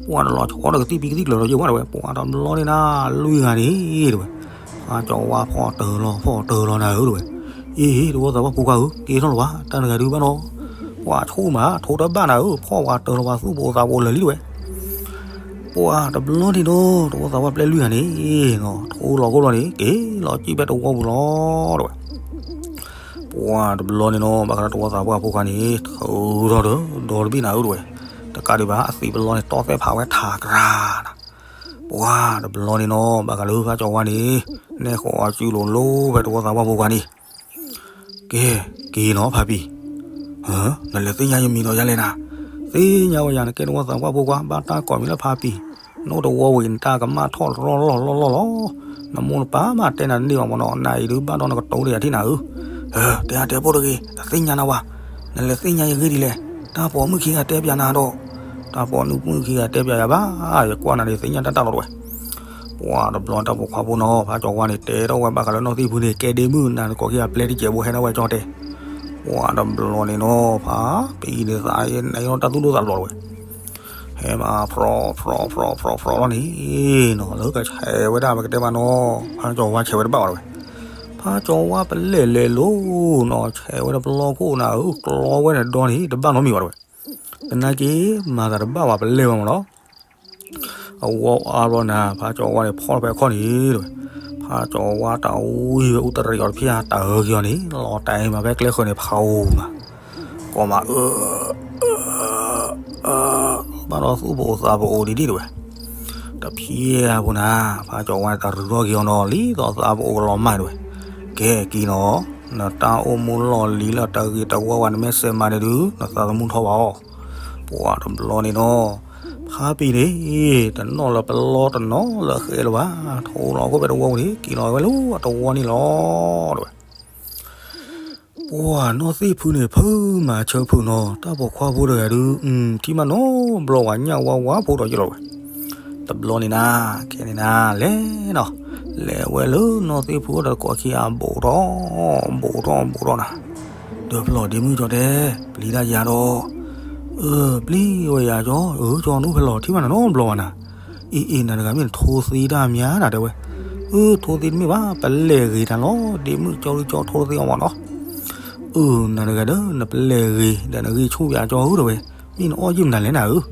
ပှၤတလီၤဆီဒီးကသံၣ်ပံကသံၣ်ကျၢၤလီၤယိၣ်ဘၣ်တဲဝဲ ပှၤတဘျီန့ၣ်နၤ လွံၢ်ဂၤန့ၣ်တဲဝဲ. ဖးကၠီၤဝါဖီၣ်တၢၤလီၤ ဖီၣ်တၢၤလီၤနၤဧၢတဲဝဲ. အ့ တဝီသးပှၢ်ဖိခွါဧၢ ကဲထီၣ်လၢၤဘၣ် တၢ်တဂၤဒုးဘၣ်နီၤ. ပှၤဆိၣ်မး ထိတဘၣ်နၤဧၢ ဖီၣ်ဝဲတၢၤလီၤ ပှၤသူၣ်ပိာ်သးပိာ်လၢာ်လံတဲဝဲ. ပှၤတဘျီန့ၣ်နီၤ တဝီသးပှၢ်ပျဲၢ်လွံၢ်ဂၤန့ၣ်နီၤ ထိလီၤခိၣ်လီၤန့ၣ် က့ၤလီၤစံၣ်ဖဲတဝီပူၤလီၤတဲဝဲ. ပှၤတဘျီန့ၣ်နီၤ ဘၣ်ဃးဒီးတဝီသးပှၢ်ဖိခွါန့ၣ် ထုးထီၣ်ဒီးဒီတဘ့ၣ်နၤဧၢတဲဝဲ. တကးဒံးဘၣ် အသံးပလီန့ၣ် တီၢ်သဲၣ်ဖးဝဲထးကြၢးနၤ. ပှၤတဘျီန့ၣ်နီၤ ဘၣ်ဃးလၢဖးကၠီၤဝါန့ၣ် နဲၣ်ဃီၤအစုလိၤလိၤဖဲတဝီသးပှၢ်ဖိခွါန့ၣ် ကဲ က့ၤနီၤဖးပံၤ, နလဲၤသ့ၣ်ညါယမံၤဒီးယၤလဲၣ်နၤ, သ့ၣ်ညါဝဲယၤ နကဲတဝီသးပှၢ်ဖိခွါ ဘၣ်တၢ်ကိးမံၤလၢဖးပံၤ, နအိၣ်တဝီဝံၤ နတၢ်ကမၣ်ထီၣ်လီၢ်လီၢ်လီၢ်လီၢ်လီၤ, နမိၢ်နပၢ်မးတဲနၤတန့ၢ်ဘၣ်မ့ၢ်နီၤ, နၤအံၤဒုးဘၣ်ဒီးနကတိၤတယၤထံၣ်နၤဧၢ, တဲအါတဲဖိတဂ့ၤ တသ့ၣ်ညါနၤဝဲ, နလဲၤသ့ၣ်ညါယဂ့ၢ်ဒ်လဲၣ်, တၢ်ပိာ်မုၣ်ခံဂၤတဲပျးနၤဒီး, တၢ်ပိာ်မုၣ်ခံဂၤတဲပျးယၤဘၣ်, ယကွၢ်နၤဒီးသ့ၣ်ညါတၢ်တၢ်လီၤတဝဲ. ပှၤတဘျီတၢ်ပိာ်ခွါဖိနီၤ ဖးကၠီၤဝါန့ၣ် တဲထီၣ်ဝဲဘၣ်ဃးလၢနီၢ်သ့ၣ်ဖုန့ၣ် ကဲဒ့မုၣ် နၤတကိးခံဂၤပျဲတစဲးဖိ ဟဲဒၣ်ဝဲကၠီတဲ. ပှၤတဘျီန့ၣ်နီၤ ဖးပအံၤန့ၣ်သး နအံၤတၢ်သူၣ်ဒိၣ်သးဖျိးတဝဲ ဟဲမးဖျိးဖျိးဖျိးဖျိးဖျိးလီၤန့ၣ်နီၤ လၢကဆဲးဝဲဒၣ် ပကတဲမးနီၤ ဖးကၠီၤဝါဆဲးဝဲတဘၣ်ဘၣ်တဝဲ. ဖးကၠီၤဝါပလဲၢ်လဲၤလိၤနီၤ ဆဲးဝဲတဘျီခိၣ်နၤဧၢ ကျီဝဲန့ၣ်ဒီန့ၣ် တဘၣ်နီတမံၤဘၣ်တဝဲ. သနာ်က့ မၤသးတဘၣ်ဘၣ် ပလဲၢ်ဝဲမးနီၤ. အဝဲအါဘျီနၤ ဖးကၠီၤဝါန့ၣ် ဖီၣ်ဖဲအခီၣ်န့ၣ်တဝဲ. ဖးကၠီၤဝါတၢ်ဝံဝဲအူတရံးအီၤတဖၣ် တၢ်အၢက့ၤအီၤန့ၣ် လီၤတၢ်အံၤမးဖဲကျဲဃၢၤန့ၣ် ဖးအိၣ်နၤ ကိးမးအၢ ဘၣ်ဒီးသူၣ်ပအိၣ်သးပအိၣ်ဒ်ဒ်တဝဲ. တဖံအပူၤနၤ ဖးကၠီၤဝါန့ၣ် တၢ်ရုၢ်ထီၣ်က့ၤအီၤနီၤ လံသိးသးပအိၣ်ကလီၤမၢ်တဝဲ. ကဲက့ၤနီၤ နတၢ်အိၣ်မူလီၢ်လံၤလၢတဂ့ၤတဝါဝဲ နမ့ၢ်စဲးမၤန့ၣ်ဒုး နသးသမူထီၣ်ဘၣ်အီၤ. ပှၤတဘျီန့ၣ်နီၤ ဖးပံၤန့ၣ် တနီၣ်လၢပလီတနီၤလၢအဃဲလၢၤဘၣ် ထိလီၤခိၣ်ဖဲတဝီပူၤန့ၣ် က့ၤလီၤဝဲလၢအတဝီန့ၣ်လီၤတဝဲ. ပှၤနီၢ်သ့ၣ်ဖုန့ၣ် ဖုမၤဆၢဖုနီၤ တၢ်ပိာ်ခွါဖိတဂၤဒုး ထံၣ်မးနီတဘျီဝဲ ညၣ်ဝါဝါဖိဒီးယလီၤဝဲ. တဘျီန့ၣ်နၤ ခဲန့ၣ်နၤ လဲၤနီၤ လဲၤဝဲလၢနီၢ်သ့ၣ်ဖုအိၣ်ဒီးတကိးခံဂၤ ဘူးထီၣ် ဘူးထီၣ်ဘူးထီၣ်နၤ. ဒီးဖဲလီၤဒ့မုၣ်ကၠီတဲ ပျံၤတၢ်ယၤဒီး အၢ ပျံၤဝဲယၤကၠီ အၢ ကၠီနအိၣ်ဖဲလီၤ ထံၣ်မးနီတဘျီဝဲနၤ. အ့ၣ်အ့ၣ် နၤတဂၤမ့ၢ်နထိသ့တၢ်မးနၤတဲဝဲ. အၢ ထိသ့တမ့ၢ်ဘၣ် ပလဲၢ်ဂ့ၤတၢ်လီၤ ဒ့မုၣ်ကၠီဒုးကၠီထိသ့အီၤမးနီၤ. အၢ နၤတဂၤဒီး နပလဲၢ်ဂ့ၤဒီးနဂံၢ်ဆူၣ်ပၠးကၠီဧၢတဲဝဲ မ့ၢ်နအီၣ်ယံာ်မနုၤလဲၣ်နၤဧၢ. အၢ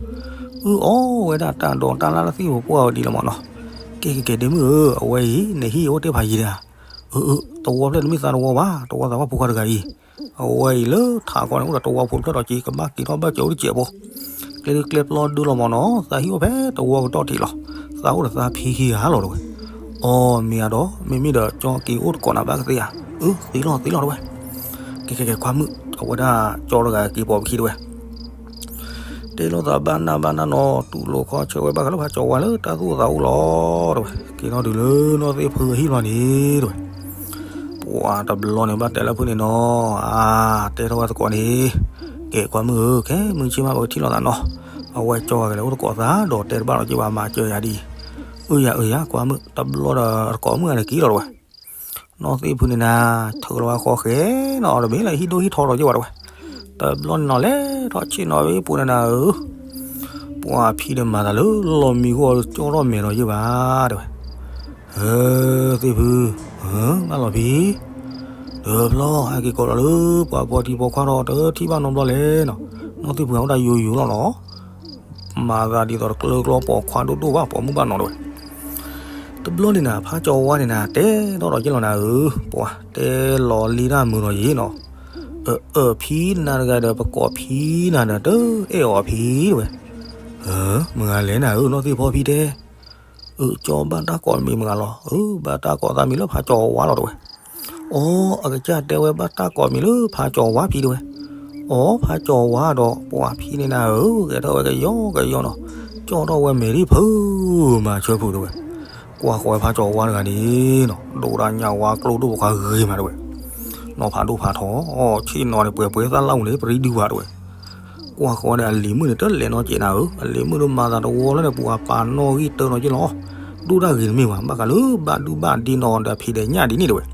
အီၣ်ဝဲဒၣ်တၢ်ဒိးတၢ်လၢ်လၢသ့ၣ်ပပှၢ်ဝဲဒ်လီၤမးနီၤ. ကဲကဲကဲ ဒ့မုၣ်ဧၢ အဝဲအံၤ နဟံၣ်အိၣ်တ့ၢ်ဖးယံၤဒၣ်. အၢ အၢ တဝီဖျၢၣ်တမ့ၢ်သးတဝီဘၣ် တဝီသးပှၢ်ဖိခွါတဂၤအံၤ အဝဲအံၤလၢထးခီန့ၣ် အိၣ်ဒီးတဝီဖိတဖျၢၣ်ဒီးက့ၤ ကဘၣ်က့ၤထီၣ်ဘၣ်စဲးအိၣ်တစဲးဖိ ကျဲဒုးကျဲပျီဒုလီၤမးနီၤ သးဟံၣ်အိၣ်ဖဲတဝီကတီၢ်ထံးလီၤ. သးအိၣ်ဒီးသးဖံဟံးဂၤလီၤတဲဝဲ. အီ မ့ၢ်ဧါဒီး မ့မ့ၢ်ဒီးကၠီက့ၤအိၣ်တကိးနၤဘၣ်ကသ့ဧါ. အၢ သ့လီၤသ့လီၤတဲဝဲ. ကဲကဲကဲ ကွၢ်မုၣ် အဝဲဒၣ်ကၠီတဂၤက့ၤပိာ်ပခံတဲဝဲ တဲလိာ်သးဘၣ်နၢ်ဘၣ်နၢ်နီၤ တူၢ်လိာ်ခီဆၢဝဲဘၣ်ဃးလၢဖးကၠီၤဝါလၢတၢ်သူၣ်အိၣ်သးအိၣ်လီၤတဲဝဲ. က့ၤထီၣ်တုၤလၢနီၢ်သ့ၣ်ဖုဟံၣ်လီၤန့ၣ်တဲဝဲ. ပှၤတဘျီန့ၣ်ဘၣ်တဲလၢဖုန့ၣ်နီၤ အါ တဲထီၣ်ဝဲသကိးန့ၣ် ကဲကွၢ်မုၣ်ဧၢ ခဲမုၢ်ဆ့ၣ်မးပကထံၣ်လိာ်သးနီၤ အဝဲကၠီဂၤကလဲၤအိၣ်သကိးသးဒီးတဲတဘၣ်လီၤက့ၤဘၣ် မၤစၢၤယၤဒ်အံၤ. အၢ ယၤအၢ ယၤ ကွၢ်မုၣ် တဘျီဒီးသကိးမုၣ်ဂၤန့ၣ်က့ၤလီၤတဲဝဲ. နီၢ်သ့ၣ်ဖုန့ၣ်နၤ ထုးလီၤဝဲဃီဃဲနီၤ တမ့ၢ်လၢဟံၣ်ဒိၣ်ဟံၣ်ထီလီၤက့ၤဘၣ်တဲဝဲ. တဘျီန့ၣ်နီၤလဲၤထီၣ်ဆ့ၣ်နီၤဝဲပူၤန့ၣ်နၤဧၢ ပှၤဖံဒီးမၤသးလၢလီၢ်မံဂီၢ်ကၠီထီၣ်မဲာ်ဒီးယ့ၢ်ဘၣ်တဲဝဲ. အၢ သ့ၣ်ဖု ဘၣ်လီၤဖံ ဒီးဖျီဟဲက့ၤကိးလီၤလၢပှၤပိာ်တံၤပိာ်ခွါဒီးတထံၣ်ဘၣ်နီတဘျီလဲၣ်နီၤ. နီၢ်သ့ၣ်ဖုဟးအိၣ်တၢ်ယိယိလီၤနီၤ မၤသးဒ်သိးတကျၢၤကျီပိာ်ခွါဒိၣ်ဒိၣ်ဘၣ် ပိာ်မုၣ်ဘၣ်နီၤတဲဝဲ. တဘျီန့ၣ်နၤ ဖးကၠီၤဝါန့ၣ်နၤ တဲထီၣ်ဒီးယ့ၢ်လီၤနၤဧၢ ပှၤတဲလီၤလံတၢ်မုာ်ဒီးယ့ၢ်နီၤ. အၢ အၢ ဖံနၤတဂၤဒီး ပကိးဖံနၤဒီး တအဲၣ်အီၤဖံတဲဝဲ. မုၢ်ဂၤလဲၣ်နၤဧၢ နီၢ်သ့ၣ်ဖီဖံတဲ အၢ ကၠီဘၣ်တၢ်ကိးမံၤမုၢ်ဂၤလီၤ အၢ ဘၣ်တၢ်ကိးသးမံၤလၢဖးကၠီၤဝါလီၤတဲဝဲ. အီ အကစၢ်တဲဝဲဘၣ်တၢ်ကိးမံၤလၢဖးကၠီၤဝါဖံတဲဝဲ. အီ ဖးကၠီၤဝါဒီး ပှၤဖံန့ၣ်နၤဧၢ ဂဲၤထီၣ်ဝဲကယီကယီနီၤ ကၠီထီၣ်ဝဲမဲာ်ဒ်ဖု မၤဆၢဖုတဲဝဲ. ကွၢ်ဃီၤဝဲဖးကၠီၤဝါတဂၤန့ၣ်နီၤ ဒိၣ်တၢ်ညၣ်ဝါကျိဒိၣ်ပှၤဂ့ၤမးတဲဝဲ. နီၤဖးဒိၣ်ဖးထီ ဆ့ၣ်နီၤန့ၣ် ပှဲၤပှဲၤသၣ်လၣ်အူန့ၣ် ပရံဒုဝါတဲဝဲ. ကွၢ်ဃီၤဒီးအလံၤမုၣ်န့ၣ် တလဲၤနီတစဲးနၤဧၢ အလံၤမုၣ်ဒိၣ်မၤသးတဝီလၢန့ၣ် ပှၤပာ်နီၣ်ဂံၢ်တၢနီၤက့လီၤ. ဒိၣ်တၢ်ဂ့ၤတမ့ၢ်ဘၣ် ဘၣ်ဃးလၢဘၣ်ဒုဘၣ်ဒ့နီၤဒီးဖံဒီးညၣ်ဒ်န့ၣ်တဲဝဲ.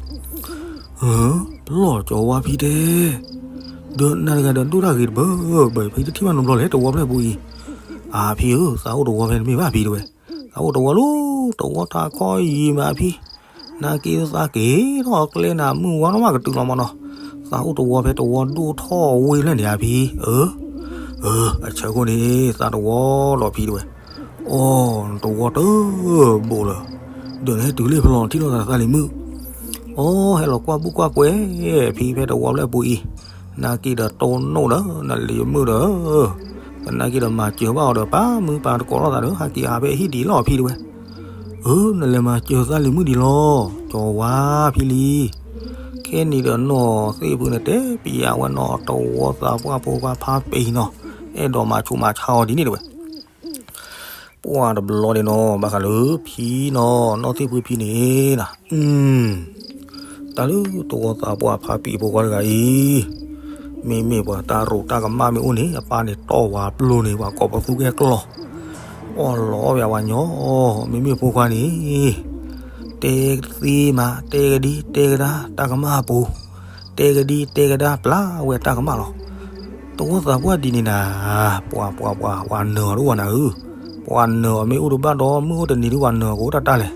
ပလီၢ်ကၠီၤဝါဖံတဲ ဒီးနၤတဂၤဒီးဒိၣ်တၢ်ဂ့ၤတဘၢဘၢ ဖံတထံၣ်ဘၣ်နီတဘျီလဲၣ် တဝီဖျၢၣ်ပူၤအံၤ. အါဖံဧၢ သးအိၣ်တဝီဖဲတမ့ၢ်ဘၣ်ဖံတဲဝဲ. သးအိၣ်တဝီလီၤ တဝီတၢ်ခီယံၤမးဖံ နာ်က့သးက့ၤထီၣ်ကျဲနၤမုၢ်ဝါထီၣ်မးကတုၤလီၤမးနီၤ. သးအိၣ်တဝီဖဲတဝီဒိၣ်ထီၣ်ဝ့ၢ်ဖျၢၣ်န့ၣ်ဧါဖံ. အၢ အၢ အဆၢခိၣ်န့ၣ် သးတဝီလီၤဖံတဲဝဲ. အီ နတဝီတဘိလၢၤ ဒီးနဟဲတုၤလံဖဲလီၤထံၣ်လိာ်သးသးလံၤမုၣ်. အီ ဟဲလီၤကွၢ်ဘူၣ်ကွၢ်ကွဲ ဖံဖဲတဝီဖျၢၣ်ပူၤအံၤ နာ်က့ဒီးတိၢ်နီၣ်ဒီး နလံၤမုၣ်ဒီး သနာ်က့ဒီးမၤစၢၤဘၣ်အီၤဒီး ပာ်မုာ်ပာ်သကိးလိာ်သးဒီး ဟဲက့ၤဟးဖဲအဟံၣ်ဒံးလီၤဖံတဲဝဲ. အၢ နလဲၤမၤစၢၤသးလံၤမုၣ်ဒံးလီၤ ကၠီၤဝါဖံလံ. ခဲနံၤဒီးနီၢ်သ့ၣ်ဖုန့ၣ် တဲပယၤဝဲနီၢ်တဝီသးပှၢ်ဖိခွါဖးပံၤနီၤ အဲၣ်ဒိးမၤဆူးမၤဆါအီၤဒ်န့ၣ်တဲဝဲ. ပှၤတဘျီန့ၣ်နီၤ ဘၣ်ဃးလၢဖံနီၤ နီၢ်သ့ၣ်ဖုဖံန့ၣ်နၤ တၢ်လၢတဝီသးပှၢ်ဖးပံၤဖိခွါတဂၤအံၤ မ့မ့ၢ်ပှၤတၢ်ရူးတၢ်ကမၣ်မ့ၢ်အိၣ်န့ၣ် အပၢ်န့ၣ်တီၢ်ဝၤပျိန့ၣ် ပှၤကိးပသူကဲကျီၢ်. အီၣ်လီၤအီၣ်ဝဲပှၤကညီ, မ့မ့ၢ်ဖိခွါန့ၣ် တဲသ့မး တဲကဒံတဲကဒါ တၢ်ကမၣ်အပူၤ, တဲကဒံတဲကဒါ ပျၢ်ဝဲတၢ်ကမၣ်လီၤ. တဝီသးပှၢ်ဒ်န့ၣ်နၤ, ပှၤပှၤပှၤ ပှၤနၢၤအီၤတအိၣ်နၤဧၢ, ပှၤနၢၤအီၤမ့ၢ်အိၣ်တဘၣ်ဒီး မုၢ်အိၣ်တနံၤဒုး ပှၤနၢၤအီၤကအိၣ်တၢ်တၢ်လဲၣ်.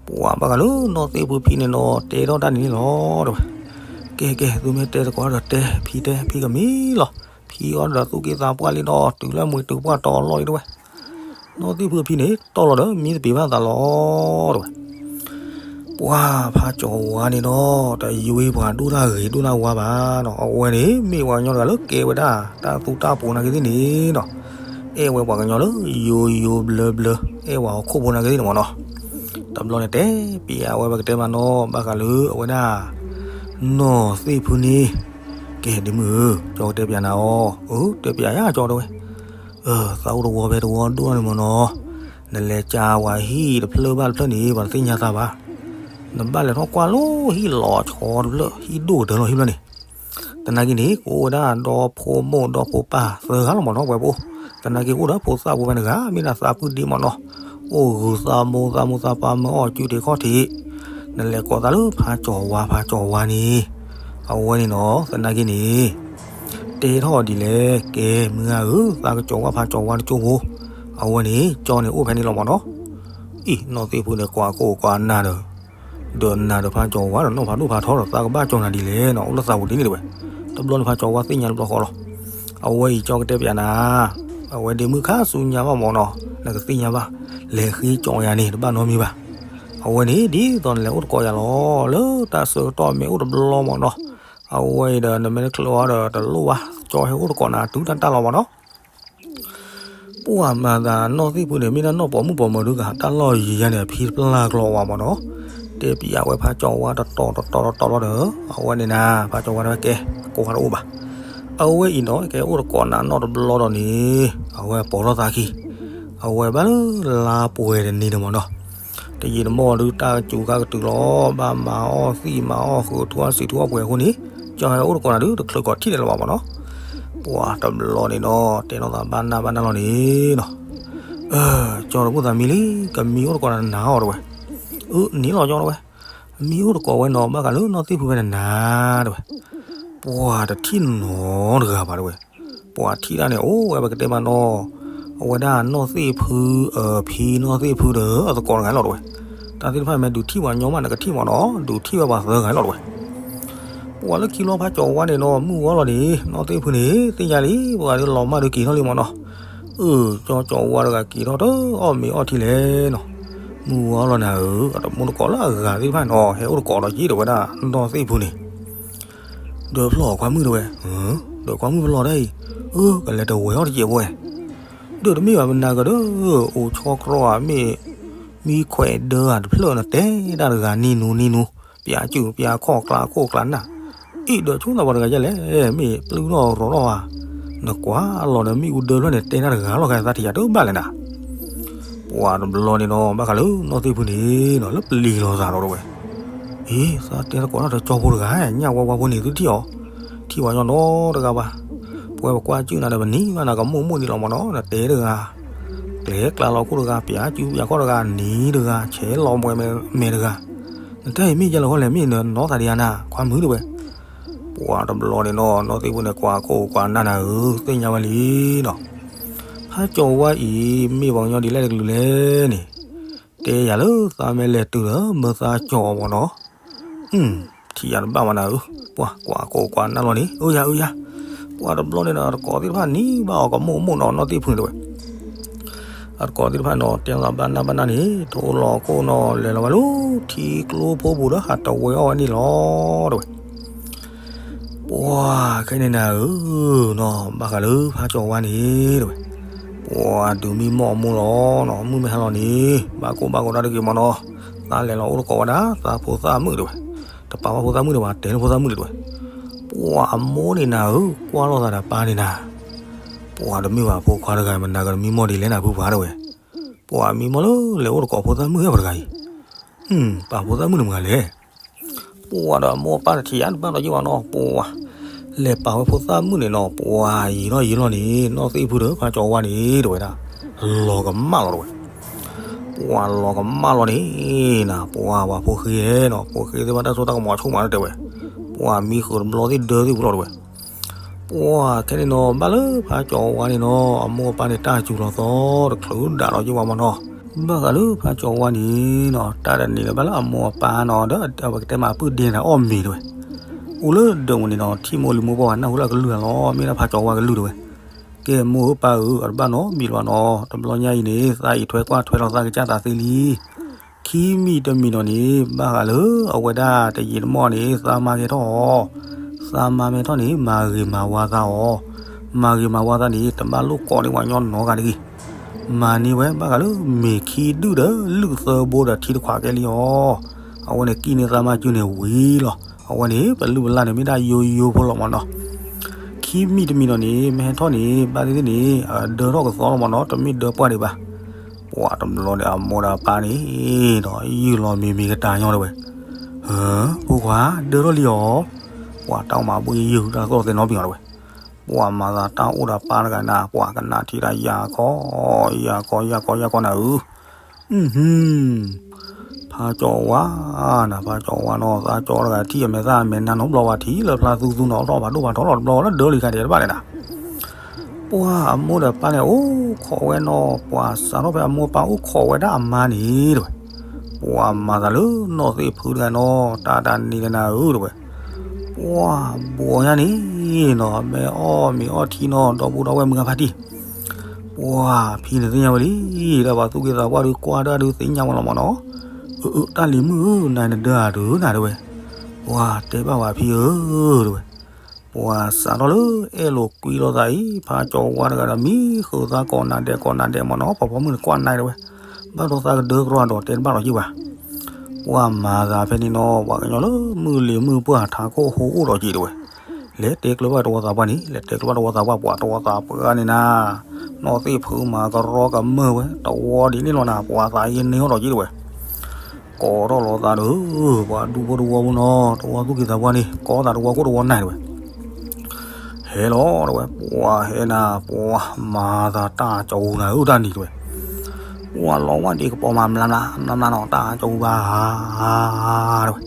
ပှၤဘၣ်ဃးလၢနီၢ်သ့ၣ်ဖုဖံန့ၣ်နီၤ တဲထီၣ်တၢ်န့ၣ်န့ၣ်လီၤ တဲဝဲ. ကဲကဲ သုမ့ၢ်တဲသကိးဒီးတဲ ဖံတဲ ဖံကမံလီၤ. ဖံအီၤဒီးသူၣ်က့သးပှၢ်လံဒီး တုၤလၢမွ့ၤတုၤပှၢ်တီလီၢ်လံ တဲဝဲ. နီၢ်သ့ၣ်ဖုဖံန့ၣ် တီၢ်လီၤဒီး မံသပ့ၤဘၣ်သးလီၤ တဲဝဲ. ပှၤဖးကၠီၤဝါန့ၣ်ဒီး တယွ့ပှၤဒိၣ်တၢ်ဂ့ၤဒိၣ်တၢ်ဝါဘၣ်နီၤ, အဝဲန့ၣ် မ့ၢ်ပှၤကညီတဂၤလၢကဲဝဲဒၣ် တၢ်သူတၢ်ပူၤနာ်က့သ့ၣ်န့ၣ်နီၤ, အဲၣ်ဝဲပှၤကညီလၢယိယိဘျၢဘျၢ, အဲၣ်ဝဲဟီၣ်ခိၣ်ဖိနာ်က့သ့ၣ်န့ၣ်မ့ၢ်နီၤ. တဘျီန့ၣ် တဲပျးဝဲ ပကတဲမးနီၤ ဘၣ်ဃးလၢအဝဲဒၣ် နီၢ်သ့ၣ်ဖုန့ၣ်, ကဲဒ့မုၣ်ဧၢ, ကၠီကတဲပျးနၤအီၤ, အၢ တဲပျးယၤကၠီတဲဝဲ. သးအိၣ်တဝီဖဲတဝီဒိၣ်န့ၣ်မ့ၢ်နီၤ, နလဲၤကၢဝဲဟံၣ်တဖျၢၣ်ဘၣ်တဖျၢၣ်န့ၣ် ပှၤတသ့ၣ်ညါသးဘၣ်. နဘၣ်လဲၤထီၣ်ကွၢ်လၢဟံၣ်လီၤဆီတဖျၢၣ် ဟံၣ်ဒိၣ်ကတၢၢ်လီၤဟံၣ်ဖျၢၣ်န့ၣ်. သနာ်က့န့ၣ် ကအိၣ်ဝဲဒၣ်ဒီဖိမိၢ်ဒီဖိပၢ်သၢဂၤလီၤမ့ၢ်နီၤ ပှဲၤပအိၣ်. သနာ်က့အိၣ်ဒီးဖိသၣ်ဖိဖဲန့ၣ်တဂၤ မ့ၢ်ဒၣ်သးပုၢ်ဒ့မ့ၢ်နီၤ, အိၣ်ဂုၤသးမိၢ် သးမိၢ်သးပၢ်မၢအီၣ်ကုတ့ၢ်ခီၣ်ထံး. နလဲၤကိးသးလၢဖးကၠီၤဝါ ဖးကၠီၤဝါန့ၣ်, အဝဲန့ၣ်နီၤ သနာ်က့န့ၣ် တဲထီၣ်ဒ်လဲၣ်, ကဲမုၢ်ဂၤဧၢ, သးကကၠီၤဝါဖးကၠီၤဝါတကၠိဖိ, အဝဲန့ၣ် ကၠီန့ၣ်အိၣ်ဖဲန့ၣ်လီၤမ့ၢ်နီၤ. အံၤ နီၢ်သ့ၣ်ဖုန့ၣ် ကွၢ်ကိၢ်ကွၢ်နၢ်ဒီး ဒီးနၤဒီးဖးကၠီၤဝါဒီးနီၢ်ဖးဒိၣ်ဖးထီဒီး သးကဘၣ်ကၠီၤနၤဒ်လဲၣ်နီၤ, အိၣ်လၢသးပူၤဒ်န့ၣ်တဲဝဲ. တဘျီန့ၣ်ဖးကၠီၤဝါသ့ၣ်ညါတဘျီဃီလီၤ. အဝဲအံၤကၠီကတဲပျးနၤ, အဝဲဒ့မုၣ်ခါဆူညါဘၣ်မ့ၢ်နီၤ, နကသ့ၣ်ညါဘၣ်, လဲၤဃ့ကၠီယၤန့ၣ် တဘၣ်နီတမံၤဘၣ်. အဝဲန့ၣ် ဒ်သိးနလဲၤအိၣ်တကိးယၤလီၤ, လၢတၢ်ဆၢကတီၢ်မ့ၢ်အိၣ်တဘျီမ့ၢ်နီၤ, အဝဲအံၤဒီးနမ့ၢ်တချုးအီၤဒီးတလိၣ်ဘၣ်, ကၠီဟဲအိၣ်တကိးနၤတုၤတၢ်တၢ်လီၤမ့ၢ်နီၤ. ပှၤမၤသးနီၢ်သ့ၣ်ဖုန့ၣ် မ့ၢ်ဒၣ်နီၢ်ပိာ်မုၣ်ပိာ်မၢၤဒုးဂၤ တၢ်လီၢ်ယံၤယါန့ၣ် အဖံတပျၢ်ကျီဝဲမ့ၢ်နီၤ, တဲပျးဝဲဖးကၠီၤဝါတတီၤတတီၤတတီၤလီၤဒီး အဝဲန့ၣ်နၤ ဖးကၠီၤဝါတဲဝဲကဲ ကိးဝဲတအိၣ်ဘၣ်. အဝဲအံၤနီၤ ကဲအိၣ်တကိးနၤနီၢ်တဘျီဒီးန့ၣ် အဝဲပိာ်ထီၣ်သးခံ, အဝဲဘၣ်လၢလါပှဲၤတနံၤန့ၣ်မ့ၢ်နီၤ, တယံာ်တမီၢ်ဒုးတၢ်စူၤခါကတုၤလီၤ, ဘၣ်မၤအီၣ်သံၣ်မၤအီၣ်ဃုာ်ထူအီၣ်စံာ်ထူအီၣ်ပှဲၤအဃိန့ၣ်, ကၠီဟဲအိၣ်တကိးနၤဒုး တချုးကိးထံၣ်န့ၣ်လၢၤဘၣ်မ့ၢ်နီၤ. ပှၤတဘျီန့ၣ်နီၤ တဲနီၢ်သးဘၣ်နၢ်ဘၣ်နၢ်လီၤန့ၣ်နီၤ, ကၠီတဘူၣ်သးမံလံ, ကမံအိၣ်တကိးနၤနၤအီၤတဲဝဲ. အၢ န့ၣ်လီၤကၠီတဲဝဲ, မံအိၣ်တကိးဝဲနီၤ ဘၣ်ဃးလၢနီၢ်သ့ၣ်ဖုဖဲန့ၣ်နၤတဲဝဲ. ပှၤတထံၣ်နီတဂၤဘၣ်တဲဝဲ. ပှၤထံၣ်တၢ်န့ၣ် အိၣ်ဝဲပကတဲမးနီၤ, အဝဲဒၣ်နီၢ်သ့ၣ်ဖု အဖံနီၢ်သ့ၣ်ဖုဒီးအသကိးတဂၤလီၤတဲဝဲ. တၢ်သ့ၣ်တဖၣ်မ့ၢ် ဒုးထံၣ်ပှၤညီမး နကထံၣ်မ့ၢ်နီၤ, ဒုးထံၣ်ဝဲပှၤသၢဂၤလီၤတဲဝဲ. ပှၤလၢခံလီၤဖးကၠီၤဝါန့ၣ်နီၤ မုၢ်ဝါလီၤန့ၣ် နီၢ်သ့ၣ်ဖုန့ၣ် သ့ၣ်ညါလံ, ပှၤဒုးလီၤမၢ်ဒုးက့ၤထီၣ်လံမ့ၢ်နီၤ. အၢ ကၠီကၠီဝါတဂၤက့ၤထီၣ်တအီၣ်မ့ၤအီထံလဲၣ်နီၤ. မုၢ်ဝါလီၤနၤဧၢ, အတမူတကိးလၢအဂၤသ့ၣ်တဖၣ်နီၤ ဟဲအိၣ်တကိးဒီးက့ၤတဲဝဲဒၣ်နီၢ်သ့ၣ်ဖုန့ၣ်. ဒီးဖျီၣ်ခွါမုၣ်တဲဝဲ, ဒီးခွါမုၣ်ဖျီၣ်ဒၣ်အံၤ, အၢ ကလဲၤတဝဲၤအီၣ်တကဲးဖိဝဲ. ဒီးတမ့ၢ်ဘၣ်မနၤကဒီး, အိၣ်ဆီကြီအမ့ၢ် မံခွဲးဒၢဂၤတဖျၢၣ် နတဲတၢ်တဂၤနံၤနူနံၤနူ, ပျးကုၢ်ပျးခီၣ်ကျးခိၣ်ကျးနၢ်, အ့ၣ်ဒီးဆိသးပှၤတဂၤယဲလဲၣ်, မ့ၢ်ပျုၢ်ထီၣ်ရီၤထီၣ်ဧါ, နကွၢ်လီၤဒီးမ့ၣ်အူဒၢဖျၢၣ်န့ၣ် တဲတၢ်တဂၤလီၤ သးထံၣ်ယၤတဘၣ်လဲၣ်နၤ. ပှၤတဘျီန့ၣ်နီၤ ဘၣ်ဃးလၢနီၢ်သ့ၣ်ဖုန့ၣ်နီၤ လၢပျံၤလီၤသးဒီးတဲဝဲ, အ့ သးတဲသကိးတၢ်ဒီးကၠီဖိတဂၤ ညၣ်ဝါဝါဖိန့ၣ် သုထံၣ်အီၤ, ထံၣ်ဝဲညီနီတဂၤဘၣ်. ပဝဲပကွၢ်ကုၢ်နၤဒီးပနံၤဘၣ်နၤ ကမိၣ်မိၣ်န့ၣ်လီၤမ့ၢ်နီၤ နတဲတဂၤ, ကျဲကျါလီၤခိၣ်တဂၤ ပျးကုၢ်ပျးခီၣ်တဂၤ နံၤတဂၤ ဆဲးလီၤမွဲမဲာ်တဂၤ, နတၢ်အံၤမ့ၢ်ယဲလီၤဃီလဲၣ် မ့ၢ်နနီၢ်သးဒံးဧါနၤ ခွါမုၣ်တဲဝဲ. ပှၤတဘျီန့ၣ်နီၤ နီၢ်သ့ၣ်ဖုန့ၣ် ကွၢ်ကိၢ်ကွၢ်နၢ်နၤဧၢ သ့ၣ်ညါဝဲလံနီၤ, ဖးကၠီၤဝါအံၤ မ့ၢ်ပှၤကညီဒ်လဲၣ်တကလုာ်လဲၣ်န့ၣ်, တဲယၤလၢသးမ့ၢ်လဲၤတုၤဒီး မၢသးကၠီၤအီၤမ့ၢ်နီၤ. ထံၣ်ယၤတဘၣ်မးနၤဧၢ, ပှၤကွၢ်ကိၢ်ကွၢ်နၢ်လီၤန့ၣ် အၢယၤအၢယၤ, ပှၤတဘျီန့ၣ်ဒီး အတကိးသ့ၣ်တဖၣ်နံၤဘၣ်အီၤ ကမိၣ်မိၣ်နီၤ နီၢ်သ့ၣ်ဖုန့ၣ်တဲဝဲ. အတကိးသ့ၣ်တဖၣ်နီၤ တဲသးဘၣ်နၢ်ဘၣ်နၢ်န့ၣ် ထိလီၤခိၣ်နီၤ လဲၤလီၤဝဲလၢထံကျိဖိပူၤဒီး ဟးတဝဲအီၣ်ဝဲန့ၣ်လီၤတဲဝဲ. ပှၤခဲန့ၣ်နၤဧၢနီၤ ဘၣ်ဃးလၢဖးကၠီၤဝါန့ၣ်တဲဝဲ, ပှၤဒုးမံမီၢ်အမိၢ်လီၤနီၤ မုၢ်မ့ၢ်ဟါလီၤန့ၣ် ဘၣ်ကိၢ်ဘၣ်ဂီၤတၢ်တဂ့ၤမ့ၢ်နီၤ, သးလဲၤလီၤအိၣ်တကိးဝဲဒၣ် သးဖိသၣ်မုၣ်တဲဝဲ, တပာ်ဘၣ်ဖိသၣ်မုၣ်ဒီး ပှၤတဲလၢဖိသၣ်မုၣ်န့ၣ်တဲဝဲ. ပှၤအမိၢ်န့ၣ်နၤဧၢ ကွၢ်လိာ်သးဒီးပၢ်န့ၣ်နၤ, ပှၤတမ့ၢ်ဘၣ်ဖိခွါတဂၤ မနၤကမံမီၢ်ဒ်လဲၣ်နၤဖုပှၤတဲဝဲ, ပှၤမံမီၢ်လၢလဲၤအိၣ်တကိးဖိသၣ်မုၣ်ဟဲပှၤတဂၤအံၤ, ပာ်ဖိသၣ်မုၣ်န့ၣ်မနုၤလဲၣ်. ပှၤဒီးအမိၢ်ပၢ်တထံၣ်ယါတဘၣ်ဒီးယ့ၢ်ဘၣ်နီၤ ပှၤ လဲၤပာ်ဝဲဖိသၣ်မုၣ်န့ၣ်နီၤ ပှၤယံာ်ထီၣ်ယံာ်လီၤန့ၣ် နီၢ်သ့ၣ်ဖုဒီးဖးကၠီၤဝါန့ၣ်တဲဝဲဒၣ်, လီၤကမၣ်လီၤတဲဝဲ. ပှၤလီၤကမၣ်လီၤန့ၣ်နၤ ပှၤဝဲဖိဃ့နီၤ ဖိဃ့သ့ၣ်တဖၣ်တၢ်စိတၢ်ကမီၤဆိၣ်မးလီၤတဲဝဲ. ပှၤမံဃုာ်တဘျီသ့ၣ်ဒၢသ့ၣ်ပူၤလီၤတဲဝဲ. ပှၤခဲန့ၣ်နီၤ ဘၣ်လၢဖးကၠီၤဝါန့ၣ်နီၤ အမိၢ်အပၢ်န့ၣ်တၢ်စူၤလီၤသီတချုးဒၣ်လီၤက့ၤဝဲမးနီၤ. ဘၣ်ဃးလၢဖးကၠီၤဝါန့ၣ်နီၤ တၢ်တနံၤလၢၤဘၣ်လၢအမိၢ်အပၢ်နီၤ ဒီးအဝဲကတဲမၤပုၢ်ဒ့န့ၣ်အီၣ်မ့ၤတဲဝဲ. အိၣ်လၢဒၢးမုၢ်န့ၣ်နီၤ ထံၣ်မိၢ်လံၤမိၢ်ပှၢ်ဝဲ နၢ်ဟူလၢအကလုၢ်လီၤ မ့ၢ်ဒၣ်ဖးကၠီၤဝါကလုၢ်တဲဝဲ. ကဲမိၢ်ဧၢပၢ်ဧၢ အတဘၣ်နီတမံၤလၢၤဘၣ်နီၤ တဘျီညါအံၤန့ၣ် သးအံးထွဲကွၢ်ထွဲလီၤသးကစၢ်သးသ့လံ. ခံမံၤတမံၤနီၤန့ၣ် ဘၣ်ဃးလၢအဝဲဒၣ်တယံာ်တမီၢ်န့ၣ် သးမါကဲထီၣ်အီၤ, သးမါမ့ၢ်ထီၣ်န့ၣ် မၤဂ့ၤမၤဝါသးအီၤ, မၤဂ့ၤမၤဝါသးန့ၣ် တဘၣ်လိၣ်ကိးန့ၢ်ပှၤကညီနီတဂၤတဂ့ၤ. မၤန့ၢ်ဝဲဘၣ်ဃးလၢမ့ၤခံဒုၣ်ဒီး လုၣ်သၢဘိဒီးထံတခွးကဲလံအီၤ, အဝဲန့ၣ်ကံၣ်န့ၢ်သးမါကၠူန့ၣ်ဝံၤလီၤ. အဝဲန့ၣ် ပလုၢ်ပလၢ်န့ၣ်မ့ၢ်ဒၣ်ယိယိဖိလီၤမးနီၤ. ခံမံၤတမံၤနီၤန့ၣ် မ့ၢ်ဟဲထီၣ်န့ၣ် ဘၣ်သ့ၣ်သ့ၣ်န့ၣ် အဒၢထီၣ်ကသီလီၤမးနီၤ တမ့ၢ်ဒၢပှၢ်ဒံးဘၣ်. ပှၤတဘျီန့ၣ် အမိၢ်ဒီးအပၢ်န့ၣ်ဒီး ယုၢ်လီၤမ့ၤမ့ၤကတၢၢ်ညီတဲဝဲ. ဖိခွါ ဒၢထီၣ်လံအီၤ. ပှၤတၢ်အိၣ်မးဘှံးယုၢ်တၢ်သီၣ်သဲနီတဘ့ၣ်အီၤတဲဝဲ. ပှၤမၤသးတၢ်အိၣ်ဒီးပၢ်တဂၤနၤ ပှၤကနၣ်ထံၣ်တၢ်ယၤခီ, ယၤခီ ယၤခီ ယၤခီနၤဧၢ. ဖးကၠီၤဝါနၤ ဖးကၠီၤဝါနီၤ သးကၠီတဂၤထံၣ်အမဲာ်သၣ်အမဲာ်နါနီတဘျီဝဲထံၣ်လၢဖျါသူသူနီၤ ထီၣ်ဖးဒိၣ်ဖးထီလီၤတဘျီဝဲလၢဒၢလံၤခါဒံးတဘၣ်န့ၣ်နၤ. ပှၤအမိၢ်ဒီးပၢ်န့ၣ် အိၣ်ခိးဝဲနီၤ ပှၤစးထီၣ်ဖဲအမိၢ်ပၢ်အိၣ်ခိးဝဲဒၣ်အမါန့ၣ်တဲဝဲ. ပှၤမၤသးလၢနီၢ်သ့ၣ်ဖုတဂၤနီၤ တၢ်တၢ်န့ၣ်နၤဧၢတဲဝဲ. ပှၤဘှီညါန့ၣ်နီၤ မ့ၢ်အီၣ်မ့ၤအီၣ်ထံနီၤ ဒီပုၢ်ဒီဝဲၢ်မုၢ်ဂၤဖါတံၢ် ပှၤဖံန့ၣ်သ့ၣ်ညါဝဲလံ, ဒီးပှၤသူၣ်က့သးပှၢ်ဒုးကွၢ်ဒၣ်ဒုးသ့ၣ်ညါဝဲလီၤမးနီၤ. အၢ တၢ်လံၤမုၣ်ဧၢ နၤနဒၢအဒုးနၤတဲဝဲ. ပှၤတဲဘၣ်ဝဲဖံဧၢတဲဝဲ. ပှၤစးထီၣ်လၢအဲၣ်လိာ်ကွံလိာ်သးအံၤ ဖးကၠီၤဝါတဂၤဒီးမံဃုာ်သးကိးနၤဒဲးကိးနၤဒဲးမးနီၤ ပှၤပိာ်မုၣ်န့ၣ်ကွၢ်နၤတဲဝဲ. ဘၣ်ဒီးသးကဒၢကရီဒီးတဲတဘၣ်လီၤက့ၤဘၣ်. ပှၤမၤသးဖဲန့ၣ်နီၤ ပှၤကညီလၢမုၢ်လံၤမုၢ်ပှၢ်ထးခိၣ်ဟိအိၣ်ဒီးက့ၤတဲဝဲ. လဲၤတဲကျၢၤဘၣ်တဝီသးပှၢ်န့ၣ် လဲၤတဲကျၢၤဘၣ်တဝီသးပှၢ် ပှၤတဝီသးပှၢ်န့ၣ်နၤ နီၢ်သ့ၣ်ဖုမၤကရီကမၢၢ်ဝဲ တဝီဒ်န့ၣ်လီၤနၤ ပှၤသးယံၤန့ၢ်အီၤဒီးက့ၤတဲဝဲ. ကိးထီၣ်လီၤသးဒီး ပှၤဒူဖိတဝီဖိနီၤ တဝီသူၣ်က့သးပှၢ်န့ၣ် ကိးသးတဝီခိၣ်တဝီနၢ်တဲဝဲ. ဟဲလီၤတဲဝဲ ပှၤဟဲနၤ ပှၤမၤသးတၢ်ကၠီၤအူနၤဧၢတၢ်နံၤတဲဝဲ. ပှၤလီၤဝဲဒံးကပီၤမးမျါမျါ မျါမျါနီၤ တၢ်ကၠီၤအူဘၣ်ဧါတဲဝဲ.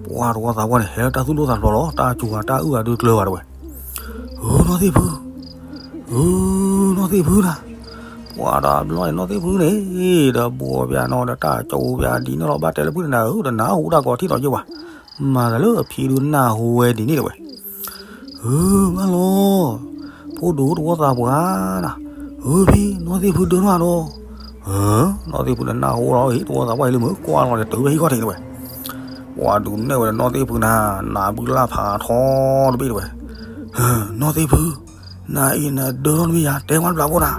ပှၤတဝီသးပှၢ်န့ၣ် ဟဲလၢတၢ်သူၣ်ဒိၣ်သးဖျိးလီၤ တၢ်ကၠီၤဂၤတၢ်အုၣ်ဂၤဒုးကျၢၤဘၣ်တဲဝဲ. ဧၢ နီၢ်သ့ၣ်ဖု ဧၢ နီၢ်သ့ၣ်ဖုနၤ ပှၤတဘျီန့ၣ် နီၢ်သ့ၣ်ဖုန့ၣ် ဒီးဘှီပၠးနီၤ ဒီးတၢ်ကၠီၤအူပၠးဒ်န့ၣ်လီၤ ဘၣ်တဲလၢဖုန့ၣ်နၤဧၢ တနၢ်ဟူတၢ်ကီးထံၣ်လီၤက့ၤဘၣ်. မၤသးလၢအဖံဒုးနၢ်ဟူဝဲဒ်န့ၣ်တဲဝဲ. ဧၢ မၢလီၤ ဖိဒိၣ်တဝီသးပှၢ်နၤ, ဧၢ ဖံ နီၢ်သ့ၣ်ဖုဒၢထီၣ်ဒီး, ဧၢ နီၢ်သ့ၣ်ဖုန့ၣ်နၢ်ဟူလီၤ တဝီသးပှၢ်အံၤလၢမုၢ်ကွၢ်လီၤဒီးတုၤဖဲဟံၣ်ခီၣ်ထံးတဲဝဲ. ပှၤဒုးနဲၣ်ဝဲဒီးနီၢ်သ့ၣ်ဖုနၤ နးဘုလၢ်ဖးထီတဘ့ၣ်တဲဝဲ. ဧၢ နီၢ်သ့ၣ်ဖု နၤအံၤနဒၢထီၣ်တမ့ၢ်ယၤ တဲကွၢ်တဘျီဖိနၤ.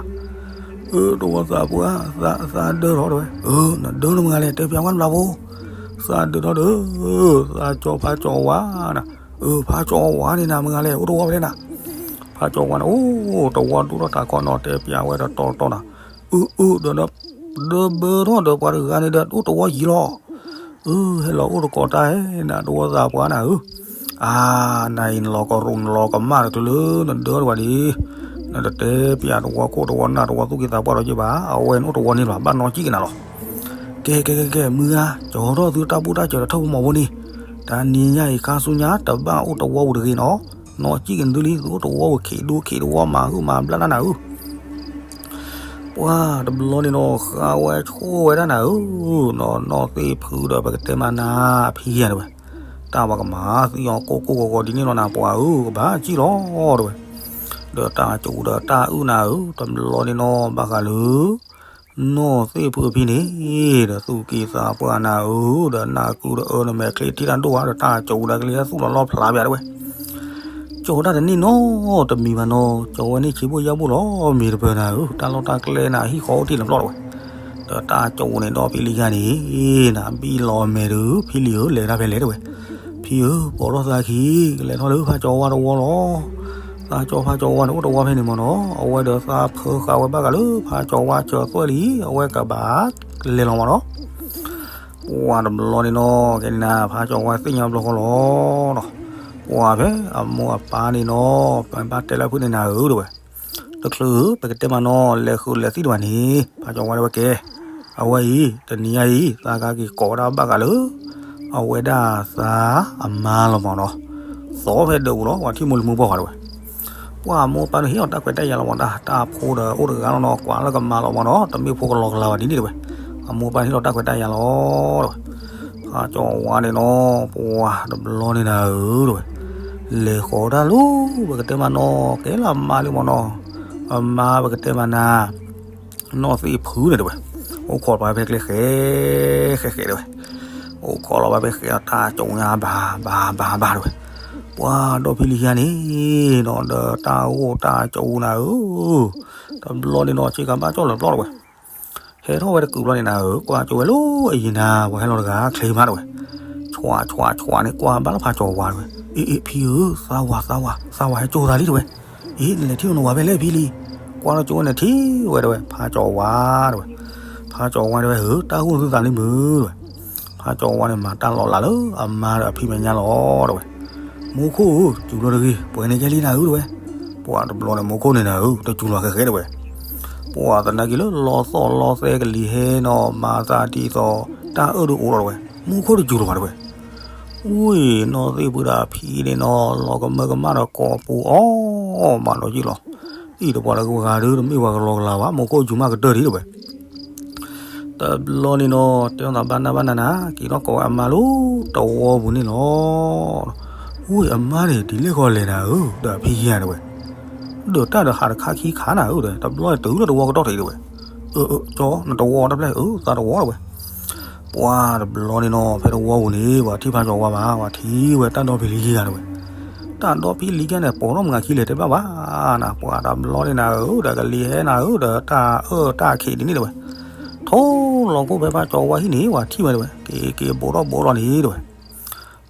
ဧၢ တဝီသးပှၢ် သးဒၢထီၣ်တဲဝဲ. ဧၢ နဒၢနမုၢ်ဂၤလဲၣ် တဲပၠးကွၢ်တဘျီဖိ. သးဒၢထီၣ်ဒီး သးကၠီၤဖးကၠီၤဝါနၤ. အၢ ဖးကၠီၤဝါန့ၣ်နၤမုၢ်ဂၤလဲၣ် အိၣ်တဝီဖဲလဲၣ်နၤ. ဖးကၠီၤဝါန့ၣ် အိၣ်တဝီဒိၣ်ထီၣ်ထးခီနီၤ တဲပၠးဝဲတတီတတီနၤ. အၢ အၢ ဒီး ဒီးဘၢထီၣ်ဒီးပှၤတဂၤန့ၣ်ဒီး အိၣ်တဝီယံၤလီၤ. အၢ ဟဲလီၤအိၣ်တကိးတၢ်နၤ တဝီသးပှၢ်နၤဧၢ. အါ နၤအံၤနလီၤကရိနလီၤကမၣ်တချုးလၢနဒၢတဝီဒံး, နတတဲပၠးတဝီခိၣ်တဝီနၢ်တဝီသူၣ်က့သးပှၢ်ဒီးက့ၤဘၣ်, အဝဲန့ၣ်အိၣ်တဝီန့ၣ်လီၤ ဘၣ်နီၢ်ကံၣ်ကနၤလီၤ. ကဲ ကဲ ကဲ ကဲ မုၢ်ဂၤ ကၠီၤထီၣ်သုတၢ်ဘူၣ်တၢ်စၢၤဒီးထၢၣ်ဖိမီၤဖိန့ၣ်, တနံၤညါအံၤခါဆူညါ တဘၣ်အိၣ်တဝီပူၤတဂ့ၤနီၤ, နီၢ်ကံၣ်ကနသုလံ သုအိၣ်တဝီပူၤခံးဒိခံးတဝီမၤဟုၣ်မၤဘျါတၢ်နၤဧၢ. ပှၤတဘျီန့ၣ်နီၤ ဃါဝဲဆိၣ်ဝဲဒၣ်နၤဧၢ, နီၢ်သ့ၣ်ဖုဒီးပကတဲမးနၤ ဖံယၤတဲဝဲ, တၢ်ပှၤကမၤသံအီၤကိၢ်ကိၢ်ဂီၤဂီၤဒ်န့ၣ်လီၤနၤ ပှၤဧၢ ကဘၣ်ကံၣ်လီၤတဲဝဲ, ဒီးတၢ်ကၠိဒီးတၢ်အုၣ်နၤဧၢ တဘျီန့ၣ်နီၤ ဘၣ်ဃးလၢ နီၢ်သ့ၣ်ဖုအဖံန့ၣ် ဒီးသူၣ်က့သးပှၢ်နၤဧၢ, ဒီးနၢ်ကုဒီးအၢနမဲာ်ချံထံၣ်တၢ်ဒိၣ်ဧါ ဒီးတၢ်ကၠိဒီးကလံၤသူၣ်လီၤလီၢ်ဖျါပၠးတဲဝဲ ကၠီၤတၢ်တန့ၢ်နီတမံၤဘၣ်နီၤ, ကၠီၤဝဲန့ၢ်ဆံးဘိၣ်ယၢ်ဘိၣ်လီၤမ့ၢ်တပၢၢ်နၤဧၢ, တၢ်လီၢ်တၢ်ကျဲနၤဟံၣ်ဃီအိၣ်တ့ၢ်လီၤပျီၢ်တဲဝဲ, ဒီးတၢ်ကၠီၤန့ၣ်ဒီးဖံလံၤဂၤန့ၣ် နဘံၣ်လီၤမဲာ်ဒီး ဖံလံၤဧၢ လဲၤတၢ်ဖဲလဲၣ်တဲဝဲ, ဖံဧၢ ပိာ်ထီၣ်သးခံ ကလဲၤထီၣ်လၢဖးကၠီၤဝါတဝီလီၤ, သးကၠီၤဖးကၠီၤဝါန့ၣ် အိၣ်တဝီဖဲန့ၣ်မ့ၢ်နီၤ, အဝဲဒီးသးဖၢဃာ်ဝဲဘၣ်ဃးလၢဖးကၠီၤဝါစၢၤသွဲၣ်လံ အဝဲကဘၣ်လဲၤလီၤမ့ၢ်နီၤ ပှၤတဘျီန့ၣ်နီၤ ကဲန့ၣ်နၤ ဖးကၠီၤဝါသ့ၣ်ညါဘျီဃီလီၤနီၤ, ပှၤဖဲအမိၢ်အပၢ်န့ၣ်နီၤ ပဘၣ်တဲလၢဖုန့ၣ်နၤဧၢတဲဝဲ, တချုးပကတဲမးနီၤ လဲၤဃုာ်လဲၤသံတဘၣ်န့ၣ် ဖးကၠီၤဝါတဲဝဲကဲ, အဝဲအံၤ တနံၤညါအံၤ သးကက့ၤကိးဝဲဒၣ်ဘၣ်ဃးလၢ အဝဲဒၣ်သးအမါလီၤမးနီၤ, သီဖဲဒၢးပူၤလီၤ ပှၤထံၣ်မိၢ်လံၤမုၢ်ပှၢ်ဃီတဲဝဲ. ပှၤအမိၢ်ပၢ်န့ၣ်ဟ့ၣ်အီၤတၢ်ခွဲးတၢ်ယာ်လီၤမး တၢ်တၢ်ဖိဒီးအိၣ်တဂၤလီၤနီၤ ကွၢ်လၢကမၤလီၤမးနီၤ တမ့ၢ်ဖိကလီကလၤဘၣ်ဒ်န့ၣ်တဲဝဲ. အမိၢ်ပၢ်န့ၣ်ဟ့ၣ်လီၤတၢ်ခွဲးတၢ်ယာ်လီၤတဲဝဲ. ဖးကၠီၤဝါန့ၣ်နီၤ ပှၤတဘျီန့ၣ်နၤဧၢတဲဝဲ, လဲၤဃီၤတၢ်လၢ ပကတဲမးနီၤ ကဲလၢအမါလံမးနီၤ, အမါပကတဲမးနၤ နီၢ်သ့ၣ်ဖုန့ၣ်တဲဝဲ, အိၣ်ခိးပှၤဖဲကျဲဃဲ ဃဲဃဲတဲဝဲ, အိၣ်ခိးလီၤပှၤဖဲဃဲအတၢ်ကၠီၤညါဘၣ် ဘၣ်ဘၣ်ဘၣ်တဲဝဲ. ပှၤဒီဖံလံၤခံဂၤန့ၣ်နီၤ ဒီးတၢ်ဂိၢ်တၢ်ကၠီၤနၤဧၢ, တဘျီန့ၣ်နီၤ ဆ့ကၤဘၣ်ကၠီၣ်လၢာ်ပျီတဲဝဲ. ဟဲထီၣ်ဝဲတကုာ်ဘျီန့ၣ်နၤဧၢ ကွၢ်ကၠီၤဝဲလၢအယံၤနၤ ပှၤဟဲလီၤတဂၤချ့မးတဲဝဲ. ဆွးဆွးဆွးန့ၣ် ကွၢ်ဘၣ်လၢဖးကၠီၤဝါတဲဝဲ. အ့ အ့ ဖံဧၢ သးဝၤ သးဝၤ သးဝၤဟဲကၠီၤသးလံတဲဝဲ. အ့ နလဲၤထံၣ်နဝၤဖဲလဲၣ်ဖံလံၤ, ကွၢ်ထီၣ်ကၠိဝဲန့ၣ်ထံၣ်ဝဲတဲဝဲ ဖးကၠီၤဝါတဲဝဲ. ဖးကၠီၤဝါတဲဝဲဧၢ တၢ်ဂိၢ်သုသးလံမုၢ်တဲဝဲ. ဖးကၠီၤဝါန့ၣ် မၤတၢ်လီၤလးလၢအမါဒီးအဖံမဲာ်ညါလီၤတဲဝဲ. မူခိၣ်ဧၢ စူၤလီၤတဂ့ၤ ပှဲၤန့ၢ်ကဲလံနၤဧၢတဲဝဲ. ပှၤတဘျီန့ၣ် မူခိၣ်န့ၣ်နၤဧၢ တစူၤလီၤဃဲဃဲတဲဝဲ. ပှၤသနာ်က့လၢလီသီၣ်လီသဲကလံၤဟဲနီၤ မၤသးဒ်သိး တၢ်အၢၣ်ဒုးအိၣ်လီၤတဲဝဲ. မူခိၣ်တစူၤလီၤဘၣ်တဲဝဲ. ဝံၤ နီၢ်သ့ၣ်ဖုဒီးအဖံန့ၣ်နီၤ လီၤကမၢကမၣ်ဒီးကိးပူၤအီၣ်မးနီၤက့လီၤ. အံၤဒီးပှၤတဂၤဒုး တမ့ၢ်ပှၤကလီကလၤဘၣ် မူခိၣ်စူၤမးကတၢၢ်ဒံးတဲဝဲ. တဘျီန့ၣ်နီၤ တဲအီၤသးဘၣ်နၢ်ဘၣ်နၢ်နၤ က့ၤထီၣ်ကိးဝဲအမါလၢတဝီပူၤန့ၣ်လီၤ. ဝံၤအမါန့ၣ် ဒ်လဲၣ်ဃီလဲၣ်နၤဧၢ ဒီးအဖံခံဂၤတဲဝဲ. ဒီးတၢ်ဒီးဟးတခါခံခါနၤဧၢဒီး တဘျီန့ၣ်တုၤလၢတဝီကတီၢ်ထံးတဲဝဲ. အၢ အၢ ကၠီ နတဝီတဖျၢၣ်ဧၢ သးတဝီတဲဝဲ. ပှၤတဘျီန့ၣ်နီၤ ဖဲတဝီပူၤန့ၣ် ပှၤထံၣ်ဖးကၠီၤဝါဘၣ် ပှၤထံၣ်ဝဲတၢ်ဒီဖံလံၤခံဂၤတဲဝဲ. တၢ်ဒီဖံလံၤခံဂၤန့ၣ် ပိာ်ထီၣ်မုၢ်နၤခံလဲၣ်တဲဘၣ်ဘၣ်နၤ ပှၤတဘျီန့ၣ်နၤဧၢ ဒီးကလံၤဟဲနၤဧၢ ဒီးတၢ်အၢတၢ်ခံးဒ်န့ၣ်တဲဝဲ. ထိၣ်လီၤခိၣ်ဖဲဖးကၠီၤဝါဟံၣ်န့ၣ် ပှၤထံၣ်ဝဲတဲဝဲ က့ၤက့ၤဘိးထီၣ်ဘိးလီၤန့ၣ်တဲဝဲ.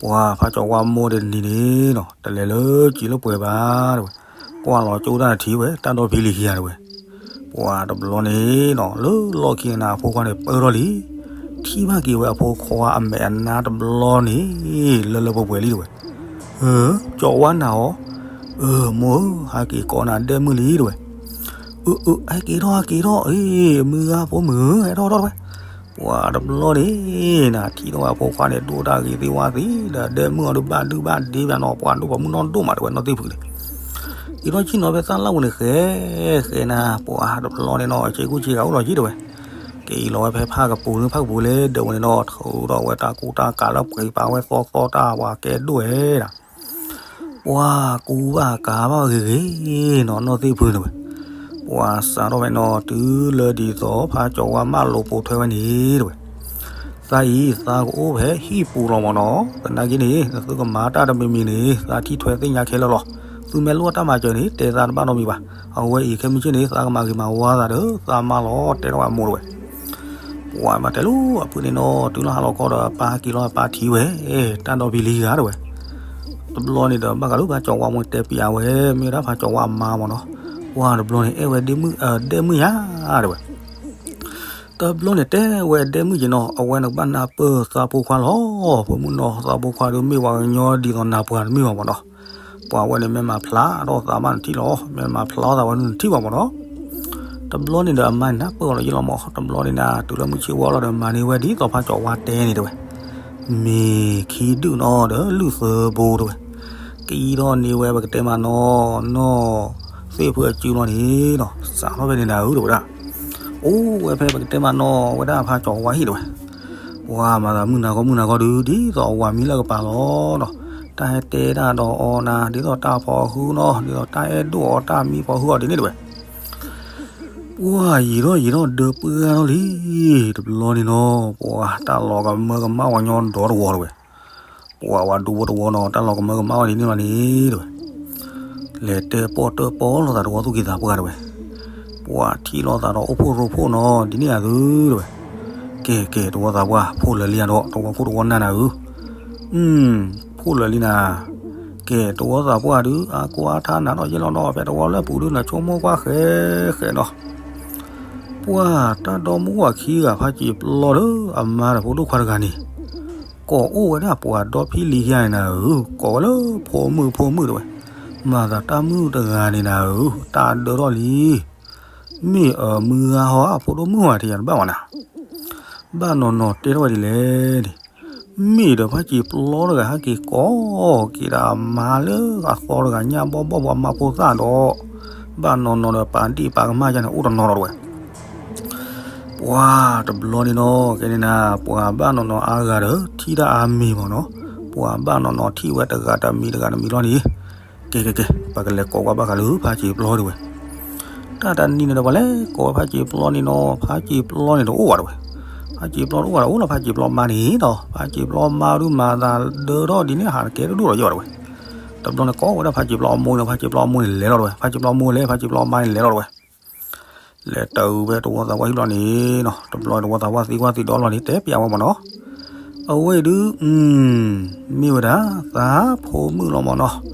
ပှၤဖးကၠီၤဝါမိၢ်တနံၤန့ၣ်နီၤ တလဲၤလၢကံၤလၢပှဲၤဘၣ်တဲဝဲ. ကွၢ်လီၤကၠိတၢ်ထံၣ်ဝဲ တၢ်ဒီဖံလံၤခံဂၤတဲဝဲ. ပှၤတဘျီန့ၣ်နီၤ လၢလီၢ်ခံန့ၣ် အဖိခွါန့ၣ်ပၢထီၣ်လံ. ထံၣ်ဘၣ်က့ၤဝဲအဖိခွါအမဲာ်အနါတဘျီန့ၣ် လၢလၢပှဲၤပှဲၤလံတဲဝဲ. အၢ ကၠီၤဝါနၤဧီၤ, အၢ မိၢ်ဧၢ ဟဲက့ၤကိးနၤဒဲမုၣ်လံတဲဝဲ. အၢ အၢ ဟဲက့ၤထီၣ်ဟဲက့ၤထီၣ် အ့ မုၢ်ဂၤဖိမုၣ်ဧၢ ဟဲထီၣ်ထီၣ်တဲဝဲ. ပှၤတဘျီန့ၣ်နၤ ထံၣ်ထီၣ်ဝဲအဖိခွါန့ၣ် ဒိၣ်တၢ်ဂ့ၤသ့ဝါသ့ဒီး ဒဲမုၣ်အီၤဒုးဘၣ်ဒုဘၣ်ဒ့ဘၣ်နီၤ ပှၤဒိၣ်ပှၤမုၣ်နီၢ်ဒိၣ်မးတဲဝဲ နီၢ်သ့ၣ်ဖုန့ၣ်. အံၤထီၣ်ဆံၣ်နီၤဖဲသၣ်လၣ်ပူၤန့ၣ် ဃဲ ဃဲနၤ ပှၤတဘျီန့ၣ်နီၤ ဆ့ကူဆ့ဂၤအိၣ်လီၤက့ၤတဲဝဲ. က့ၤလီၤဝဲဖဲဖးကပူၤန့ၣ် ဖးကပူၤလၢဒၢးဝဲန့ၣ်နီၤ ထုးထီၣ်ဝဲတၢ်ကူတၢ်ကၤလၢပှဲၤပာ်ဝဲသီသီတၢ်ပှၤကဲဒိၣ်ဝဲဒၣ် ပှၤကူဘၣ်ကၤဘၣ်ဂ့ၤဂ့ၤနီၤ နီၢ်သ့ၣ်ဖုန့ၣ်ဝဲ. ပှၤစးထီၣ်ဖဲနီၤ တုၤလၢဒ်သိး ဖးကၠီၤဝါမၢလိာ်ပိာ်ထွဲဝဲန့ၣ်တဲဝဲ. သးအံၤ သးကအိၣ်ဖဲဟံၣ်ပူၤလီၤမးနီၤ သနာ်က့န့ၣ် နသုကမၤတၢ်တမံၤမံၤန့ၣ် သးထံၣ်ထွဲသ့ၣ်ညါခဲလၢာ်လီၤ. သုမ့ၢ်လိၣ်တၢ်မၤစၢၤန့ၣ် တဲသးတဘၣ်နီတမံၤဘၣ်. အဝဲအံၤခဲမုၢ်ဆ့ၣ်န့ၣ် သးကမၤဂ့ၤမၤဝါသးဒီး သးမါလီၤတဲထီၣ်ဝဲအမိၢ်တဲဝဲ. ပှၤမၤတဲလၢအဖုန့ၣ်နီၤ တုၤလီၤဟါလီၤခီဒီး အပၢ်ဟဲက့ၤလီၤအပၢ်ထံၣ်ဝဲ တၢ်ဒီဖံလံၤဂၤတဲဝဲ. တဘျီန့ၣ်ဒီး ဘၣ်ဃးလၢဖးကၠီၤဝါမိၢ်တဲပျးဝဲ မ့ၢ်ဝဲဒၣ်ဖးကၠီၤဝါအမါမးနီၤ. ပှၤတဘျီန့ၣ် အဲၣ်ဝဲဒဲမုၣ် ဒဲမုၣ်ယါတဲဝဲ. တဘျီန့ၣ်တဲဝဲဒဲမုၣ်က့ၤနီၤ အဝဲန့ၣ်ကဘၣ်နၢ်ပၢၢ်သးဖိခွါလီၤ. ဖိမုၣ်နီၤ သးဖိခွါဒုးမ့ၢ်ပှၤကညီဒ်သိးနၤပှၤတမ့ၢ်ဘၣ်မးနီၤ. ပှၤဝဲန့ၣ် မ့ၢ်မၤဖျါထီၣ်သးမးနထံၣ်လီၤ. မ့ၢ်မၤဖျါထီၣ်သးဝဲဒုးနထံၣ်ဘၣ်မးနီၤ. တဘျီန့ၣ်ဒီးအမါန့ၣ်နၢ်ပၢၢ်အီၤလီၤယ့လီၤမး. တဘျီန့ၣ်နၤ တုၤလၢမုၢ်ဆ့ၣ်ဝါလီၤဒီးမၤန့ၢ်ဝဲဒ်သိးဖးကၠီၤဝါတဲန့ၣ်တဲဝဲ. မ့ၤခံဒုၣ်နီၤဒီးလုၢ်သၢဘိတဲဝဲ. က့ၤထီၣ်န့ၢ်ဝဲပကတဲမးနီၤ နီၢ်သ့ၣ်ဖုအစုလီၤန့ၣ်နီၤ စးထီၣ်ဖဲန့ၣ်နၤဧၢတဲဝဲဒၣ်. အိၣ်ဝဲဖဲပကတဲမးနီၤ ဝဲဒၣ်ဖးကၠီၤဝါဟံၣ်တဲဝဲ. ပှၤမၤသးမုၢ်နၤခီမုၢ်နၤခီဒုး ဒ်သိးအဝၤမံလၢကပၤလီၤနီၤ. တၢ်ဟဲတဲတၢ်ဒီးအီၤနၤ ဒ်သိးတၢ်ဖီၣ်ဟုနီၤ ဒ်သိးတၢ်အဲၣ်ဒိၣ်အီၤတၢ်မံဖီၣ်ဟုအီၤဒ်န့ၣ်တဲဝဲ. ပှၤယံာ်ထီၣ်ယံာ်ထီၣ်ဒၢပှၢ်ထီၣ်လံ. တဘျီန့ၣ်နီၤ ပှၤတၢ်လီၤကမၢကမၣ်ဝဲညီဒီတဝီတဲဝဲ. ပှၤဝဲဒူဖိတဝီနီၤ တၢ်လီၤကမၢကမၣ်ဝဲဒ်န့ၣ်လီၤန့ၣ်တဲဝဲ. လဲၤတဲပီၣ်တၢၣ်ပီၣ်လိာ်သးတဝီသူၣ်က့သးပှၢ်တဲဝဲ. ပှၤထံၣ်လိာ်သးဒီးအိၣ်ဖှိၣ်ရိဖှိၣ်နီၤ ဒ်န့ၣ်အသုတဲဝဲ. ကဲ ကဲ တဝီသးပှၢ် ဖှိၣ်လၢာ်လံဧါဒီး တဝီခိၣ်တဝီနၢ်နၤဧၢ. ဖှိၣ်လၢာ်လံနၤ. ကဲ တဝီသးပှၢ်ဒုး အါကိအါထါနၤဒီးယဲလီၤနီၤ ဖဲတဝီလၢပူၤဒုး နဆိကမိၣ်ကွၢ်ဃဲဃဲနီၤ. ပှၤတၢ်ဒီမါဝၤခံဂၤဖးက့ၤပျီလၢအမါဒီးဖိဒိၣ်ခွါတဂၤန့ၣ် ကိးအိၣ်ဝဲဒၣ်ပှၤဒီဖံလံၤခံဂၤန့ၣ်နၤဧၢ, ကိးဝဲလၢဖိမုၣ်ဖိမုၣ်တဲဝဲ. မၤသးတၢ်မုၣ်တဂၤန့ၣ်နၤဧၢ, တၢ်ဒၢထီၣ်လံ. မ့ၢ်အမုၢ်ဂၤဟီ အဖိဒိၣ်မုၣ်ဝဲထံယၤတဘၣ်ဝဲနၤ. ဘၣ်နီၢ်နီၢ်တဲထီၣ်ဝဲဒ်လဲၣ်န့ၣ်, မ့ၢ်ဒီးဖါစံာ်ပျီတဂၤဟဲက့ၤကိးက့ၤဒီးအမါလၢအသီတဂၤညၣ်ဘီၣ်ဘီၣ်ပှၤမါဖိသၣ်ဒီး, ဘၣ်နီၢ်နီၢ်ဒီးပာ်ဒ့ၣ်ပာ်ကမၣ်ယါန့ၣ်အိၣ်တနီၤဒီးဝဲ ပှၤတဘျီန့ၣ်နီၤ ကဲန့ၣ်နၤ ပှၤဘၣ်နီၢ်နီၢ်အါဂၤဒီး ထံၣ်တၢ်အါမံၤမ့ၢ်နီၤ, ပှၤဘၣ်နီၢ်နီၢ်ထံၣ်ဝဲတဂၤတမံၤတဂၤတမံၤလီၤန့ၣ်, ကဲကဲကဲ ပကလဲၤကိးကွၢ်ဘၣ်ဃးလၢဖါစံာ်ပျီဒၣ်ဝဲ. တၢ်တနံၤန့ၣ်ဒီးပှၤလဲၤကိးဝဲဖါစံာ်ပျီန့ၣ်နီၤ, ဖါစံာ်ပျီန့ၣ်တအိၣ်ဘၣ်ဒၣ်ဝဲ. ဖါစံာ်ပျီတအိၣ်ဘၣ်ဒၣ် အိၣ်လၢဖါစံာ်ပျီမါန့ၣ်နီၤ, ဖါစံာ်ပျီမါဒုးမၤသးဒၢထီၣ်ဒ်န့ၣ် ဟးတကဲတဒိၣ်ဒီးယီၢ်ဒၣ်ဝဲ. တဘျီန့ၣ်ကိးဝဲဒၣ်ဖါစံာ်ပျီအမိၢ်န့ၣ်, ဖါစံာ်ပျီအမိၢ်န့ၣ်လဲၤလီၤဒၣ်ဝဲ, ဖါစံာ်ပျီအမိၢ်လဲၤ, ဖါစံာ်ပျီအမါန့ၣ်လဲၤလီၤဒၣ်ဝဲ. လဲၤတၢ်အုးဝဲတဝီသးပှၢ်ဟံၣ်ဘျီန့ၣ်နီၤ, တဘျီတဝီသးပှၢ်သံကွၢ်သံဒိးလီၤန့ၣ် တဲပျးဝဲမ့ၢ်နီၤ. အဝဲအံၤဒုး မ့ၢ်ဝဲဒၣ် သးဖိမုၣ်လီၤမ့ၢ်နီၤ.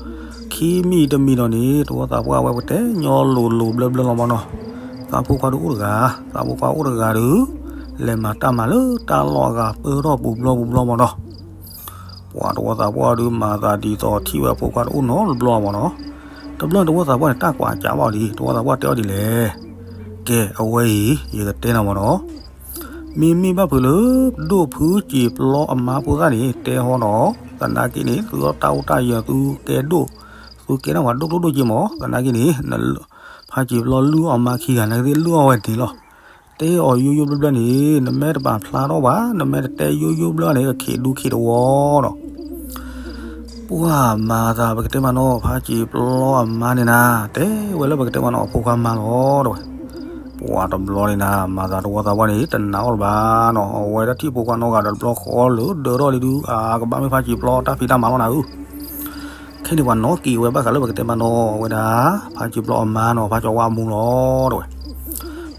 ခံမံၤတမံၤဒီးန့ၣ် တဝီသးပှၢ်ဝဲပတဲညီလိၤလိၤဘျၢဘျၢလီၤမ့ၢ်နီၤ. သးဖိခွါဒုးအိၣ်တဂၤ, သးဖိခွါအိၣ်တဂၤဒုး လဲၤမၤတၢ်မၤလၢတၢ်လီၢ်အဂၤပၢၢ်ထီၣ်ပူၤဘျီပူၤဘျီမ့ၢ်နီၤ. ပှၤတဝီသးပှၢ်ဒုးမၤသးဒ်သိးထံၣ်ဝဲအဖိခွါတအိၣ်နီတဘျီမ့ၢ်နီၤ. တဘျီန့ၣ်တဝီသးပှၢ်န့ၣ် တၢ်ကွၢ်ကးဘၣ်အီၤဒ် တဝီသးပှၢ်တဲအီၤဒ်လဲၣ်. ကဲ အဝဲအံၤ ယကတဲနၤမ့ၢ်နီၤ. မ့မ့ၢ်ဘၣ်ဖုးလၢ ဒိၣ်ဖုစံာ်ပျီအမါဖိသၣ်န့ၣ် တဲဟီနီၤ, သနာ်က့န့ၣ် သုတၢ်အိၣ်တၢ်ယၢၤသုကဲဒိၣ်, သုကဲထီၣ်ပှၤဒိၣ်ကျိၣ်ဒိၣ်စ့မ့ၢ်, သနာ်က့န့ၣ် ဖါစံာ်ပျီလုၢ်အီၣ်အမါခံဂၤ နာ်က့သ့ၣ်လုၢ်အီၣ်ဝဲန့ၣ်လီၤ. တဲအီၤယိယိဘျၢဘျၢန့ၣ် နမ့ၢ်တပာ်ဖျါထီၣ်ဘၣ်, နမ့ၢ်တတဲယိယိဘျၢန့ၣ် ကခံးဒူခံးတဝီဒီး ပှၤမၤသးပကတဲမ့ၢ်နီၤ, ဖါစံာ်ပျီအမါန့ၣ်နၤ တဲဝဲလၢပကတဲမ့ၢ်နီၤ အဖိခွါမါလီၤတဲဝဲ. ပှၤတဘျီန့ၣ်နၤ မၤသးတဝီသးပှၢ်န့ၣ် တနာ်အီၤလၢၤဘၣ်နီၤ, အဝဲဒၣ်ထံၣ်ဖိခွါနီတဂၤဒီးတဘျီဃီလၢဒၢထီၣ်လံဒုး အကဘၣ်မ့ၢ်ဖါစံာ်ပျီတၢ်ဖံးတၢ်မၤလီၤနၤဧၢ. ခဲန့ၣ်ပှၤနီၣ်က့ၤဝဲဘၣ်ဃးလၢပကတဲမ့ၢ်နီၤ အဝဲဒၣ် ဖါစံာ်ပျီအမါနီၤ ဖါစံာ်ဝါအမိၢ်လီၤတဲဝဲ.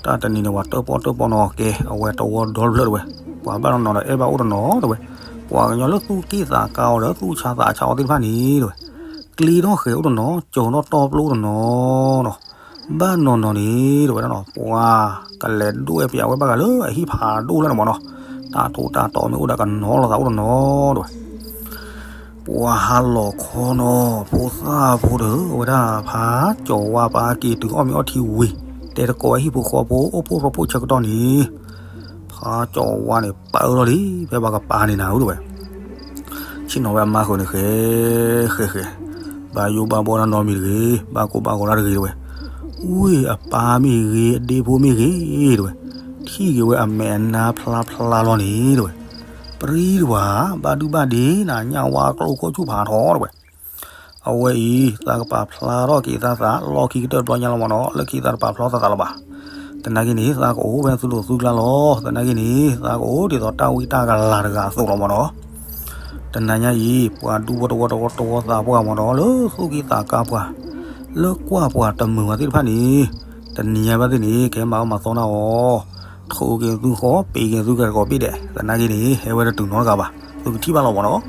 တၢ်တနံၤန့ၣ် ပှၤတၢၣ်ပီၣ်တၢၣ်ပီနီၤ ကဲ အဝဲတဝီဒီတဖျၢၣ်တဲဝဲ, ပှၤဘၣ်နီၢ်နီၢ်ဒီးအဲၣ်ဘၣ်အိၣ်တနီၤတဲဝဲ, ပှၤကညီလၢသူၣ်က့ၣ်သးကါအီၤဒီးသူၣ်ဆါသးဆါအီၤသ့ၣ်တဖၣ်န့ၣ်တဲဝဲ, ကျ့ထီၣ်ဃဲၤအိၣ်တနီၤ ကၠီၤထီၣ်တီပျိအိၣ်တနီၤနီၤ, ဘၣ်နီၢ်နီၢ်န့ၣ်တဲဝဲဒၣ်နီၤ ပှၤကလဲၤဒိၣ်ဝဲပျးဝဲဘၣ်ဃးလၢအဟံၣ်ဖးဒိၣ်လၢန့ၣ်မ့ၢ်နီၤ, တၢ်ထူးတၢ်တီၤမ့ၢ်အိၣ်ဒီးကနီၤလီၤသးအိၣ်တနီၤတဲဝဲ. ပှၤဟါလီၤခီနီၤ ဖိသၣ်ဖိဒီး အဝဲဒၣ်ဖါကၠီၤဝါပာ်က့ၤတုၤအီၣ်မ့ၤအီထံဝံၤ တဲတကိးဝဲဟံၣ်ဖိဃီဖိအိၣ်ဖှိၣ်ရိဖှိၣ်ဆၢကတီၢ်န့ၣ်, ဖါကၠီၤဝါန့ၣ်ပာ်အၢလီၤလံ ဖဲပှၤကပၤန့ၣ်နၤဧၢတဲဝဲ. ဆ့ၣ်နီၤဝဲအမါဃုာ်န့ၣ်ဃဲ ဃဲ ဃဲ, ဘၣ်ယိၣ်ဘၣ်ဘီတၢ်နီတမံၤတဂ့ၤ, ဘၣ်ကိၢ်ဘၣ်ဂီၤတၢ်တဂ့ၤတဲဝဲ. ဝ့ၢ်အပၢ်မ့ၢ်ဂ့ၤ အဒ့ဖိမ့ၢ်ဂ့ၤတဲဝဲ, ထံၣ်က့ၤဝဲအမဲာ်အနါဖျါဖျါလီၤန့ၣ်တဲဝဲ, ပရံတဝၤ ဘၣ်ဒုဘၣ်ဒ့နၤ ညၣ်ဝါကျိခိၣ်ဆူၣ်ဖးထီတဲဝဲ. အဝဲအံၤ သးကပာ်ဖျါထီၣ်က့ၤသးသး လီၢ်ခံကတၢၢ်တဘျီညါလီၤမ့ၢ်နီၤ, လၢခံသးတပာ်ဖျါထီၣ်သးသးလၢၤဘၣ်. သနာ်က့န့ၣ် သးကအိၣ်ဖဲသုလိာ်သုကျါလီၤ. သနာ်က့န့ၣ် သးကအိၣ်ဒ်သိးတၢ်ဝံတၢ်ကလၤတဂၤအသိးလီၤမ့ၢ်နီၤ. တနၤညါအံၤ ပှၤဒူဖိတဝီတဝီသးပှၢ်မ့ၢ်နီၤ လၢသူၣ်က့သးကါပှၤ လၢကွၢ်ပှၤတမုာ်ဝဲသ့ၣ်တဖၣ်န့ၣ် တနံၤညါဘၣ်သ့ၣ်န့ၣ် ကဟဲမၤအၢမၤသီနၤအီၤ, ထိးက့ၤသုဃီ ပ့ၤက့ၤသုကဲတကိးဘ့ၣ်ဒဲး. သနာ်က့န့ၣ် ဟဲဝဲတတုၤနီတဂၤဘၣ်, သုကထံၣ်ဘၣ်လီၤမ့ၢ်နီၤ.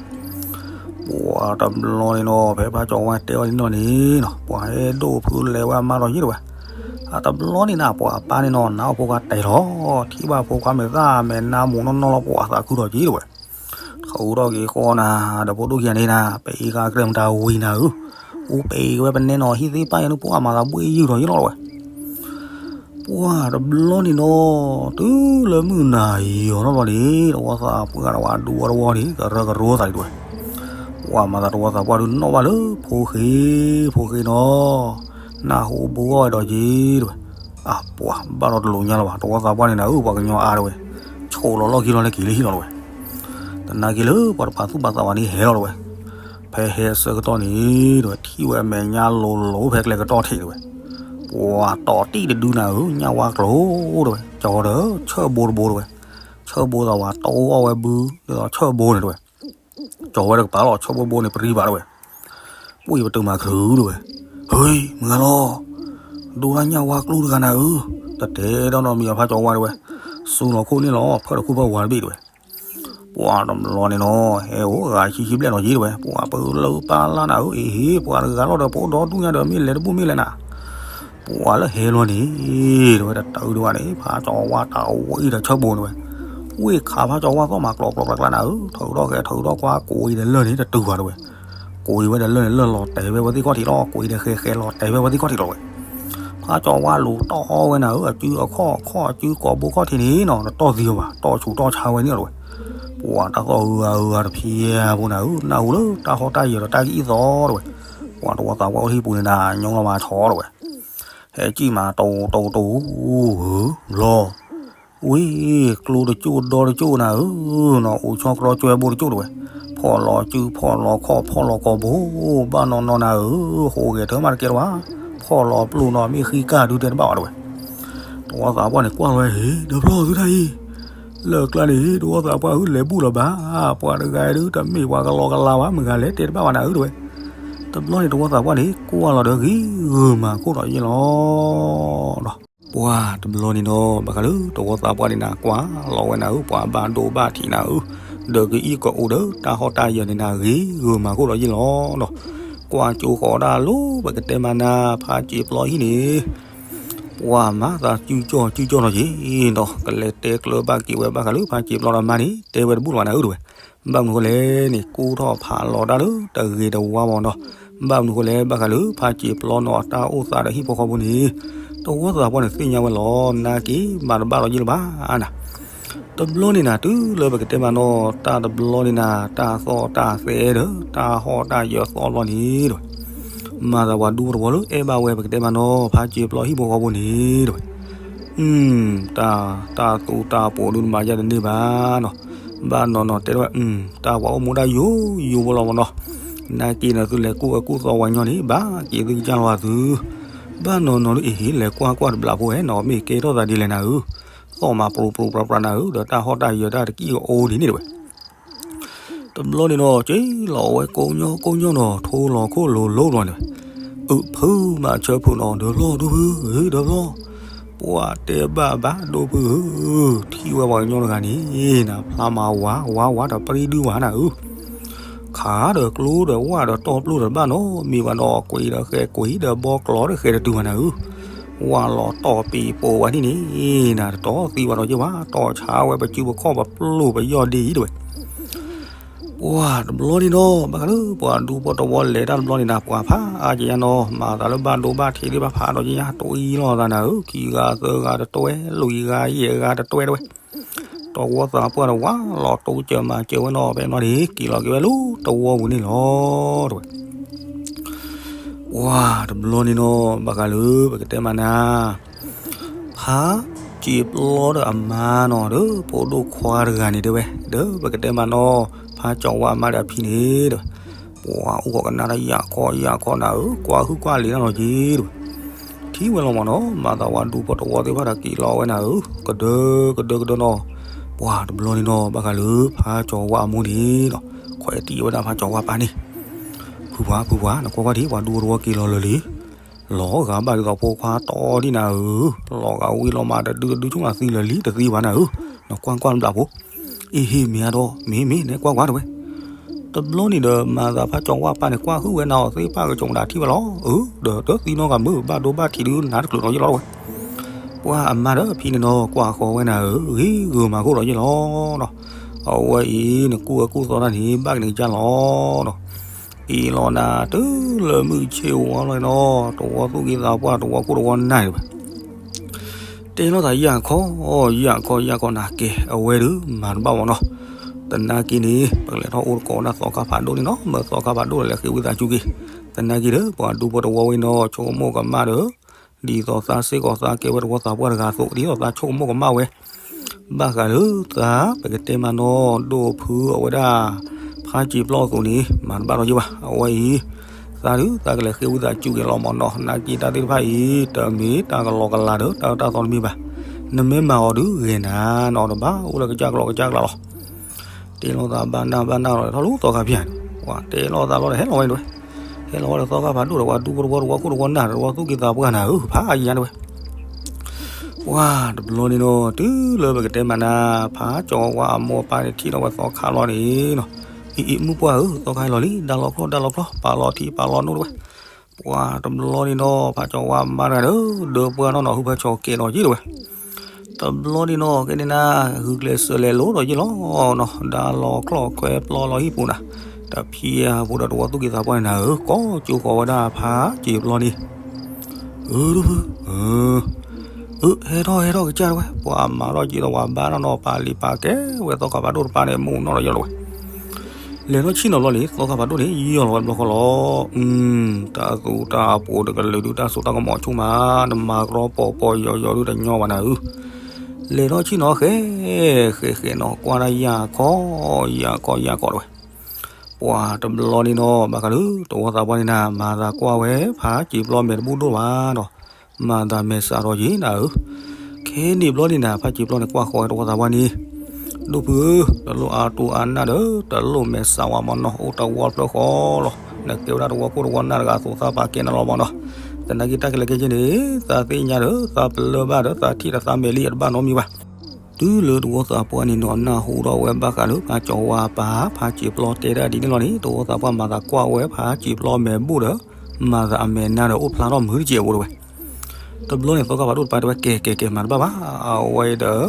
ပှၤတဘျီန့ၣ်နီၤ ဖဲဖါကၠီၤဝါတဲဝဲန့ၣ်နီၤန့ၣ် ပှၤဟဲဒိၣ်ဖုလဲၤဝဲအမါလီၤယံၤတဲဝဲ. အတဘျီန့ၣ်နၤ ပှၤအပၢ်န့ၣ်နီၤ နးအီၣ်ဖိခွါတဲလီၤ, ထံၣ်ဘၣ်ဖိခွါမဲာ်သၣ်မဲာ်နါမူးနီၢ်နီၢ်လီၤ ပှၤသးခုလီၤက့ၤတဲဝဲ. ထုးထီၣ်က့ၤဃီနၤ ဒီးဖိဒိၣ်ခံဂၤန့ၣ်နၤ ပအံၤဃာ်ကြဲးမတၤဝံၤနၤဧၢ, အိၣ်ပအံၤက့ၤဝဲပနဲနီၤ ဟံၣ်သ့ၣ်ပၢ်ယါန့ၣ် ပှၤမၤသးဘှ့ၣ်ယုၢ်ထီၣ်ယံၤလီၤတဲဝဲ. ပှၤတဘျီန့ၣ်နီၤ တုၤလၢမုၢ်နၤယီၤထီၣ်ဘျီန့ၣ် တဝီသးပှၢ်ဒီးဝဲဒူဝီတဝီန့ၣ် ကရၢကရိသးဒ်တဲဝဲ. ပှၤမၤသးတဝီသးပှၢ်ဒုးနီၣ်ဘၣ်လၢဖိဃ့, ဖိဃ့နီၤ နၢ်ဟူဘိအီၣ်ဝဲဒီးက့ၤတဲဝဲ. အပှၤဘၣ်ဒီးတလိာ်ညါလၢၤဘၣ် တဝီသးပှၢ်န့ၣ်နၤဧၢ ပှၤကညီအါတဲဝဲ. ဆိးလီၤလီၢ်ခံလီၤလၢက့ၤလၢဟံၣ်လီၤတဲဝဲ. သနာ်က့လၢပှၤတပာ်သူၣ်ပာ်သးဝဲန့ၣ်ဟဲလီၤတဲဝဲ. ဖဲဟဲအဆၢကတီၢ်န့ၣ်တဲဝဲ ထံၣ်ဝဲအမဲာ်ညါလိၤလိၤဖဲကျဲကတီၢ်ထံးတဲဝဲ. ပှၤတီၤတံၢ်တဒုနၤဧၢ ညၣ်ဝါကျိၤတဲဝဲ ကၠီၤဒီးဆၢၣ်ဘိတဘိတဲဝဲ. ဆၢၣ်ဘိသးဝဲတီအီၣ်ဝဲဘု ဒ်သိးဆၢၣ်ဘိန့ၣ်တဲဝဲ. ကၠီၤဝဲတကပၤလီၤ ဆၢၣ်ဘိဘိန့ၣ်ပရံဘၣ်တဲဝဲ. ပှ့ၢ်ပတုာ်မၤချုးတဲဝဲ. ဟ့ မုၢ်ဂၤလီၤ, ဒိၣ်ဒၣ်ညၣ်ဝါကျိၤတဂၤနၤဧၢ, တတဲဒီးနီတမံၤအဖါကၠီၤဝါတဲဝဲ. စူၤလီၤခိၣ်န့ၣ်လီၤ ဖၢၣ်တခူၣ်ဖၢၣ်ဝါတဘ့ၣ်တဲဝဲ. ပှၤတဘျီန့ၣ်နီၤ ဟဲအိၣ်ဂၤဆံဆံဘျဲၣ်နီၤက့တဲဝဲ ပှၤပလၢပၢ်လၢနၤဧၢ အ့ၣ် ပှၤတဂၤလီၤဒီးပအိၣ်ဒီဒူၣ်ညါဒီးမ့ၢ်လဲၤတဘူၣ်မ့ၢ်လဲၤနၤ ပှၤလၢဟဲလီၤန့ၣ် တဲဝဲ တတုၤဒံးဘၣ်န့ၣ် ဖါကၠီၤဝါတၢ်ဝံဒီးဆၢၣ်ဘိန့ၣ်ဝဲ, ဝ့ၢ်ခးဖါကၠီၤဝါသီၣ်မၤကျီကျီကျါကျါနၤဧၢ, ထုးထီၣ်ဃဲထုးထီၣ်ကွၢ်ကိးအံၤဒီးလၢၢ်န့ၣ် တတုၤဘၣ်တဲဝဲ, ကွံာ်ဝဲဒီးလၢၢ်န့ၣ်လၢၢ်လီၤတဲာ်ဝဲဝဲသ့ၣ်ခီၣ်ထံးလီၤ, ကွံာ်ဒီးဃဲၤဃဲၤလီၤတဲာ်ဝဲဝဲသ့ၣ်ခီၣ်ထံးလီၤဝဲ. ဖါကၠီၤဝါလူၤတီၢ်ဝဲနၤဧၢ, အစုအခီၣ်ခီၣ်အစုကိာ်ဘိခီၣ်ထံးန့ၣ်နီၤ, တတီၢ်သံဘၣ်, တီၢ်ဆူးတီၢ်ဆါဝဲန့ၣ်လီၤဝဲ. ပှၤတၢ်သီၣ်ဂုၤဂၤဂုၤဂၤတဖံးဖိနၤဧၢ, နၢ်ဟူလၢတၢ်ဟီၣ်တၢ်ယၢၤဒီးတၢ်ကအံၣ်သီလီၤဝဲ. ပှၤတဝီသးပှၢ်အိၣ်ထံပူၤန့ၣ်နၤ ညီလီၤမၤဆီလီၤဝဲ. ဟဲကံၣ်မး တိတိတိ ဘျီ ဝ့ၢ် ကျိတကၠိၣ်ဒီတကၠိၣ်နၤဧၢ, နီၢ်အိၣ်ဆီတြီကၠွဲဘိတကၠိၣ်တဝဲ, ဖီၣ်လီၤစုဖီၣ်လီၤခီၣ် ဖီၣ်လီၤကိာ်ဘိ, ဘၣ်နီၢ်နီၢ်နၤဧၢ, ဟိးဂဲၤထၢမးတကဲလၢၤဘၣ်, ဖီၣ်လီၤပျိၢ်နီၤ မ့ၢ်ဃံကၢ်ဒုတဲတဘၣ်ဘၣ်တဝဲ. တဝီသးပှၢ်န့ၣ် ကွၢ်လီၤဝဲ ဟ့ၣ် ဒီဖျီၣ်သုတၢ်အံၤ, လၢကျါန့ၣ် တဝီသးပှၢ်ဧၢ လဲၤဘူၣ်လီၤဘၣ်, ပှၤတဂၤဒုတမ့ၢ်ပှၤကလီကလီဘၣ်, မုၢ်ဂၤလဲၤတဲတဘၣ်ဘၣ်နၤဧၢတဝဲ. တဘျီန့ၣ် တဝီသးပှၢ်န့ၣ် ကွၢ်လီၤဒီးဂ့ၤဂုာ်မၤခိၣ်ဒီးယ့ၢ်လီၤ ဒီး ပှၤတဘျီန့ၣ်ဒီး ဘၣ်ဃးလၢတဝီသးပှၢ်န့ၣ်နၤ ကွၢ်လီၤဝဲနၤဧၢ, ပှၤဘၣ်ဒိဘၣ်ထံးနၤဧၢ, ဒီးကအံၣ်ကအိၣ်ဒီးတၢ်ဟီၣ်တၢ်ယၢၤန့ၣ်နၤ ဂ့ၤဂုာ်မၤခိၣ်ဒီးယ့ၢ်လီၤဒီး ကွၢ်ကၠိဃီၤဒၣ်လၢပကတဲမၤနၤ ဖါစံာ်ပျီဟံၣ်န့ၣ် ပှၤမၤသးစုကၠီၣ်စုကၠီၣ်နီၤက့ၤဒီး ကလဲၤတဲကျၢၤဘၣ်က့ၤဝဲဘၣ်ဃးလၢဖါစံာ်ပျီဒီးမါန့ၣ် တဲဝဲတဘူၣ်လၢၤဘၣ်နၤဧၢတဝဲ. ဘၣ်မနုၤဃိလဲၣ်န့ၣ် ကူၣ်ထီၣ်ဖးလီၤတၢ်လၢတဂ့ၤတဝါမးနီၤ. ဘၣ်မနုၤဃိလဲၣ် ဘၣ်ဃးလၢဖါစံာ်ပျီနီၤအတၢ်အိၣ်သးဒီးဟံၣ်ဖိဃီဖိန့ၣ် တဝီသးပှၢ်န့ၣ်သ့ၣ်ညါဝဲလီၤ. နာ်က့ မၤတဘၣ်ဒီးယ့ၢ်လၢၤဘၣ်နၤ. တဘျီန့ၣ်နၤ တုၤလၢပကတဲမၤနီၤ တၢ်တဘျီန့ၣ်နၤ တၢ်သီၣ်တၢ်သဲဒီး တၢ်ဟီၣ်တၢ်ယၢၤသီဘျီန့ၣ်တဝဲ မၤသးပှၤဒူဖိတဝီလၢအဲၣ်ဘၣ်ဝဲပကတဲမၤနီၤ ဖါစံာ်ပျီဟံၣ်ဖိဃီဖိန့ၣ်တဝဲ တၢ် တၢ်သူတၢ်ပိာ်ဒုးတမၤယၤတန့ၢ်ဘၣ်နီၤ. ဘၣ်နီၢ်နီၢ်တဲဝဲ တၢ်ပှၤအိၣ်မူဒၣ်ယိယိဖိလီၤမးနီၤ. နာ်က့န့ၣ် သုလဲၤကူၣ်ဝဲကူၣ်သီဝဲညီန့ၣ် ဘၣ်က့ၤသုကစၢ်လီၤသု. ဘၣ်နီၢ်နီၢ်ဒ်အံၤ လဲၤကွၢ်ကွၢ်တဘျီဖိဧဲနီၤ မ့ၢ်ကဲထီၣ်သးဒ်လဲၣ်နၤဧၢ. သီၣ်မးပြူပြူပြပြနၤဧၢ ဒီးတၢ်ဟီၣ်တၢ်ယၢၤတၢ်တကံၢ်ကအိၣ်ဒ်န့ၣ်တဝဲ တဘျီန့ၣ်နီၤ က့ၤလီၤဝဲကိးညီကိးညီနီၤ ထိလီၤခိၣ်လိၤလိၤဘျီန့ၣ် အုးဖုမးဆၢဖုနီၤ ဒီဖျီၣ်ဒိဖုဧၢ ဒီဖျီၣ် ပှၤတဲဘၣ်ဘၣ်ဒိဖုဧၢ ထံၣ်ဝဲပှၤကညီတဂၤန့ၣ် နၤဖျါမးဝါ ဝါဝါဒီးပရံဒုဝါနၤဧၢ ခးဒီးကျိဒီးဝၣ်ဒီးတီၢ်ပျိၢ်ဒီးတဘၣ်နီတမံၤဘၣ်နီၤ ကွံာ်ဒီးဃဲၤကွံာ်ဒီးဘီကျီဒီးဃဲၤတတုၤဘၣ်နၤဧၢ ဝၣ်လီၤတီၢ်ပံၤပိာ်ဝဲဒ်န့ၣ် နၤတတီၢ်သံဝဲဒီးယ့ၢ်ဝါ တီၢ်ဆါဝဲပစုပခီၣ်ပပျိၢ်ပယီၢ်ဒ်အံၤတဝဲ ပှၤတဘျီန့ၣ်နီၤ ဘၣ်ဃးလၢပှၤဒူဖိတဝီလဲၤတၢ်တဘျီန့ၣ်နၤ ပှၤဖးအါက့ၤညါနီၤ မၤသးလၢဘၣ်ဒိဘၣ်ထံးသ့ၣ်တဖၣ်ဖးဒီးက့ၤညါ တအံၤလီၤသးနၤဧၢ ခံဂၤသၢဂၤတတွဲ လွံၢ်ဂၤယဲၢ်ဂၤတတွဲတဝဲ တဝီသးပှၢ်တဝါလီၤတိစၢၤမၤစၢၤဝဲနီၤ ဖဲနီၤန့ၣ် က့ၤလီၤက့ၤဝဲလၢတဝီပူၤန့ၣ်လီၤ တဝဲ ပှၤတဘျီန့ၣ်နီၤ ဘၣ်ဃးလၢပကတဲမၤနၤ ဖါစံာ်ပျီဒီးအမါနီၤ ဒီးဖိဒိၣ်ခွါတဂၤန့ၣ်တဲဝဲ ဒီးပကတဲမၤနီၤ ဖါကၠီၤဝါအမါဒီးအဖံန့ၣ်ဒီး ပှၤအိၣ်ဃီကနၣ်တၢ်ယၢ်ခီယၢ်ခီနၤဧၢ ကွၢ်ဟုၣ်ကွၢ်လံၤနၤလီၤက့ၤတဝဲ ထံၣ်ဝဲလီၤမးနီၤ မၤသးဝဲဒူဖိတဝီသ့ၣ်တဖၣ်ဒီးက့ၤလီၤဝဲနၤဧၢ ကဒၢကဒၢကဒၢနီၤ ပှၤတဘျီန့ၣ်နီၤ ဘၣ်ဃးလၢဖါကၠီၤဝါအမိၢ်န့ၣ်နီၤ ခွဲးတံၢ်ဝဲဒၣ်ဖါကၠီၤဝါပၢ်န့ၣ် ဖုပှၤ ဖုပှၤ နကွၢ်ကွၢ်ထံၣ် ပှၤဒူဖိတဝီက့ၤလီၤလၢာ်လံ လီၤဂာ်ဘၣ်ဒ်သိးဖိခွါတီဒ်နၤဧၢ, လီၤဂာ်ဝံၤလီၤမးတဒုတဒုဆိၣ်နၤသံလၢာ်လံတသံဘၣ်နၤဧၢ, နကွၢ်ကွၢ်တဘျီဖိ, အ့ဟ့ၣ်မ့ၢ်အါဒီး မ့ၢ်မ့ၢ်နကွၢ်ကွၢ်တဝဲ, တဘျီန့ၣ်ဒီးမၤသးဖါကၠီၤဝါပၢ်န့ၣ် ကွၢ်ဟုၣ်ဝဲနၤအီၤသ့ၣ်ပၢ်ကစီၤမတၤထံၣ်ဝဲလီၤ,အၢ ဒီးတသံနီတဂၤမုၢ် ဘၣ်ဒိဘၣ်ထံးဒုးနၤတချုးလီၤယ့ၢ်လီၤတဝဲ, ပှၤအမါဒီးအဖံန့ၣ်နီၤ ကွၢ်ဃီၤဝဲနၤဧၢ, ဂ့ၤဂၢၢ်မၤခိၣ်လီၤယ့ၢ်လီၤနီၤ, အဝဲအံၤနကူၣ်ဝဲကူၣ်သီတၢ်န့ၣ် ဘၣ်က့ၤနကစၢ်လီၤနီၤ က့ၤလီၤနၤတုၤလၢမုၢ်ဆ့ၣ်ဝါလီၤနီၤ, တဝီသူၣ်က့သးပှၢ် တဝီခိၣ်တဝီနၢ်န့ၣ်ဝဲ, တဲလိာ်သးယၢ်ခီ, ယၢ်ခီ ယၢ်ခီနၤကဲ, အဝဲဒုးမၤတဘၣ်မးနီၤ, သနာ်က့န့ၣ် ပကလဲၤထီၣ်အိၣ်တကိးဒၣ်သီခါဖးဒိၣ်န့ၣ်နီၤ, မ့ၢ်သီခါဖးဒိၣ်ဒီးလဲၤဃ့ဝံသးစူၤက့ၤ, သနာ်က့ဒီး ပှၤဒူဖိတဝီဝဲနီၤ ဆိကမိၣ်ကမၣ်ဒီး ဒ်သိးသးစ့ၢ်ကီးသးကဲဝဲတဝီသးပှၢ်တဂၤအသိး ဒ်သိးသးဆိကမိၣ်ကမၣ်ဝဲ ဘၣ်ဃးလၢသး ပကတဲမးနီၤ ဒိၣ်ဖုအဝဲဒၣ် ဖးက့ၤပျီအသိးန့ၣ် မၤတဘၣ်ဒီးယ့ၢ်ဘၣ်, အဝဲအံၤ သးဒုးသးကလဲၤဃ့ဝံသးစူၤက့ၤလီၤမးနီၤ, နာ်က့တၢ်သ့ၣ်တဖၣ်အံၤ တမ့ၢ်တၢ်ကလီကလီဒီး တၢ်အၢတၢ်သီတမ့ၢ်ဘၣ်, နမ့ၢ်မၤအီၤဒုးဂ့ၤနၤနီၤ, တဘၣ်အိၣ်လၢကစၢ်ကလီကစၢ်ကလီလီၤ. တဲလိာ်သးဘၣ်နၢ်ဘၣ်နၢ်လီၤ ထီၣ်လၢသီခါဖၠၣ်န့ၣ်, ပှၤတဲလိာ်သးဘျီဒီး ဟဲလီၤဝဲန့ၣ်ဝဲ, ဟဲလီၤဝဲဒီးသီခါဖးဒိၣ်ဒီး ပှၤဒူဖိတဝီတဝီခိၣ်တဝီနၢ်ဒီး တဝီသူၣ်က့သးပှၢ်နၤဧၢ, ဖးယံၤညါန့ၣ်ဝဲ ပှၤတဘျီန့ၣ်နီၤ တုၤလၢပကတဲမးနၤ ဖးကၠီၤဝါအမိၢ်အပၢ်န့ၣ် ထံၣ်လီၤဝဲသီခါလီၤန့ၣ်နီၤ, အံၤအံၤမုၣ်ပှၢ်ဧၢ, သီခါလီၤလံ, ဒါလီၤချီၣ် ဒါလီၤချီၣ်, ပာ်လီၤထံပာ်လီၤနိၣ်တဝဲ, ပှၤတဘျီန့ၣ်နီၤ ဖးကၠီၤဝါအမါတဂၤဒီး ဒၢပှၢ်နီၢ်နီၢ် ဟုဖးဆီကဲလီၤယ့ၢ်တဝဲ တဘျီန့ၣ်နီၤ ကဲန့ၣ်နၤ ဂုာ်ကျဲးစၢးလဲၤလိၤဒီးယ့ၢ်လီၤနီၤ, ဒါလီၤချီၣ်ခွဲပျီလီၤဟံၣ်ပူၤနၤ, တဖံးအပူၤဒီးတဝီသူၣ်က့သးပှၢ်န့ၣ်နၤဧၢ, ကိးကၠိဃီၤဝဲဒၣ်ဖးစံာ်ပျီန့ၣ်, အၢ ဒိၣ်ဖု အၢ ဟဲထီၣ်ဟဲထီၣ်ကစၢ်တဝဲ, ပှၤမၤထီၣ်က့ၤဒီးပှၤဘါထီၣ်နီၤ ပာ်လံာ်ပာ်ကဲဝဲသီခါဖးဒိၣ်တပၤန့ၣ် မူးနီၣ်ဒီးယီၢ်လီၤဝဲ. လဲၤထီၣ်ဆ့ၣ်နီၤဘျီန့ၣ် သီခါဖးဒိၣ်န့ၣ် ယီၢ်လီၤဝဲတဘျီဃီလီၤ. တၢ်သူတၢ်ပူၤတကလုာ်ဒုး တၢ်စိတၢ်ကမီၤဆူၣ်မး, နမၤကရီပီၤပီၤယီၤယီၤဒုးတညီဘၣ်နၤဧၢ. လဲၤထီၣ်ဆ့ၣ်နီၤဃဲ ဃဲဃဲနီၤ ကွၢ်ဒၣ်ယၢ်ခီ ယၢ်ခီယၢ်ခီတဝဲ, ပှၤတဘျီန့ၣ်နီၤ ဘၣ်ဃးလၢတဝီသးပှၢ်န့ၣ်နၤ မၤသးကွၢ်ဝဲဖးစံာ်ပျီမဲာ်တဘူၣ်ဒိၣ်ဘၣ်နီၤ, မၤသးမဲာ်စးထီၣ်က့ၤနၤဧၢ. ခဲန့ၣ်ဘျီန့ၣ်နၤ ဖးစံာ်ပျီန့ၣ် ကွၢ်ဃီၤဝဲတဝီသးပှၢ်န့ၣ်, ဒိၣ်ဖုဧၢ, တလိၣ်အါတူအါနၢ်ဒီး တလိၣ်မဲာ်စးဝဲမၢ်နီၤ, အိၣ်တဝီဖျၢၣ်ဃီလီၤ. နကဲဝဲဒၣ်တဝီခိၣ်တဝီနၢ်တဂၤ သူၣ်သၣ်ပာ်ကဲနၤလီၤမၢ်နီၤ. သနာ်က့တၢ်ကလဲၤကဲက့ၤန့ၣ် သးသ့ၣ်ညါဒီး သးပလၢၢ်ဘၣ်ဒီး သးထံၣ်ဒီးသးမဲာ်လံ အတဘၣ်နီတမံၤဘၣ်. တုၤလၢတဝီသးပှၢ်န့ၣ်နီၤ နၢ်ဟူထီၣ်ဝဲဘၣ်ဃးလၢ ဖးစံာ်ပျီပၢ် ဖးစံာ်ပျီတဲဒၣ်ဒ်န့ၣ်လီၤန့ၣ် တဝီသးပှၢ်မၤသးကွၢ်ဝဲဖးစံာ်ပျီမဲာ်ဘူၣ်ဒီး မၤသးအမဲာ်နါဒီး အိၣ်ဖျါထီၣ်မုာ်တကဲးဖိတဝဲ. တဘျီန့ၣ် သီခါဖးဒိၣ်တပၤတဲဝဲ ကဲ ကဲ ကဲ မၤတဘၣ်ဘၣ်, အဝဲဒီး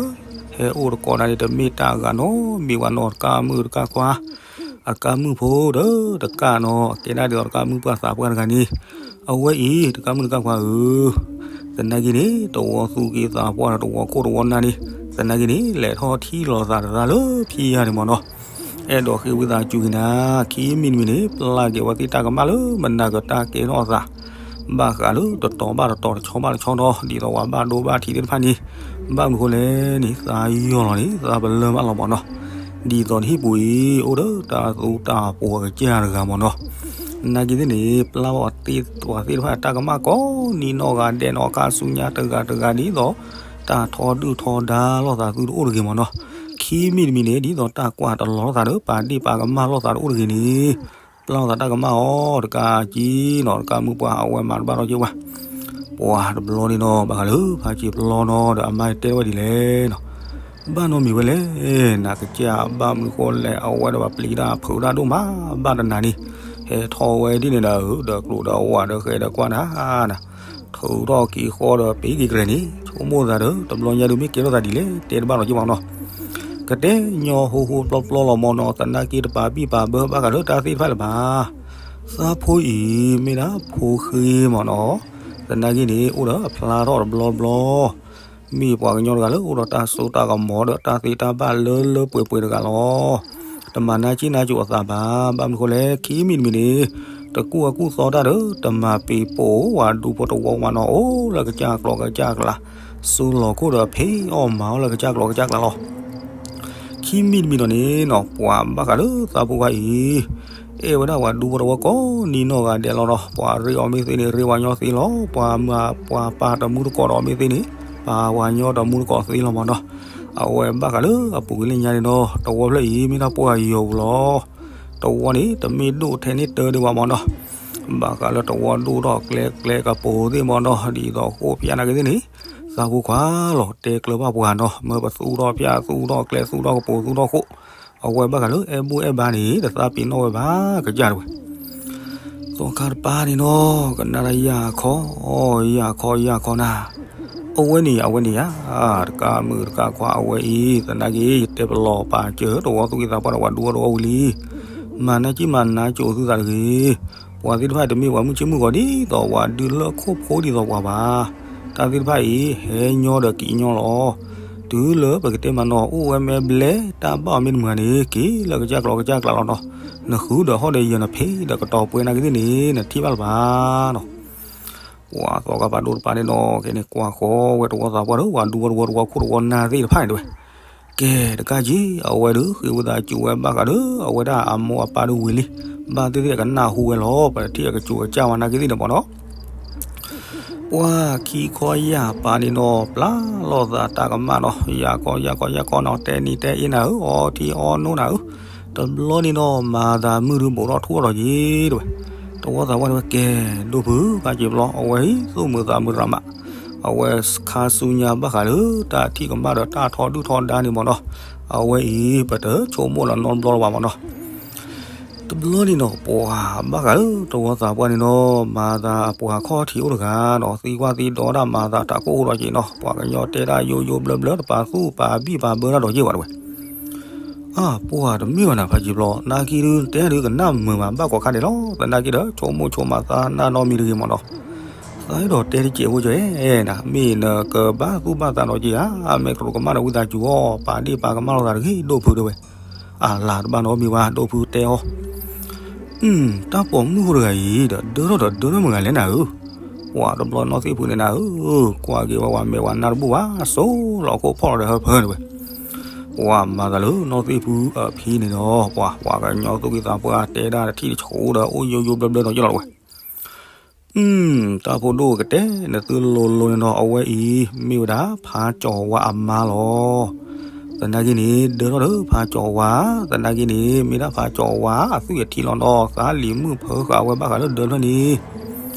ဟဲအိၣ်တကိးနၤန့ၣ် တမ့ၢ်တၢ်အဂၤနီတမံၤဘၣ်နီၤ, တကးမုၣ်တကးခွါ အကးမုၣ်ဖိဒီးတကးနီၤ ကဲဒၣ်ဒ်သိးတကးမုၣ်ပှၢ်သးပှၢ်တဂၤန့ၣ်, အဝဲအံၤ တကးမုၣ်တကးခွါဧၢ, သနာ်က့န့ၣ် တဝီသူၣ်က့သးပှၢ်ဒီး တဝီခိၣ်တဝီနၢ်န့ၣ် သနာ်က့န့ၣ် လဲၤထီၣ်ထံၣ်လိာ်သးတသးလၢဖံးယါန့ၣ်မၢ်နီၤ. အဲၣ်ဒိးဃ့ဝံသးစူၤက့ၤနၤ ခံမံၤတမံၤန့ၣ် ပျၢ်က့ၤဝဲသ့ၣ်တၢ်ကမၣ်လၢမနၤကတၢ်ကဲထီၣ်အသး ဘၣ်ဃးလၢတတီၤဘၣ်တတီၤ တဆီဘၣ်တဆီဒီး ဒ်သိးပှၤဘၣ်ဒိဘၣ်ထံးသ့ၣ်တဖၣ်န့ၣ်, ဘၣ်မနုၤဃိလဲၣ်န့ၣ် သးယီၢ်လီၤန့ၣ် သးပလၢၢ်ဘၣ်လီၤမၢ်နီၤ. ဒ်သိးနဟံၣ်ပူၤအံၤ အိၣ်ဒီးတၢ်သူတၢ်ပှီၤကစၢ်တဂၤမၢ်နီၤ. နာ်က့သ့ၣ်န့ၣ် ပျၢ်ဘၣ်ဝဲသ့ၣ်တဖၣ်တၢ်ကမၣ်ကိးနံၤနီၢ်ဂၤဒဲးနီၤ ခါဆူညါတဂၤတဂၤဒ်သိး တၢ်ထီဒုၣ်ထီဒါလိာ်သးသုတအိၣ်တဂ့ၤမၢ်နီၤ. ခံမံၤတမံၤန့ၣ် ဒ်သိးတၢ်ကွၢ်တလီၤလိာ်သးဒီး ပာ်ဒ့ၣ်ပာ်ကမၣ်လိာ်သးတအိၣ်တဂ့ၤန့ၣ် ပျၢ်လိာ်သးတၢ်ကမၣ်အီၤ တကးကံနီၤ တကးမုၣ်ပှၢ်အဝဲမၤတဘၣ်ထီၣ်က့ၤဝဲ ပှၤတဘျီန့ၣ်နီၤ ဘၣ်ဃးလၢဖးစံာ်ပျီနီၤဒီး အမါတဲဝဲဒ်လဲၣ်နီၤ, ဘၣ်နီတမံၤဝဲလဲၣ်, နကစၢ်ဘၣ်မနုၤဃိလဲၣ် အဝဲဒီးပှၤပျံၤတၢ်ဖုးတၢ်ဒိၣ်မး ဘၣ်တနၤန့ၣ် ဟဲထီၣ်ဝဲဒ်န့ၣ်ဒီး ဒီးကျိာ်ဒီးဝးဒီးဃဲဒီးကွၢ်နၤနၤ ထုးထီၣ်က့ၤဃီဒီးပ့ၤက့ၤကြဲးန့ၣ် ဆိကမိၣ်သးဒီး တဘျီညါဒုးမ့ၢ်ကဲထီၣ်သးဒ်လဲၣ် တဲတဘၣ်နီတမံၤဘၣ်နီၤ. ကတဲညီဟိဟိပျီပျီလီၤမၢ်နီၤ, သနာ်က့တပာ်ဘံၣ်ပာ်ဘၢဘၣ်ဃးလၢတၢ်သ့ၣ်တဖၣ်လၢၤဘၣ်. သးဖိအံၤ မ့ၢ်ဒၣ်ဖိဃ့မၢ်နီၤ, သနာ်က့န့ၣ် အိၣ်ဒီးအဖျါထီၣ်တဘျီဘျီ မ့ၢ်ပှၤကညီတဂၤလၢအိၣ်ဒီးတၢ်စိတၢ်ကမီၤဒီးတၢ်သ့တၢ်ဘၣ်လၢလၢပှဲၤပှဲၤတဂၤလီၤ. တမၤနၢ်က့ၣ်နၢ်ကိၤအသးဘၣ်, ဘၣ်မနုၤဃိလဲၣ် ခံမံၤတမံၤန့ၣ် တကူၣ်အကူၣ်သီတၢ်ဒီး တမၤပ့ၤပိာ်ဝဲဒူဖိတဝီဝဲနီၤ, အိၣ်လၢကစၢ်ကျိၤကစၢ်ကျါ, စုလီၢ်ခိၣ်ဒီးဖံးအီၣ်မၤအီၣ်လၢကစၢ်ကျိၤကစၢ်ကျါလီၤ. ခံမံၤတမံၤဒီးန့ၣ်နီၤ ပှၤဘၣ်ဃးလၢသးဖိခွါအံၤ အဲၣ်ဝဲဒၣ်ပှၤဒူဖိတဝီကိးနံၤနီၢ်ဂၤဒဲးလီၤနီၤ, ပှၤရ့အီၤမ့ၢ်သ့န့ၣ် ရ့ပှၤညီသ့လီၤ, ပှၤမၤပှၤပာ်တမူတကိးဒီးမ့ၢ်သ့န့ၣ် ပာ်ပှၤညီတမူတကိးသ့လီၤမၢ်နီၤ. အဝဲဘၣ်ဃးလၢအပူၤကွံာ်လၢညါန့ၣ်နီၤ တဝီဖျၢၣ်အံၤ မ့ၢ်ဒၣ်ပှၢ်ယီၤပူၤလီၤ. တဝီန့ၣ် တမ့ၢ်ဒိၣ်ထဲန့ၣ်တၢ်ဒံးဘၣ်မၢ်နီၤ. ဘၣ်ဃးလၢတဝီဒိၣ်ထီၣ်ကျဲကျဲကပူၤသ့ၣ်မၢ်နီၤ, ဒ်သိးဃိၣ်ဖၠါနာ်က့သ့ၣ်န့ၣ် သးဖိခွါလီၤ တဲကျၢၤဘၣ်ပှၤနီၤ, မၢပသူၣ်ထီၣ်ဖၠါသူၣ်ထီၣ်ကျဲသူၣ်ထီၣ်ကပူၤသူၣ်ထီၣ်ဃိၣ်, အဝဲဘၣ်ဃးလၢအဲၣ်ဘူၣ်အဲၣ်ဘါန့ၣ် တသးပ့ၤနီၣ်ဝဲဘၣ်ကစၢ်တဝဲ သီခါတပၤန့ၣ်နီၤ ကနၣ်တၢ်ယၢ်ခီ, ယၢ်ခီ ယၢ်ခီနၤ, အဝဲန့ၣ်ယါ အဝဲန့ၣ်ယါ, တကးမုၣ်တကးခွါအဝဲအံၤ သနာ်က့ ယတဲပလီၢ်ပာ်စၢၤ တဝီသူၣ်က့သးပှၢ်ဒီးပှၤဒူဖိတဝီဝံၤလံ, မၤနၢ်က့ၣ်မၤနၢ်ကိၤသုသးတဂ့ၤ, ပှၤသ့ၣ်တဖၣ်တမ့ၢ်ပှၤမုၢ်ဆ့ၣ်မုၢ်ဂီၤဒ်သိး ပှၤဒုးလၢခိၣ်ဖိဒ်သိးပှၤဘၣ်, တၢ်သ့ၣ်တဖၣ်အံၤ ဟဲညီဒီးကံးညီလီၤ. တုၤလၢပကတဲမးနီၤ အိၣ်ဝဲမ့ၢ်ဘျဲ တၢ်ဘၣ်အီၤမ့ၢ်တမုာ်န့ၣ် က့ၤလၢကစၢ်ကျိၤကစၢ်ကျါလီၤနီၤ, နဃုဒီးဟီၣ်ဒီးယၢၤ နဖံးဒီးကတီၤပှဲၤနာ်က့သ့ၣ်န့ၣ် နထံၣ်ဘၣ်လၢၤဘၣ်နီၤ. ပှၤသီခါဖးဒိၣ်တပၤန့ၣ်နီၤ ခဲန့ၣ်ကွၢ်ဃီဝဲတဝီသးပှၢ်ဒီး ပှၤဒူဖိတဝီတဝီခိၣ်တဝီနၢ်သ့ၣ်တဖၣ်န့ၣ်တဝဲ, ကဲတကးက့ အဝဲဒီးဃ့ဝံသးစူၤဝဲဘၣ်ဃးဒီး အဝဲဒၣ်အမိၢ်အပၢ်ဒုးဝံၤလံ, ဘၣ်သ့ၣ်သ့ၣ်ကနၢ်ဟူဝဲလီၤ ပှၤတထံၣ်အကစူၤကစၢ်ဝဲနာ်က့သ့ၣ်န့ၣ်မၢ်နီၤ. ပှၤခံခီယၢ်ပၤန့ၣ်နီၤ ပျၢ်လိာ်သးတၢ်ကမၣ်နီၤ, ယၢ်ခီ ယၢ်ခီ ယၢ်ခီနီၤ တဲနံၤတဲအ့နၤဧၢ, အီထံအီနိနၤဧၢ, တဘျီန့ၣ်နီၤ မၤသးမုၢ်ဒုးဘူးထီၣ်ထူၣ်ထီၣ်က့ၤတဝဲ, တဝီသးပှၢ်န့ၣ်ဝဲ ကဲ ဒိၣ်ဖု ဖးစံာ်ပျီ အဝဲအံၤ သူၣ်မုာ်သးမုာ်ရၤမး, အဝဲခါဆူညါဘၣ်ဃးလၢ တၢ်ထံၣ်ကမၣ်ဒီးတၢ်ထီဒုၣ်ထီဒါန့ၣ်မၢ်နီၤ, အဝဲအံၤ ပတဆိကမိၣ်လီၤနီတဘျီလၢၤဘၣ်မၢ်နီၤ. တဘျီန့ၣ်နီၤ ပှၤဘၣ်ဃးလၢတဝီသးပှၢ်န့ၣ်နီၤ မၤသးအပှၤခီၣ်ထံးအိၣ်တဂၤနီၤ သံကွၢ်သံဒိးဒၣ်မၤသးတၢ်ကိၢ်အိၣ်ဒီးက့ၤနီၤ ပှၤကညီတဲဒၣ်ယိယိဘျၢဘျၢ တပာ်သူၣ်ပာ်ဘံၣ်ပာ်ဘၢတၢ်ဒီးက့ၤဘၣ်တဝဲ. အၢ ပှၤတမ့ၢ်ဘၣ်နၤ ဖးယံာ်ဘျီ နာ်က့ဒုး တဲဒုးကနၣ်မုာ်မး ဘၣ်ကိးခါဒဲးလီၤ. သနာ်က့ဒီး ဆိကမိၣ်ဆိကမးသးနၢ်နီတမံၤတဂ့ၤမးနီၤ. သးအဲၣ်ဒိးတဲတစဲးဖိကဲနၤ, မ့ၢ်နကဘၣ်သူၣ်ဘၣ်သးနီၤက့ဧါ, မ့ၢ်ကရူးကမၣ်ဒီးဝံသးစူၤအီၤ, ပာ်ဒ့ၣ်ပာ်ကမၣ်လိာ်သးတဂ့ၤ ဒိၣ်ဖုတဲဝဲ. အလၤတဘၣ်နီတမံၤဘၣ် ဒိၣ်ဖုတဲအီၤ. တၢ်ပိာ်မုၣ်ဖိတဂၤအံၤဒီး ဒၢထီၣ်ဒီးဒၢထီၣ်မုၢ်ဂၤလဲၣ်နၤဧၢ. ပှၤတဘျီနီၢ်သ့ၣ်ဖုန့ၣ်နၤဧၢ, ကွၢ်က့ၤဝဲဝဲမ့ၢ်ဝဲနၢ်တဘူၣ်ဘၣ် စိၤလီၤခိၣ်ဖီၣ်လီၤဒီးဟၢဖၢန့ၣ်ဝဲ. ပှၤမၤသးလၢနီၢ်သ့ၣ်ဖုအဖံန့ၣ်ဒီး ပှၤ ပှၤကညီသူၣ်က့သးပှၢ်တဲဒၣ်တထံၣ်တဆိဒီး အိၣ်ယိယိဘျၢဘျၢနီၤက့လီၤဝဲ. တၢ်ဖိဒိၣ်ကတဲ နသုလိၤလိၤန့ၣ်နီၤ အဝဲအံၤ မ့ၢ်ဝဲဒၣ် ဖါကၠီၤဝါအမါလီၤ. သနာ်က့န့ၣ် ဒၢထီၣ်ဒီးဖါကၠီၤဝါ, သနာ်က့န့ၣ် မ့ၢ်ဒၣ်ဖါကၠီၤဝါအသွံၣ်အထံလီၤနီၤ, သးလံၤမုၣ်ဖၢဃာ်ဝဲဘၣ်ဃးလၢဒၢဖျၢၣ်န့ၣ်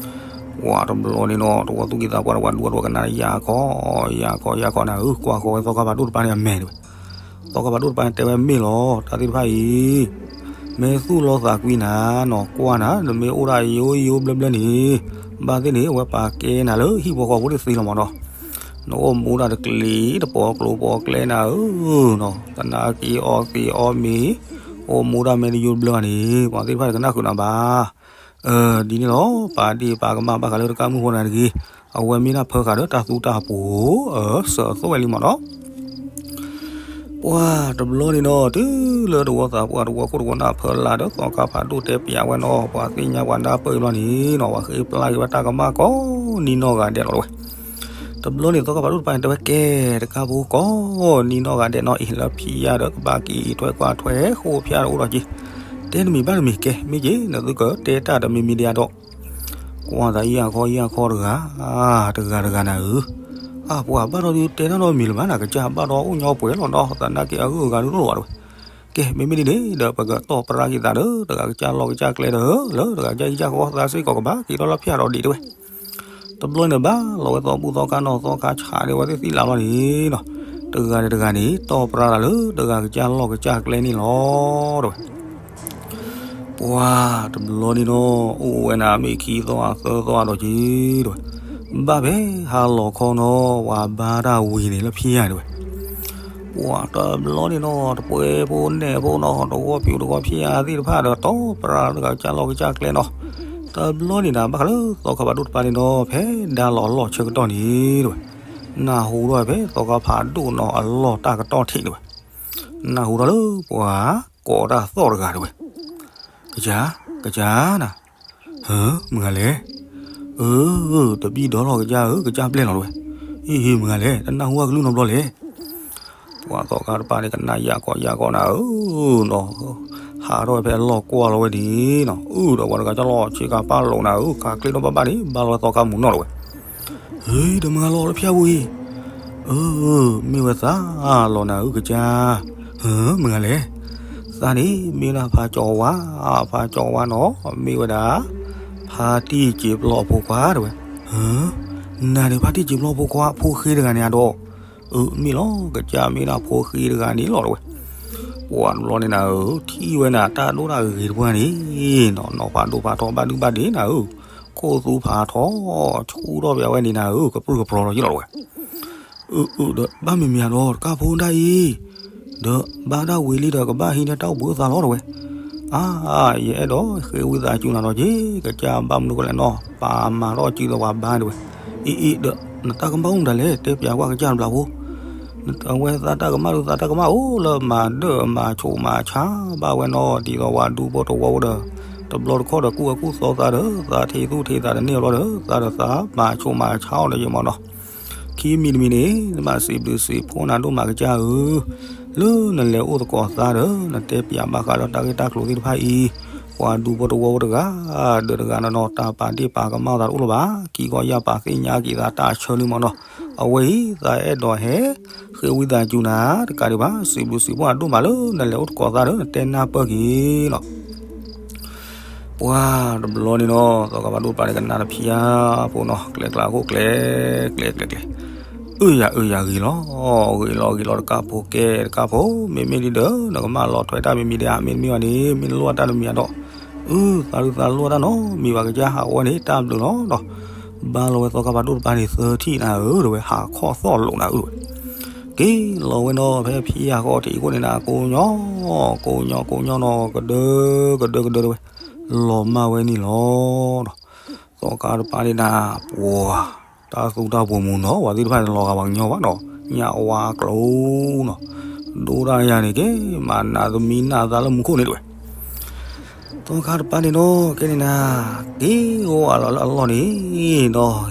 ပှၤတဘျီန့ၣ်နီၤ တဝီသူၣ်က့သးပှၢ်တဝီဒူအီၣ်တဝီကနၣ် ယၤခီ ယၤခီ ယၤခီနၤဧၢ, ကွၢ်ဃီဝဲသီခါဖးဒိၣ်တပၤန့ၣ်အမဲာ်တဲဝဲ. သီခါဖးဒိၣ်တပၤန့ၣ်တဲဝဲမ့ၢ်လီၤ, တၢ်သ့ၣ်တဖၣ်အံၤ မ့ၢ်သူၣ်လီသးကွံနၤနီၤ, ကွၢ်နၤ နမ့ၢ်အိၣ်ဒၣ်ယိယိဘျၢဘျၢန့ၣ် ဘၣ်သ့ၣ်န့ၣ် အဝဲပာ်ကဲနၤလၢဟံၣ်ဖိဃီဖိတသ့လီၤမးနီၤ. နအိၣ်မူဒၣ်တကျ့ၤ တပိာ်ကျိၤပိာ်ကျဲနၤဧၢနီၤ, သနာ်က့အီသံးအီမ့ၤ အိၣ်မူဒၣ်မ့ၢ်တယိဘျၢန့ၣ် ပှၤသ့ၣ်တဖၣ်တကနၣ်ဃုာ်နၤဘၣ်. ဒ်န့ၣ်လီၤ, ပာ်ဒ့ၣ်ပာ်ကမၣ်ဘၣ်ဃးလၢတၢ်မုၣ်ဖိနၤတဂ့ၤ, အဝဲမ့ၢ်ဒၣ်ဖၢဃာ်ဒီးတၢ်သူတၢ်ပှိၤ အစၢၤအသွဲၣ်လံမးနီၤ. ပှၤတဘျီန့ၣ်နီၤ တုၤလၢတဝီသးပှၢ်တဝီခိၣ်တဝီနၢ်ဖၢလၢ်ဒီး သီခါဖးဒိၣ်တဲပၠးဝဲနီၤ, ပှၤသ့ၣ်ညါပှၤနၢ်ပၢၢ်အံၤဘျီန့ၣ်နီၤ ပှၤဃ့ပျၢ်က့ၤဝဲတၢ်ကမၣ်ကိးနံၤနီၢ်ဂၤဒဲးလီၤဝဲ. တဘျီန့ၣ် သီခါဖးဒိၣ်တပၤန့ၣ် တဲဝဲကဲ တကးဖိကိးနံၤနီၢ်ဂၤဒဲးနီၤ အံၤလၢဖံးယါဒီး ကဘၣ်က့ၤထွဲကွၢ်ထွဲဃိဖၠါတအိၣ်ဒီးက့ၤ, တဲတမံၤဘၣ်တမံၤကဲ မ့ၢ်က့ၤ နသုကတဲတၢ်တမံၤမံၤဒံးဒီး ကွၢ်သးယၢ်ခီယၢ်ခီတဂၤ တဂၤတဂၤနၤဧၢ, အပှၤဘၣ်ဒီးဒုးတဲတၢ်နီတမံၤလၢၤဘၣ်နၤ ကစၢ်ဘၣ်ဒီးအိၣ်ညီပှဲၤလီၤနီၤ သနာ်က့အဂုၤအဂၤဒုးတအိၣ်ဘၣ်တဲဝဲ. ကဲ မ့မ့ၢ်ဒ်န့ၣ်ဒီး ပကတီၢ်ပြၢက့ၤသးဒီး တဂၤကစၢ်လီၢ်ကစၢ်ကျဲဒီး လၢတဂၤကစၢ်ဟံၣ်ကစၢ်ဃီသးစ့ၢ်ကီးကဘၣ်က့ၤထီၣ်လၢဖၠါဒီးဒံးတဲဝဲ. တဘျီန့ၣ်ဘၣ်လီၤဝဲသီဘူၣ်သီခါနီၤ သီခါဆးဒၣ်ဝဲသ့ၣ်သ့ၣ်လၢ်လီၤန့ၣ်နီၤ, တဂၤန့ၣ်တဂၤန့ၣ် တီၢ်ပြၢလၢ်လၢတဂၤကစၢ်လီၢ်ကစၢ်ကျဲန့ၣ်လီၤတဲဝဲ. ပှၤတဘျီန့ၣ်နီၤ အိၣ်ဝဲနၤမ့ၢ်ခံသီအသၢသီအဒီးက့ၤတဲဝဲ, ဘၣ်ဖဲဟါလီၤခီနီၤ ပှၤဘါတၢ်ဝံၤန့ၣ်လၢဖံးယါတဲဝဲ. ပှၤတဘျီန့ၣ်နီၤ တပှဲၤဖိနဲၣ်ဖိနီၤ တဝီဖၠူးတဝီဖံးယါသ့ၣ်တဖၣ်ဒီး တီၢ်ပြၢလၢတဂၤကစၢ်လီၢ်ကစၢ်ကျဲနီၤ, တဘျီန့ၣ်နၤ ဘၣ်ဃးလၢသီခါဖးဒိၣ်တပၤန့ၣ်နီၤ ဖဲဒါလီၤလီၢ်ဆၢကတီၢ်န့ၣ်တဲဝဲ, နၢ်ဟူထီၣ်ဖဲသီခါဖးဒိၣ်နီၤ အလီၢ်တၢ်ကတီၢ်ထံးတဲဝဲ, နၢ်ဟူထီၣ်လၢပှၤကိးတၢ်သီၣ်တဂၤတဲဝဲ, ကစၢ် ကစၢ်နၤ, ဟၢ မုၢ်ဂၤလဲၣ်, အၢ တဘံၣ်ဒီလီၤကစၢ်ဧၢ ကစၢ်ပျဲၢ်လီၤတဲဝဲ, အ့ မုၢ်ဂၤလဲၣ် တနၢ်ဟူအကလုၢ်နီတဘျီလဲၣ်. ပှၤသီခါတပၤန့ၣ် ကနၣ်ယၢ်ကီးယၢ်ကီးနၤဧၢနီၤ, ဟးထီၣ်ဖဲအလီၢ်ကွၢ်လီၤဝဲန့ၣ်နီၤ, အုဒီးပှၤတဂၤကၢ်လီၢ်ဆ့ကၤပၢ်လိာ်နၤဧၢ, ခးကျ့ထီၣ်ဘၣ်ဘၣ်န့ၣ် ဘါလီၤဝဲသီခါမုၢ်နီၢ်လီၤဝဲ. ဟ့ ဒီးမုၢ်ဂၤလီၤလၢဖၠါပူၤအံၤ, အၢ မ့ၢ်ဝဲသးလီၤနၤဧၢကစၢ်, ဟၢ မုၢ်ဂၤလဲၣ်, သးန့ၣ်မ့ၢ်ဝဲဒၣ်ဖါကၠီၤဝါ, ဖါကၠီၤဝါနီၤ, မ့ၢ်ဝဲဒၣ် ဖါတံၢ်စံာ်ပျီအဖိခွါတဲဝဲ, ဟၢ နၤန့ၣ်ဖါတံၢ်စံာ်ပျီအဖိခွါ ဖိဃ့တဂၤန့ၣ်အဒီး အၢ မ့ၢ်လီၤ ကစၢ်မ့ၢ်ဒၣ်ဖိဃ့တဂၤန့ၣ်လီၤတဲဝဲ. ပှၤတဘျီန့ၣ်နၤဧၢ, ထံၣ်ဝဲနၤတၢ်ဒိၣ်တၢ်ဂ့ၤတပှၢ်န့ၣ်နီၤ, နီၢ်ဖးဒိၣ်ဖးထီဘၣ်ဒုဘၣ်ဒ့နၤဧၢ, ခိၣ်သူဖးထီ ဆူထီၣ်ပဝဲန့ၣ်နၤဧၢ, ကပြုၢ်ကပြီၤလီၤယလီၤတဲဝဲ. အၢ အၢ ဒီးဘၣ်မံၤမံၤအဒီးတကၢ်ဖိဒၣ်အံၤ, ဒီးဘါတၢ်ဝံၤလံဒီးကဘၣ်ဟံးန့ၢ်တၢ်အိၣ်ဘှံးအိၣ်သါလီၤတဲဝဲ. အါ ယအဲၣ်ဒိးဃ့ဝံသးစူၤနၤဒီးက့ၤ, ကစၢ်ဘၣ်မနုၤဃိလဲၣ်နီၤ, ပာ်မၤထီၣ်စုဒီးပှၤဘါတဲဝဲ. အံၤအံၤဒီး နတၢ်ကမၣ်အိၣ်မတၤလဲၣ်, တဲပၠးကွၢ်ကစၢ်တဘျီဖိ. အဝဲသးတၢ်ကမၣ်ဒုး သးတၢ်ကမၣ်အိၣ်လၢမၤဒၢၣ်မၤဆိးမၤဆါဘၣ်ဝဲနီၤ, ဒ်သိးပှၤဒူဖိတဝီဖိဒီး တဘျီတခီၣ်ဒီးကူၣ်အကူၣ်သီသးဒီး သးထံသူၣ်ထံသးတန့ၢ်ဘျီဒီး သးဒီးသးမၤဆိးမၤဆါအီၤဒီးယမီၤနီၤ. ခံမံၤတမံၤန့ၣ် နဘၣ်စံးဘျုးစံးဖှိၣ်နၤဒိၣ်မးကစၢ်ဧၢ, လၢနလဲၤအိၣ်သကိးသးဒီး နတဲပၠးဘၣ်ဃးဒီးတၢ်ဂ့ၢ်တၢ်ကျိၤသ့ၣ်တဖၣ်အံၤ, ပှၤဒူဖိတဝီဖိတဂၤ ဒီးတဂၤနီၤနီၤ တၢ်ပာ်ဒ့ၣ်ပာ်ကမၣ်သးတအိၣ်လၢၤဘၣ်, ခံခီယၢ်ပာ်သ့ၣ်ညါက့ၤသးတၢ်ဆၢန့ၣ်မီၤနီၤ. အဝဲအံၤ သးအဲၣ်ဒိးဟဲ ဃ့ဝံသးစူၤနၤ တကးဒံးဘၣ် စံးဘျုးစံးဖှိၣ်နၤဒိၣ်မးလၢနလဲၤအိၣ်သကိးသးဒီး နတဲနၢ်ပၢၢ်က့ၤနီၤ. ပှၤတဘျီန့ၣ်နီၤ သီခါဖးဒိၣ်တပၤန့ၣ် ကနၣ်တဖံးဧါဖိနီၤ, ကျဲကျါခိၣ်ကျဲ ကျဲကျဲကျဲ, အၢယၤအၢယၤဂ့ၤလီၤ, ဂ့ၤလီၤဂ့ၤလီၤ တကၢ်ဖိကဲတကၢ်ဖိ, မ့မ့ၢ်ဒ်ဒီး နကမၣ်လီၤထွဲတၢ်မံၤမံၤဒံးဧါ, မ့တမ့ၢ်ဘၣ်န့ၣ် မ့ၢ်နလိၣ်ဘၣ်တၢ်တမံၤမံၤဧါဒီး, အၢ သးဒုးသးလိၣ်ဘၣ်တၢ်နီတမံၤဘၣ်ကစၢ် ဟးဂီၤဝဲန့ၣ် တၢ်ဘျုးလီၤဒီး, ဘါလီၤဝဲသီခါဖးဒိၣ်တပၤန့ၣ် သၢထံၣ်နၤဧၢ တဲဝဲ, ဟးခီၣ်သီၣ်လိာ်နၤဧၢ တဲဝဲ. က့ၤလီၤဝဲနီၤ ဖဲဖံအဃီထံးအခိၣ်န့ၣ်နၤ ကိးညီ, ကိးညီကိးညီနီၤ ကဒၢ, ကဒၢကဒၢတဲဝဲ, လီၤမၢ်ဝဲန့ၣ်လီၤ. သီခါတပၤန့ၣ်နၤ ပှၤ, တၢ်သူတၢ်ပှိၤမူနီၤ ပှၤသ့ၣ်တဖၣ်န့ၣ်လီၤဂာ်ပှၤကညီဘၣ်နီၤ ညၣ်ဝါကျိၤနီၤ, ဒိၣ်တၢ်ယၤန့ၣ်က့ၤ မၤနးသမံနၢ်သါလၢမူခိၣ်န့ၣ်တဲဝဲ သီခါတပၤန့ၣ်နီၤ ကဲန့ၣ်နၤ, က့ၤအိၣ်အလီၢ်လၢအလီၢ်န့ၣ်ဒီး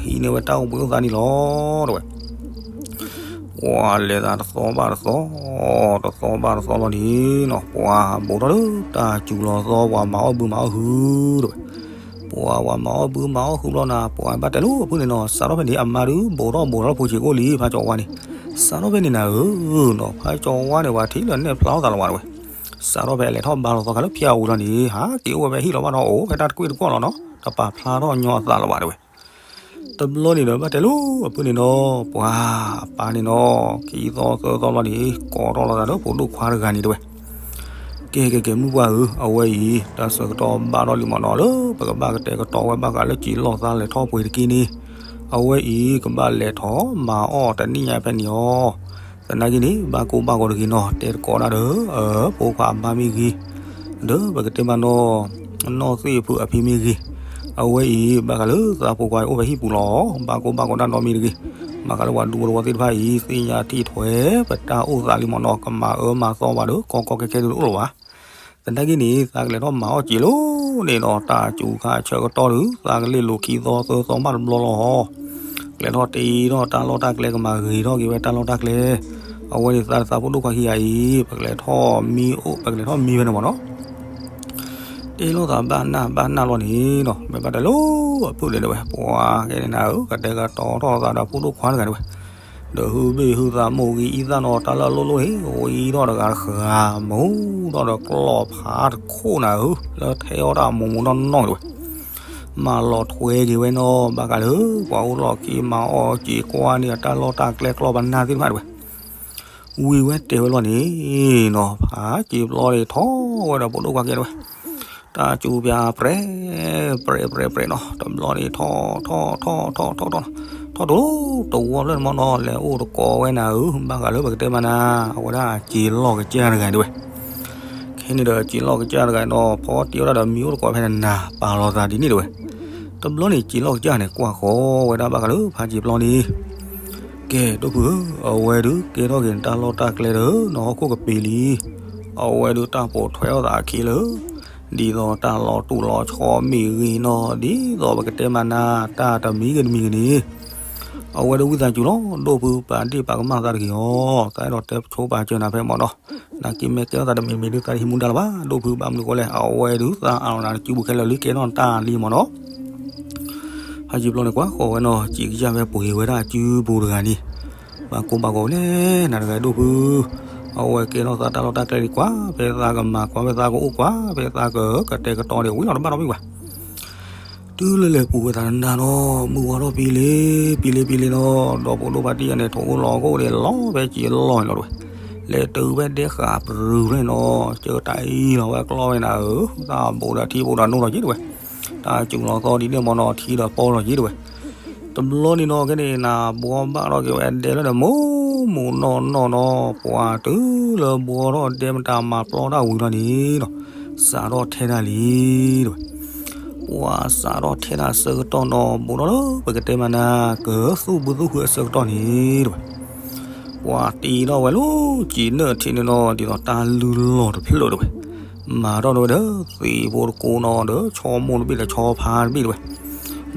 ဟံးန့ၢ်ဝဲတၢ်အိၣ်ဘှံးအိၣ်သါန့ၣ်လီၤ တဲဝဲ. ပှၤလဲၤသးတသီဘၣ်တသီ, တသီဘၣ်တသီလီၤန့ၣ်နီၤ ပှၤဘူးထီၣ်လၢတၢ်စူၤလီၤသီ ပှၤမၤအီၣ်ဘုမၤအီၣ်ဟု တဲဝဲ. ပှၤပှၤမၤအီၣ်ဘုမၤအီၣ်ဟုဘျီနၤ ပှၤဘၣ်တဲလိာ်အဖုၣ်န့ၣ်နီၤ စးထီၣ်ဖဲန့ၣ် အမါဒုးဘူးထီၣ်ဘူးထီၣ်ဖိဆံးကိၣ်လံ ဖးကၠီဝါန့ၣ်, စးထီၣ်ဖဲန့ၣ်နၤဧၢနီၤ ဖးကၠီဝါန့ၣ် ပှၤထံၣ်လၢနဲၣ်ဖျါထီၣ်သးလီၤဝဲတဲဝဲ. စးထီၣ်ဖဲအလဲၤထီၣ်ဘါလီၤသီခါလၢဖၠါဝံၤလီၤန့ၣ် ဟးက့ၤအိၣ်ဝဲဖဲဟံၣ်လီၤဘၣ်ဒီး အိၣ်ဖဲတၢ်တကွ့ၢ်တကွီၢ်လီၤနီၤ တပာ်ဖျါထီၣ်ညီအသးလီၤဘၣ်တဲဝဲ. တဘျီန့ၣ်ဒီးဘၣ်တဲလိာ်အဖုၣ်န့ၣ်နီၤ ပှၤအပၢ်န့ၣ်နီၤ ခံသီသၢသီလီၤန့ၣ် ကိးထီၣ်လီၤသးဒီးဖိဒိၣ်ခွါတဂၤန့ၣ်တဲဝဲ. ကဲကဲကဲ မုၢ်ပှၢ်ဧၢ, အဝဲအံၤ တၢ်ဆၢကတီၢ်ဘၣ်ထီၣ်လံမ့ၢ်နီၤ လၢပကဘၣ်ကတဲာ်ကတီၤဝဲဘၣ်ဃးလၢစံာ်လီၢ်သါလဲၤထီၣ်ပှ့ၤတက့ၢ်န့ၣ်, အဝဲအံၤ ကဘၣ်လဲၤထီၣ်မၤအီၣ်တနံၣ်ညါဖဲန့ၣ်အီၤ, သနာ်က့န့ၣ် ဘၣ်ကိၢ်ဘၣ်ဂီၤတဂ့ၤနီၤ တဲသကိးတၢ်ဒီး ဖိခွါအမါမ့ၢ်ဂ့ၤ, ဒီးပကတဲမးနီၤ နီၢ်သ့ၣ်ဖုအဖံမ့ၢ်ဂ့ၤ, အဝဲအံၤ ဘၣ်ဃးလၢသးဖိခွါအံၤအိၣ်ဖဲဟံၣ်ပူၤလီၤ, ဘၣ်ကိၢ်ဘၣ်ဂီၤတၢ်ဒီမ့ၢ်တဂ့ၤ, ဘၣ်ဃးလၢပှၤဒူဖိတဝီသ့ၣ်တဖၣ်အံၤ သ့ၣ်ညါထံၣ်ထွဲ ပတၢ်အိၣ်သးလံမ့ၢ်နီၤ ကမၤအၢမၤသီပှၤဒီး ကီကီခဲခဲဒုးတအိၣ်လၢၤဘၣ်. သနာ်က့န့ၣ် သးကလဲၤထီၣ်မၤအီၣ်စံာ်လီၢ်န့ၣ်ဒီး တၢ်စူၤခါဆၢကတီၢ်ဒုး သးကလဲၤလိာ်ခံသီသၢသီဘၣ်တဘျီလီၤ. ကလဲၤထီၣ်တ့ထီၣ်တၢ်လီၢ်တၢ်ကျဲ ကမၤဂ့ၤထီၣ်က့ၤဝဲတၢ်လီၢ်တၢ်ကျဲ, အဝဲန့ၣ်သးတသးဖိဒိၣ်ခွါခံဂၤအံၤ ပကလဲၤထီၣ်မံအိၣ် ပကလဲၤထီၣ်မံဖဲန့ၣ်မ့ၢ်နီၤ တ့လိာ်သးဘၣ်နၢ်ဘၣ်နၢ်လီၤန့ၣ်နီၤ မ့ၢ်ဘၣ်တဲလိာ်အဖုၣ်န့ၣ်တဲဝဲ ပှၤကဲန့ၣ်နၤဧၢ ကတဲာ်ကတီၤထီၣ်သးဒီးဖိဒိၣ်ခွါတဂၤတဲဝဲ, ဒီးဟုဘ့ၣ်ဟုသးမိၢ်ဂံၢ်အံသၣ်နီၤ တၢ်လၢအလိၣ်လိၣ်န့ၣ် ဝံထီၣ်တဂၤတဃာ် မူထီၣ်ဒီးကျီၢ်ဖးတခိၣ်နၤဧၢ လၢထဲအီၣ်တၢ်မူးမူးနီၢ်နီၢ်တဲဝဲ, မၤလီၤထွဲက့ၤဝဲနီၤ ဘၣ်ဃးလၢ ပှၤအိၣ်လီၢ်ခံမၤအီၣ်စံာ်ကွၢ်န့ၣ် အတၢ်လီၢ်တၢ်ကျဲကျီၢ်ပနၢ်သ့ၣ်တဖၣ်တဲဝဲ ဝံၤဝဲတဲဝဲလီၤန့ၣ်နီၤ ဖးစံာ်ပျီန့ၣ်ထီၣ်ဝဲဒီးဖိဒိၣ်ခွါကဲတဲဝဲ, တၢ်စူၤပၠးပြဲး ပြဲး ပြဲး ပြဲးနီၤ တဘျီန့ၣ်ထီၣ် ထီၣ် ထီၣ် ထီၣ် ထီၣ် ထီၣ် ထီၣ်တလိၣ်တဝီဖျၢၣ်န့ၣ်မ့ၢ်နီၤ လဲၤအိၣ်တကိးဝဲနၤဧၢ ဘၣ်ဃးလၢပကတဲမးနၤ အဝဲဒၣ်စံာ်လီၢ်ကစၢ်တဂၤတဲဝဲ ခဲန့ၣ်ဒီးစံာ်လီၢ်ကစၢ်တဂၤနီၤ ဖီတ့ဝဲဒၣ်ဒီးမံအိၣ်တကိးဖဲနၤ ပာ်လီၤသးဒ်န့ၣ်တဲဝဲ, တဘျီန့ၣ်စံာ်လီၢ်ကစၢ်န့ၣ် ကွၢ်ဃီၤဝဲဒၣ်ဘၣ်ဃးလၢဖးစံာ်ပျီန့ၣ် ကဲ ဒိၣ်ဖုဧၢ, အဝဲဒုးကဲထီၣ်က့ၤနတၢ်လီၢ်တၢ်ကျဲဒီး နဟီၣ်ခိၣ်ကပ့ၤလံ. အဝဲဒုးတၢ်ပိာ်ထွဲထီၣ်သးအခံလၢ ဒ်သိးတၢ်လီၤတူာ်လီၤဆီမ့ၢ်ဂ့ၤနီၤ ဒ်သိးပကတဲမးနၤ တၢ်တမံၤဂ့ၤတမံၤဂ့ၤန့ၣ် အဝဲဒုးဝံသးစူၤလီၤ ဒိၣ်ဖုပာ်ဒ့ၣ်ပာ်ကမၣ်သးတဂ့ၤအီၤ, သးအဲၣ်ဒိးတဲဆိပာ်စၢၤနၤဖဲမ့ၢ်နီၤ, နာ်က့မ့ၢ်ကဲထီၣ်သးတမံၤမံၤဒုးသးတဟံးမူဒါလၢၤဘၣ်, ဒိၣ်ဖုဘၣ်မနုၤဃိလဲၣ် အဝဲဒုးသးအးလီၤနၤတစုပူၤခဲလၢာ်လံ ကဲထီၣ်နတၢ်လံမ့ၢ်နီၤ ဖးစံာ်ပျီန့ၣ် ကွၢ်ဃီၤဝဲနီၤ စံာ်ကစၢ်ဝဲပှ့ၤဝဲဒၣ်အစုပူၤတဂၤန့ၣ်, ဘၣ်ကိၢ်ဘၣ်ဂီၤလဲၣ် နၤတဂၤဒိၣ်ဖု, အဝဲကဲထီၣ်သးတၢ်လီၢ်တၢ်ကျဲဒံး ကွၢ်ဖဲသးကမၤ ကွၢ်ဖဲသးကအိၣ် ကွၢ်ဖဲသးကကတဲာ်ကတီၤန့ၣ် ဝံၤလီၤတဘၣ်နီတမံၤဘၣ် တုၤလၢလဲၤပူၤဝဲသးနၤနီၤ မုၢ်ဝါထီၣ်ဖံလံၤ ဖံလံၤ ဖံလံၤနီၤ, ဒီးဖိဒိၣ်ဖါတံၢ်ယဲန့ၣ် ထိၣ်အိၣ်လီၤခိၣ်န့ၣ် လီၤဖဲစံာ်လီၢ်န့ၣ်လီၤတဲဝဲ, လဲၤတုၤဖဲဒဲဃာ်ပရူၤဖဲန့ၣ်နီၤ, ကၢတၢ်အံၤလီၤဝဲကျီၢ်ဝဲနၤဧၢ, တၢ်ဘူးဒီးထံဘူးဒီးနိလီၤက့ၤတဲဝဲ, တၢ်စူၤလီၤသီဒ်န့ၣ်မ့ၢ်နီၤ ထံဒီးပီလီၤက့ၤတဲဝဲ တဘျီန့ၣ်နီၤ ခဲန့ၣ်နၤ ဘှီဘၣ်ထီၣ်က့ၤဝဲဒဲလၢဒီး မူးမူးနီၢ်နီၢ်နီၤ, ပှၤတုၤလၢဘှီထီၣ်ဒဲမတၤမၤပျီတၢ်ဝံၤလီၤန့ၣ်နီၤ, စးထီၣ်ထဲတၢ်လံတဲဝဲ, ပှၤစးထီၣ်ထဲတၢ်အဆၢကတီၢ်နီၤ ဘူးထီၣ်လၢပကတဲမးနၤ ကသူၣ်ဘုသူၣ်ဟုအဆၢကတီၢ်န့ၣ်တဲဝဲ ပှၤတ့ထီၣ်ဝဲလၢစံာ်နၢၣ်ထံးန့ၣ်နီၤ ဒ်သိးတၢ်လုၢ်လီၢ်တဖျၢၣ်တဲဝဲ, မၤထီၣ်န့ၢ်ဝဲဒီး သ့ၣ်ဖိတကိးနီၤ ဒီးဆီမိၢ်တဘ့ၣ်ဒီးဆီဖါတဘ့ၣ်တဲဝဲ,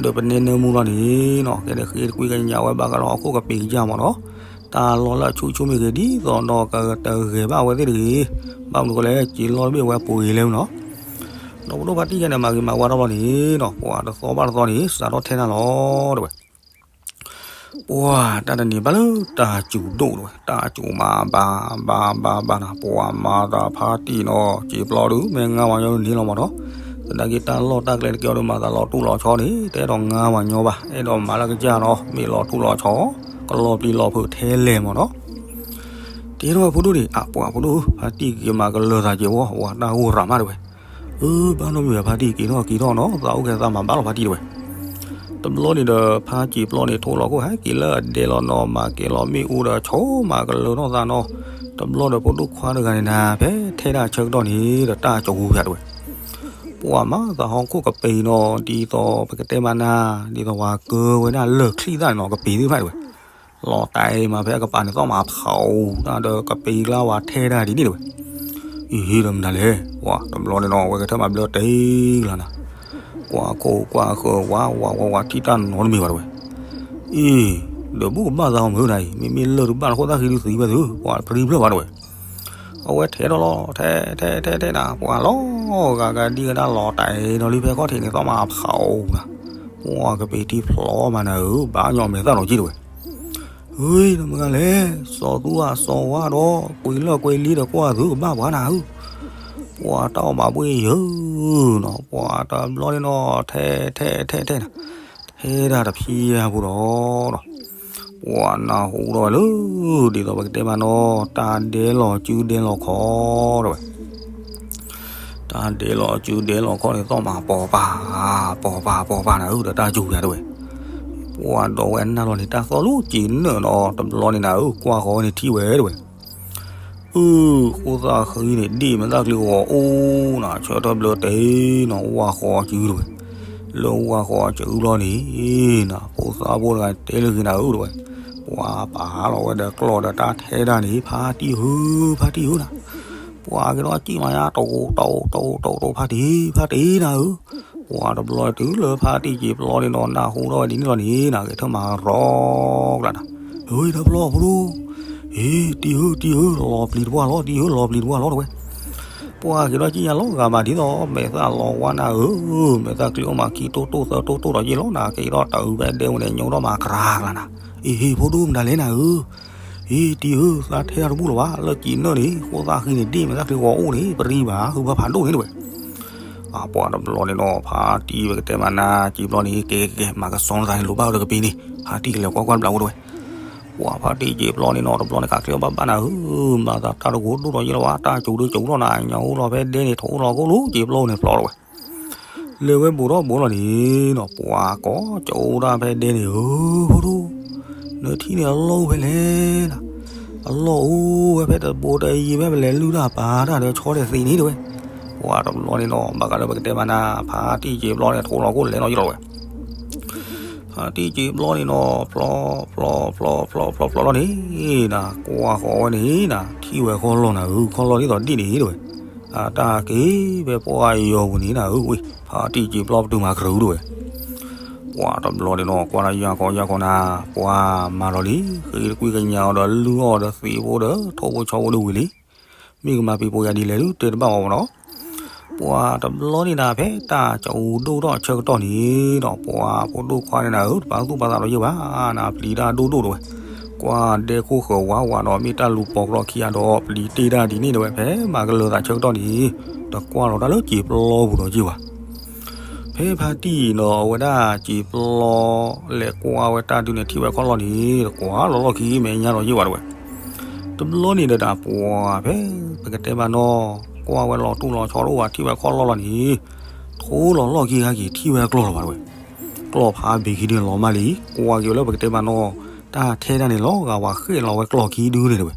ဒီးပနဲနၢမူလီၤန့ၣ်နီၤ ကဲဒီးဃ့တကွံကညးဝဲဘၣ်ဃးဒီးဟီၣ်ခိၣ်ကပ့ၤကစၢ်မ့ၢ်နီၤ, တၢ်လီၢ်လၢအဆူၣ်ဆူၣ်မ့ၢ်ဂ့ၤ ဒ်သိးဒီးကတဂဲၤဘၣ်ဝဲသ့ၣ်တဂ့ၤ, ဘၣ်မနုၤဃိလဲၣ် စံာ်လီၢ်တဘ့ၣ်ဝဲပှ့ၤလဲၣ်နီၤ, ဒီးဖိဒိၣ်ဖါတံၢ်ယဲန့ၣ် မၤဂ့ၤမၤဝါထီၣ်လီၤန့ၣ်နီၤ ပှၤတသီဘၣ်တသီန့ၣ် စးထီၣ်ထဲတၢ်လီၤတဲဝဲ ပှၤတၢ်တနံၤဘၣ်လၢတၢ်စူၤဒိၣ်တဲဝဲ, တၢ်စူၤမၤဘၣ်ဘၣ်ဘၣ်ဘၣ်နၤ ပှၤမၤသးဖါတံၢ်နီၤ စံာ်ပျီဒုး မ့ၢ်ငါးပှၤညီဒုးန့ၣ်လီၤမ့ၢ်နီၤ, သနာ်က့တၢ်လီၢ်တၢ်ကျဲတကဲအီၤဒုး မၤသးလီၤတူၢ်လီၤဆီန့ၣ် တအဲၣ်ဒိးငါးပှၤညီဘၣ် အဲၣ်ဒိးမၤလၢကစၢ်နီၤ မ့ၢ်လီၤတူၢ်လီၤဆီ ကလီၤပျံၤလီၤဖုးထဲလဲၣ်မ့ၢ်နီၤ တဲထီၣ်ဝဲဖိဒိၣ်န့ၣ် အပှၤဖိဒိၣ်ဧၢ ဖါတံၢ်က့ၤမၤကလၢၤသးက့ၤဝဲ ဝဲတၢ်ဂိၢ်ရၤမးတဲဝဲ, အၢ ဘၣ်နီတမံၤဘၣ် ဖါတံၢ်က့ၤထီၣ်က့ၤထီၣ်နီၤ သးအိၣ်ကဲသးမၤဘၣ်လီၤဖါတံၢ်တဲဝဲ, တဘျီန့ၣ်ဒီး ဖါစံာ်ပျီန့ၣ် ထိလီၤခိၣ်ဟဲက့ၤလၢအဒဲလီၤနီၤ, မၤက့ၤလီၤမ့ၣ်အူဒီး ဆိမၤကလၢၤနီၢ်သးနီၤ. တဘျီဒီး ဖိဒိၣ်ခွါတဂၤန့ၣ်နၤ ဖဲထဲဒၣ်ဆၢကတီၢ်န့ၣ်ဒီး တၢ်ကၠိပူၤဖၠးတဝဲ, ပှၤမၤသးဟီၣ်ခိၣ်ကပ့ၤနီၤ, ဒ်သိးပကတဲမးနၤ, ဒ်သိးပှၤကၢဝဲဒၣ်လၢၢ်ချံသၣ်န့ၣ်နီၤ, ကပ့ၤသ့ၣ်တဖၣ်တဝဲ, လီၤတဲာ်မးဖဲအကပၤန့ၣ် သီၣ်မၤဖးအူတၢ်ဒီး ကပ့ၤကျါဝဲထဲဒၣ်ဒ်န့ၣ်တဝဲ. အံၤ ဒီးမနုၤလဲၣ်, ပှၤတဘျီန့ၣ်နီၤ ဝဲကထၢၣ်မၤဘျၢတ့ၢ်လီၤနၤ, ကွၢ်ခိၣ်ကွၢ်ဃၢၤဝး ဝးဝးဝး ထံၣ်တၢ်နီတမံၤဘၣ်တဝဲ. အံၤ ဒီးဘူၣ်ကဘၣ်သးအီၤမုၢ်နၤအံၤ, မ့မ့ၢ်လၢၢ်တဘၣ်နခိၣ်သၣ်ဃံဒုးသံဝဲသု, ပှၤပြံဖျၢၣ်ဘၣ်တဝဲ. အဝဲထဲးထီၣ်လီၤ, ထဲ ထဲ ထဲ ထဲနၤ, ပှၤလီၤဂာ်ကဒံကဒါလီၤတဲာ်နီၤလံ ဖဲခီၣ်ထံးန့ၣ် သီၣ်မၤဖးအူနၤ, ပှၤကပ့ၤထံဖျိမးနၤဧၢ, ဘၣ်ညီမဲာ်သၣ်ဒီးက့တဝဲ. အံၤ ဒီးမနုၤလဲၣ်, စီၤသူအစီၤဝါဒီး ကွံာ်လၢကွံာ်လံဒီးကွၢ်သုကဘၣ်ပှၤနၤဧၢ, ပှၤတၢ်အီၣ်မၤဘှ့ၣ်ယၢၤနီၤ, ပှၤတဘျီန့ၣ်နီၤ ထဲ ထဲ ထဲ ထဲနၤ, ထဲဒၣ်တဖံးအပူၤဒီး ပှၤနၢ်ဟူထီၣ်ဝဲလၢ ဒ်သိးပကတဲမးနီၤ တၢ်ဒဲလီၤစုဒဲလီၤခီတဝဲ, တၢ်ဒဲလီၤစုဒဲလီၤခီန့ၣ် သီၣ်မၤပိာ်ပာ် ပိာ်ပာ်ပိာ်ပာ်နၤဧၢ ဒီးတၢ်ကၠိပူၤတဝဲ. ပှၤဒီးဝဲနၢ်လီၤန့ၣ် တၢ်သီၣ်လၢက့ၤနၢၣ်နီၤ, တဘျီန့ၣ်နၤဧၢ ကွၢ်ဃီၤဝဲန့ၣ်ထံၣ်ဝဲတဝဲ. အု ဃိသၣ်ဃံန့ၣ် ဒ့ၣ်မဲာ်သၣ်ချံဂီၤအိၣ်နၤ, ဆၢထၢၣ်ဘျၢတ့ၢ်နီၤ, ဝၣ်ဃီၤစုတဝဲ. လၢဝၣ်ဃီၤစုလီၤန့ၣ်နၤ, ဖိသၣ်ဖိတဂၤတဲလၢက့ၤနၤဧၢတဝဲ, ပှၤပာ်လီၤဝဲဒီးကျီၢ်ဒီးတၢ်ထဲဒၣ်န့ၣ် ဖါတံၢ်ဧၢ ဖါတံၢ်ဧၢနၤ, ပှၤက့ၤဒီးကံၣ်မၤညါ တအိၣ်တအိၣ်တအိၣ်တအိၣ်တအိၣ် ဖါတံၢ် ဖါတံၢ်နၤဧၢ. ပှၤတဘျီတုၤလၢဖါတံၢ်စံာ်ပျီန့ၣ်နီၤ နၢ်ဟူထီၣ်ဝဲဒ်န့ၣ်လီၤန့ၣ်နၤ, ဂဲၤထၢၣ်မၤရီကျါနၤ, အၢ တဘျီဖိဒိၣ်, အ့ တံၢ်ဧၢ တံၢ်ဧၢ လီၤပျံၤတပှၢ်လီၤ တံၢ်ဧၢ လီၤပျံၤတပှၢ်လီၤတဝဲ. ပှၤက့ၤဒီးကံၣ်ညါလီၤဂာ်မးဒ်သိး မဲာ်သၣ်လီၤဝါနၤဧၢ, မဲာ်သၣ်ချံအိၣ်မးခံတိၢ်တိၢ်သၢတိၢ်တိၢ်ဒီး ယ့ၣ်လီၤနၤ က့ၤဒီးတၢ်အုးဖဲဒဲဝဲန့ၣ် ညိထီၣ်မးကရၤကျါနၤ, အ့ ဟ့ၣ်ဖိဒိၣ်မတၤလဲၣ်နၤဧၢ. အ့ တံၢ်ဧၢ သးထဲတဘူၣ်လၢၤဘၣ် လၢက့ၤနၢၣ်န့ၣ် ဃိသၣ်ဃံန့ၣ် ဒ့ၣ်မဲာ်သၣ်ချံဂီၤအိၣ်န့ၣ် ပရံဘၣ် ဟုဘၣ်ဖးဒိၣ်န့ၣ်တဝဲ. အပှၤတဘျီန့ၣ်နီၤ ဖါတံၢ်ဝဲကတဲမးနၤ စံာ်ပျီန့ၣ် ကဲကဲကဲ မၤကစီနသးန့ၣ် လိၣ်ဘၣ်ဝဲဒီးကပ့ၤန့ၣ် ဖါတံၢ်ကလဲၤကွၢ်ကွၢ်တဘျီဖိတဝဲ. ပှၤဖါတံၢ်စံာ်ပျီန့ၣ်နီၤ တဘျီန့ၣ် ကးချ့အီၣ်ဘၣ်ဘၣ်နၤဧၢ, မၤသးတၢ်တဂိၤဒိၣ်ဒီးယ့ၣ်လီၤဘၣ် တၢ်ကၠိဒုးကၠိထီၣ်နၤ ညါအိၣ်လီၤဖဲဒဲန့ၣ် ထိၣ်အိၣ်လီၤခိၣ်လိၤ စံာ်ပျီန့ၣ်ဖျီတဝဲ. လဲၤဝဲဘူးထီၣ်ဘူးလီၤန့ၣ်နီၤ ပှၤကိးကၠိဒၣ်ဖဲဒဲန့ၣ်ဧၢ, ဖိဒိၣ်, နထံၣ်န့ၣ်အလီၢ်အိၣ်ဖဲလဲၣ်နၤ, အလီၢ်အိၣ်ဝဲဖဲတဘိတယံၤဖဲပလဲၤလုၢ်တၢ်ပာ်တၢ်ဒီးဆီတသံးန့ၣ်တဝဲ. ပှၤတဘျီန့ၣ်နီၤ ဘၣ်ဃးလၢပကတဲမးနၤ ဖါတံၢ်စံာ်ပျီန့ၣ် ထိၣ်လီၤခိၣ်လဲၤနီၤယ့ၣ်လီၤတဝဲ. ဖါတံၢ်စံာ်ပျီန့ၣ်နီၤ ဖျီ ဖျီ ဖျီ ဖျီ ဖျီ ဖျီလီၤန့ၣ် နၤ ကွၢ်ဃီၤဝဲန့ၣ်နၤ ထံၣ်ဝဲခီၣ်လီၢ်နၤဧၢ, ခီၣ်လီၢ်ဒ်သိးဒ့ၣ်န့ၣ်တဝဲ. အတၢ်က့ၤဖဲပှၢ်ယီၤပူၤန့ၣ်နၤဧၢ, ဝ့ၢ် ဖါတံၢ်စံာ်ပျီပတုာ်မၤကရၢတဝဲ. ပှၤတဘျီန့ၣ်နီၤ ကွၢ်ဒီးယၤခီယၤခီနၤ ပှၤမၤလီၤလံ, ဃ့တကွံကညးအီၤဒီးလုၢ်အီၣ်ဒီးသံးဖိဒီး ထိၣ်ဖိဆီဖိဒုဝံၤလံ. မ့ၢ်ကမၤပံၤပိာ်ယၤဒ်လဲၣ်ဒုး တဲတဘၣ်အီၤဘၣ်နီၤ. ပှၤတဘျီန့ၣ်နၤ ဖဲတၢ်ကၠိဒိၣ်ထီၣ်ဆၢကတီၢ်န့ၣ်ဒီး ပှၤဖိဒိၣ်ခွါန့ၣ်နၤဧၢ တပာ်သူၣ်ပာ်သးဒီးယ့ၣ်ဘၣ်နၤ, ပျံၤတၢ်ဒိၣ်ဒိၣ်တဝဲ. ကွၢ်ဒဲခိၣ်ဃၢၤဝးဝးဒီး မ့ၢ်တၢ်လူၤပိာ်ကျီၢ်ခံဂၤဒီး ပျံၤတ့ၢ်တၢ်ဒ်န့ၣ်တဝဲ. ဖဲမၤကလၢၤသးဆၢကတီၢ်န့ၣ် တကွၢ်လီၤတၢ်လၢစံာ်ပျီပူၤဒီးယ့ၣ်ဘၣ်. ဖဲဖါတံၢ်နီၤ အဝဲဒၣ်စံာ်ပျီ လဲၤကွၢ်ဝဲတၢ်ဒုးန့ၣ် ထံၣ်ဝဲခီၣ်လီၢ်န့ၣ် တကွၢ်လီၤလီၢ်ခံမဲာ်ညါဒီးယ့ၣ်ဘၣ်တဝဲ. တဘျီန့ၣ်ဒီးနၤ ပှၤဖဲပကတဲမးနီၤ ကွၢ်ဝဲလီၤတူၢ်လီၤဆီတအိၣ်ဘၣ် ထံၣ်ဝဲခီၣ်လီၢ်လီၤန့ၣ် ထိလီၤလီၢ်ခံခါက့ၤ ထံၣ်ဝဲကျီၢ်လီၤဘၣ်တဝဲ. ကျီၢ်ဖးဘ့ၣ်ခံဒုန့ၣ်လီၤမၢ်လံ, ကွၢ်က့ၤဝဲလၢပကတဲမးနီၤ တၢ်ထဲတၢ်န့ၣ် လီၤဂာ်ပှၤဃ့ၢ်လီၤဝဲကျီၢ်ခံဒုန့ၣ်တဝဲ.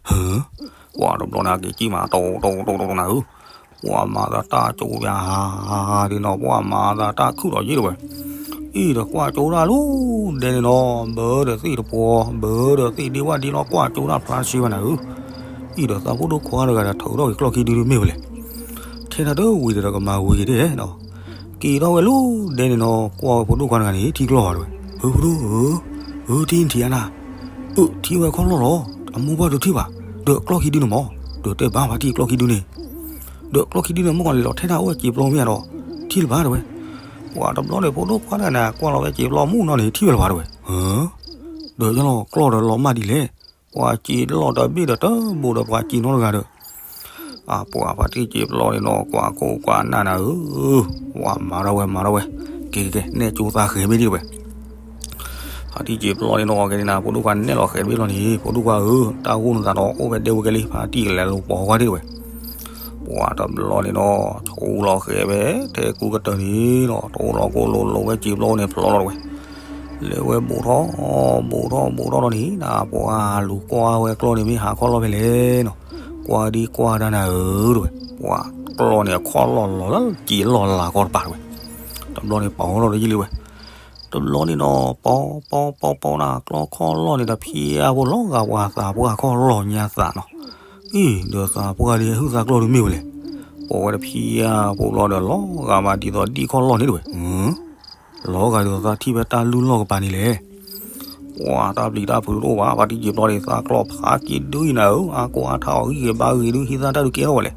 ဟၢ ပှၤတဘျီန့ၣ် က့ၤကံၣ်မး တိၢ်တိၢ်တိၢ်တိၢ်နၤဧၢ, ပှၤမၤသးတၢ်ကၠိပှၤဟးဒ်နီၤ ပှၤမၤသးတၢ်ခုၣ်ဒီးယ့ၣ်တဝဲ. အံၤဒီးကွၢ်ကၠိတၢ်လၢဒဲန့ၣ်နီၤ ဘၢဒီးသ့ၣ်တပှီၤ ဘၢဒီးသ့ၣ်ဒ့ဝၣ်ဒ့လီၤ ကွၢ်ကၠိတၢ်ဖျါဆှဲဘၣ်နၤဧၢ. အံၤဒီးသးဖိဒိၣ်ခွါတဂၤဒီး ထုးထီၣ်က့ၤကျီၢ်ခံဒုဒုမ့ၢ်ဝဲလဲၣ်. ထဲတၢ်တဝံၤဒီးကမၤဝံၤက့ၤဒၣ်နီၤ. က့ၤထီၣ်ဝဲလၢဒဲန့ၣ်နီၤ ကွၢ်ဝဲဖိဒိၣ်ခွါတဂၤန့ၣ် ထံၣ်ကျီၢ်ဘၣ်တဝဲ. ဧၢ ဖိဒိၣ်ဧၢ, ဧၢ ထံၣ်နထံၣ်အါနၤ, အၢ ထံၣ်ဝဲခီၣ်လီၢ်လီၤ, အမိၢ်ပှၢ်တထံၣ်ဘၣ်, ဒီးကျီၢ်ခံဒုန့ၣ်မး, ဒီးတဲဘၣ်ဖါတံၢ်ကျီၢ်ခံဒုန့ၣ်, ဒီးကျီၢ်ခံဒုန့ၣ် မ့ၢ်ကီးန့ၣ်လီၤထဲဒၣ်အိၣ်ဝဲစံာ်ပျီမ့ၢ်ဧါဒီး, ထံၣ်လၢၤဘၣ်တဝဲ. ပှၤတဘျီန့ၣ် ဖိဒိၣ်ခွါတဂၤန့ၣ် ကွၢ်လီၤဝဲစံာ်ပျီမုၢ်နီၤန့ၣ် ထံၣ်ဝဲလၢၤဘၣ်တဝဲ. ဒီးယလီၤကျီၢ်ဒီးလီၤမၢ်ဒ်လဲၣ်, ပှၤစံာ်လီၤဒီးဘ့ၣ်ဒီးတဘိဒီးပှၤစံာ်နီတဂၤဒီး အပှၤဖါတံၢ်စံာ်ပျီန့ၣ်နီၤ ကွၢ်ခိၣ်ကွၢ်နၢ်နၤဧၢ, ဝဲမၤထီၣ်ဝဲမၤထီၣ်ဝဲ, ကဲကဲကဲ နဲၣ်ကၠိသးဃဲၤမ့ၢ်ဒ်တဝဲ. ဖါတံၢ်စံာ်ပျီန့ၣ်နီၤ ကဲန့ၣ်နၤ ဖိဒိၣ်ခွါနဲၣ်လီၤဃဲၤတဘ့ၣ်လီၤန့ၣ် ဖိဒိၣ်ခွါဧၢ, တၢ်ဂိၢ်နသးဒီးအိၣ်ဖဲဒဲဝဲကဲလံ ဖါတံၢ်ကလဲၤလူၤပိာ်ခွါဒ်တဝဲ. ပ ပှၤတဘျီန့ၣ်ဒီး ဆိလီၤဃဲၤဝဲ ထဲကူကတၢၢ်န့ၣ်ဒီး ထိလီၤကိၢ်လိၤလိၤဝဲစံာ်ပျီန့ၣ်ဖျိလီၤတဝဲ, လဲၤဝဲဘူးထီၣ် ဘူးထီၣ်ဘူးထီၣ်လီၤန့ၣ် နပှၤလူၤကွၢ်ဝဲကျီၢ်န့ၣ် မ့ၢ်ဟးခီၣ်လီၢ်ဖဲလဲၣ်နီၤ, ကွၢ်ဒံကွၢ်တၢ်နၤဧၢတဝဲ, ပှၤကျီၢ်န့ၣ်အခီၣ်လီၢ်လီၤလၢစံာ်လီၢ်လၤကီၢ်တပၤတဝဲ, တဘျီန့ၣ်ပီၤထီၣ်ဒီးယံာ်လံဝဲ တဘျီန့ၣ်ဒီး ပီၤပီၤပီၤပီၤနၤ ကျီၢ်ခီၣ်လီၢ်န့ၣ်ဒီး ဖျါဖိလီၤဂာ်ပှၤသးပှၢ်ခီၣ်လီၢ်ညါသးနီၤ, အံၤ ဒီးသးပှၢ်ဒ်အဟုသးကျီၢ်ဒုမ့ၢ်ဝဲလဲၣ်, ပီၤဝဲတဖျါဖိဘျီဒီး လီၤဂာ်မးဒ်သိးဒံၣ်ခီၣ်လီၢ်န့ၣ်တဝဲ, လီၤဂာ်ဒ်သိးသးထံၣ်ဖဲတၢ်လုၢ်လီၢ်ကပၤန့ၣ်လဲၣ် ပှၤတၢ်ပျံၤတၢ်ဖုးတအိၣ်ဘၣ် ပှၤတံၢ်က့ၤပျီန့ၣ် သးကျီၢ်ဖးက့ၤဒုအံၤနၤဧၢ, အါကိးအါထါအီၤဂံၢ်ဂ့ၤဘါဂ့ၤဒု ဟံးသါတၢ်ဒုးကဲထီၣ်ဝဲလဲၣ်,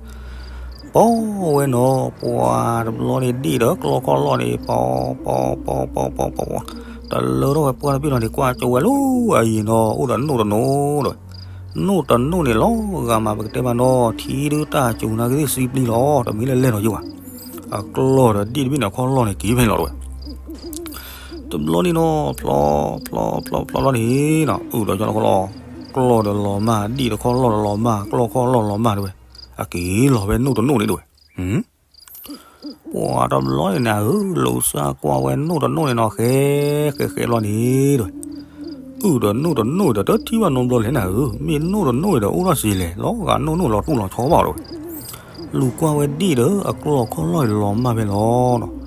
ပီၤဝဲနီၤ ပှၤတဘျီန့ၣ်ဒ့ၣ်ဒီးကျီၢ်ခီၣ်လီၢ်န့ၣ် ပီၤပီၤပီၤပီၤပီၤပီၤပီၤ တလၢထီၣ်ဝဲပှၢ်တဘ့ၣ်လီၤန့ၣ် ကွၢ်ကၠိဝဲလၢအယံၤနီၤ အိၣ်ဒီးနိၣ်တနိၣ်ဒီး နိၣ်တနိၣ်န့ၣ်လီၤဂာ်မး ပကတဲမးနီၤ ထံဒုတၢ်စူၤနၤကသ့ၣ်စံပျံၤလီၤ တမံၤလၢလဲၢ်နီၤယိဘၣ်, အကျီၢ်ဒီးဒ့ၣ်တဘ့ၣ်န့ၣ် အခီၣ်လီၢ်န့ၣ်က့ၤဖဲန့ၣ်လီၤတဝဲ တဘျီန့ၣ်နီၤ ဖျီဖျီဖျီဖျီလီၤန့ၣ်နီၤ အုၣ်ဒီးကၠီလီၤခီလီၤ ကျီၢ်ဒီးလီၤမၢ် ဒ့ၣ်တခီၣ်လီၢ်ဒီးလီၤမၢ် ကျီၢ်ခီၣ်လီၢ်လီၤမၢ်တဝဲ, အက့ၤလီၤဖဲနိၣ်တနိၣ်န့ၣ်တဝဲ, ပှၤတဘျီန့ၣ်နၤဧၢ လူၤစၢ်ကွၢ်ဝဲနိၣ်တနိၣ်န့ၣ်နီၤ ဃဲဃဲဃဲလီၤန့ၣ်တဝဲ, အုၣ်ဒီးနိၣ်တနိၣ်ဒီး တထံၣ်ဘၣ်နီတဘျီလဲၣ်နၤဧၢ, မ့ၢ်နိၣ်တနိၣ်ဒီးအိၣ်ထီၣ်စ့လဲၣ် လီၤဂာ်နိၣ်နိၣ်လီၤတူၢ်လီၤဆီဘၣ်တဝဲ လူၤကွၢ်ဝဲဒ့ၣ်ဒီး အကျီၢ်ခီၣ်လီၢ်လီၤမၢ်ဖဲလီၤနီၤ,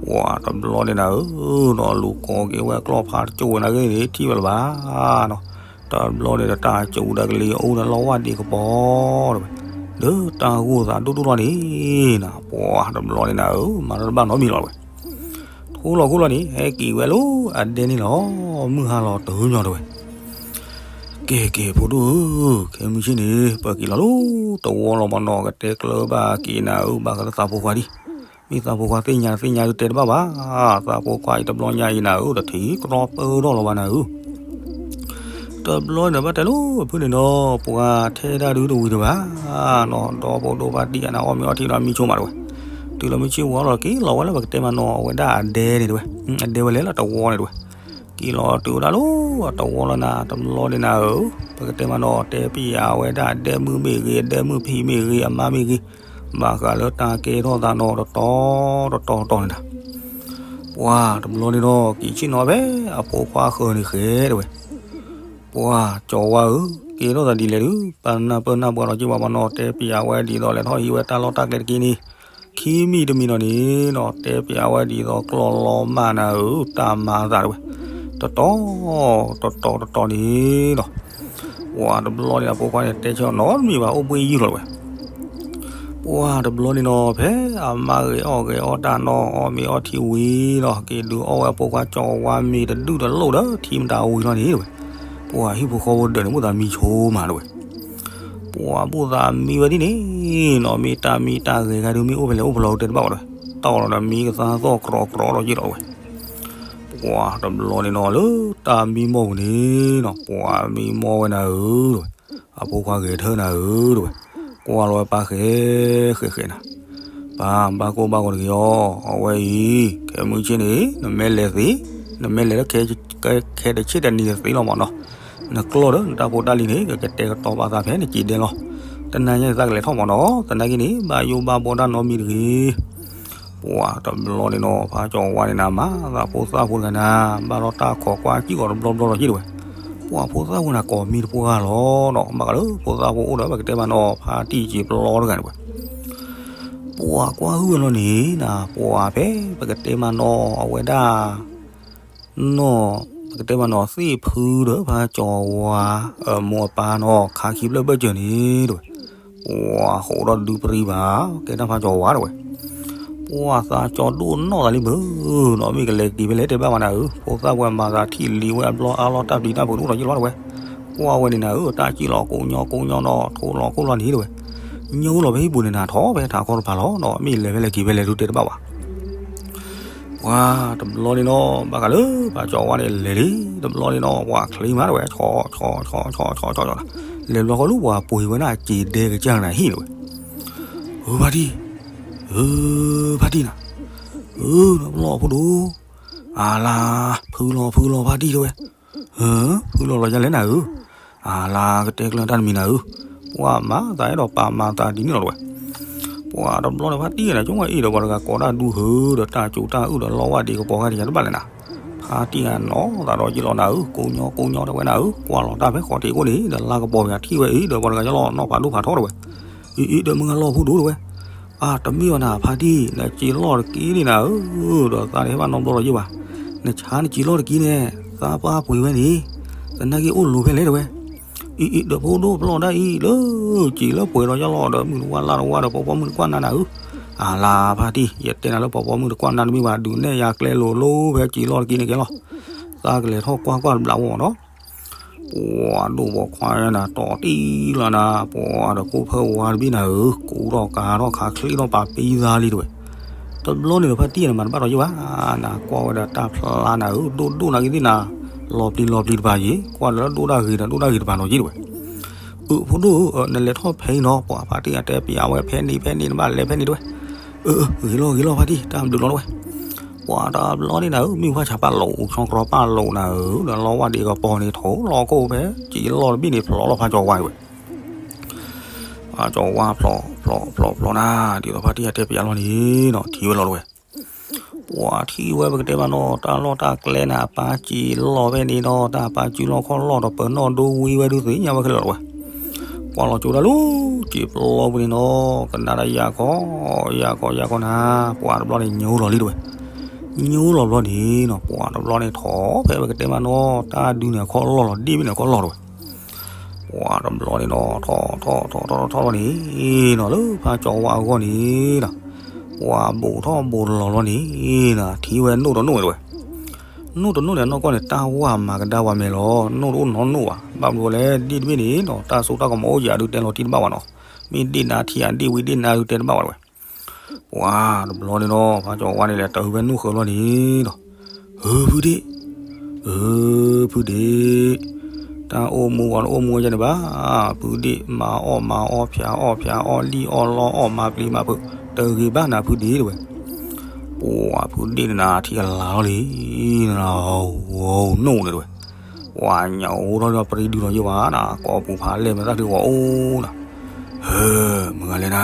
ပှၤတဘျီန့ၣ်နၤဧၢ, ဒီးလူၤကိးက့ၤဝဲအကျီၢ်ဖးကၠိဝဲနၤဂ့ၢ်န့ၣ် ထံၣ်ဝဲလၢၤဘၣ်နီၤ, တဘျီန့ၣ်ဒီးတၢ်စူၤဒီးကလံၤအူဒီးလီဝၢ်ဒံးကပီၤတဝဲ, ဒီးတၢ်ဂိၢ်သးဒိၣ်ဒိၣ်လီၤန့ၣ်နၤ, ပှၤတဘျီန့ၣ်နၤဧၢ, မၤတၢ်တဘၣ်နီတမံၤလီၤတဝဲ ထိလီၤခိၣ်လီၤန့ၣ် ဟဲက့ၤဝဲလၢအဒဲန့ၣ်လီၤ, မုၢ်ဟါလီၤတဟၢညီတဝဲ, ကဲကဲဖိဒိၣ်ဧၢ, ခဲမုၢ်ဆ့ၣ်န့ၣ် ပက့ၤလီၤလၢတဝီလီၤမနီၤ, ကတဲကျၢၤဘၣ်က့ၤနၤဧၢ, ဘၣ်ဃးလၢသးဖိခွါဒံး, မ့ၢ်သးဖိခွါသ့ၣ်ညါတသ့ၣ်ညါဒုးတဲတဘၣ်ဘၣ်, သးဖိခွါအံၤတဘျီညါအံၤနၤဧၢ တထံၣ်ကရီပၢထီၣ်လီၤဘၣ်နၤဧၢ တဘျီန့ၣ်ဘၣ်တဲလၢဖုန့ၣ်နီၤ, ပှၤထဲဒၣ်ဒုတဝံၤတဘၣ်နီၤ, ဒီဖိဒိၣ်ဖါတံၢ်အနၤအီၣ်မ့ၤအီထံဒီးမံဆိမးတဝဲ, တုၤလီၤမုၢ်ဆ့ၣ်ဝါလီၤက့ၤလီၤဝဲလၢပကတဲမးနီၤ အဝဲဒၣ်အဒဲန့ၣ်တဝဲ, အဒဲဝဲလဲၤလၢတဝီန့ၣ်တဝဲ, က့ၤလီၤတုၤဝဲဒၣ်လၢအတဝီလီၤနၤ တဘျီန့ၣ်နၤဧၢ, ပကတဲမးနီၤ တဲပယၤအဝဲဒၣ်အဒဲမုၣ်မ့ၢ်ဂ့ၤ အဒဲမုၣ်ဖံမ့ၢ်ဂ့ၤ အမါမ့ၢ်ဂ့ၤ, ဘၣ်ဃးလၢတၢ်ကဲထီၣ်သးနီၤ တတီၤတတီၤတတီၤန့ၣ်နၤ ပှၤတဘျီန့ၣ်ဒီး က့ၤဆ့ၣ်နီၤဖဲအဖိခွါဃၢၤန့ၣ်ဃဲတဝဲ, ပှၤကၠီၤဝါဧၢ, ကဲထီၣ်သးဒ်လဲၣ်ဒုး ပနၢ်ပၢၢ်နၢ်ပှၢ်လီၤက့ၤပှၤမနီၤ, တဲပယၤဝဲဒ်သိးလဲၤထီၣ်ဟံးဝဲတၢ်လီၢ်တၢ်ကျဲတက့ၢ်န့ၣ်, ခံမံၤတမံၤနီၤန့ၣ်နီၤ တဲပယၤဝဲဒ်သိးကျီၢ်လီၤမၢ်နၤဧၢ, တၢ်မၤအသးတဝဲ, တတီၤတတီၤတတီၤန့ၣ်နီၤ ပှၤတဘျီန့ၣ် အဖိခွါန့ၣ် တဲဆၢနီတမံၤဘၣ် အိၣ်ဘှံးယုၢ်လီၤတဝဲ, ပှၤတဘျီန့ၣ်နီၤ ဖဲအမါဂဲၤအီၣ်ဂဲၤအီတၢ်နီၤ အီၣ်မ့ၤအီထံဝံၤနီၤ က့ၤဒုးအီၣ်ဝဲအဖိခွါကၠီၤဝါမ့ၤတဒုၣ်တလိၣ်ဒီး ထံမတၤဝံၤလီၤန့ၣ်တဝဲ, ပှၤဟံၣ်ဖိဃီဖိဒၢးန့ၣ် ဘၣ်သးမံဆိမးတဝဲ, ပှၤဘၣ်သးမံဝဲဒ်န့ၣ်နီၤ မ့ၢ်တၢ်မံတၢ်ဂဲၤဂၤဒုး မ့ၢ်အိၣ်ဖဲလဲၣ်အိၣ်ဖဲလဲၣ်တဲတဘၣ်ဝဲတဝဲ, တီၢ်လီၤဒီးမံကသါသီၣ်ကြီကြီယ့ၢ်လီၤတဝဲ ပှၤတဘျီန့ၣ်နီၤ လၢတၢ်မံမီၢ်ပူၤန့ၣ်နီၤ ပှၤမံမီၢ်ဝဲနၤဧၢတဝဲ, အဖိခွါဂဲၤထၢနၤဧၢတဝဲ, ကွၢ်လီၤဝဲပၢ်ဃဲဃဲဃဲနၤ, ပၢ်ဘၣ်ကိၢ်ဘၣ်ဂီၤတဂ့ၤအီၤ, အဝဲအံၤ ခဲမုၢ်ဆ့ၣ်န့ၣ် နမ့ၢ်လဲၤသ့, နမ့ၢ်လဲၤလၢ ခဲတဆ့ၣ်တနံၤတသ့လီၤမးနီၤ, နကျီၢ်ဒီးနတၢ်ဖိတၢ်လံၤန့ၣ် ကကတဲာ်ကတီၤပာ်သးဖဲနစံးဒဲလီၤ, တနၤညါန့ၣ်သးကလဲၤထီၣ်မးနီၤ, သနာ်က့န့ၣ် ဘၣ်ယိၣ်ဘၣ်ဘှီတၢ်နီတမံၤတဂ့ၤ ပှၤတဘျီန့ၣ်နီၤ ဖးကၠီၤဝါန့ၣ်နၤ မၤသးဖိသၣ်ဖိတဂၤနၤ, ဘၣ်ဒီးတၢ်ခိးကွၢ်စ့ၢ်ကီးတဘျီဘျီလီၤက့တဝဲ, ပှၤဖိသၣ်ဖိန့ၣ်ကိးမံၤတပှၢ်လီၤနီၤ, ဘၣ်ဃးလၢဖိသၣ်ဖိအိၣ်ဒီး ပကတဲမးနီၤ ဖါတံၢ်စံာ်ပျီတဂၤန့ၣ်ဝဲ, ပှၤကွၢ်ဟုၣ်ဝဲလီၤန့ၣ်နၤ ပှၤဖဲ ပကတဲမးနီၤ အဝဲဒၣ် နီၢ် ပကတဲမးနီၤ သ့ၣ်ဖုဒီးဖးကၠီၤဝါ အမိၢ်အပၢ်နီၤ ခါခံဖျၢၣ်ဘၢၣ်စၢၤန့ၣ်တဝဲ, ပှၤဃိးဒီးဒုပရံဘၣ် ကဲတၢ်ဖးကၠီၤဝါတဝဲ, ပှၤသးကၠီၤဒိၣ်နီၢ်သးလံမုၢ်နီၤ မ့ၢ်ကလဲၤက့ၤဖဲလဲၣ်တဲဘၣ်ဝဲနၤဧၢ, ဖိသၣ်ဝဲမၤသးထံၣ်လံဝဲအဘျီအါလီၢ်တၢ်ပျံၤတၢ်ဖုးတအိၣ်ထီၣ်ယ့ၢ်လီၤတဝဲ, ကွၢ်ဝဲန့ၣ်နၤဧၢ တၢ်စံၣ်လီၤကိးညီကိးညီနီၤ ထိလီၤခိၣ်လီၤန့ၣ်တဝဲ, ညိလီၤဖဲဟံၣ်ပူၤန့ၣ်နၤ ထီၣ်ဖဲထးခီတဖၣ်လီၤနီၤ မ့ၢ်လဲၤဖဲလဲၣ်က့ၤဖဲလဲၣ်ဒုတဲတဘၣ်ဘၣ် ပှၤတဘျီန့ၣ်နီၤ ဘၣ်ဃးလၢပှၤကၠီၤဝါန့ၣ်လဲၤလံ တဘျီန့ၣ်နီၤ ပှၤချ့မးတဝဲ ဆီဆီဆီဆီဆီဆီဆီ လဲၤဘျီဃီလၢပှၤပှ့ၤဝဲဒၣ်စံာ်ဒဲကစၢ်နၤဟံၣ်တဝဲ, ဧၢဖါတံၢ်, ဧၢဖါတံၢ်နၤ, ဧၢနဘျီဖိဒိၣ်, အလါ, ဖုလီၤဖုလီၤဖါတံၢ်တဝဲ, ဧၢ, ဖုလီၤလီၤယၤလဲၣ်နၤဧၢ, အလါကတဲကျၢၤတၢ်တမံၤနၤဧၢ, ပှၤမၤသးအဲၣ်ဒိးပာ်မၤသးဒ်န့ၣ်လီၤတဝဲ ပှၤတဘျီန့ၣ် ဖါတံၢ်ဂၤန့ၣ် ဆိကမိၣ်အံၤဒီး ပှၤတဂၤကိးတၢ်ဒူဟၢဒီး တၢ်စူၤတၢ်အုၣ်ဒီး လီဝၣ်ဒံးကပီၤဂၤတယၤတဘၣ်လဲၣ်နၤ. ဖါတံၢ်ဂၤနီၢ်သးဒီးယလီၤနၤဧၢ, ကိးညီကိးညီတဲဝဲနၤဧၢ, ကွၢ်လီၤတၢ်ဖဲဃီတ့ၢ်ကိၣ်န့ၣ်ဒီး လါကပီၤပယၤထံၣ်ဝဲအံၤဒီး ပှၤတဂၤယလီၤနီၢ်ဖးဒိၣ်ဖးထီတဲဝဲ. အံၤအံၤဒီးမုၢ်ဂၤလီၤဖိဒိၣ်တဲဝဲ. အါ တမ့ၢ်ဘၣ်နၤဖါတံၢ်, နစံးလီၢ်တက့ၢ်န့ၣ်နၤဧၢ, ဒီးသးတဟဲဘၣ်နီတဘျီလီၤယ့ၢ်ဘၣ်. နဆါနစံးလီၢ်တက့ၢ်န့ၣ် သးပှၢ်ပှ့ၤဝဲန့ၣ်, သနာ်က့အိၣ်လိၤဖဲလဲၣ်တဲဝဲ. အံၤအံၤဒီးဖိဒိၣ်ပလီၢ်ဒၣ်အံၤလၢ စံးလၢပှဲၤဒီးယလီၤဒီး မုၢ်တဝါလါတဝါဒီး ပီပီမုၢ်တကွၢ်နၤနၤဧၢ. အါလါဖါတံၢ်, ယတဲနၤလၢပီပီမုၢ်တကွၢ်နၤတမ့ၢ်ဘၣ်, ဒုးနဲၣ်ယၤကျဲလိၤလိၤဖဲစံးလီၢ်တက့ၢ်န့ၣ်ကဲလီၤ. သးကလဲၤထီၣ်ကွၢ်ကွၢ်တဘျီဝဲဒီး ပှၤဒိၣ်ပိာ်ခွါနၤ တီၤတံၢ်လီၤနၤ, ပှၤဒီးကိးဖၢဝါတဘ့ၣ်နၤဧၢ, ကူထီၣ်ကၤထီၣ်ခးချ့ထီၣ်ပာ်ပံသါလံတဲဝဲ. တဘျီန့ၣ်ဒီးဖါတံၢ်န့ၣ် မၤတဘၣ်ဒီးယ့ၢ်ဘၣ်, နကွၢ်ဝဲဒီးတၢ်ဖျါနၤဧၢ, ဒိၣ်ဒိၣ်နၤက့ၤသ့ၣ်နၤ, လီၤပျံၤလီၤပျံၤတပၤယ့ၢ်, ကွၢ်ဒီးလၢဒိၣ်ဒၣ်ဂ့ၤဒီးဒိၣ်ဒၣ်ဂ့ၤတပၤနီၤယ့ၢ်တဲဝဲ. အၢ ဖိဒိၣ်ဧၢ, နလဲၤထီၣ်ဖဲအံၤနီၤ, ပှၤဖါတံၢ်အတဲပျးဝဲဖဲန့ၣ်ဖဲန့ၣ်နဘၣ်လဲၤဖဲန့ၣ်တဲဝဲ. အၢ ဂ့ၤလီၤဂ့ၤလီၤဖါတံၢ်, တၢ်ဘျုးလီၤတဲဝဲ. ပှၤတဘျီန့ၣ်နၤဧၢ, မ့ၣ်အူဖးဆးပာ်လိာ်အိၣ် ဆီတြီၤပာ်လိာ်နၤဧၢ, ဒီးလီဝၣ်ဒံးကပီၤန့ၣ် ထိၣ်လီၤကိၣ်ဖဲစံးလီၢ်တဘ့ၣ်န့ၣ် ဖျိးလီၤဖါကၠီၤဝါတဲဝဲ. ဖါကၠီၤဝါဖျိးဖျိးဖျိးဖျိးနၤ, ဒ်သိးဖါတံၢ်အတဲပျးလီၤန့ၣ်နီၤ, ထံၣ်ဝဲလီၤတဲဝဲ. ပှၤထံၣ်ဝဲပကတဲမးနီၤ, တၢ်လီၢ်တၢ်ကျဲန့ၣ် အပၢ်စံးလီၢ်ဖဲန့ၣ်နီၤ, တၢ်ပၢ်စုလီၢ်ခီၣ်လီၢ်ဒီး ပၢၤနီၣ်ဒိဝံဝဲဒုးသ့ၣ်ညါဝဲခဲလၢာ်လီၤတဲဝဲ. ကွၢ်လီၤကၠိဒၣ်လၢ စံးပျီပူၤန့ၣ်နီၤ, ကနၣ်ဒီးယၤခီ ယၤခီယၤခီနၤ, ပှၤတဘျီန့ၣ်ညိလီၤလံတဲဝဲ. ညိလီၤဘျီန့ၣ်နီၤ, ပှၤတဘျီန့ၣ်ထီၣ်ဖဲပကတဲမးနီၤ, တၢ်ဒုးန့ၣ်အခီၣ်လီၢ်လီၤ, ဒ့ၣ်ဘ့ၣ်န့ၣ်အခီၣ်လီၢ်တဲဝဲ. ပှၤတဘျီန့ၣ်နီၤ, ထီၣ်ထီၣ်ထီၣ်ထီၣ်ထီၣ်ထီၣ်ဘျီန့ၣ်နီၤ, လၢဖါကၠီၤဝါအဂီၢ်န့ၣ်နီၤ, ပှၤဘူးထီၣ်ဘူးလီၤဘျီန့ၣ်နီၤ, ထံၣ်ဝဲနိၣ်တနိၣ်တဲဝဲ. နိၣ်တနိၣ်န့ၣ် အနီၢ်ကီၢ်န့ၣ် တၢ်ဝၢ်မၤကဒါဝဲမဲာ်လီၤ, နိၣ်တအိၣ်နီတနိၣ်ဘၣ်. ဘၣ်မနုၤလဲၣ်, ဒ့ၣ်တဘ့ၣ်န့ၣ်နီၤ, တၢ်စိတၢ်ကမီၤအိၣ်ယၤဒုးတဲလီၤတံၢ်တဘၣ်ဘၣ်နီၤ, မ့ၢ်ဒ့ၣ်နၤထံၣ်ဧါ, ဒ့ၣ်ဝံဒ့ၣ်နၤဒုးတဲတဘၣ်ဘၣ်တဲဝဲ. ပှၤတဘျီန့ၣ်နီၤ, ဖါကၠီၤဝါန့ၣ်လဲၤတၢ်ဟူဖဲနိၣ်ဃၢၤဘျီန့ၣ်နီၤ, ဧၢ ဖုဒ့ၣ်, ဧၢ ဖုဒ့ၣ်, တၢ်အိၣ်မူဝဲတအိၣ်မူဝဲယၤန့ၣ်ဘၣ်, ဖုဒ့ၣ်မၤအီၣ်မၤအီ ဖၠးအီၣ်ဖၠးအီ လံၣ်အီၣ်လီအီၣ် မၤပျံၤမၤဖုး, တဂ့ၤဘၣ်နၤဖုဒ့ၣ်တဲဝဲ. ပှၤဖုဒ့ၣ်န့ၣ်နၤ ထံၣ်ကလၤလီၤလံ, နၤ နိၣ်န့ၣ်တဲဝဲ. ပှၤညၣ်အိၣ်ထီၣ်ဒီးပရံဒုးလီၤယ့ၢ်ဝဲနၤ, ကိးပူၤဖးလဲၢ်မဲာ်သၣ်ဒုးဝဲအိၣ်နၤ, ဟၢ မုၢ်ဂၤလဲၣ်နၤ,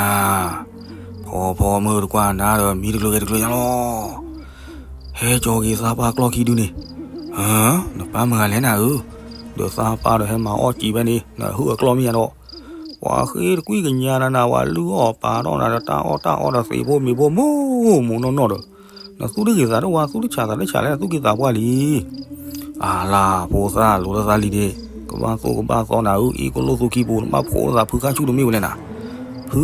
ဖီဖီမုၢ်တကွၢ်နၤဒီး မံတကျိၤဂဲၤတကျိၤညါလီၤ. ဟဲကၠီက့ၤသးပှၢ်ကျီၢ်ခံဒုန့ၣ်, နပၢ်မုၢ်ဂၤလဲၣ်နၤဧၢ, ဒီးသးပၢ်ဒီးဟဲမၤအီၣ်စံးဝဲန့ၣ် နဟုၣ်အကျီၢ်မ့ၢ်ယၤဒီး, ပှၤဃ့တကွံၣ်ကညးနၤနၤ, ဝဲလုၢ်အီၣ်ပာ်ထီၣ်နၤဒီး တၢ်အီၣ်တၢ်အီဒီးသ့ၣ်ဖိမ့ၤဖိမူးမူးနီၢ်နီၢ်ဒီး, နသူၣ်တဂ့ၤသးတဝါ သူၣ်တဆးသးတဆးလဲၣ်, နသူၣ်က့သးပှၢ်လံ. အလၤ ဖိသၣ်လိၤလၢသးလံၤန့ၣ်, ကဘၣ်သိၣ်ကဘၣ်သီနၤဧၢ, အ့ၣ်ကလိၣ်သူခံပူၤ နဘၣ်ဖိးသးဖုခါဆူၣ်တမ့ၢ်ဝဲလဲၣ်နၤ. ဖု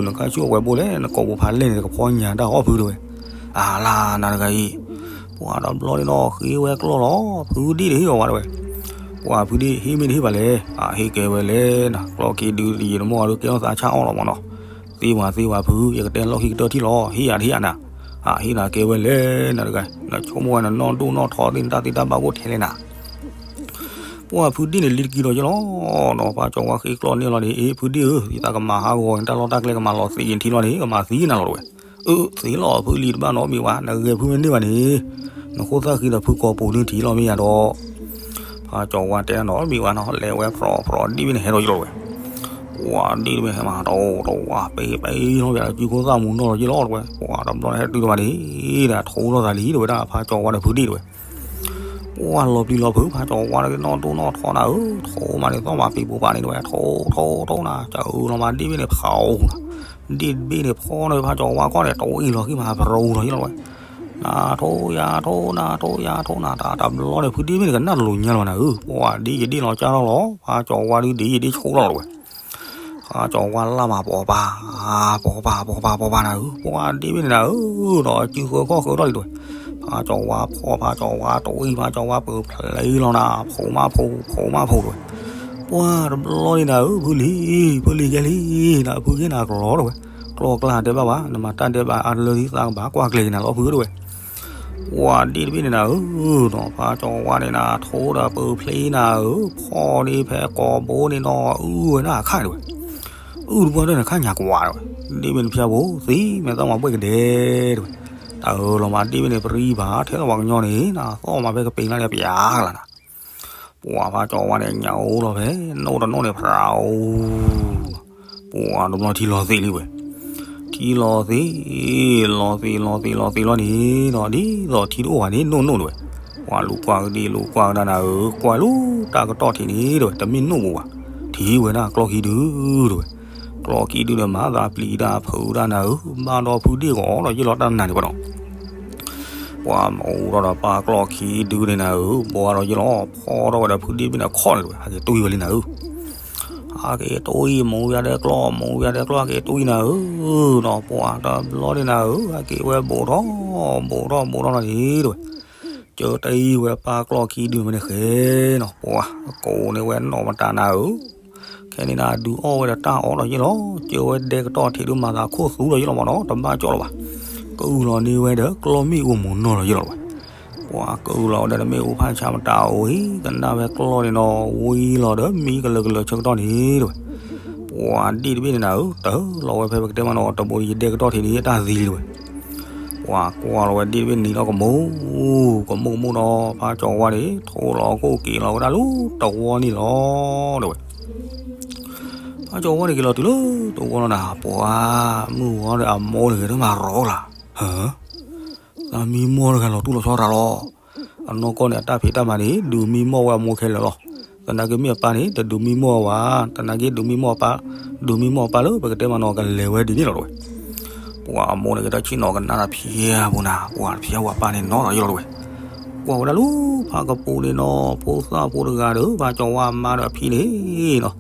နခါဆူၣ်အဝဲဘိလဲၣ်, နကိးပူၤဖးလဲၢ်န့ၣ် ကဖီညါတၢ်အီၣ်ဖုတဲဝဲ. အလၤ နၤတဂၤအံၤ, ပှၤတဘျီန့ၣ်နီၤ ဃ့ဝဲကျီၢ်လီၤ, ဖုဒ့ၣ်တဟ့ၣ်အီၤဝဲတဲဝဲ. ပှၤဖုဒ့ၣ် ဟ့ၣ်မ့ၢ်တဟ့ၣ်ဘၣ်လဲၣ်, အဟ့ၣ်ကဲဝဲလဲၣ်နၤ, ကျီၢ်ခံဒုတယံာ်တမီၢ်ဒီး ကဲထီၣ်သးဆၣ်အီၣ်လီၤမးနီၤ. သ့ဝဲသ့ဝဲဖု, ယကတဲလီၢ်ခံကတၢၢ်ထံၣ်လီၤ, ဟ့ၣ်ယၤတဟ့ၣ်ယၤနၤ, အဟ့ၣ်နၤကဲဝဲလဲၣ်နၤတဂၤ, နဆိကမိၣ်ဝဲနနီၢ်ဒိၣ်နီၢ်ထီသ့ၣ် နတၢ်သ့တၢ်ဘၣ်အိၣ်ထဲလဲၣ်နၤ. ပှၤဖုဒ့ၣ်န့ၣ်လံတကံၤဒီးယလီၤနီၤ, ဖါကၠီၤဝါဃ့ကျီၢ်န့ၢ်လီၤန့ၣ်, အ့ၣ် ဖုဒ့ၣ်ဧၢ, ယသးကမၤဟးဂီၤန့ၣ် တၢ်လီၢ်တၢ်ကျဲကမၤလီၤသ့အံၤထံလီၤန့ၣ် ကမၤသံနၤလီၤတဲဝဲ. အၢ သ့လီၤဖုလံၤတဘၣ်နီတမံၤဝဲ, နဂဲၤဖုမ့ၢ်န့ၢ်ဘၣ်န့ၣ်, နခိၣ်သၣ်ဃံဒီးဖုကိာ်ပူၤန့ၣ်ထံလီၤမ့ၢ်ယၤဒီး ဖါကၠီၤဝါတဲနီတမံၤဝဲနီၤ, လဲၤဝဲဖြီဖြီ ဒ့ၣ်ဘ့ၣ်န့ၣ်ဟဲဒီးယလီၤတဲဝဲ. ပှၤဒ့ၣ်တဘ့ၣ်ဟဲမး တအိၣ်တဝါ ပ့ပ့လီၤ ပှၤစုခိၣ်သၣ်မူၤနီၢ်လီၤယလီၤတဲဝဲ. ပှၤတဘျီန့ၣ်ဟဲတုၤလီၤဘၣ်န့ၣ် ဒၣ်ထိထီၣ်သးလံတဲဝဲဒၣ် ဖါကၠီၤဝါဒီးဖုဒ့ၣ်တဲဝဲ. ပှၤလီၤပျံၤလီၤဖုး ဖါကၠီၤဝါဒီးနီၢ်ဒိၣ်နီၢ်ထီနၤဧၢ, ထိမးန့ၣ် သီၣ်မးပံၤပိၤပၤန့ၣ်တဲဝဲ, ထိထိထိနၤ, ကၢအၢလီၤမး ဒ့ၣ်ဘ့ၣ်န့ၣ်ဖးအိၣ်နၤ, ဒ့ၣ်တဘ့ၣ်န့ၣ်ဖီန့ၣ် ဖါကၠီၤဝါခီန့ၣ် တဝံၣ်လီၤဃံမး ပရိလီၤယလီၤတဲဝဲ. နထိယၤထိနၤ ထိယၤထိနၤ တၢ်တဘျီန့ၣ် ဖုဒ့ၣ်ဘ့ၣ်န့ၣ် ကနၣ်တလိၤညါလီၤနၤဧၢ, ပှၤဒ့ၣ်ယဒ့ၣ်လီၤကၢထီၣ်လီၤ, ဖါကၠီၤဝါဒုးဒ့ၣ်ယဒ့ၣ်ဆိးထီၣ်လီၤတဲဝဲ. ဖါကၠီၤဝါလၢ်မး ပိာ်ပၢ် ပိာ်ပၢ် ပိာ်ပၢ် ပိာ်ပၢ်နၤဧၢ, ပှၤဒ့ၣ်ဘ့ၣ်န့ၣ်နၤဧၢ, ဒီးစုဃၢခီၣ်ဃၢထီၣ်လံတဲဝဲ. ဖါကၠီၤဝါဖီ ဖါကၠီၤဝါတဝံၣ် ဖါကၠီၤဝါပၢၤဖျ့လီၤနၤ, ဖိမးဖိ ဖိမးဖိတဲဝဲ. ပှၤတဘျီန့ၣ်နၤဧၢ, ဖုလံၤ ဖုလံၤကဲလံ, နဖုက့ၤနၤကျီၤတဲဝဲ. ကျီၢ်ကျၢ်တဲဘၣ်ဘၣ်, နမၤတၢ်ဒဲးဘးအါတလၢလံ သးကဘၣ်ကွၢ်ကျဲၤက့ၤနၤလီၤဖုတဲဝဲ. ပှၤဒ့ၣ်တဘ့ၣ်န့ၣ်နၤဧၢ, ဖါကၠီၤဝါန့ၣ်နၤ ထိဒီးပၢၤဖျ့နၤဧၢ, ဖီန့ၣ်ဖဲကိာ်ဘိန့ၣ်နီၤ အုၣ်ဝဲဒၣ်အခါတဲဝဲ. အုၣ်တပှၢ်တၢၢ်န့ၣ် ခါညါကွၢ်တဲဝဲ. ဒ့ၣ်ဘ့ၣ်န့ၣ်ဖျါဘိသံ မဲာ်သၣ်မၤဘှဲၣ်ကဒဲတဲဝဲ. တၢ်အၢလီၤမး ဒ့ၣ်ဘ့ၣ်န့ၣ်ပရံဘၣ် ထဲသိးပှၤကညီန့ၣ်နၤ သီၣ်မးဖဲကပ့ၤလၢ်န့ၣ် ပျါကလၤနၤ. ပှၤဖါကၠီၤဝါန့ၣ် ညၣ်အိၣ်လီၤဖဲ နိၣ်တနိၣ်န့ၣ် ဖြးအိၣ် ပှၤတဘျီထံလီၤသ့ၣ်လံဝဲ. ထံလီၤသ့, လီၤသ့လီၤသ့လီၤသ့လီၤန့ၣ်ဒီး ဒ်သိးထံတအိၣ်ဘၣ်န့ၣ် နိၣ်နိၣ်တဝဲ, ပှၤလူၤကွၢ်ကဒံလူၤကွၢ်ကဒါနၤဧၢ, ကွၢ်လၢတၢ်ကတီၢ်ထံးန့ၣ်တဝဲ တမ့ၢ်နိၣ်ဘၣ်, ထံၣ်ဝဲဒၣ်ကျီၢ်ခံဒုတဝဲ, ကျီၢ်ခံဒုဒီးမၤသးပျံၤတၢ်ဖုးတၢ်နၤဧၢ, ဘၣ်ဒီးဖုဒ့ၣ်ကီးဒီးယ့ၢ်လီၤတၢ်နၤန့ၣ်ပှၤဒီး ပှၤမၤအူထီၣ်ဒီးပၢ်ကျီၢ်ခံဒုန့ၣ်နၤဧၢ, ဘှါဒီးယ့ၢ်လီၤဖီထီၣ်ဝဲဒီးဖုဒ့ၣ်ဘ့ၣ်န့ၣ်ခီၣ်န့ၣ်တဝဲ, ဟဲက့ၤတွံၢ်ဝဲလံနၤဧၢ, ဟဲက့ၤတွံၢ်မူဝဲဒဲကျီၢ် မူဝဲဒဲကျီၢ် ဟဲက့ၤတွံၢ်နၤဧၢ, ဒီးပှၤတဘျီန့ၣ်နၤဧၢ, ဟဲက့ၤဝဲဘူးထီၣ် ဘူးထီၣ်ဘူးထီၣ်လီၤန့ၣ်တဝဲ, ကၢတအံၤဝဲပၢ်ကျီၢ်ခံဒုန့ၣ်ဃဲနီၤ, ပှၤကိးန့ၢ်ဝဲနီၢ်မတၤနၤဧၢ ခဲန့ၣ်နၤ ဒုးအီၣ်ဝဲဒီးတၢ်အီၣ်ဒီးယ့ၢ်လီၤ, ကၢဝဲဒဲကတီၢ်ထံးဒုးမၤသးခိၣ်သူဒီးယ့ၢ်လီၤမးနီၤ, တဘၣ်ကၠီၣ်လၢၤဘၣ်, ကအုၣ်လီၤန့ၢ်ဝဲဒီးကျီၢ်မ့ၣ်အူမူၤနီၢ်လီၤယ့ၢ်လီၤဝဲ, ပှၤကအုၣ်လီၤဝဲဒီးမ့ၣ်အူဖးဆါမတၤအိၣ်အံၤ ကနၣ်ဝဲကျီၢ်န့ၣ်နီၤ ဝံလီၤဒီးမံကလၢာ်ကလၢာ်ဆၢကတီၢ်န့ၣ်တဝဲ, ပှၤဒ့ၣ်တဘ့ၣ်န့ၣ်နၤဧၢ, တၢ်လီၤဝဲဖဲပကတဲမးနီၤ တဘိယဒဲကတီၢ်ထံးန့ၣ် တၢ်သံလံတဝဲ ပှၤကွၢ်လီၤဝဲဒ့ၣ်တဘ့ၣ်နံၤလီၤကမူ, ကမူကမူဒီး ဖးကၠီၤဝါန့ၣ် ထိးလီၤကိၣ်က့ၤလီၤဝဲဒၣ်လၢတဝီန့ၣ်လီၤတဝဲ, ဖးကၠီၤဝါန့ၣ်က့ၤလီၤတုၤလၢတဝီလီၤနၤ, ပှၤမုၢ်ဝါဒီးအမိၢ်တဂၤတမၤရီၤလၢ်, ဟၢ, သးမံမီၢ်တဂၤလီၤတူၢ်လီၤဆီရၤလီၤ, အနီၢ်ကီၢ်န့ၣ် အတၢ်ဖံးတၢ်မၤန့ၣ် ဒုးမံမီၢ်ဝဲအမိၢ်ခဲလၢာ်လီၤ, သနာ်က့မ့ၢ်အပၢ်န့ၣ် တဒုးမံမီၢ်ဝဲ, သနာ်က့ဒုးမံမီၢ်အပၢ်, ဒုးမံမီၢ်အပၢ်လၢပကတဲမးနီၤ ကလဲၤဝဲဒ်န့ၣ်လီၤတဝဲ ပှၤအမိၢ်န့ၣ်က့ၤတၢ်ဆ့ၣ်နီၤကနၣ်တၢ်ဖံးအပူၤနၤ, ပှၤတဖံးအဝဲပၢ်န့ၣ်နီၤလီၤယ့ၢ်လီၤတဝဲ, ကွၢ်ဝဲဒၣ်လၢဖးကပူၤန့ၣ်နီၤ ဖိသၣ်ဖိတဂၤဒီး ဖးကၠီၤဝါအမါဒီးအဖံန့ၣ်နီၤ,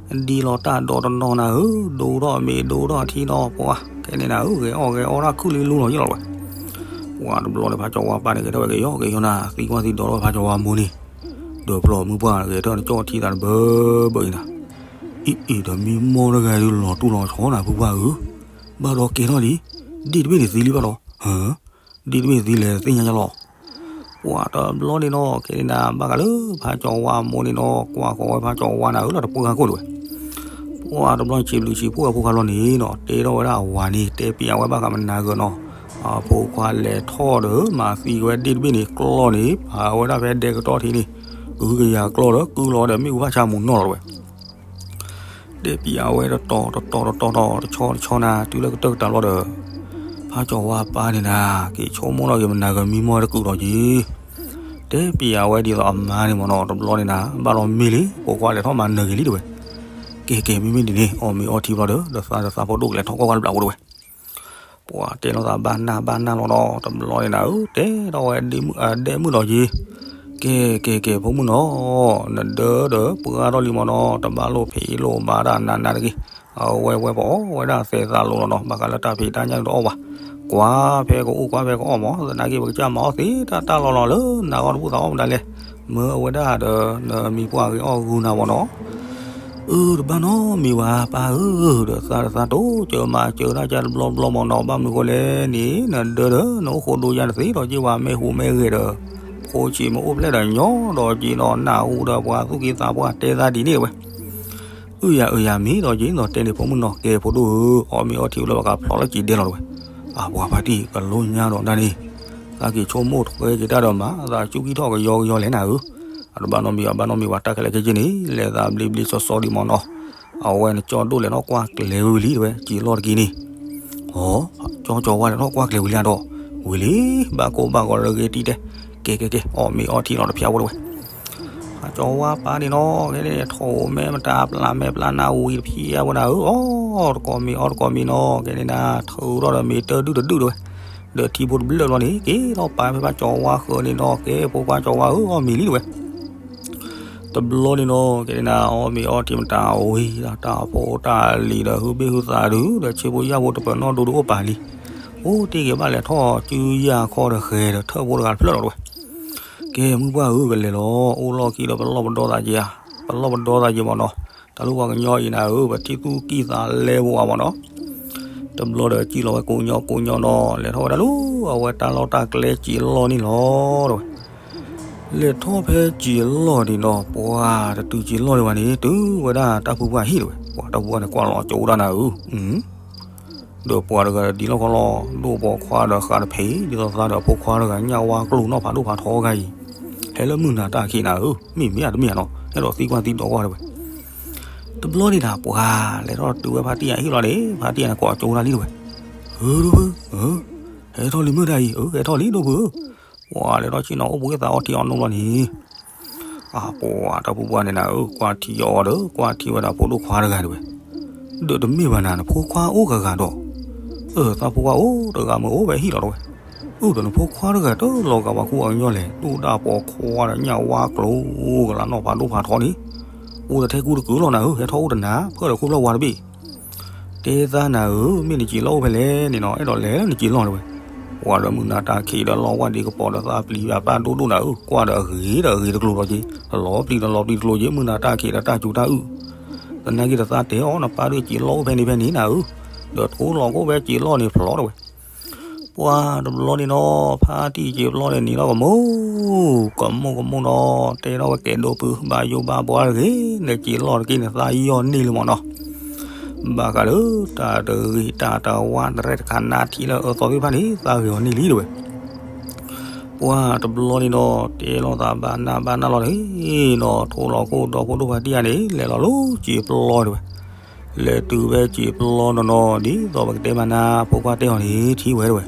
ဒ်လီၤတၢ်ဒီတနီၤနၤဧၢ, ဒိထီၣ်မ့ၤဒိထီၣ်ထံနီၤ ပှၤခဲန့ၣ်နၤဧၢ, ဂဲၤအီၣ်ဂဲၤအီတၢ်ခုၣ်လံလူလီၤယ့ၢ်လီၤတဝဲ, ပှၤတဘျီန့ၣ် ဖးကၠီၤဝါပၢ်န့ၣ် ကဲထီၣ်ဝဲကယီကယီနၤ, သံကွၢ်သံဒိးထီၣ်ဖးကၠီၤဝါမိၢ်န့ၣ်, ဒီးပျီမုၢ်ပှၢ်ဂဲၤထီၣ်နကၠီၣ်ထံသးတဘၢဘၢအံၤနၤ, အံၤအံၤဒီးမံမီၢ်တဂၤဒုးလီၤတူၢ်လီၤဆီနၤ ဖုပှၢ်ဧၢ, ဘၣ်ဒီးကဲထီၣ်လံ, ဒ့ၣ်တဘ့ၣ်န့ၣ်သံလံဘၣ်ဒီး, ဟၢ, ဒ့ၣ်တဘ့ၣ်သံလဲၣ်သ့ၣ်ညါယလီၤ, ပှၤတဘျီန့ၣ်နီၤ ခဲန့ၣ်နၤ ဘၣ်ဃးလၢဖးကၠီၤဝါအမိၢ်န့ၣ်နီၤ ကွၢ်ဃီၤဝဲဖးကၠီၤဝါနၤဧၢ လၢတပှၢ်ခိၣ်တဝဲ ပှၤတဘျီဆံးဘျုးဆံးဖှိၣ်အဖိခွါလီၤန့ၣ်နီၤ တဲထီၣ်ဝဲဒၣ်အဝၤန့ၣ် တဲပျးဝဲဘၣ်ဃးမနၤဂ့ၤနီၤ, အဖိခွါလဲၤထီၣ်ဒီး မၤသံဝဲဒ့ၣ်တဘ့ၣ်န့ၣ် ကျီၢ်န့ၣ် ဖးဝဲဒၣ်ဖဲဒဲကတီၢ်ထံးန့ၣ်, ကဟုကယာ်ကျီၢ်ဒီး ကုၢ်လီၤဒီးမ့ၣ်အူဖးဆါမူၤနီၢ်လီၤတဝဲ တဲပျးဝဲတတီၤတတီၤတတီၤတတီၤ တဆီတဆီနၤ တုၤလၢကတၢၢ်ကတၢၢ်လီၤဒီး ဖးကၠီၤဝါပၢ်န့ၣ်နၤ က့ၤဆိကမိၣ်ထီၣ်က့ၤမနၤဂ့ၤမံမီၢ်တကုာ်လီၤက့ၤ, တဲပျးဝဲဒ်သိးအမါန့ၣ်မ့ၢ်နီၤ တဘျီန့ၣ်နၤ ဘၣ်လီၤမ့ၢ်လံ ဖိခွါလဲၤထီၣ်မၤနၢၤက့ၤလံတဝဲ, ကဲကဲ မ့မ့ၢ်ဒ်န့ၣ် အီၣ်မ့ၤအီထံဘျီဒီး ဒီးသးဒီးသးဖိဒိၣ်ကလဲၤထီၣ်ကွၢ်ကွၢ်တဘျီဖိတဝဲ ပှၤတဲလိာ်သးဘၣ်နၢ်ဘၣ်နၢ်လီၤဒီး တဘျီန့ၣ်နၤဧၢ တဲထီၣ်ဝဲဒဲမုၣ်ဒီးက့ၤ, ကဲကဲကဲ ဖိမုၣ်နီၤ, နဒၢဒီးပှၢ်ထီၣ်လံမ့ၢ်နီၤ တဘၣ်လိၣ်ဖံးလိၣ်မၤတၢ်နးနးတဂ့ၤ, အဝဲဝဲပအီၣ်ဝဲဒၣ်သဲးသးလိၤလီၤနီၤ ဘၣ်ဃးလၢတၢ်ဖံးတၢ်ညၣ်တအီၣ်ဘၣ်, ကွၢ်ဖဲကအိၣ်ကွၢ်ဖဲကအီၣ်မး သနာ်က့ပကစၢ်မၤအီၣ်သ့တၢ်တၢ်လီၤလီၤလၢနၤဂီၢ်တဘူၣ်သးအီၣ်မတၤလဲၣ်, မၢအဝဲဒၣ်ဒီး နမံၤပှၢ်ဂ့ၤအီၣ်ဂုၤနၤမ့ၢ်နီၤ အၢ တဘၣ်နီတမံၤဘၣ် ပၢ်ဧၢ, ဒီးသးဒီးသးတိစၢၤမၤစၢၤတၢ်ကၢ်တဘျီဘျီမ့ၢ်နီၤ, ဘၣ်မနုၤဃိလဲၣ်န့ၣ် နဒၢဒီး နအိၣ်ဃိဒိယါတသ့ဒီးက့ၤဝဲမ့ၢ်ဟူးမ့ၢ်ဂဲၤဒီး ဖိဆံးမ့ၢ်အိၣ်ဖျဲၣ်ဒီးညီဒီးက့ၤဒီးနၢ်ဟူဒီးပှၤသူၣ်က့သးပှၢ်တဲသးဒ်န့ၣ်ဝဲ, အုၣ်ယၤအုၣ်ယၤမ့ၢ်ဒီးက့ၤနီၤ တဲန့ၣ်ဖိမုၣ်နီၤ ကဲဖိဒိၣ်ဧၢ, အီၣ်မ့ၤအီထံအိၣ်လၢပကဖျိးလၢကံၤဒဲလီၤတဝဲ, အပှၤဖါတံၢ်ကလိညါဒီးဒၣ်န့ၣ်, သးက့ၤဆိကမိၣ်ထွဲက့ၤတၢ်ဒီးမၤသးစူၤကံထီၣ်ကယီကယီလဲၣ်နၤဧၢ, အတဘၣ်နီတမံၤဘၣ် ဘၣ်နီတမံၤဘၣ် တၢ်ခဲလၢာ်ခဲဆ့န့ၣ် လဲၤသးဘျ့ဘျ့စီစီဒံးမ့ၢ်နီၤ, အဝဲန့ၣ်ကၠီဒိၣ်လဲၤထီၣ်ကွၢ်ကျဲၤဝံၤလံတဝဲ စံာ်လီၢ်တက့ၢ်န့ၣ်, အီ, ကၠီကၠီဝါလဲၤထီၣ်ကွၢ်ကျဲၤဝံၤလံအဒီး, ဝံၤလံ, ဘၣ်ကိၢ်ဘၣ်ဂီၤတဂ့ၤတံၢ်တဲ, ကဲကဲကဲ အီၣ်မ့ၤအီထံလီၤတဖျါဖိတဝဲ အကၠီဝါပၢ်န့ၣ်နီၤ ကဲန့ၣ် ထိးမဲာ်မတၤပျၢ်မဲာ်ပျၢ်နၢ်ဝံၤတဖျါဖိနၤဧၢ, အီၣ်တကိးမ့ၤအီတကိးမ့ၤနီၤ ကဲန့ၣ်နၤ ထုးထီၣ်ဒီးမ့ၤတဒုၣ်တဒုၣ်တဝဲ, ဒီးထံဖိတဘျၢၣ်ဘျီန့ၣ် က့ၤထီၣ်ပာ်ဖဲဘၣ်ကၠီဝါဃၢၤန့ၣ်နီၤ ကဲဖိခွါကၠီဝါဧၢ အီၣ်မ့ၤလံတဝဲ တဘျီန့ၣ်နီၤ ကဲန့ၣ်နၤ အီၣ်မ့ၤအီထံမတၤဝံၤ တၢ်ဖိတၢ်လံၤဒီး ဟုဘ့ၣ်ဟုသးဒုး ဒီးဆ့ဖိယာ်ဖိတပၢၤနီၣ်ဒိဒိၣ်အိၣ်ပာ်လံ, အိၣ်တ့ၢ်က့ၤဘၣ်လဲၤထီၣ်စုယၤခီဒီး ဃဲၤဒီးထၢၣ်ဖိတဂၤတဖျၢၣ်လီၤတဝဲ, ကဲမုၢ်ပှၢ်ဧၢ ကလဲၤလီၤ အိၣ်လီၢ်ခံဒီး ပလီၢ်ပဒီသးက့ၤဧါ, ပလီၢ်ပဒီသးက့ၤမ့ၢ်နီၤ, တၢ်လူၢ်ပှၤကညီအံၤနၤဧၢ ပထံသူၣ်ကံၢ်သးလဲဖိဧါမ့ၢ်နီၤ တဘျီဒီး စံၣ်လီၤဝဲကိးညီကိးညီနီၤ လဲၤထီၣ်ဝဲဒၣ်လၢ အဝဲတၢ်လီၢ်တၢ်ကျဲစံာ်လီၢ်န့ၣ်လီၤတဝဲ, လဲၤထီၣ်ဖဲစံာ်လီၢ်န့ၣ်နီၤ ပှၤတတုၤစံာ်လီၢ်ဒံးဘၣ်န့ၣ် တုၤဝဲဒၣ်တၢ်ဖုပှၢ်ဟံၣ်တဝဲ, ပှၤတၢ်ဖုပှၢ်န့ၣ် ကွၢ်လီၤကၠိဒၣ်နၤဧၢ, ဒီးပှၤတဂၤဒ်လီၢ်ခီလီၤ ဒိၣ်ပိာ်ခွါဒီးဃးတဖံး ဒ်သိးသးဒီးဖိခွါတဂၤ ညၣ်ဝါကျိၤနီၢ်ဖးဒိၣ်ဖးထီအဂၤအံၤ, ဟဲလၢမုၢ်နၤတၢ်ခံးနၤဧၢ, မ့ၢ်မ့ၢ်အတမ့ၢ်ဧါနီၤ ဟဲဒီးသံကွၢ်သံဒိးကွၢ်တဝဲ တဘျီန့ၣ်နၤ ပှၤလဲၤထီၣ်တုၤဝဲဖါတံၢ်အဟံၣ်လီၤန့ၣ် ဖါတံၢ်န့ၣ် ကိးကၠိဒၣ်လံတဝဲ, ဧၢ ဒိၣ်ဖု, ဟဲထီၣ်လံမုၢ်တၢ်အံၤ, ဧၢ ဟဲထီၣ်လံဒိၣ်ဖုဧၢ, ပှၤလဲၤထီၣ်ဆ့ၣ်နီၤအိၣ်ဘှံးသးအီထံအီနိလီၤန့ၣ်, အပှၤတၢ်ပူၤပှၢ်န့ၣ်နၤဧၢ, ကွၢ်ထံအီအီဒီး ကွၢ်ထံဝဲဒၣ်ဖိဒိၣ်ခွါတဂၤတဝဲ, ဒီးတမ့ၢ်ဘၣ်နၤ နဖိခွါအိၣ်ဂၤဂၤဒီး, အၢ သးဖိခွါအိၣ်တဂၤမ့ၢ်အိၣ်ဝဲဟံၣ်လီၤတဝဲ, အၢဒီးနဖိခွါတဂၤတလီၤဂာ်ပှၤကူအကညီလဲၣ်, ဒိၣ်ဒၣ်ပှီၤခွါဒီးညၣ်ဝါကျိၤကလးနီၣ်ဖးဒိၣ်ဖးထီန့ၣ်, အိၣ်တထဲကူတကုာ်လီၤနၤဧၢ, ဟဲထီၣ်အိၣ်တနၤ ဖၢၣ်ဒီးခိၣ်ဖျီၣ်ဝါတဘ့ၣ် တဲသးနၤဧၢ, မ့ၢ်နက့ၤလီၤအိၣ်ဖဲလဲၣ်န့ၣ်နီၤ, အဲၣ်ဒိးလဲၤလၢနက့ၤလီၤတဝဲ, ပှၤဒီးမုၢ်နၤတၢ်ခံးဒီးလီၤဝဲဒံးကပီၤဒီးသးပျံၤဘၣ်ပၢ်ဒိၣ်ဒိၣ်နၤဧၢ, ကွၢ်ဒီးအဂ့ၤဒီးအဂ့ၤတကျိၤလီၤက့ၤ, လီၤပျံၤဒီးလီၤပျံၤတကျိၤက့ၤမုၢ်နၤတၢ်ခံးဒီးတၢ်စူၤတၢ်အုၣ်, သနာ်က့ဒီးသးတဲအီၤနပၢ်ဒိၣ်က့ၤလီၤအိၣ်ဖဲန့ၣ်ဖဲန့ၣ်နၤဧၢ, ဒီးထိလီၤကအိၣ်ဖဲက့ၤလီၤန့ၣ်ဖျီတဝဲ ပှၤတဘျီန့ၣ်နီၤ, ဖါတံၢ်က့ၤပျီန့ၣ်နံၤလီၤကမူ, ကမူကမူနီၤ, တဲထီၣ်ဝဲကဲဒိၣ်ဖု ဘၣ်ယိၣ်ဘၣ်ဘှါတဂ့ၤ, နက့ၤလီၤတက့ၢ်န့ၣ် သးယီၢ်န့ၢ်လံမ့ၢ်နီၤ, ဘၣ်ဃးလၢတၢ်တဂ့ၤတၢ်တဝါတရဲၣ်တခါနါထံလၢအၢသီသ့ၣ်တဖၣ်န့ၣ် သးဂ့ၤအီၤန့ၢ်လံတဝဲ ပှၤတဘျီန့ၣ်ဒီး တဲလိာ်သးဘၣ်နၢ်ဘၣ်နၢ်လီၤန့ၣ်နီၤ, ထိလီၤခိၣ်ဒီဖိဒိၣ်ဖါတံၢ်ဧါန့ၣ် လဲၤလီၤလၢစံာ်ပျီတဝဲ, လဲၤတုၤဝဲစံာ်ပျီနီၤနီၤ ဒ်သိးပကတဲမၤနၤ ဖိခွါတဲအီၤန့ၣ် ထံၣ်ဝဲတဝဲ,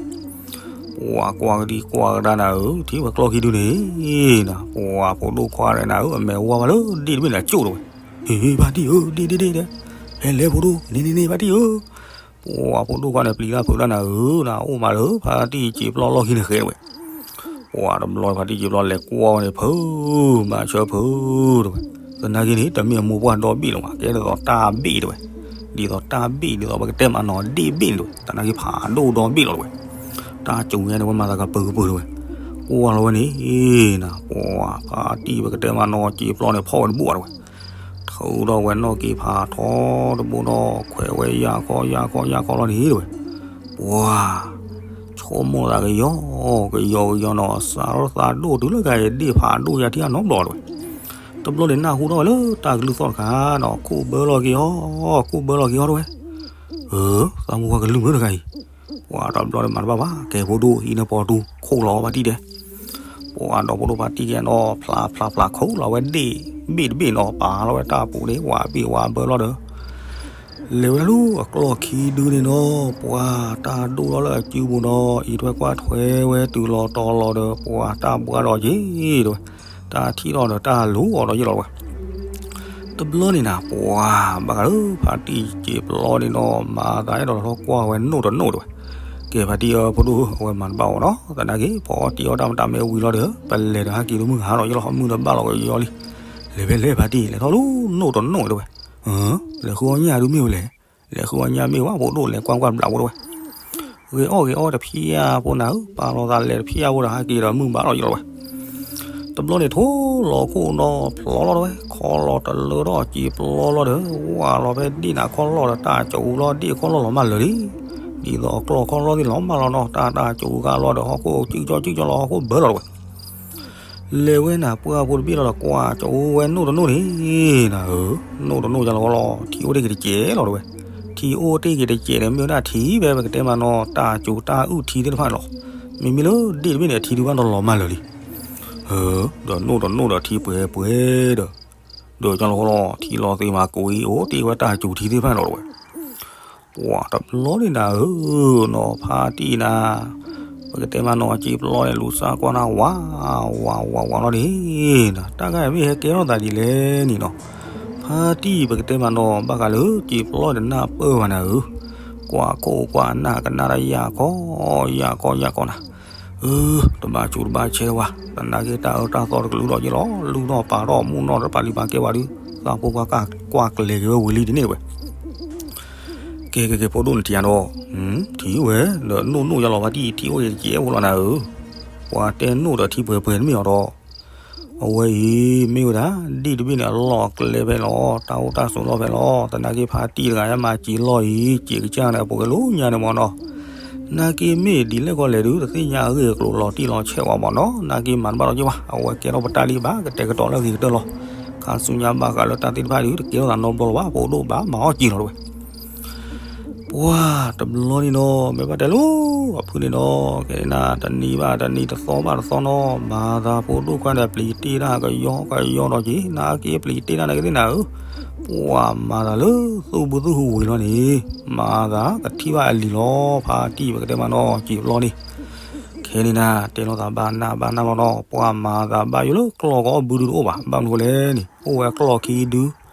ပှၤကွၢ်ကဒံကွၢ်ကဒါနၤဧၢ, ထံၣ်ဝဲကျီၢ်ခံဒုန့ၣ်နၤ, ပှၤဖိဒိၣ်ခွါန့ၣ်နၤဧၢ, အမဲာ်ဝါဘၣ်လၢဒ့ၣ်တဘ့ၣ်န့ၣ်အကၠိၣ်တဝဲ, ဟ့ ဖါတံၢ်ဧၢ, ဒ့ၣ်ဒ့ၣ်ဒ့ၣ်ဒ့ၣ်, ဟဲလဲၤဖိဒိၣ်, န့ၣ်န့ၣ်န့ၣ် ဖါတံၢ်ဧၢ ပှၤဖိဒိၣ်ခွါန့ၣ် ပျံၤတၢ်ဖုးတၢ်နၤဧၢ, နအိၣ်မးဒီး ဖါတံၢ်စံာ်ပျီလီၢ်ခံန့ၣ်ဃဲတဝဲ, ပှၤတဘျီဖါတံၢ်စံာ်ပျီလဲၤကွၢ်ဝဲန့ၣ် ဖုး, ဘၣ်ဆၢဖုးတဝဲ, သနာ်က့န့ၣ် တမ့ၢ်အမိၢ်ပှၢ်ဒီဘ့ၣ်လီၤမး, ကဲဒ်သိးတၢ်ဘ့ၣ်တဝဲ, ဒ်သိးတၢ်ဘ့ၣ် ဒ်သိးပကတဲမးနီၤ ဒ့ၣ်ဘ့ၣ်န့ၣ်တဝဲ, သနာ်က့ဖးဒိၣ်ဒီဘ့ၣ်လီၤတဝဲ, တၢ်စူၤညါန့ၣ် ဝဲမၤသးကပၢၤကပၢၤတဝဲ, ကွၢ်လီၤဝဲန့ၣ်နၤ, ပှၤဖါတံၢ်ပကတဲမးနီၤ စံာ်ပျီန့ၣ် ဖီၣ်ဝဲတဘိၣ်တဝဲ ထုးထီၣ်ဝဲနီၣ်က့ၤဖးထီတဘိနီၤ ခွဲးဝဲယၢ်ခီယၢ်ခီယၢ်ခီလီၤန့ၣ်တဝဲ, ပှၤ, ဆိကမိၣ်သးကယီကယီကယီနီၤ စးထီၣ်သးဒိၣ်တုၤလၢကယဒ့ၣ်ဖးဒိၣ်ယၤထံအနီတဘျီတဝဲ, တဘျီန့ၣ်နၢ်ဟူထီၣ်ဝဲလၢတၢ်ကလုၢ်သီၣ်တခါနီၤ ခိၣ်ဘၢလီၤက့ၤအီၤ, ခိၣ်ဘၢလီၤက့ၤအီၤတဝဲ, အၢ, သးမူဝါကလုၢ်မုာ်တဂၤအံၤ, ပှၤတဘျီန့ၣ်မၤတဘၣ်ဘၣ် ကဲဖိဒိၣ်အံၤန့ၣ်ပီၤတူ ခိၣ်လီၤဖါတံၢ်တဲ ပှၤဒီဖိဒိၣ်ဖါတံၢ်ကဲနီၤ ဖျါဖျါဖျါခိၣ်လီၤဝဲဒ့ၣ်ဘ့ၣ်တဘ့ၣ်နီၤ ပာ်လီၤဝဲတၢ်ပူၤန့ၣ် ဝးဘ့ၣ်ဝးဘၢလီၤဒီး, လဲၤဝဲဒၣ်လၢအကျီၢ်ခံဒုန့ၣ်နီၤ ပှၤတၢ်ဒိၣ်ထီၣ်လၢအစုပူၤနီၤ အံးထွဲကွၢ်ထွဲဝဲတုၤလီၤတီၤလီၤဒီး ပှၤတၢ်ဘှါဒီးက့ၤတဝဲ, တၢ်ထံၣ်ထီၣ်ဒီးတၢ်လူၤအီၤဒီးယ့ၢ်လီၤတဝဲ တဘျီန့ၣ်နၤ ပှၤဘၣ်ဃးလၢဖါတံၢ်စံာ်ပျီန့ၣ်နီၤ မၤသးအဲၣ်ဒိးလီၤထီၣ်ကွၢ်ဝဲနိၣ်တနိၣ်တဝဲ, ကဲဖါတံၢ်ဧၢ ဖိဒိၣ်ဧၢ အဝဲမၤတဘၣ်အီၤနီၤ သနာ်က့ ပအီၣ်တ့ၢ်အီၣ်တၢ်မတၤမ့ၢ်ဝံၤလီၤဒီး ပလဲၤဒီးဟဲက့ၤဒိၣ်မုၢ်ဟါဒီးယ့ၢ်လီၤ မုၢ်ဒီးဘၣ်လီၤကယီလံ, လဲၤဖဲလဲၣ်ဖါတံၢ် လဲၤထီၣ်လၢနိၣ်တနိၣ်တဝဲ, လဲၤဃုအီၣ်ညၣ်ဒုမ့ၢ်ဝဲလဲၣ်, လဲၤဃုအီၣ်ညၣ်မ့ၢ်ဝဲ ဖိဒိၣ်လဲၤကွၢ်ကွၢ်ဘျးဖိတဝဲ ဂ့ၤအီၣ်ဂ့ၤအီတဖျၢၣ်ဖိနၤဧၢ ပာ်လီၤသးလဲၤတဖျၢၣ်ဖိဒီးဟဲက့ၤဒီးမုၢ်ဘၣ်လီၤယ့ၢ်လီၤဝဲ, တဘျီန့ၣ်ထိလီၤခိၣ်နီၤဖျီလီၤတဝဲ ခီလီၤတလၢထီၣ်စံာ်ပျီလီၤဒီး ဝးလီၤဖဲဒ့ၣ်နၤခီလီၢ်ဒီးတၢ်ကၠိလီၤ ဒ့ၣ်ခီလီၢ်လီၤမၢလၢာ်လံ, ဒ်သိးအကျီၢ်ခီလီၢ်သ့ၣ်လီၤမၢလီၤနီၤ တၢ်တၢ်ကၠိကါလီၤဒီးဟီၣ်ခိၣ်စုကၠီစုကၠီလီၤ ဟီၣ်ခိၣ်ဘၢလီၤတဝဲ လဲၤဝဲနၤပှၢ်ဖိတဘ့ၣ်လီၤဒီးကွၢ်ကၠိဝဲနိၣ်တနိၣ်န့ၣ်, နဧၢ, နိၣ်တနိၣ်ယလီၤလီၤ ထံအိၣ်တ့ၢ်က့ၤတစဲးလီၤတဝဲ, ထံအိၣ်တ့ၢ်က့ၤတစဲးန့ၣ် မ့ၢ်ဝဲဒၣ်ထံဖဲပကတဲမးနီၤ တၢ်စူၤတၢ်အုၣ်ထံသ့ၣ်တဖၣ်န့ၣ်လီၤ, မ့မ့ၢ်လၢဒ့ၣ်တဘ့ၣ်န့ၣ် ထံဒုးဘၣ်ဒီးလီၤမၢလၢာ်လံ, ဒီးနိၣ်တနိၣ်ဒီးထံပှဲၤပှဲၤဒီး, ဒီးယလီၤလီၤ ထံလီၤသ့မးကိးအံၤ အိၣ်တ့ၢ်ဝဲတၢ်စူၤထံသ့ၣ်တဖၣ်န့ၣ်လီၤတဝဲ ပှၤတဘျီန့ၣ်နၤဧၢ, နီၤဖါတံၢ်နၤ, ပကတဲမးနီၤ စံာ်ပျီန့ၣ် လူၤစၢ်ကွၢ်နၤ ဝး, ဝး ဝး ဝးလီၤန့ၣ်, တၢ်ဂၤမ့ၢ်ဟဲကဲထီၣ်သးဒ်လဲၣ်န့ၣ်နီၤ, ဖါတံၢ်ပကတဲမးနီၤ ဘၣ်ဃးလၢစံာ်ပျီတနၢ်ပၢၢ်ဘၣ်နၤဧၢ, ကွၢ်ခိၣ်ကွၢ်နၢ်ကနၣ်တၢ်ယၢ်ကီ ယၢ်ကီ ယၢ်ကီနၤ အၢ, တဘၣ်စူၤတဘၣ်ဆဲးဝဲ, သနာ်က့တၢ်အၢတၢ်သီတကလုာ်ဒီးယ့ၢ်လီၤ, လူၤနီၢ်ပာ်ထီၣ်မူနီၢ်တပာ်လံၤပာ်ကဲဝဲဒုး, သးဖိခွါကွၢ်ကျဲၤက့ၤဝဲဝံၤလံဒ်န့ၣ်တဝဲ. ကဲ ကဲ ကဲ ဖိဒိၣ်နထံၣ်ဧါဒီး, ထံၣ်ဝဲ, ဒီးနိၣ်နိၣ်ယါလီၤဖါတံၢ် ထံၣ်အိၣ်ကဲကဲဖိလီၤနၤဧၢ, ပှၤတဲနိၣ်ဒီးထံပှဲၤပှဲၤတမ့ၢ်အီၤဒီး အဝဲအံၤ မ့ၢ်ဝဲဒၣ် ဒ့ၣ်တဘ့ၣ်န့ၣ် အလီၢ်အကျဲဖဲလီၤ, တၢ်အိၣ်တၢ်ဆိးလီၢ်ဖဲလီၤ, သနာ်က့ဖါတံၢ်တဂၤ ဟဲမၤစံာ်လီၢ်အံၤ စံာ်ကစၢ်န့ၣ် အပှဲၤကလိညါန့ၣ်မ့ၢ်နီၤ, နာ်က့မ့ၢ်ဒ်လဲၣ်ကီလဲၣ်ဒုး တသ့ၣ်ညါအဂ့ၢ်အကျိၤလီၤတံၢ်လီၤဆဲးဝဲမ့ၢ်နီၤ, နာ်က့မၤတဘၣ်လီၤက့ၤဝဲ, အဝဲကဲထီၣ်ပတၢ်လံဘၣ် ကတဲာ်ကတီၤလၢအဂ့ၤကတၢၢ်လီၤ, ခါဆူညါဘၣ်ဃးလၢတၢ်သ့ၣ်တဖၣ်ဒုး တကဲထီၣ်သးနီတဘျီလၢၤဘၣ်, ပအိၣ်ဒိၣ်ဘၣ် မၤအီၣ်စံာ်လီၤတဝဲ ပှၤတဘျီန့ၣ်နီၤ မ့ၢ်ဘၣ်တဲလိၤ အဖုန့ၣ်နီၤ, ကဲနၤ တနံၤဘၣ်တနံၤ တသီဘၣ်တသီနီၤ, မၤသးဖိဒိၣ်ခွါန့ၣ် ပျံၤတ့ၢ်တၢ်ကယီကယီဒီးက့ၤ, နာ်က့ပျံၤတ့ၢ်တၢ်နာ်က့သ့ၣ်နၤဧၢ, ပှၤမၤသးလၢသူၣ်ဘုသူၣ်ဟူးဝံၤလီၤန့ၣ်, မၤသးကထံၣ်ဘၣ်အလံၤလီၤ ဖါတံၢ်ပကတဲမးနီၤ စံာ်ပျီန့ၣ်. ခဲန့ၣ်နၤ တဲလိာ်သးဘၣ်နၢ်ဘၣ်နၢ်လီၤနီၤ ပှၤမၤသးဘၣ်ယိၣ်လၢကျီၢ်ကအီၣ်ဘုဒုတအိၣ်ဘၣ် ဘၣ်မနုၤဃိလဲၣ်န့ၣ် အိၣ်ဝဲကျီၢ်ခံဒု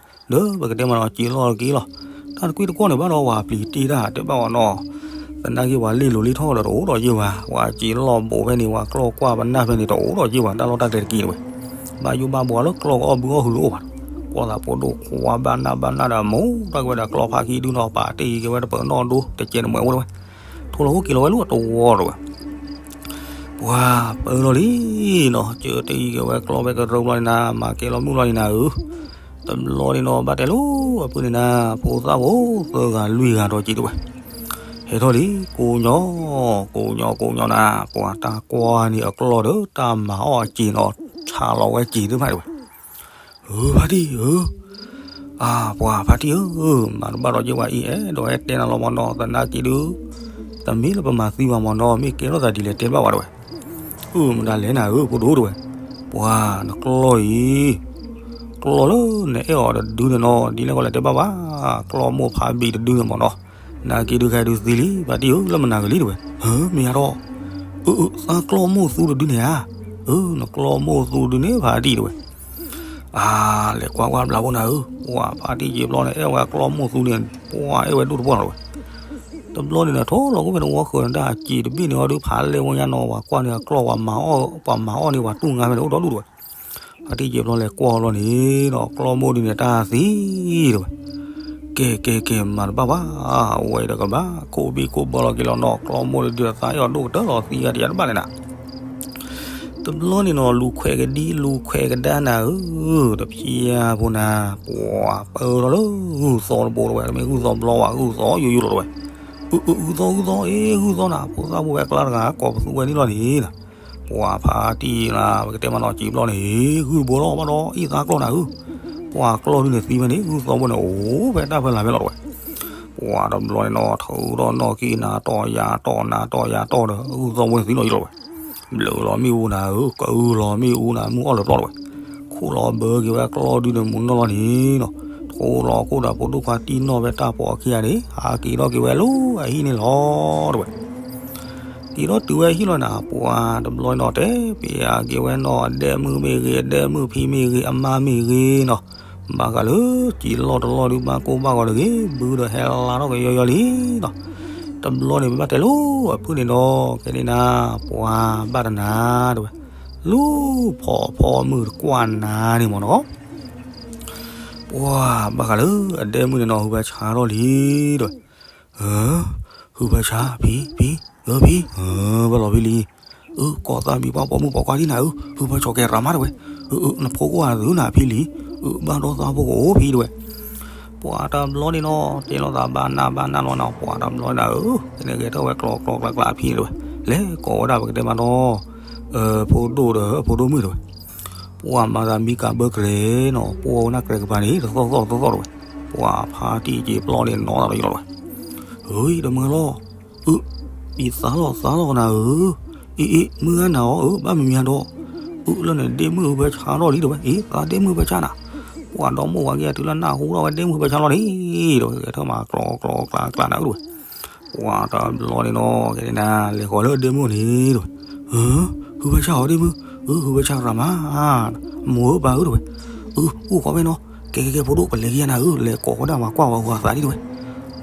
ဒီးပကတဲမးနီၤ စံာ်လီၢ်တက့ၢ်လီၤ. တၢ်တကွံတကွီၢ်န့ၣ်ဘၣ်ဒီး ပှၤပျံၤတ့ၢ်တၢ်တဲဘၣ်ဝဲနီၤ သနာ်က့ပှၤလ့ၣ်လိၤလ့ၣ်ထီၣ်ဒီးတအိၣ်ဒီးယ့ၢ်ဘၣ်, ပှၤစံာ်လီၢ်ဘိးဖဲန့ၣ် ပှၤကျီၢ်ကွၢ်ပနၢ်ဖဲန့ၣ် တအိၣ်ဒီးယ့ၢ်ဘၣ် တၢ်လီၢ်တၢ်ကျဲတက့ၢ်တဝဲ. ဘၣ်ယိၣ်ဘၣ်ဘှီလၢကျီၢ်ကအီၣ်ဘုအီၣ်ဟုးတအိၣ်ဘၣ်, ကွၢ်သးဖိဒိၣ်ခွါဘၣ်နၢ်ဘၣ်နၢ်ဒီး မိၢ်တၢ်ကဝဲဒီးကျီၢ်ဖးခံဒုနီၤ ပာ်တ့ၢ်က့ၤဝဲတပၢၤနီၣ်ဒိ တကဲးတမှဲးဝဲတဝဲ, ထိၣ်လီၤဟိၣ်က့ၤလီၤဝဲလၢအတဝီတဝဲ ပှၤပၢလီၤလံနီၤ, ကၢတ့ၢ်က့ၤဝဲကျီၢ်ဖဲကရၢဘျီန့ၣ်နၤ မၤကဲလီၤမုၢ်လီၤန့ၣ်နၤဧၢ, တဘျီန့ၣ်နီၤ ဘၣ်တဲလိာ်အပုၢ်န့ၣ်နၤ ဖိသၣ်ဖိသၢဂၤလွံၢ်ဂၤဒီးစံာ်တဝဲ, ဟဲထီၣ်လံ ကိးညီ, ကိးညီကိးညီနၤ ပှၤတၢ်ကွၢ်န့ၢ်အကျီၢ်ဒီးတၢ်မၤအီၣ်အစံာ်နီၤ ဆးလီၤဝဲစံာ်သ့ၣ်တဖၣ်တဝဲ ဧၢ ဖါတံၢ်ဧၢ, အါ ပှၤဖါတံၢ်ဧၢ, မၤတဘၣ်ဒီးယဲၢ်ဝဲအံၤ အဲၣ်ဒိးဟဲတဲနၤလီၤမၢ်နီၤ သနာ်က့ဒု တမ့ၢ်လၢပမၤသံဘၣ်မၢ်နီၤ မ့ၢ်ကဲထီၣ်သးဒ်လဲၣ်တဲဘၣ်ဝဲတဝဲ, အၢမတၤလဲၣ်နၤဧၢ ဖိဒိၣ်တဝဲ, ပှၤနကျီၢ်အံၤ ကျီၢ်လၢနအဲၣ်အီၤတဒုန့ၣ်နီၤ ဒ်လဲၣ်ကီးလဲၣ်တဲဘၣ်ဘၣ်, ကျီၢ်မိၢ်ဖးဘံၣ်တဒုန့ၣ်မၢ်နီၤ, နာ်က့ဒုးခဲဒုးသံလံ ဖါတံၢ်ဧၢ လၢမနၤဂ့ၤလံတဝဲ, ဧၢ မ့ၢ်ယါထီၣ်, အၢ အၢ သးကျီၢ်မိၢ်သူတဒုန့ၣ်ဧါ, အၢ နကျီၢ်မိၢ်သူတဒုန့ၣ် ဖါတံၢ်တဝဲ, အါ လဲၤကွၢ်ကွၢ်ဘျးဖိနၤဧၢ, ပှၤဖါတံၢ်စံာ်ပျီန့ၣ် အဲၣ်ဝဲကျီၢ်မိၢ်သူန့ၣ် ပှၤအဲၣ်ဝဲဒိၣ်တပှၢ်လီၤတဝဲ တဘျီန့ၣ်ဒီး ထိၣ်လီၤကိၣ်ဖဲတဝီဃၢၤန့ၣ် တၢ်စံာ်တဘ့ၣ်န့ၣ်အီၤဒုး ဖးလဲၢ်ဝဲညါနီၤ ပှၤကွၢ်န့ၢ်အကျီၢ် ပှၤမၤအီၣ်န့ၢ်ပှၤတူၢ်ငါဖဲန့ၣ် အိၣ်ဒီဒူၣ်တဝဲ, ဖါတံၢ်စံာ်ပျီလဲၤကွၢ်လီၤန့ၣ်ဒီး ကျီၢ်မိၢ်ဒုန့ၣ် တၢ်သံတဝဲ, ကဲ ကဲ ကဲ မၤတဘၣ်ဘၣ်, အဝဲဒီးကဘၣ် ခိၣ်ဘံၣ်ခိၣ်ဘၢလီၤက့ၤလီၤနီၤ ကျီၢ်မိၢ်ဒုဒီးသးအဲၣ်အီၤဒိၣ်ကတၢၢ်လီၤ သံဂၤတယၤတဘၣ်လဲၣ်နၤ တဘျီန့ၣ်နီၤ လူၤခွဲးကဒံ လူၤခွဲးကဒါနၤဧၢ, တဖျၢၣ်ဖိနၤ, ပှၤပၢထီၣ်လၢဂုၢ်သီတဘိတဝဲ တမ့ၢ်ဂုၢ်သီဘျီဝဲ ဂုၢ်သီယိယိလီၤတဝဲ, အု အု ဂုၢ်သီ ဂုၢ်သီ အ့ ဂုၢ်သီနၤ ဖိသၣ်ဖိဝဲကျါတဂၤ ကိးပသူဝဲန့ၣ်လီၤန့ၣ်, ပှၤဖါတံၢ်နၤ ပကတဲမးနီၤ စံာ်ပျီန့ၣ် ဂုၢ်တဘိလီၤဘၣ်ဒီး အံၣ်သးကျီၢ်နၤဧၢ, ပှၤကျီၢ်ဒုန့ၣ်သံဝဲန့ၣ် ဂုၢ်သီဘိန့ၣ် အိၣ်ဖဲတၢ်ဖဲလၢ်ဖဲလီၤတဝဲ ပှၤတဘျီန့ၣ်နီၤ ထုးထီၣ်နီၣ်ကံၢ်နၤတီၢ်ယၤတီၢ်နၤတီၢ်ယၤတီၢ်ဒီး ဂုၢ်သီဘိန့ၣ်သံလီၤယိလီၤဝဲ, ဘျုးလီၤမ့ၣ်အူနၤဧၢ, ကအုလီၤမ့ၣ်အူနၤ မုၢ်အီၣ်လၢာ်ပျီလီၤဝဲ, ခိၣ်လီၤဘၢက့ၤဝဲကျီၢ်ဒုန့ၣ်မူနီၢ်လီၤန့ၣ်နီၤ, ထိၣ်လီၤခိၣ်ဒီးဖိဒိၣ်ခွါတံၢ်နီၢ်ဖဲတၢ်ပိာ်အခံဂၤန့ၣ် ဟးက့ၤထီၣ်က့ၤဝဲလၢအဟံၣ်န့ၣ်လီၤတဝဲ က့ၤထီၣ်တုၤဝဲဟံၣ်လီၤနၤ ပှၤတဘျီန့ၣ်နီၤ တဲပျးက့ၤဝဲနီၤ အဒဲမုၣ်မ့ၢ်ဂ့ၤ အဒဲမုၣ်ဖံမ့ၢ်ဂ့ၤ အမါမ့ၢ်ဂ့ၤနီၤ, ဘၣ်ဃးလၢစံာ်လီၢ်တလီၢ်ဒုး ဘၣ်ကိၢ်ဘၣ်ဂီၤတဂ့ၤ ဘုဒီးဟဲလါထီၣ်ကယီယီလံနီၤ, တဘျီန့ၣ် ပဘၣ်တဲလိၤအဖုၣ်န့ၣ်ဒီး ခဲန့ၣ်နၤ ပှၤဘၣ်တနၤတဝဲ, လူၤဖီၣ်ဖီမုၢ်တကွၢ်နၤန့ၣ်မ့ၢ်နီၤ ပှၤဘၣ်ဃးလၢအဒဲမုၣ်န့ၣ်နီၤ ဟုဘၣ်ဆါထီၣ်လံတဝဲ, ဟုဘၣ်ဆါ ဖံ ဖံ ဧၢ ဖံ ဘၣ်လီၤဖံလံ, အု ကိးသးမံၤပှၢ်ပိာ်မုၣ်ပိာ်ခွါဒ်နၤ အု ဟုဘၣ်ဆီၣ်ကဲရၤမးတဝဲ, အု အု နဖိကအိၣ်အသုနၤဖံလံ, အု ဘၣ်ဒီးသးဖိကအိၣ်ဖံတဝဲ, ပှၤတဘျီန့ၣ်နီၤ တဲလိာ်သးဘၣ်နၢ်ဘၣ်နၢ်လီၤနၤ ပှၤတဘျီန့ၣ် အု ကန့ၣ်ဂဲၤထၢၣ်ဝဲကျီကျီကျါကျါအဖံတဝဲ, လဲၤကိးဝဲဒၣ်ပကတဲမးနီၤ ဖိဒိၣ်ဒီးဖိဒိၣ်မုၣ်တဝဲ ပှၤမၤသးမံကၤဘၢကြဲးနီၤ ပှၤဝဲနၢ်ကြဲးကပၤန့ၣ် တသီၣ်သီၣ်တသီၣ်တဝဲ, ပှၤဖါတံၢ်စံာ်ပျီန့ၣ်နီၤသးလီၤယိလီၤဝဲ, အု တမုၢ်လီၤ, အု အံသးလီၤသးလီၤနၤဧၢ, အ့ အ့ မုၢ်ဂၤနၤအီၤ အု ဘၣ်မံၤမံၤဒီး, အု လၢန့ၣ်ဒ့မုၣ်ဟုဘၢဆါထီၣ်လံတဝဲ, အ့ သးဒ့မုၣ်ဟုဘၢဆါနၤ, ပှၤဒီမိၢ်ဝၤက့ၤအတုၤလၢနၢ်ဟူထီၣ်ဝဲဒ့မုၣ်ဟုဘၢဆါလီၤန့ၣ်, တဝဲ ဂဲၤထၢၣ်မၤကျီကျီကျါကျါနၤဧုတဝဲ ပှၤတဘျီန့ၣ်နီၤ ကဲန့ၣ်နၤ လဲၤဃီၤလၢဒ့မုၣ်န့ၣ်တဝဲ, ဟုဘၣ်ဆၣ်အီၤဒ့မုၣ်, ဟုဘၣ်ဆၣ်ရၤမး, မိၢ်ဧၢပၢ်ဧၢတဝဲ, အု အိၣ်ဃီဖဲနီၤ, ကဲကဲကဲ ဖိဒိၣ် ပလဲၤက့ၤယၤနၤဧၢ, လဲၤကိးဃီဒၣ်ဝၤကွၢ်ဝၤဟုးဝၤသးဒ်တဝဲ,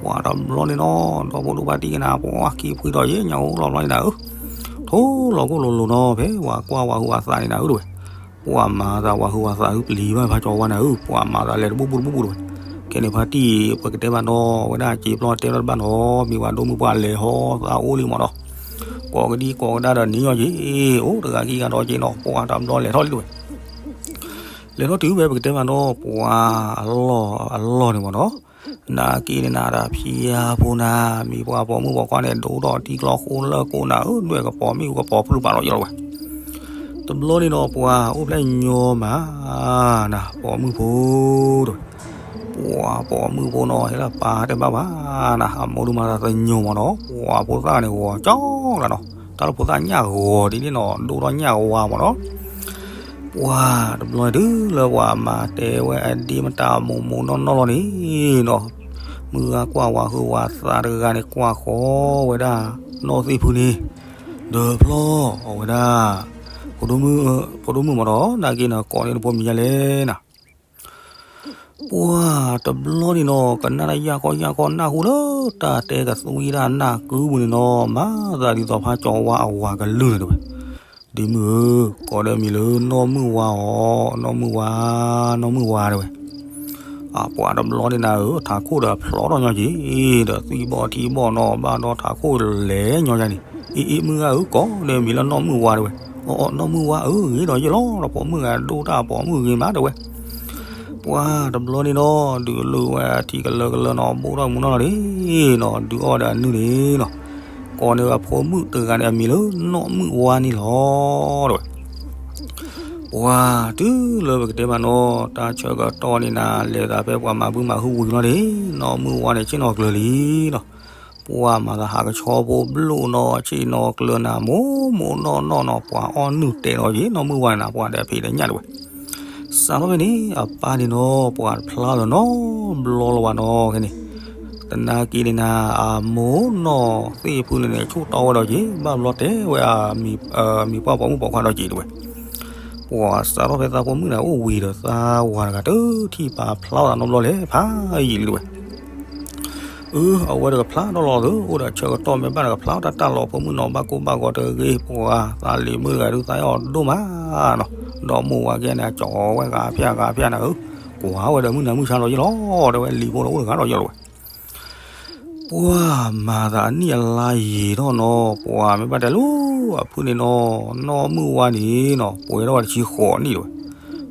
ပှၤတဘျီန့ၣ်နီၤ ဒီဖိဒိၣ်ဘၣ်တံၢ်ကနၤ ပှၤက့ၤဖှံထီၣ်ယဲၢ်ညါအိၣ်လီၤဘျီန့ၣ်နၤဧၢ, ထိၣ်လီၤကိၣ်လိၤလိၤနီၤ ဖဲဝၤကွၢ်ဝၤဟုးဝၤသးန့ၣ်နၤဧုတဝဲ ပှၤမၤသးဝၤဟုးဝၤသးဟုပျံၤဘၣ်ဖးကၠီဝါနၤဧု, ပှၤမၤသးလဲၤတဘူၣ်ဘူၣ်တဘူၣ်ဘူၣ်တဝဲ, ခဲန့ၣ်ဖါတံၢ် ပကတဲဘၣ်နီၤ ဝဲဒၣ်စံာ်ပျီတဲလီၤတဘၣ်နီၤ, မ့ၢ်ဝၤဒိၣ်မုၣ်ပှၢ်လဲၤဟီသးအိၣ်လံမးနီၤ, ကိးကဒံကိးကဒါဒီးနံၤညီက့ၤ, အိၣ်တဂၤခံဂၤဒီးက့ၤနီၤ, ပှၤတဘျီလဲၤထီၣ်လံတဝဲ, လဲၤထီၣ်တုၤဝဲပကတဲဘၣ်နီၤ ပှၤအလီၢ်အလီၢ်န့ၣ်မးနီၤ, နာ်က့ၤန့ၣ်နၤတၢ်ဖံယါဖိနၤ, မံၤပှၤပိာ်မုၣ်ပိာ်ခွါန့ၣ် ဒိၣ်ထီၣ်ထံကျီဃိလၢကိးနၤဧု, ဒွဲၣ်ကပီၤမ့ၣ်အူကပီၤဖုၣ်ပာ်လီၤယလီၤဝဲ တဘျီန့ၣ်နီၤ ပှၤအိၣ်ဖျဲၣ်ညီမးနၤ ပိာ်မုၣ်ဖိတဝဲ, ပှၤပိာ်မုၣ်ဖိနီၤ ဟဲလၢပၢ်တဲဘၣ်ဘၣ်နၤ အမိၢ်ဒုးမၤသးသညိၤမးနီၤ, ပှၤဖိသၣ်န့ၣ်ဂီၤကၠီကျါနီၤ, တၢ်လၢဖိသၣ်ညၣ်ဂီၤဒ်န့ၣ်နီၤ ဒိၣ်ထီၣ်ညၣ်ဝါမးနီၤ, ပ ပှၤတဘျီန့ၣ်တုၤလၢပှၤမၤတဲဝဲအဒ့မတၤမိၢ်မိၢ်နီၢ်နီၢ်လီၤန့ၣ်နီၤ, မုၢ်ဂၤကွၢ်ဝၤဟုဝၤသးတဂၤန့ၣ် ကွၢ်ဃီၤဝဲဒၣ်နီၢ်သ့ၣ်ဖုန့ၣ်, ဒီးဖျီအဝဲဒၣ် ဖိဒိၣ်မုၣ်မးဒီး နာ်က့န့ၣ် ကိးန့ၢ်နဖိမံၤညါလဲၣ်နၤ. ပှၤတဘျီန့ၣ်နီၤ ကနၣ်တၢ်ယၢ်ကီယၢ်ကီနၢ်ဟူလၢတၢ်တဲကသွံတၢ်နၢ်ကုပူၤန့ၣ်နီၤ, မၤသးဒ်သိးဖးကၠီဝါအဝၤကလုၢ်န့ၣ်တဲဝဲ, ဒ်မုၢ်ဧၢ, ကိးဒီးမံၤလၢနီၢ်မုၢ်ဝါအီၤ, နီၢ်မုၢ်ဝါ, နီၢ်မုၢ်ဝါတဲဝဲ. အပှၤတဘျီန့ၣ်နၤဧၢ, ထးခိၣ်ဒီးဖျိးထီၣ်ညီက့ၤ, ဒီးသွံၣ်ဘီၣ်ထံဘီၣ်နီၤ ဘၣ်ဒီးထးခိၣ်လဲၤညီယါန့ၣ်, အ့ အ့ မုၢ်ဂၤဧၢ, ကိးဒီးမံၤလၢနီၢ်မုၢ်ဝါတဲဝဲ. အီ အီ နီၢ်မုၢ်ဝါဧၢ, ဂ့ၤဒီးယ့ၣ်လီၤ, ဒီးပိာ်မုၣ်ဂၤဒိၣ်တၢ်ပိာ်မုၣ်ဂ့ၤမးတဲဝဲ. ပှၤတဘျီန့ၣ်နီၤ ဒုးလုာ်ဝဲအထံကလၢကလၢနီၤ ဘိၣ်ထီၣ်မူနီၢ်လီၤန့ၣ်နီၤ, ဒုးအီၣ်ဒီးအနုၢ်န့ၣ်နီၤ, ကိးန့ၢ်ဝဲဖိမုၣ်တဂၤန့ၣ် အမံၤလၢနီၢ်မုၢ်ဝါန့ၣ်လီၤတဲဝဲ. ပှၤတုၤလၢပကတဲမးနီၤ တၢ်ဆၢကတီၢ်န့ၣ်နၤ လဲၤသးဖဲပှၤမၤဘုမၤဟုဝံၤလီၤန့ၣ်, နီၢ်မုၢ်ဝါန့ၣ် ဆ့ၣ်နီၤကျၢၤလံနီၤ. ပှၤမၤသးဟးကဆီဖိဘျိၣ်နီၤ ဆ့ၣ်နီၤကျၢၤနၤ မိၢ်မိၢ်နီၢ်နီၢ်နီၤ, ပှၤအီၣ်နုၢ်တဲာ်ဒီးက့ၤ နီၢ်မုၢ်ဝါန့ၣ်နၤ ပှၤဒီးဖံးဒီးညၣ်တဲဝဲ. စးထီၣ်ဖဲန့ၣ် အပၢ်န့ၣ်နီၤ ပှၤတဖျါလၢၤနီတဘျီလၢၤဘၣ်နီၤ, ခဲန့ၣ် သနာ်က့န့ၣ်နၤ အမိၢ်နီၢ်သ့ၣ်ဖုန့ၣ်န့ၣ် ဆူၣ်တီဝဲဒီးက့ၤ ဘၣ်ဘျီတဲဝဲ မံၤပှၢ်ပိာ်မုၣ်ပိာ်ခွါဒီးက့ၤတဲဝဲ. ပှၤစးထီၣ်ဖဲသးဖိမုၣ်န့ၣ် အိၣ်ဝံၤဒီးသးဝၤတဂၤ တထံၣ်ပာ်ဖျါအီၣ်သးနီတဘျီလဲၣ် ဖးယံာ်လံတဲဝဲ. အၢ အဝဲတကဖျါထီၣ်လီၤသၢ အိၣ်ဒီးဆၢကတီၢ်မ့ၢ်ဘၣ်တကဖျါတၢ်လီၤ ဖိမုၣ်နီၤ ဘၣ်ကိၢ်ဘၣ်ဂီၤတဂ့ၤ ပှၤသးလံၤမုၣ်တဂၤဒုးသးအီၣ်ဒိၣ်မးနီၤ, ဒီးမိၢ်ဝၤကဲန့ၣ် ကၠီဝဲဂၤဖၠၣ်ဂၤဖၠၣ်နၤဧၢ, ကွၢ်ဝဲဒီးမုၢ်နၤမုၢ်ဆါလီၤယ့ၣ်လီၤ တဲဝဲ လံၤဖိဒီးအိၣ်တဂၤဒီးယ့ၣ်လီၤဝဲ. ပှၤမၤသးအနံၣ်အလါယံာ်ထီၣ်နီၤ ပှၤမ့ၢ်ဘၣ်တဲလၢအဖုၣ်န့ၣ်နီၤ နီၢ်မုၢ်ဝါန့ၣ်နီၤ ပှဲၤထီၣ်ဝဲတဆံဃိးနံၣ်တဲဝဲ.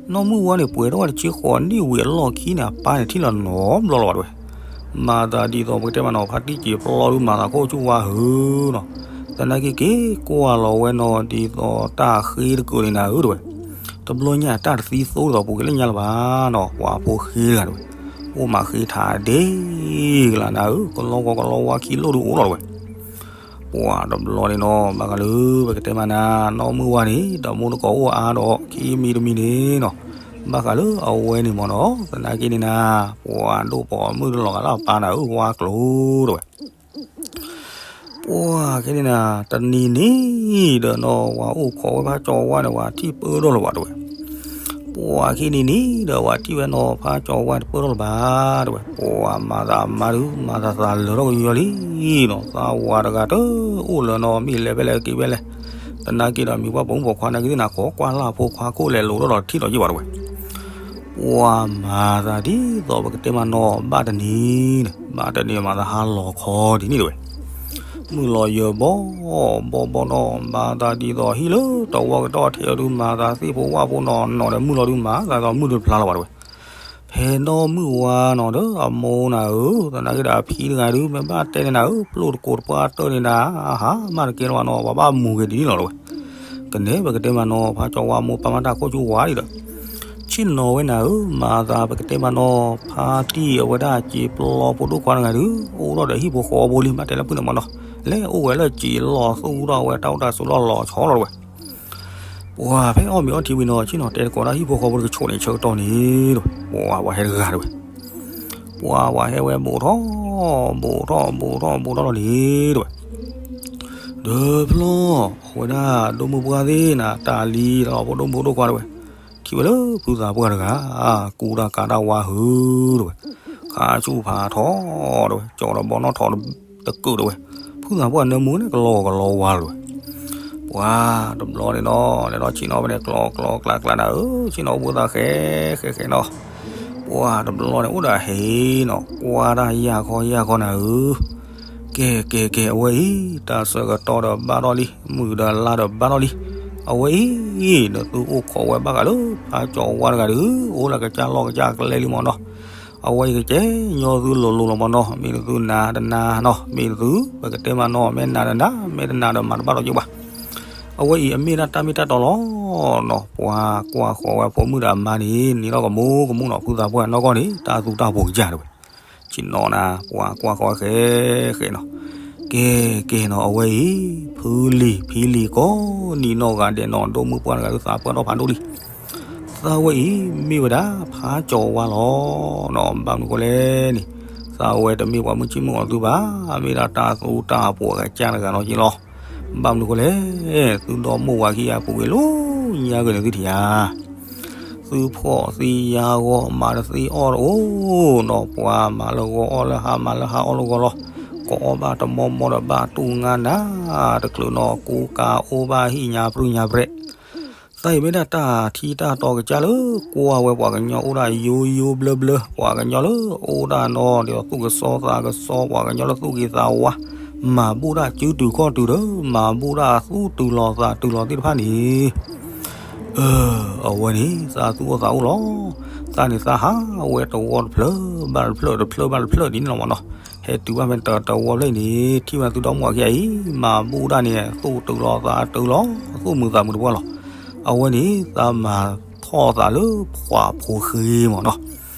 နီၢ်မုၢ်ဝါန့ၣ် ပှဲၤထီၣ်ဝဲတဆံဃိးနံၣ်ဝံၤအလီၢ်ခံန့ၣ် အပၢ်န့ၣ်ထံၣ်လီၤနီတဘျီလၢၤဘၣ်တဲဝဲ. မၤသးဒ်သိးပကတဲမးနီၤ ဖါတံၢ်စံာ်ပျီဒုး မၤသးခိၣ်ဆူၣ်ဝါဟုနီၤ, သနာ်က့က့ၤကွၢ်လီၤဝဲနီၤ ဒ်သိးတၢ်ဃ့တကုာ်န့ၣ်နၤဧၢတဲဝဲ. တဘျီညါတၢ်တသံသိဒီးပူၤက့ၤလၢညါလၢၤဘၣ်နီၤ ပှၤဖိဃ့တဂၤတဲဝဲ, အိၣ်မးဃ့ထးဒ့ကလးနၤဧၢ, ကလီဝါကလီဝါခံလိၣ်ဒုးအိၣ်လီၤတဲဝဲ. ပှၤတဘျီန့ၣ်နီၤ ဘၣ်ဃးလၢပကတဲမးနၤ နီၢ်မုၢ်ဝါန့ၣ် ဒီးမိၢ်တကိးအိၣ်အါဒီး ခံမံၤတမံၤန့ၣ်နီၤ, ဘၣ်ဃးလၢအဝဲန့ၣ်မ့ၢ်နီၤ သနာ်က့န့ၣ်နၤ ပှၤဒိၣ်ပိာ်မုၣ်တလီၤဂာ်လၢအပၢ်နၤဧၢ ဝါကျိၤတဲဝဲ. ပှၤခဲန့ၣ်နၤ တနံၤန့ၣ်ဒီးနီၤ ဝၤအိၣ်ခိးဝဲဖါကၠီဝါန့ၣ် ဝၤထံၣ်ပၢၢ်ထီၣ်လၢၤဘၣ်တဲဝဲ. ပှၤခဲန့ၣ်န့ၣ်ဒီး ဝၤထံၣ်ဝဲနီၤ ဖါကၠီဝါန့ၣ်ပၢၢ်ထီၣ်လၢၤဘၣ် တဲဝဲ. ပှၤမၤသးမါဒုး မၤသးသးလၢာ်ထီၣ်ကညီလံနီၤ, သးဝၤတဂၤတအိၣ်လၢၤနီၤ မ့ၢ်လဲၤဖဲလဲၣ်က့ၤဖဲလဲၣ်, သနာ်က့ဒီးမံၤပှၢ်ပိာ်မုၣ်ပိာ်ခွါနာ်က့သ့ၣ်နၤ ခိးကွၢ်လၢ်ဖိခွါခိၣ်လဲၤလိၤထီၣ်ဒီးထံၣ်လီၤယ့ၣ်ဘၣ်တဲဝဲ. ပှၤမၤသးဒ်သိးပကတဲမးနီၤ ဘၣ်တနံၤန့ၣ် ဘၣ်တနံၤမၤသးဟါလီၤခီဒ်န့ၣ်တဲဝဲ. မုၢ်လီၤယၢၤဘီဘီဘီနီၤ မၤသးဒ်သိးဟံၣ်လၢတဝီကတီၢ်ထဲအီၤဒုး မၤသးသ့ၣ်ဖိဝၣ်ဖိနီၤနီၤဒီး မုၢ်လီၤဒုးမၤသးဒ်သိးမုၢ်တဖျါလၢၤဘၣ်တဲဝဲ. ဖဲနီၢ်မုၢ်ဝါနီၤဒီးအမိၢ်နၤဧၢ, သနာ်က့ဒီးအဖံတဂၤဒုး မ့ၢ်ဘၣ်တဲန့ၣ်နၤဧၢ, ပျိၢ်တကိးတပှၢ်တၢၢ်န့ၣ်နၤ, အဟါမၢ်တကဲလၢၤဘၣ်နီၤ, ပှၤဘၣ်မူၤက့ၤဒ်န့ၣ်လီၤတဲဝဲ. ကနဲၣ်ပကတဲမးနီၤ ဖါကၠီဝါမိၢ်ပၢ်မၤတၢ်ခိၣ်ဆူၣ်ဝါဒံးဒီး ဆ့ၣ်နီၤဝဲနၤဧၢ, မၤသးပကတဲမးနီၤ ဖါတံၢ်အဝဲဒၣ်စံာ်ပျီဖိဒိၣ်ခွါတဂၤဒုး အိၣ်ထီၣ်ဒီးဟံၣ်ဖိဃီဖိလံ ဘၣ်တဲလၢဖုၣ်န့ၣ်မးနီၤ, လဲၤအိၣ်ဝဲလၢစံာ်လီၤသူၣ်ထီၣ်ဝဲတၢ်အိၣ်တၢ်ဆိးလီၢ်လီၤဆီလီၤတဲဝဲ. ပှၤဖဲအီၣ်မ့ၤအီထံဝံၤနီၤ ဆ့ၣ်နီၤတဲတကိးတၢ်ဟံၣ်ဖိဃီဖိတကဆိးန့ၣ် ဆၢကတီၢ်န့ၣ်တဲဝဲ, ပှၤဝၤဟဲတဂၤတဲဝဲ. ပှၤဝၤဟဲဝဲဘူးထီၣ်, ဘူးထီၣ် ဘူးထီၣ် ဘူးထီၣ်လီၤန့ၣ်တဲဝဲ. ဒီးဖျီ အဝဲဒၣ်ဒိၣ်မုၢ်ပှၢ်သ့ၣ်နၤ တၢ်လံတၢ်လီၤဖိဒိၣ်မုၢ်ဒိၣ်ခွါတဲဝဲ, ထံၣ်ဝဲလၢဖုသးပှၢ်တဂၤ ကူတၢ်ကးတၢ်ဝါဟုတဲဝဲ, ခါဆူၣ်ဖးထီတဲဝဲ, ကၠီဒီးဘီနီၣ်ထီတကုာ်တဲဝဲ, ဖုသးပှၢ်နၢမူန့ၣ် ကလီကလီဝါလီၤတဲဝဲ. ပှၤတဘျီန့ၣ်နီၤ လဲၤထီၣ်ဆ့ၣ်နီၤဖဲန့ၣ် ကျီကျီကျါကျါနၤဧၢ, ဆ့ၣ်နီၤအိၣ်ဘှံးသးဃဲဃဲဃဲနီၤ. ပှၤတဘျီန့ၣ် အိၣ်ဒီးဟဲနီၤ ကွၢ်တၢ်ယၢ်ခီယၢ်ခီနၤဧၢ. ကဲကဲကဲ အဝဲအံၤ တၢ်ဆၢကတီၢ်ဒီးဘၣ်ထီၣ်လံ, မုၢ်ဒီးလါဒီးဘၣ်ထီၣ်လံ. အဝဲအံၤ နသုအိၣ်ခိးဝဲဘၣ်ဃးလၢ ဖါကၠီဝါတဂၤဒီး အိၣ်လၢကစၢ်လီၢ်ကစၢ်ကျဲလံမးနီၤ. အဝဲအံၤကကဲညီသုလိၤလိၤလီၤမးနီၤ, မ့ၢ်နသုနၤတနၤနီၤ, မ့ၢ်နသု ပကတဲမးနီၤ မ့ၢ်နၤတနၤ မ့ၢ်တနၤဒီးမၤတဘၣ်ဒီးက့ၤဘၣ်. အဝဲအံၤအမ့ၢ်ဒၣ်တၢ်မ့ၢ်တၢ်တီလီၤနီၤ. ပှၤကွၢ်ဃီၤဝဲဖိမုၣ်ဒီးအမါန့ၣ် နံၤထီၣ်ကမူကမူနီၤ, ဖုသးပှၢ်နီၢ်ကီၢ်န့ၣ် တၢ်သူတၢ်ပှီၤကစၢ်တဲဝဲ. ဆ့ၣ်နီၤနၤ ပှၤကွၢ်ဃီၤဃဲဃဲနီၤ. ကဲကဲနီၤ အဝဲအံၤ ဖုလံၤဖံလံၤကိးနံၤနီၢ်ဂၤဒဲးနီၤ, ဒိၣ်မုၢ်ပှၢ်တဂၤဒုးသးပှၢ်ထီၣ်ဖးဒိၣ်လံ. သးဝဲအံၤမ့ၢ်ဝဲဒၣ်ဖးကၠီၤဝါလီၤ. ဘၣ်မနုၤဃိလဲၣ်န့ၣ်, သးဝဲတမ့ၢ်ပှၤမုၢ်ဆ့ၣ်မုၢ်ဂီၤသုဘၣ်, မ့ၢ်ဒၣ်တၢ်သူတၢ်ပှိၤအကစၢ်တဂၤနီၢ်က့လီၤ. ဘၣ်မနုၤဃိလဲၣ်, သုဒီမိၢ်ဝၤခံဂၤပူၤကွံာ်လၢညါဂ့ၤန့ၣ်သုထံၣ်ဧါ, သုဖှီၣ်သံယာ်ဂီၤ မၤတသ့အီၣ်တအိၣ်နီၤ, ပှၤမၤလၢဂီၤအီၣ်လၢဟါ မၤလၢဟါအီၣ်လၢဂီၤလီၤ. ကအီၣ်ဘၣ်တမီမီဒီးဘၣ်တူၢ်ငါနၤ, တချုးနီၢ်ကူကၤအိၣ်ဘၣ်ဟံၣ်ညါပြူညါပြဲး သးအံၤမ့ၢ်ဒၣ်တၢ်ထံတၢ်တီကစၢ်လၢကွၢ်ဝဲပှၤကညီအိၣ်ဒၣ်ယိယိဘျၢဘျၢ, ပှၤကညီလၢအိၣ်ဒၣ်နီၤဒီးသူၣ်ကစီသးကစီ, ပှၤကညီလၢသူၣ်ဂ့ၤသးဝါ, မၤဘူၣ်ဒၣ်စုတူာ်ခီၣ်တူာ်ဒီး မၤဘူၣ်ဒၣ်သူၣ်တုၤလီၤသးတုၤလီၤသ့ၣ်တဖၣ်န့ၣ်, အဝဲန့ၣ်သးသူၣ်အိၣ်သးအိၣ်လီၤ. သးန့ၣ်သးဟးဝဲတဝီတဖျၢၣ်ဘၣ်တဖျၢၣ် တဖျၢၣ်ဘၣ်တဖျၢၣ်ဒ်န့ၣ်လီၤမးနီၤ. ဟဲတုၤဘၣ်ဖဲတဝီဖျၢၣ်အံၤန့ၣ် ထံၣ်ဝဲဒၣ်သုဒီမိၢ်ဝၤခံဂၤအံၤ မၤဘူၣ်ဒၣ်န့ၣ် သူၣ်တုၤလီၤသးတုၤလီၤ သူၣ်မုာ်သးမုာ်တပှၢ်လီၤ. အဝဲန့ၣ်သးမၤထီၣ်သးလၢပှၤဖိဃ့မးနီၤ.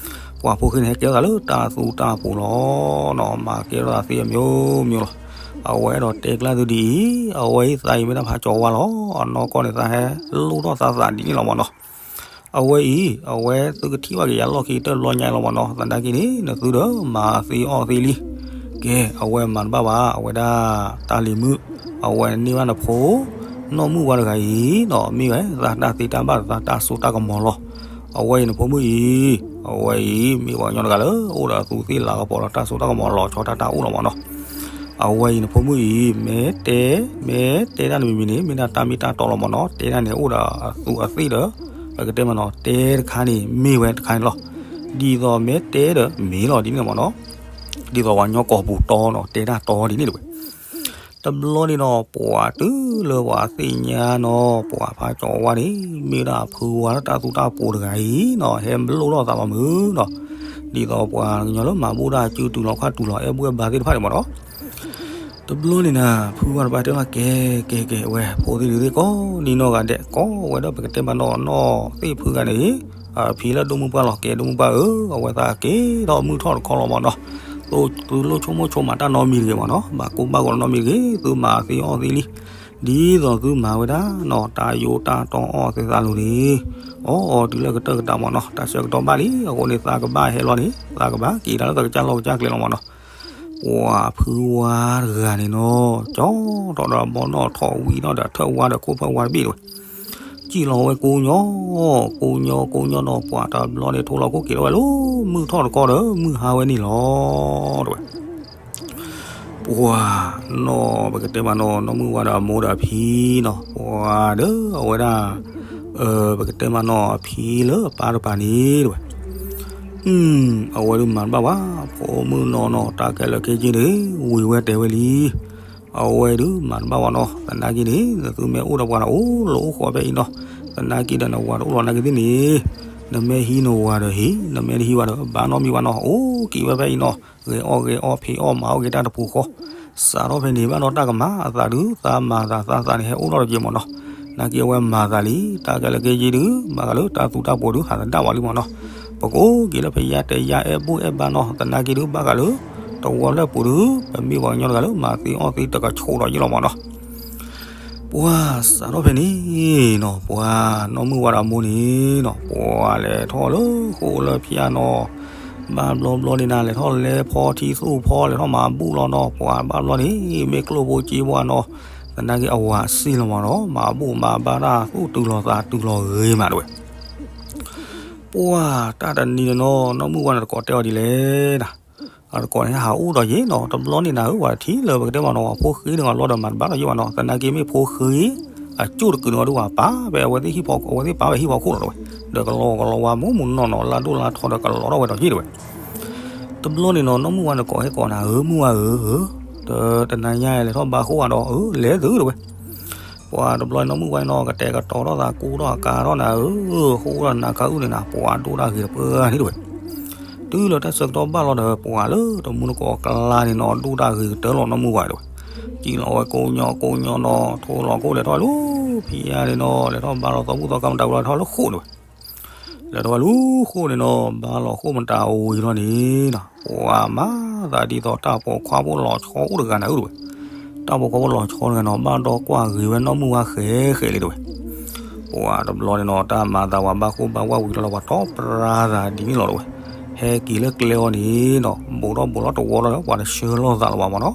ပှၤဖိဃ့န့ၣ် ဟဲကဲထီၣ်သးလၢတၢ်သူတၢ်ပှိၤလီၤနီၤ, မၤကဲထီၣ်သးသ့အမျိုးမျိုးလီၤ. အဝဲအဲၣ်ဒိးတဲကျၢၢ်သုဒ်အံၤ, အဝဲအံၤသးအံၤမ့ၢ်ဒၣ်ဖးကၠီၤဝါလီၤ. အနီၢ်ကီၢ်န့ၣ်သးဟဲလိၣ်ထီၣ်သးသးဒ်န့ၣ်လီၤမးနီၤ. အဝဲအံၤ အဝဲသုကထံၣ်ဘၣ်က့ၤယၤလီၢ်ခံတဘျီညါလီၤမးနီၤ. သနာ်က့န့ၣ် နသုဒီးမၤသ့အီၣ်သ့လံ. ကဲ အဝဲမၤတဘၣ်ဘၣ် အဝဲဒၣ်တၢ်လံၤမုၣ်, အဝဲန့ၢ်ဘၣ်နဖိ နီၢ်မုၢ်ဝါတဂၤအံၤနီၤ, မ့ၢ်ဝဲသးတၢ်သ့တၢ်ဘၣ် သးတၢ်စိတၢ်ကမီၤလီၤ. အဝဲအံၤနဖိမုၣ်အံၤ, အဝဲအံၤမ့ၢ်ပှၤကညီတဂၤလၢ အိၣ်ဒီးအသူးသ့ၣ်လၤကပီၤဒီးတၢ်စိတၢ်ကမီၤလီၤဆီတၢ်တၢ်အိၣ်လီၤမးနီၤ. အဝဲအံၤနဖိမုၣ်အံၤ မ့ၢ်တဲ, မ့ၢ်တဲဒၣ်န့ၣ်မ့မ့ၢ်န့ၣ် မ့ၢ်ဒၣ်တၢ်မ့ၢ်တၢ်တီလီၤမးနီၤ. တဲဒၣ်န့ၣ်အိၣ်ဒီးအသူးအသ့ၣ်ဒီး ပကတဲမးနီၤ တဲတခါန့ၣ် မ့ၢ်ဝဲတခါန့ၣ်လီၤ. ဒ်သိးမ့ၢ်တဲဒီးမ့ၢ်လီၤ ဒ်န့ၣ်မးနီၤ. ဒ်သိးပှၤကညီကီၢ်ပူၤတီနီၤ တဲတၢ်တီဒ်န့ၣ်တဝဲ. တဘျီန့ၣ်နီၤ ပှၤတုၤလၢပှၤသ့ၣ်ညါနီၤ ပှၤဖးကၠီၤဝါန့ၣ် မ့ၢ်ဝဲဒၣ်ဖုဝါလၢတၢ်သူတၢ်ပှိၤတဂၤအံၤနီၤ ဟဲလိၣ်ထီၣ်သးလီၤမုၢ်နီၤ. ဒ်သိးပှၤကညီလၢမၤဘူၣ်ဒၣ်စုတူာ်လီၤခီၣ်တူာ်လီၤအဲၣ်ဘူၣ်အဲၣ်ဘါသ့ၣ်တဖၣ်န့ၣ်မးနီၤ. တဘျီန့ၣ်နၤ ဖုဝါတပၢ်တဲမး ကဲကဲကဲ အဝဲဖိသ့ၣ်လံၤသ့ၣ်ကိးနံၤနီၢ်ဂၤဒဲး ကိးဝဲဒီးပကတဲမးနီၤ နီၢ်သ့ၣ်ဖုဂၤန့ၣ် အဖံလၢဒိၣ်မုၢ်ပှၢ်လီၤ ကဲဒိၣ်မုၢ်ပှၢ်ဧၢ အဝဲသးက့ၤထီၣ်မုၢ်ထီၣ်တခီလီၤမးနီၤ. သုလိၣ်ဆိကမိၣ်ဆိမးတၢ်နီတမံၤတဂ့ၤမးနီၤ ဘၣ်ကိၢ်ဘၣ်ဂီၤနီတမံၤတဂ့ၤ သုမၤသ့အီၣ်သ့လံ. ဒ်သိးသုမၤဝဲဒၣ်နီၤ တၢ်ယိးတၢ်တီအီၣ်သ့သးလိၤန့ၣ် အီၣ်အီၤတုၤလၢကတၢၢ်ကတၢၢ်မးနီၤ တၢ်ဆၢကတီၢ်ဘၣ်လံ အဃိန့ၣ် သးကဘၣ်ဟဲလီၤန့ၣ် သးကဘၣ်က့ၤတၢ်လၢသးကစၢ်လီၢ်ကစၢ်ကျဲလီၤမးနီၤ. ပှၤဖုဝါတဂၤန့ၣ်နီၤ ကၠီထီၣ်ဒီးဘီနီၣ်ထီၣ်ဝံၤနီၣ်ဒီးထၢၣ်ဝါဒီးခိၣ်ဖၢၣ်ဝါတဘ့ၣ်တဝဲ စံၣ်လီၤဝဲကိးညီ ကိးညီကိးညီနီၤ ပှၤတဘျီန့ၣ် ထိလီၤခိၣ်က့ၤထီၣ်ဝဲလၢ မုၢ်ထီၣ်တကီၢ်ဒီး မုၢ်ဟါဝဲန့ၣ်လီၤ တဝဲ. ပှၤနီၢ် ပကတဲမးနီၢ် နီၢ်မုၢ်ဝါဒီးအမိၢ်ဒီးအဖံနီၤ ပှၤဒီးအဝဲဒၣ် ပကတဲမးနီၢ်အဖံလၢအပၢ်တပၤန့ၣ်တဝဲ အဝဲဒုးမၤတဘၣ်ဝဲ ဖိမုၣ်နီၢ်နီၢ် တၢ်ခဲလၢာ်ခဲဆ့န့ၣ် ဝံၤဝဲတဲဝဲလံ. အဝဲဒုးမၤတဘၣ်ဝဲနီၤ သနာ်က့န့ၣ် နသုမ့ၢ်အိၣ်ဒီးပှၤဒီး အိၣ်လၢအိၣ်ဃီဖဲအံၤနီၤ သနာ်က့ဒီးနဝၤတအိၣ်လီၤနာ်က့သ့ၣ်န့ၣ် နမ့ၢ်ဟံးနဝၤဒီးဟံး နမ့ၢ်တဟံးဝဲဒီး ဘၣ်နီတမံၤဘၣ်နီၤ အိၣ်က့ၤဝဲဖဲအံၤနီၤ ဂဲၤအီၣ်ဂဲၤအီဖံးအီၣ်မၤအီၣ်က့ၤတၢ်တပူၤဃီ စးထီၣ်ဖဲန့ၣ် ဘၣ်နီတၢ်ကမၤအသးဒုး သးမၤသးသးသးန့ၣ် ဟဲအိၣ်ထီၣ်တက့ၢ်မးနီၤ နာ်က့အဝဲမၤသးလံ တၢ်ခဲလၢာ်ခဲဆ့ဒုး မၤဃာ်လၢတၢ်သူတၢ်ပှိၤဒုး ဟးသဒၣ်ဝဲလံမးနီၤ ပကအိၣ်က့ၤလၢဖဲယါတဲယါအဲၣ်ဘူၣ်အဲၣ်ဘါနီၤ သနာ်က့ဒုး ဘၣ်ဃးလၢ တဝီဖျၢၣ်ပူၤဒုး ပမ့ၢ်ပှၤကညီတဂၤလၢ မၤသ့အီၣ်သ့တကဆိးဒီးယ့ၢ်လီၤမးနီၤ ပှၤစးထီၣ်ဖဲန့ၣ်နီၤ ပှၤနီၢ်မုၢ်ဝါဒီးအမိၢ်န့ၣ်နီၤ ပှၤလဲၤထီၣ်လၢဃိၣ်လၢဖၠါနီၤ ဘၣ်ဘျီဘျီန့ၣ်နၤ လဲၤထီၣ်လဲၤဖီထံသူၣ်ဖီ လဲၤထီၣ်မၤဘူၣ်လီၤနီၤ ပှၤဘၣ်ဘျီန့ၣ် မ့ၢ်ကျိၣ်ဖိစ့ဖိနီၤ သနာ်က့အဝၤစံၣ်လီၤမးနီၤ မၤဘူၣ်မၤဘါတၢ်သူၣ်တုၤလီၤသးတုၤလီၤဂ့ၤမးတဝဲ ပှၤတၢ်တနံၤန့ၣ်နီၤ နီၢ်မုၢ်ဝါန့ၣ်တကိးတဲအီၤဒ်လဲၣ်နၤ အတကိးန့ၣ်ဟးအိၣ်ဒီးယ့ၢ်နီၤ တဘျီန့ၣ်နၤဧၢ ပှၤထံၣ်လၢပကတဲမးနီၤ ပှၤဖိဃ့န့ၣ်အလီၢ်ဒီးမၤတဘၣ်ဒီးယ့ၢ်ဘၣ်နီၤ သနာ်က့မ့ၢ်ဖိဃ့ အကၠိၣ်တကုာ်န့ၣ်ဝဲဒုး ပှၤပာ်ဝဲအဝဲသ့ၣ်ဟံၣ်ဖီ အဝဲသ့ၣ်ပာ်ဝဲဟံၣ်ဖီခိၣ်လီၤတဝဲ ဒီးကလီကလီဝါမူးမူးနီၢ်နီၢ် လါဒိၣ်လါထီဒီးကလီထီၣ်ဝဲဒီးယ့ၢ်တဝဲ တဘျီန့ၣ်နီၤ နီၢ်မုၢ်ဝါန့ၣ်ကိးဟဲကိးနၤဧၢ မုၢ်ဝါဧၢ တနၤညါလဲၤထီၣ်ဘါဃိၣ်ဧါဒီး အၢ လဲၤသုတဝဲ ပှၤတဘျီနီၢ်မုၢ်ဝါန့ၣ်နီၤ ကတဲာ်ကတီၤထီၣ်သးကူထီၣ်အကါထီၣ်နၤဧၢ ဃိၣ်ဒီးနၤခါအုၣ်န့ၣ်နၤ ပှၤဒိၣ်တၢ်ဂ့ၤတပၢၢ်န့ၣ်တဝဲ တုၤလၢတၢ်ဆၢကတီၢ်ဘၣ်လီၤဒီး ပှၤလၢတမူတကိးအကျါန့ၣ်နီၤ ဒိၣ်တၢ်ဂ့ၤကတၢၢ်လီၤနီၢ်မုၢ်ဝါတဝဲ စံၣ်လီၤဝဲကိးညီကိးညီနီၤ ထိလီၤခိၣ်လဲၤထီၣ်လၢဖံယါန့ၣ်နီၤ လဲၤထီၣ်ဘါလီၤသီဘူၣ်သီကါမတၤဝံၤလီၤ လဲၤထီၣ်လၢဃိၣ်တဝဲ လဲၤထီၣ်ဝဲလၢဃိၣ်န့ၣ်နီၤ ဘါလီၤဃိၣ်မတၤဝံၤလီၤန့ၣ်နီၤ ပှၤမၤသးဒ်သိးတၢ်ပိာ်ခွါဖိလီၤဆီအိၣ်တဂၤနၤဧၢတဝဲ တၢ်ပိာ်ခွါဖိလီၤဆီတဂၤနီၤ ဘၣ်ဒီးကွၢ်ဂ့ၤဝဲနီၢ်မုၢ်ဝါဃဲးဃဲးလံတဝဲ ပှၤတဘျီန့ၣ်နီၤ တၢ်မၤသးဝဲဘၣ်ဃိဘၣ်ဝဲဝံၤလီၤလီၤ ပှၤတီပရၤသးဒ်န့ၣ်လီၤတဝဲ. ဟဲက့ၤလၢကျဲအီၤန့ၣ်နီၤ ဘူးထီၣ်ဘူးလီၤတဝီလီၤဒီး ပှၤတဆှၢလိာ်သးလၢၤဘၣ်မ့ၢ်နီၤ.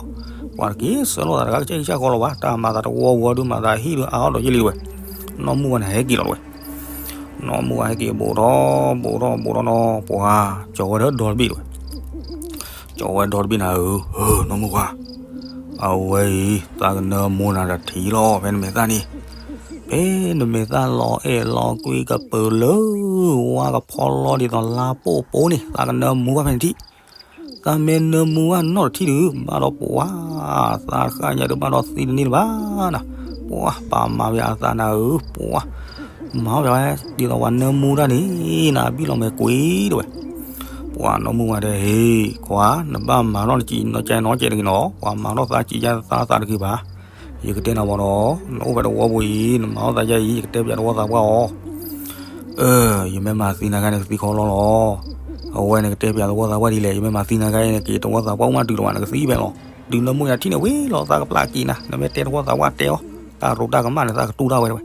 ပှၤတက့ၤဆှၢလိာ်သးတဂၤကစဲကစၢ်ဃီလီၤဘၣ်. တၢ်မၤသးတဝီဝံၤဒီး မၤသးဟံၣ်ဒီးအါအီၣ်ဒီးယ့ၢ်လံတဝဲ. နီၢ်မုၢ်ဝါန့ၣ် ဟဲက့ၤလီၤတဝဲ. နီၢ်မုၢ်ဝါဟဲက့ၤဘူးထီၣ်ဘူးထီၣ်ဘူးထီၣ်နီၤ ပှၤကၠီၤဝဲဒီးဒီတဘ့ၣ်တဝဲ. ကၠီၤဝဲဒီတဘ့ၣ်နၤဧၢ, နီၢ်မုၢ်ဝါ, အဝဲအံၤ သးကနၢမူနၤတထံၣ်လီၤ ဖဲနမဲာ်သၣ်န့ၣ်, ဖဲနမဲာ်သၣ်လီၤအဲၣ်လီၤကွံကပၢၤလၢ ဝါကဖီလီၤဒ်သိးလါပိာ်ပိာ်န့ၣ် သးကနၢမူဘၣ်ဖဲနထံၣ်, သးမ့ၢ်နၢမူဘၣ်နီတထံၣ်ဒုး ဘၣ်ဒီးပှၤ, သးတဃၣ်ညါဒုးဘၣ်ဒီးသံတန့ၢ်လၢၤဘၣ်နၤ, ပှၤပာ်မၤဝဲအသးနၤဧၢ, ပှၤ မၤဝဲဒ်သိးပှၤနၢမူတၢ်န့ၣ် နဘံၣ်လီၤမဲာ်ကွံာ်တဝဲ. ပှၤနီၢ်မုၢ်ဝါတဲ ဟ့ၣ် ခွါ နဘၣ်မၤထီၣ်နစံးနီၢ်ကဲနီၢ်ကဲတဂ့ၤနီၤ, ပှၤမၤထီၣ်သးစံးယါသးသးတဂ့ၤဘၣ်. ယကတဲနၤမ့ၢ်နီၤ, နအိၣ်ဖဲတဝီပူၤအံၤ နမၤထီၣ်သးယါအံၤ ယကတဲပျးသဝီသးပှၢ်အီၤ. အၢ ယမ့ၢ်မၤသံနၤခါန့ၣ် ကသံခီလီၤလီၤ. အဝဲန့ၣ်ကတဲပျးသဝီသးပှၢ်ဒ်လဲၣ်, ယမ့ၢ်မၤသံနၤခါအံၤန့ၣ် က့ၤသဝီသးပှၢ်အိၣ်မးတုၤလီၤဘၣ် နကသံဖဲလီၤ. တုၤနၢမူနၤထံၣ်န့ၣ် ဝံၤလီၤသးကပျၢ်က့ၤနၤ, နမ့ၢ်တဲသဝီသးပှၢ်တဲအီၤ, တၢ်ရူးတၢ်ကမၣ်န့ၣ် သးကတူၢ်တၢ်ဝဲတဝဲ.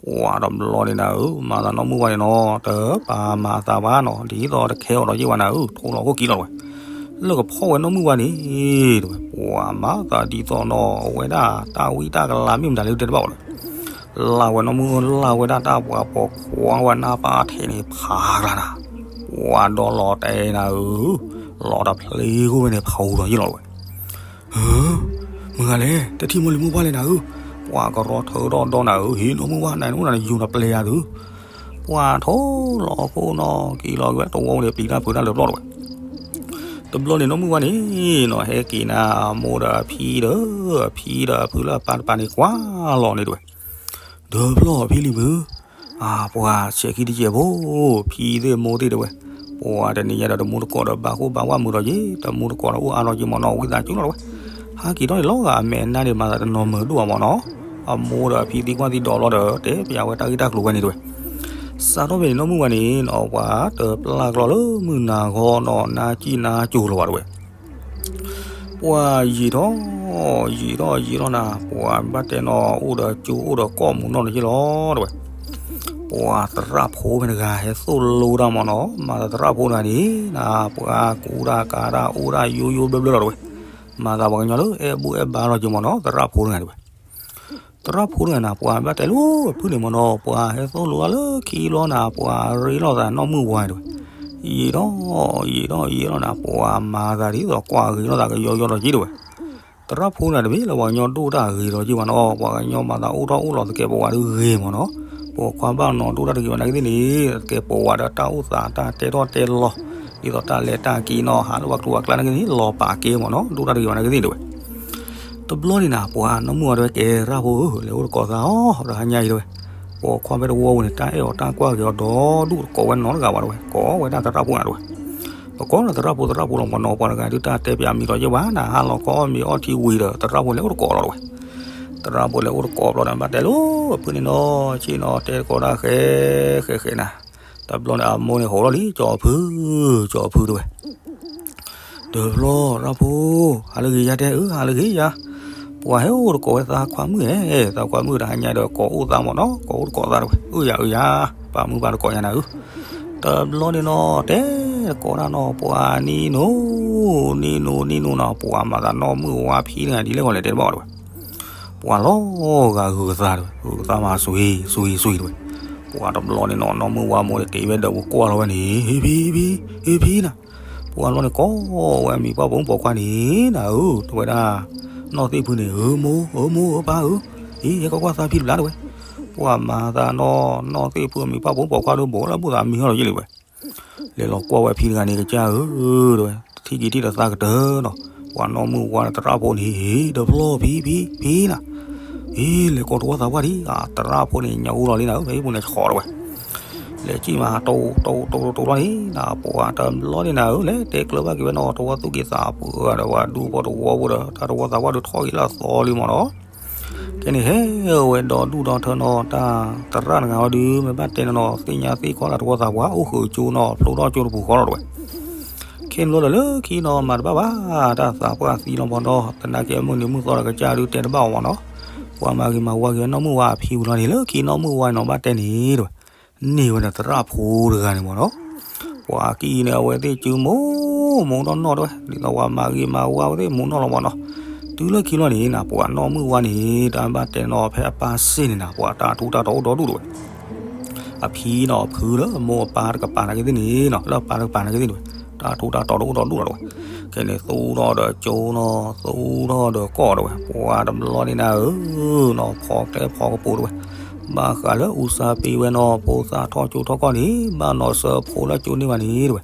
ပှၤတဘျီန့ၣ်နၤဧၢ, မၤသးနီၢ်မုၢ်ဝါန့ၣ်နီၤ, တပာ်မၤအသးဘၣ်နီၤ, ဒ်သိးတခဲအီၤဒီးယ့ၢ်ဝဲနၤဧၢ, ထိလီၤခိၣ်က့ၤလီၤတဝဲ. လၢကဖီၣ်ဝဲနီၢ်မုၢ်ဝါန့ၣ်တဝဲ, ပှၤမၤသးဒ်သိးနီၤ, အဝဲဒၣ်တၢ်ဝံတၢ်ကလၤမ့ၢ်မတၤလၢတဲတဘၣ်အီၤလၢ လၢ်ဝဲနီၢ်မုၢ်လၢ်ဝဲဒၣ်တၢ်ပှၤပိာ်ခွါဝဲနၢ်ပၢ်ထဲန့ၣ်ဖးကျါနၤ, ပှၤဒီးလီၤတဲနၤဧၢ, လီၤတဖျ့ဃိဝဲန့ၣ် ဖးအူဒီးယ့ၢ်လီၤတဝဲ. ဧၢ, မုၢ်ဂၤလဲၣ်, တထံၣ်မိၢ်လံၤမိၢ်ပှၢ်လဲၣ်နၤဧၢ, ပှၤကရီထၢဒီးဒီနၤဧၢ, ဟ့ၣ်နီၢ်မုၢ်ဝါနၤန့ၣ်အိၣ်နၤန့ၣ် ယူၤနပျဲယၤသု, ပှၤထိလီၤခိၣ်နီၤက့ၤလီၤက့ၤဝဲ တဝီန့ၣ် ပျံၤတၢ်ဖုးတၢ်လၢာ်ပျီၢ်တဝဲ. တဘျီန့ၣ်နီၢ်မုၢ်ဝါန့ၣ်နီၤ ဟဲက့ၤနၤအမိၢ်ဒီးအဖံဒီး အဖံဒီးအဖုလၢအပၢ်တပၤန့ၣ် ကွၢ်လီၤန့ၣ်တဝဲ. ဒီးဖျီၣ်ဖံလံၤမုၢ်, အပှၤဆဲးခံတကဲးဖိ, ဖံသ့ၣ်မိၢ်သ့ၣ်တဝဲ, ပှၤတနံၤညါဒီးတမူတကိးဒီးဘၣ်ဃိဘၣ်ဝဲမုာ်ဒီးယ့ၢ်, တမူတကိးဒီးအိၣ်အါထီၣ်က့ၤမ့ၢ်နီၤ ဝံသးစူၤလီၤတဝဲ. ဟးက့ၤထီၣ်န့ၣ်လီၤဂာ်အမဲာ်နါန့ၣ် မၤသးတနီၤမုာ်ဒိၣ်ဘၣ်မ့ၢ်နီၤ, အမိၢ်ဒီးအဖံသံကွၢ်သံဒိးလီၤဒီး တဲပျးဝဲတၢ်ဂ့ၢ်တၢ်ကျိၤဝဲန့ၣ်တဝဲ. စးထီၣ်ဖဲန့ၣ်နီၢ်မုၢ်ဝါန့ၣ်နီၤ ပှၤတပျၢ်ကျီလၢမုၢ်နၤဂီၤနီၤ နါကံၣ်နါကိၤလီၤဘၣ်တဝဲ. ပှၤယံာ်ထီၣ်, ယံာ်ထီၣ်ယံာ်ထီၣ်နၤ, ပှၤဘၣ်တဲနီၤ အိၣ်ဒီးကၠိအိၣ်ဒီးကီၢ်မုၢ်နီၢ်န့ၣ် ယ့ၢ်လီၤတဝဲ. ပှၤသရၣ်ဖိဖဲန့ၣ်တဂၤ ဟဲသိၣ်လိတၢ်မ့ၢ်နီၤ, မၤသးသရၣ်ဖိတဂၤန့ၣ်နၤ ပှၤကူတၢ်ကၤတၢ်အိၣ်တၢ်ယိယိဘျၢဘျၢလီၤတဝဲ. မၤသးပှၤကညီလၢအဲၣ်ဘူၣ်အဲၣ်ဘါလီၤက့ၤမ့ၢ်နီၤ သရၣ်ဖိတဂၤတဝဲ. သရၣ်ဖိတဂၤနၤ ပှၤဘၣ်တဲလၢအဖုၣ်န့ၣ်မ့ၢ်နီၤ ပှၤဟဲသိၣ်လိတၢ်လၢခံဘျီနၤ ပှၤရ့လိာ်သးနီၢ်မုၢ်ဝါတဝဲ. ယံာ်ထီၣ်ယံာ်ထီၣ်ယံာ်ထီၣ်နၤ ပှၤမၤသးဒ်သိးကွၢ်ဂ့ၤလိာ်သးကယီယီလီၤက့ၤတဝဲ. သရၣ်ဖိတဂၤတမ့ၢ်လၢပှၤကညီဒိၣ်တၢ်ဂ့ၤလီၤက့ၤဘၣ်နီၤ, ပှၤကညီမၤသးအိၣ်ထီၣ်အိၣ်လီၤသကဲးပဝးဒုးဂ့ၤမ့ၢ်နီၤ, ပိာ်ခွါဘၣ်နီၤဒိၣ်တၢ်တဂ့ၤဘၣ်နာ်က့သ့ၣ်န့ၣ် သကဲးပဝးဒီးတၢ်အိၣ်သးတၢ်တဲထီၣ်တဲလီၤ ဒ်သိးတၢ်လဲၤတၢ်က့ၤနီၤ ဟးလၢပှၤကျိၤပှၤကျဲနာ်က့သ့ၣ်န့ၣ် လီၤပာ်ကဲမ့ၢ်နီၤ ဒိၣ်တၢ်တဂ့ၤဘၣ်နာ်က့သ့ၣ်တဝဲ. တဘျီန့ၣ်နၤ ပှၤနီၢ်မုၢ်ဝါတဝဲ ကဲသရၣ်ဖိဧၢ လဲၤအိၣ်တကိးသးအီၤ တဟါညါအံၤတဝဲ. ပိာ်ခွါဖဲတဝီပူၤန့ၣ် တၢ်အဲၣ်အီၤတၢ်ကွၢ်က့ၤအီၤဒီဒူၣ်တကိးဝဲနီတဂၤဘၣ်တဝဲ ကိးဝဲဒၣ်သရၣ်ဖိနၤတဝဲ. ပကိးဒီးသရၣ်ဖိသရၣ်ဖိလီၤမ့ၢ်နီၤ ပှၤတဂၤဒုးတၢ်တဲပျးမံၤဒီးယ့ၢ်ဘၣ်နၤ ဟးလီၤခီအီၣ်မ့ၤအီထံဝံၤဒီး သရၣ်ဖိလဲၤအိၣ်တကိးလီၤတဝဲ. သရၣ်ဖိလဲၤအိၣ်တကိးဘျီဒီး ဘၣ်တဲလၢအဖုၣ်န့ၣ်နီၤ ဆ့ၣ်နီၤတဲတကိးတၢ်ဃဲဃဲဃဲနၤ. တဘျီန့ၣ်အမိၢ်န့ၣ်ဟီၣ်လီၤလံ ကၠီဖု ကၠီဖုတဝဲ. ဒီးဘျီ သရၣ်ဖိ ဟးလၢဂ့ၤယါတဲဧၢ ဟးလၢဂ့ၤယါ. ပှၤဟဲအိၣ်တကိးဝဲသးခွါမုၣ်ဧဲ သးခွါမုၣ်တဟါညါဒီးကိးအိၣ်သးမ့ၢ်နီၤ ကိးအိၣ်တကိးသးတဝဲ အၢယၤအၢယၤ ပာ်မုၢ်ပာ်တကိးယၤနၤဧၢ. တဘျီန့ၣ်နီၤ တဲတကိးတၢ်နီၤ ပှၤနံၤနိ နံၤနိနံၤနိနီၤ ပှၤမၤသးနီၢ်မုၢ်ဝါဖံတဂၤဒ်လဲၣ်ဂီၤလဲၣ်တဲတဘၣ်ဝဲတဝဲ. ပှၤလီၤဂာ်ဂုာ်ကသါတဝဲ ဂုာ်ကသါမၤစွံစွံစွံတဝဲ. ပှၤတဘျီန့ၣ်နီၤ နီၢ်မုၢ်ဝါမိၢ်န့ၣ် က့ၤဝဲဒီးပူၤကွၢ်လီၤဝဲန့ၣ် ဟ့ၣ်ဖံဖံ ဟ့ၣ်ဖံနၤ. ပှၤလီၤန့ၣ်ကိးဝဲအမံၤပှၢ်ပိာ်မုၣ်ပိာ်ခွါန့ၣ် နၤဧၢ တဝဲဒၣ် နီၢ်သ့ၣ်ဖုန့ၣ် ဧၢမိၢ် ဧၢမိၢ်ဧၢပၢ်ဧၢ အံၤ ဟဲကွၢ်ကွၢ်သးဖံတဘျီတဝဲ. ပှၤမၤသးနီၢ် နီၢ်သ့ၣ်ဖုအမံၤပှၢ်ပိာ်မုၣ်ပိာ်ခွါဒီး ဘိးလၢဘူၣ်သးမံၤဟီၣ်လီၤယ့ၢ်လံဝဲ. လဲၤလီၤကွၢ်ဝဲဖံတဂၤန့ၣ် ကစၢ်ဧၢ တဝဲ ထံၣ်က့ၤထံၣ်ဒီးသးကတၢၢ်နီၤ. ပှၤနီၢ်မုၢ်ဝါဒီးသရၣ်ဖိန့ၣ် ဒီးဖျီၣ်ဖံဖံဖံနၤ အံၤ လဲၤကိးသဝီသးပှၢ်ဒံး သရၣ်ဖိန့ၣ် ညၣ်အူလီၤလံနၤဧၢ ဖဲအံၤပူၤန့ၣ်ဆီတဝဲ. လဲၤကံၣ်မး တိတိတိတိတိလီၤန့ၣ်နၤ ပှၤတဘျီန့ၣ်နၤဧၢ လဲၤတဲကျၢၤဘၣ်က့ၤဝဲနီၤ သဝီသူၣ်က့သးပှၢ်ဒီး ပှၤဒူဖိတဝီဖိဒီး တၢ်သဝီသးပှၢ်ဒုးထီၣ်က့ၤလၢအသီလံမ့ၢ်နီၤ. ခဲန့ၣ်ဟဲဝဲဒီဒူၣ်ဒီထၢနီၤ တၢ်သရၣ်တဂၤဝဲဒုး မ့ၢ်ဘၣ်တဲနီၤနီၤ သ့ၣ်ညါသ့ၣ်ခီလၢသဝီသးပှၢ် အိၣ်ဃုာ်ကၠိနီၤ ဖျိထီၣ်ကၠိတပူၤဃီလီၤတဝဲ. ခဲန့ၣ်ဘျီဒီးလၢခံနီၤ မၤတဘၣ်ဘၣ် တၢ်သးပှၢ်သံလီၤမ့ၢ်နီၤ သနာ်က့အမုၢ်နံၤမုၢ်သီဒီးကစၢ်ဒုးတဲတဘၣ်အီၤမ့ၢ်နီၤ. ပှၤမၤဂ့ၤမၤဝါက့ၤဝဲနီၢ်မုၢ်ဝါအဖံဝံၤလီၤန့ၣ် လၢခံနီၢ်မုၢ်ဝါန့ၣ်နီၤ ဘၣ်တဲန့ၣ်တဲဝဲ, န့ၢ်ဝဲန့ၣ်သရၣ်ဖိတဂၤန့ၣ်မ့ၢ်နီၤ. ပှၤကံၣ်န့ၣ် အဝဲသ့ၣ်စုမူ မူထီၣ်နီၢ်တဲဝဲ, ဒ်သိးပှၤမၤဂ့ၤမၤဝါဝဲသ့ၣ်မူနီၢ်လီၤမ့ၢ်နီၤ. တုၤလၢခံလီၤန့ၣ်နၤ ပှၤနီၢ်မုၢ်ဝါန့ၣ် တၢ်ဘၣ်တဲနီၤ ဖဲအပၢ်စ့ၣ်န့ၣ်နၤ ပှၤတၢ်ထူးတၢ်တီၤအိၣ်ဒီဒူၣ်တဲဝဲ. အဖံနီၤ ဖုလၢမိၢ်အပၢ်တကပၤနာ်က့သ့ၣ်န့ၣ်နီၤ လၢအပၢ်တကပၤနာ်က့သ့ၣ်တဲဝဲ, တၢ်ထူးတၢ်တီၤတအိၣ်ဒီဒူၣ်လီၤတဲဝဲ. ခဲန့ၣ်သူၣ်ထီၣ်ဒီးကၠိနီၤ သူၣ်ထီၣ်ဒီးကီၢ်တဲဝဲ, ပှၤတဘျီန့ၣ်နၤဧၢ, နီၤဖီကျဲဖီကပူၤတဲဝဲ, ဘၣ်ဃးလၢအူစၢ်ပ့ၤဝဲနီၤ ဖိသၣ်ထီၣ်ကၠိထီၣ်ကီၢ်န့ၣ် ဘၣ်နီၤစၢၤဖိလၢကၠိန့ၢ်ဘၣ်န့ၣ်တဲဝဲ.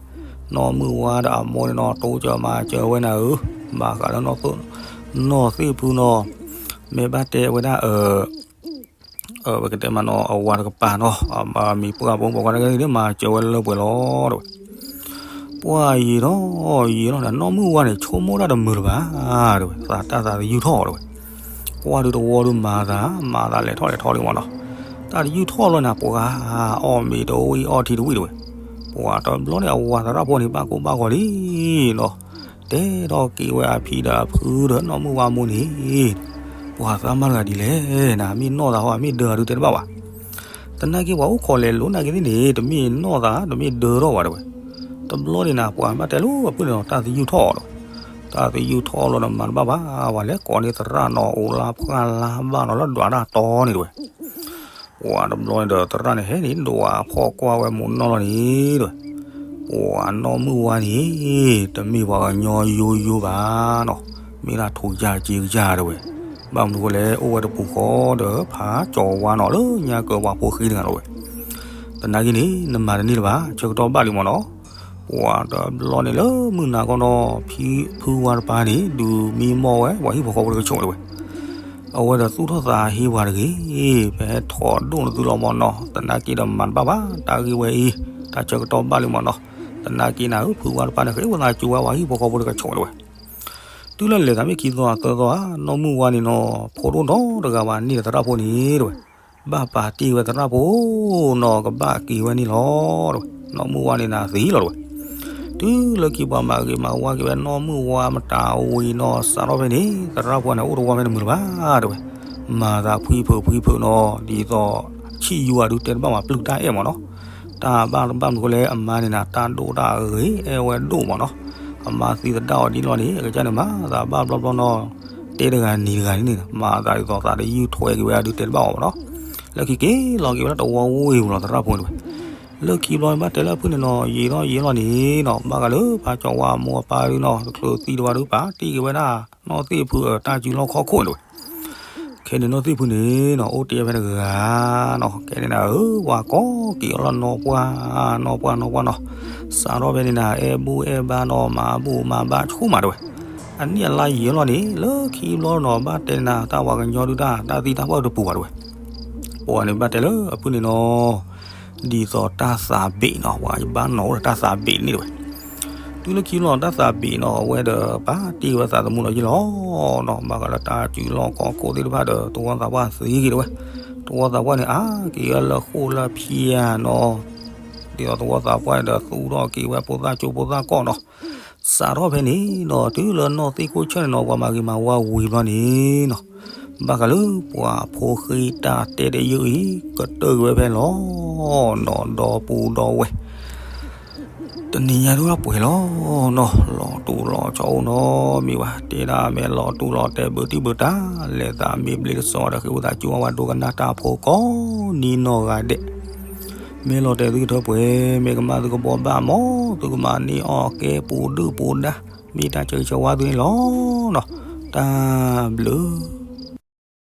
နီၢ်မုၢ်ဝါဒီးအမိၢ်န့ၣ်နီၤ တိစၢၤမၤစၢၤဝဲနၤဧၢ, ဘၣ်ဃးလၢ နီၢ်သ့ၣ်ဖုနီၤ မ့ၢ်ဘၣ်တဲဝဲဒၣ် အဝဲကတဲမးနီၤ အဝၤတကပၤနီၤ အမံၤပှၢ်ပိာ်ပှၤကွၢ်တၢ်ဂ့ၢ်န့ၣ် မၤစၢၤဝဲလၢပှဲၤလီၤတဲဝဲ. ပှၤယံာ်ထီၣ်ယံာ်ထီၣ်န့ၣ် နီၢ်မုၢ်ဝါန့ၣ် ဆိကမိၣ်တၢ်တမုာ်လၢၤဘၣ်တဲဝဲ, သးတၢ်သးသယုၢ်ထီၣ်တဲဝဲ. ကွၢ်ဒုတဝီဒုမၤသး မၤသးလဲၤထီၣ်လဲၤထီၣ်လံမ့ၢ်နီၤ. တၢ်တယုၢ်ထီၣ်လီၤနၤ ပှၤအီၣ်မ့ၤတဝံၣ်အီထံတဝံၣ်တဲဝဲ. ပှၤတဘျီန့ၣ် အဝၤသရၣ်ဖိန့ၣ် ဘၣ်ကိၢ်ဘၣ်ဂီၤလံနီၤ တဲထီၣ်က့ၤဝဲအဖံဒီးအဖုဒီးနီၢ်မုၢ်ဝါမိၢ်န့ၣ်, ပှၤသးမါတဂၤဒ်လဲၣ်နၤ မ့ၢ်နီၢ်သးဟီ မ့ၢ်ဒၢသးဒုးတဲတဘၣ်ဘၣ်. သနာ်က့ပှၤအိၣ်ခိးလဲၤလိၤနာ်က့သ့ၣ်န့ၣ် တမ့ၢ်နီၢ်သး တမ့ၢ်ဒၢထီၣ်ဘၣ်တဲဝဲ. တဘျီန့ၣ်နၤ ပှၤဘၣ်တဲလၢအဖုန့ၣ်နီၤ တၢ်သယုၢ်ထီၣ်တဲဝဲ. တၢ်သယုၢ်ထီၣ်လီၤဒီးမၤတဘၣ်ဘၣ် ပှၤလဲၤကိးန့ၢ်သရၣ်နီၤ အိၣ်လၢဖှၢ်လၢဘၣ်နီၤ လၢဒွးတၢ်တီန့ၣ်တဲဝဲ. ပှၤတဘျီန့ၣ်ဒီးသရၣ်န့ၣ် ဟဲန့ၣ်ဒွးဖီၣ်ကွၢ်ဝဲမူးနီၢ်လီၤန့ၣ်တဲဝဲ, ပှၤနီၢ်မုၢ်ဝါန့ၣ် တမ့ၢ်ပှၤကညီယိယိဘၣ်နီၤ, မ့ၢ်ဒၣ်ထိးယၤက့ကယၤတဲဝဲ. ဘၣ်မနုၤဃိလဲၣ် အိၣ်ဝဲတပူၤဃီဒီးဖးကၠီၤဝါနီၤ လၢညါကၢၤပှၤဖိဃ့တဂၤလီၤဝဲ. သနာ်က့န့ၣ် နမၤတန့ၢ်လၢၤဘၣ် ဆၢကတီၢ်ဘၣ်လံမ့ၢ်နီၤ. ပှၤတဘျီန့ၣ်လၢမုၢ်နၤခီနီၤ ဖုဝါတပၤန့ၣ် ဒုးမံမီၢ်ဝဲ ပှၤဟံၣ်ဖိဃီဖိတကဆိးတဲဝဲ. အဝဲဒီးသူၣ်ထီၣ်သးဟ့ပှၤတဂ့ၤ, ပဟဲထီၣ်ဒိၣ်နသုလီၤမ့ၢ်နီၤ, သနာ်က့ဒီးမၤတဘၣ်ဘၣ် တၢ်ဂ့ၢ်ဝဲအံၤ, တၢ်ဆၢကတီၢ်ဘၣ်လံမ့ၢ်နီၤ, သနာ်က့နၤဧၢ ဖုဝါတပၤန့ၣ် ဃ့ဝဲသးစူၤဝဲပှၤဟံၣ်ဖိဃီဖိတကဆိးတဲဝဲ. တုၤလၢလဲၤသးမ့ၢ်ခံသီသၢသီဧါ, နီၢ်မုၢ်ဝါန့ၣ်နီၤ ဖိဒိၣ်ဒီတဂၤဘၣ်န့ၣ်ဒီးသရၣ်ဖိန့ၣ်တဲဝဲ, ဘၣ်ပာ်တ့ၢ်ဝဲသရၣ်ဖိနီၤ ကဘၣ်က့ၤဝဲန့ၣ်လီၤတဲဝဲ, နီၢ်မုၢ်ဝါန့ၣ်နၤသံလီၤတဲဝဲ. တုၤလၢခံပှၤမၤဂ့ၤမၤဝါက့ၤဝဲနီၢ်မုၢ်ဝါမတၤဝံၤနီၤ စးထီၣ်ဖဲန့ၣ် သရၣ်ဖိန့ၣ် အိၣ်တဝီဖဲန့ၣ်မုာ်လၢၤဘၣ်တဲဝဲ, မၤသးဖှံဖုးဖှံဖုးနီၤ ဒ်သိးဆံၣ်ယူၤအဒုးတဲတဘၣ်မး ပျုၢ်တၢ်အဲၣ်မ့ၢ်နီၤ, တၢ်ဘၣ်ဘၣ်မနုၤဃိလဲၣ် အမါန့ၣ်နၤ တၢ်ဒိၣ်တၢ်ဂ့ၤအဲၣ်ဝဲဒိၣ်မ့ၢ်နီၤ, အမါသံသဒၣ်အီၤဒ်လီၤန့ၣ် အကစၢ်န့ၣ် မၤသးဘၣ်ဘျီဘျီနီၤ, တဲတဂၤနံၤတဂၤန့ၣ် မၤသးဒ်သိးသးတယုၢ်ထွဲက့ၤဝဲအဒုးတဲတဘၣ်အီၤမ့ၢ်နီၤ, လၢခံက့ၤလီၤက့ၤဝဲလၢတဝီဝ့ၢ်ပူၤလီၤသရၣ်ဖိန့ၣ်တဲဝဲ. လၢခံဘျီန့ၣ် ဘၣ်တဲလၢအဖုန့ၣ်နီၤ ယံာ်ထီၣ်ယံာ်လီၤန့ၣ်နီၤ ဘၣ်ဃးလၢဖးကၠီၤဝါအမိၢ်အပၢ်ဒုနီၤ တချုးသံတဝၤဒုး ပာ်တ့ၢ်က့ၤဝဲဒၣ် နီၢ်သ့ၣ်ဖုအတၢ်စုလီၢ်ခီၣ်ခိၣ်န့ၣ်တဲဝဲ. ခဲန့ၣ်နီၢ်သ့ၣ်ဖုန့ၣ်နီၤ အိၣ်တ့ၢ်ဖဲတဂၤနီၤ ခဲန့ၣ်နၤဧၢ ပှၤကိးက့ၤအီၤလၢနီၢ်ပှၢ် နီၢ်ပှၢ်နီၢ်ပှၢ်နီၤ, စးထီၣ်ဖဲန့ၣ်နၤ အဲၣ်ဘူၣ်အဲၣ်ဘါနီၤ မၤဘူၣ်မၤဘါဆိမးတဲဝဲ. အနံၣ်အလါယံာ်လီၤန့ၣ် လၢခံဘျီနီၤ ဘၣ်တဲနၤ တၢ်ပှၤကညီဒုတၢ် တၢ်သံတၢ်ပှၢ်တပူၤဘၣ်တဲဝဲ. ပှၤန့ၣ်ဘၣ်တဲလၢအဖုန့ၣ်နီၤ ဒ်သိးတၢ်သးဘ့ၣ်နီၤ ပှၤဘၣ်နီၤအိၣ်ဒီးတၢ်သးဘ့ၣ်န့ၣ်တဲဝဲ. တုၤလၢခံလီၤတၢ်သးဘ့ၣ်နီၤ အဝဲဒီးပာ်တ့ၢ်ဝဲသးသမူလီၤယ့ၢ်လီၤနီၤ ဘၣ်ဃးလၢတၢ်စုလီၢ်ခီၣ်ခိၣ်သ့ၣ်တဖၣ်ဒီး သဝီသးပှၢ်သံက့ၤတဲဝဲ. သဝီသးပှၢ်န့ၣ် အါက့ၤဝဲလၢဃိၣ်လၢဖၠါနီၤ ဒ်သိးသဝီသးပှၢ်ဒီးသူၣ်ထီၣ်က့ၤဝဲဖိသၣ်ကၠိဖိသၣ်ကီၢ်နီၤ, စးထီၣ်ဖဲန့ၣ်နီၤ တုၤလၢနီၢ်သ့ၣ်ခိၣ်ဆၢၣ်န့ၣ်နီၤ ပှၤမၤဂ့ၤမၤဝါဝံၤဘျီန့ၣ်နီၤ ဘၣ်ဃးလၢပှၤဖိဃ့တၢ်တဲတယုၢ်အံၤ ကတၢၢ်က့ၤဝဲဖဲလီၤနီၤ ဒီပူၤဒီဝဲၢ် တနံၤညါဒုးပှဲၤလီၤနီၤ လီၤတူာ်လီၤဆီအိၣ်နီတမံၤဘၣ် တဲဒၣ်မ့ၢ်လီၤတူာ်လီၤတဲာ်ဘုးတံၢ်ဘုးတၢ် လဲၤသးမ့ၢ်ဘျ့တစီၤဒီးဃ့ဝံသးစူၤဝဲဒိကနၣ်တၢ်ဖိကိးနံၤနီၢ်ဂၤဒဲး မ့ၢ်လီၤတဲာ်သုကထၢပှဲၤ မ့ၢ်ကမၣ်သုကဘှီဘၣ်မး သုကမၤန့ၢ်အီၣ်ကဲပူၤဒုၣ်ပူၤဒါ မ့ၢ်တၢ်ဆၢဂ့ၤဆၢဝါသုန့ၣ်လီၤနီၤ တၢ်ဘျုး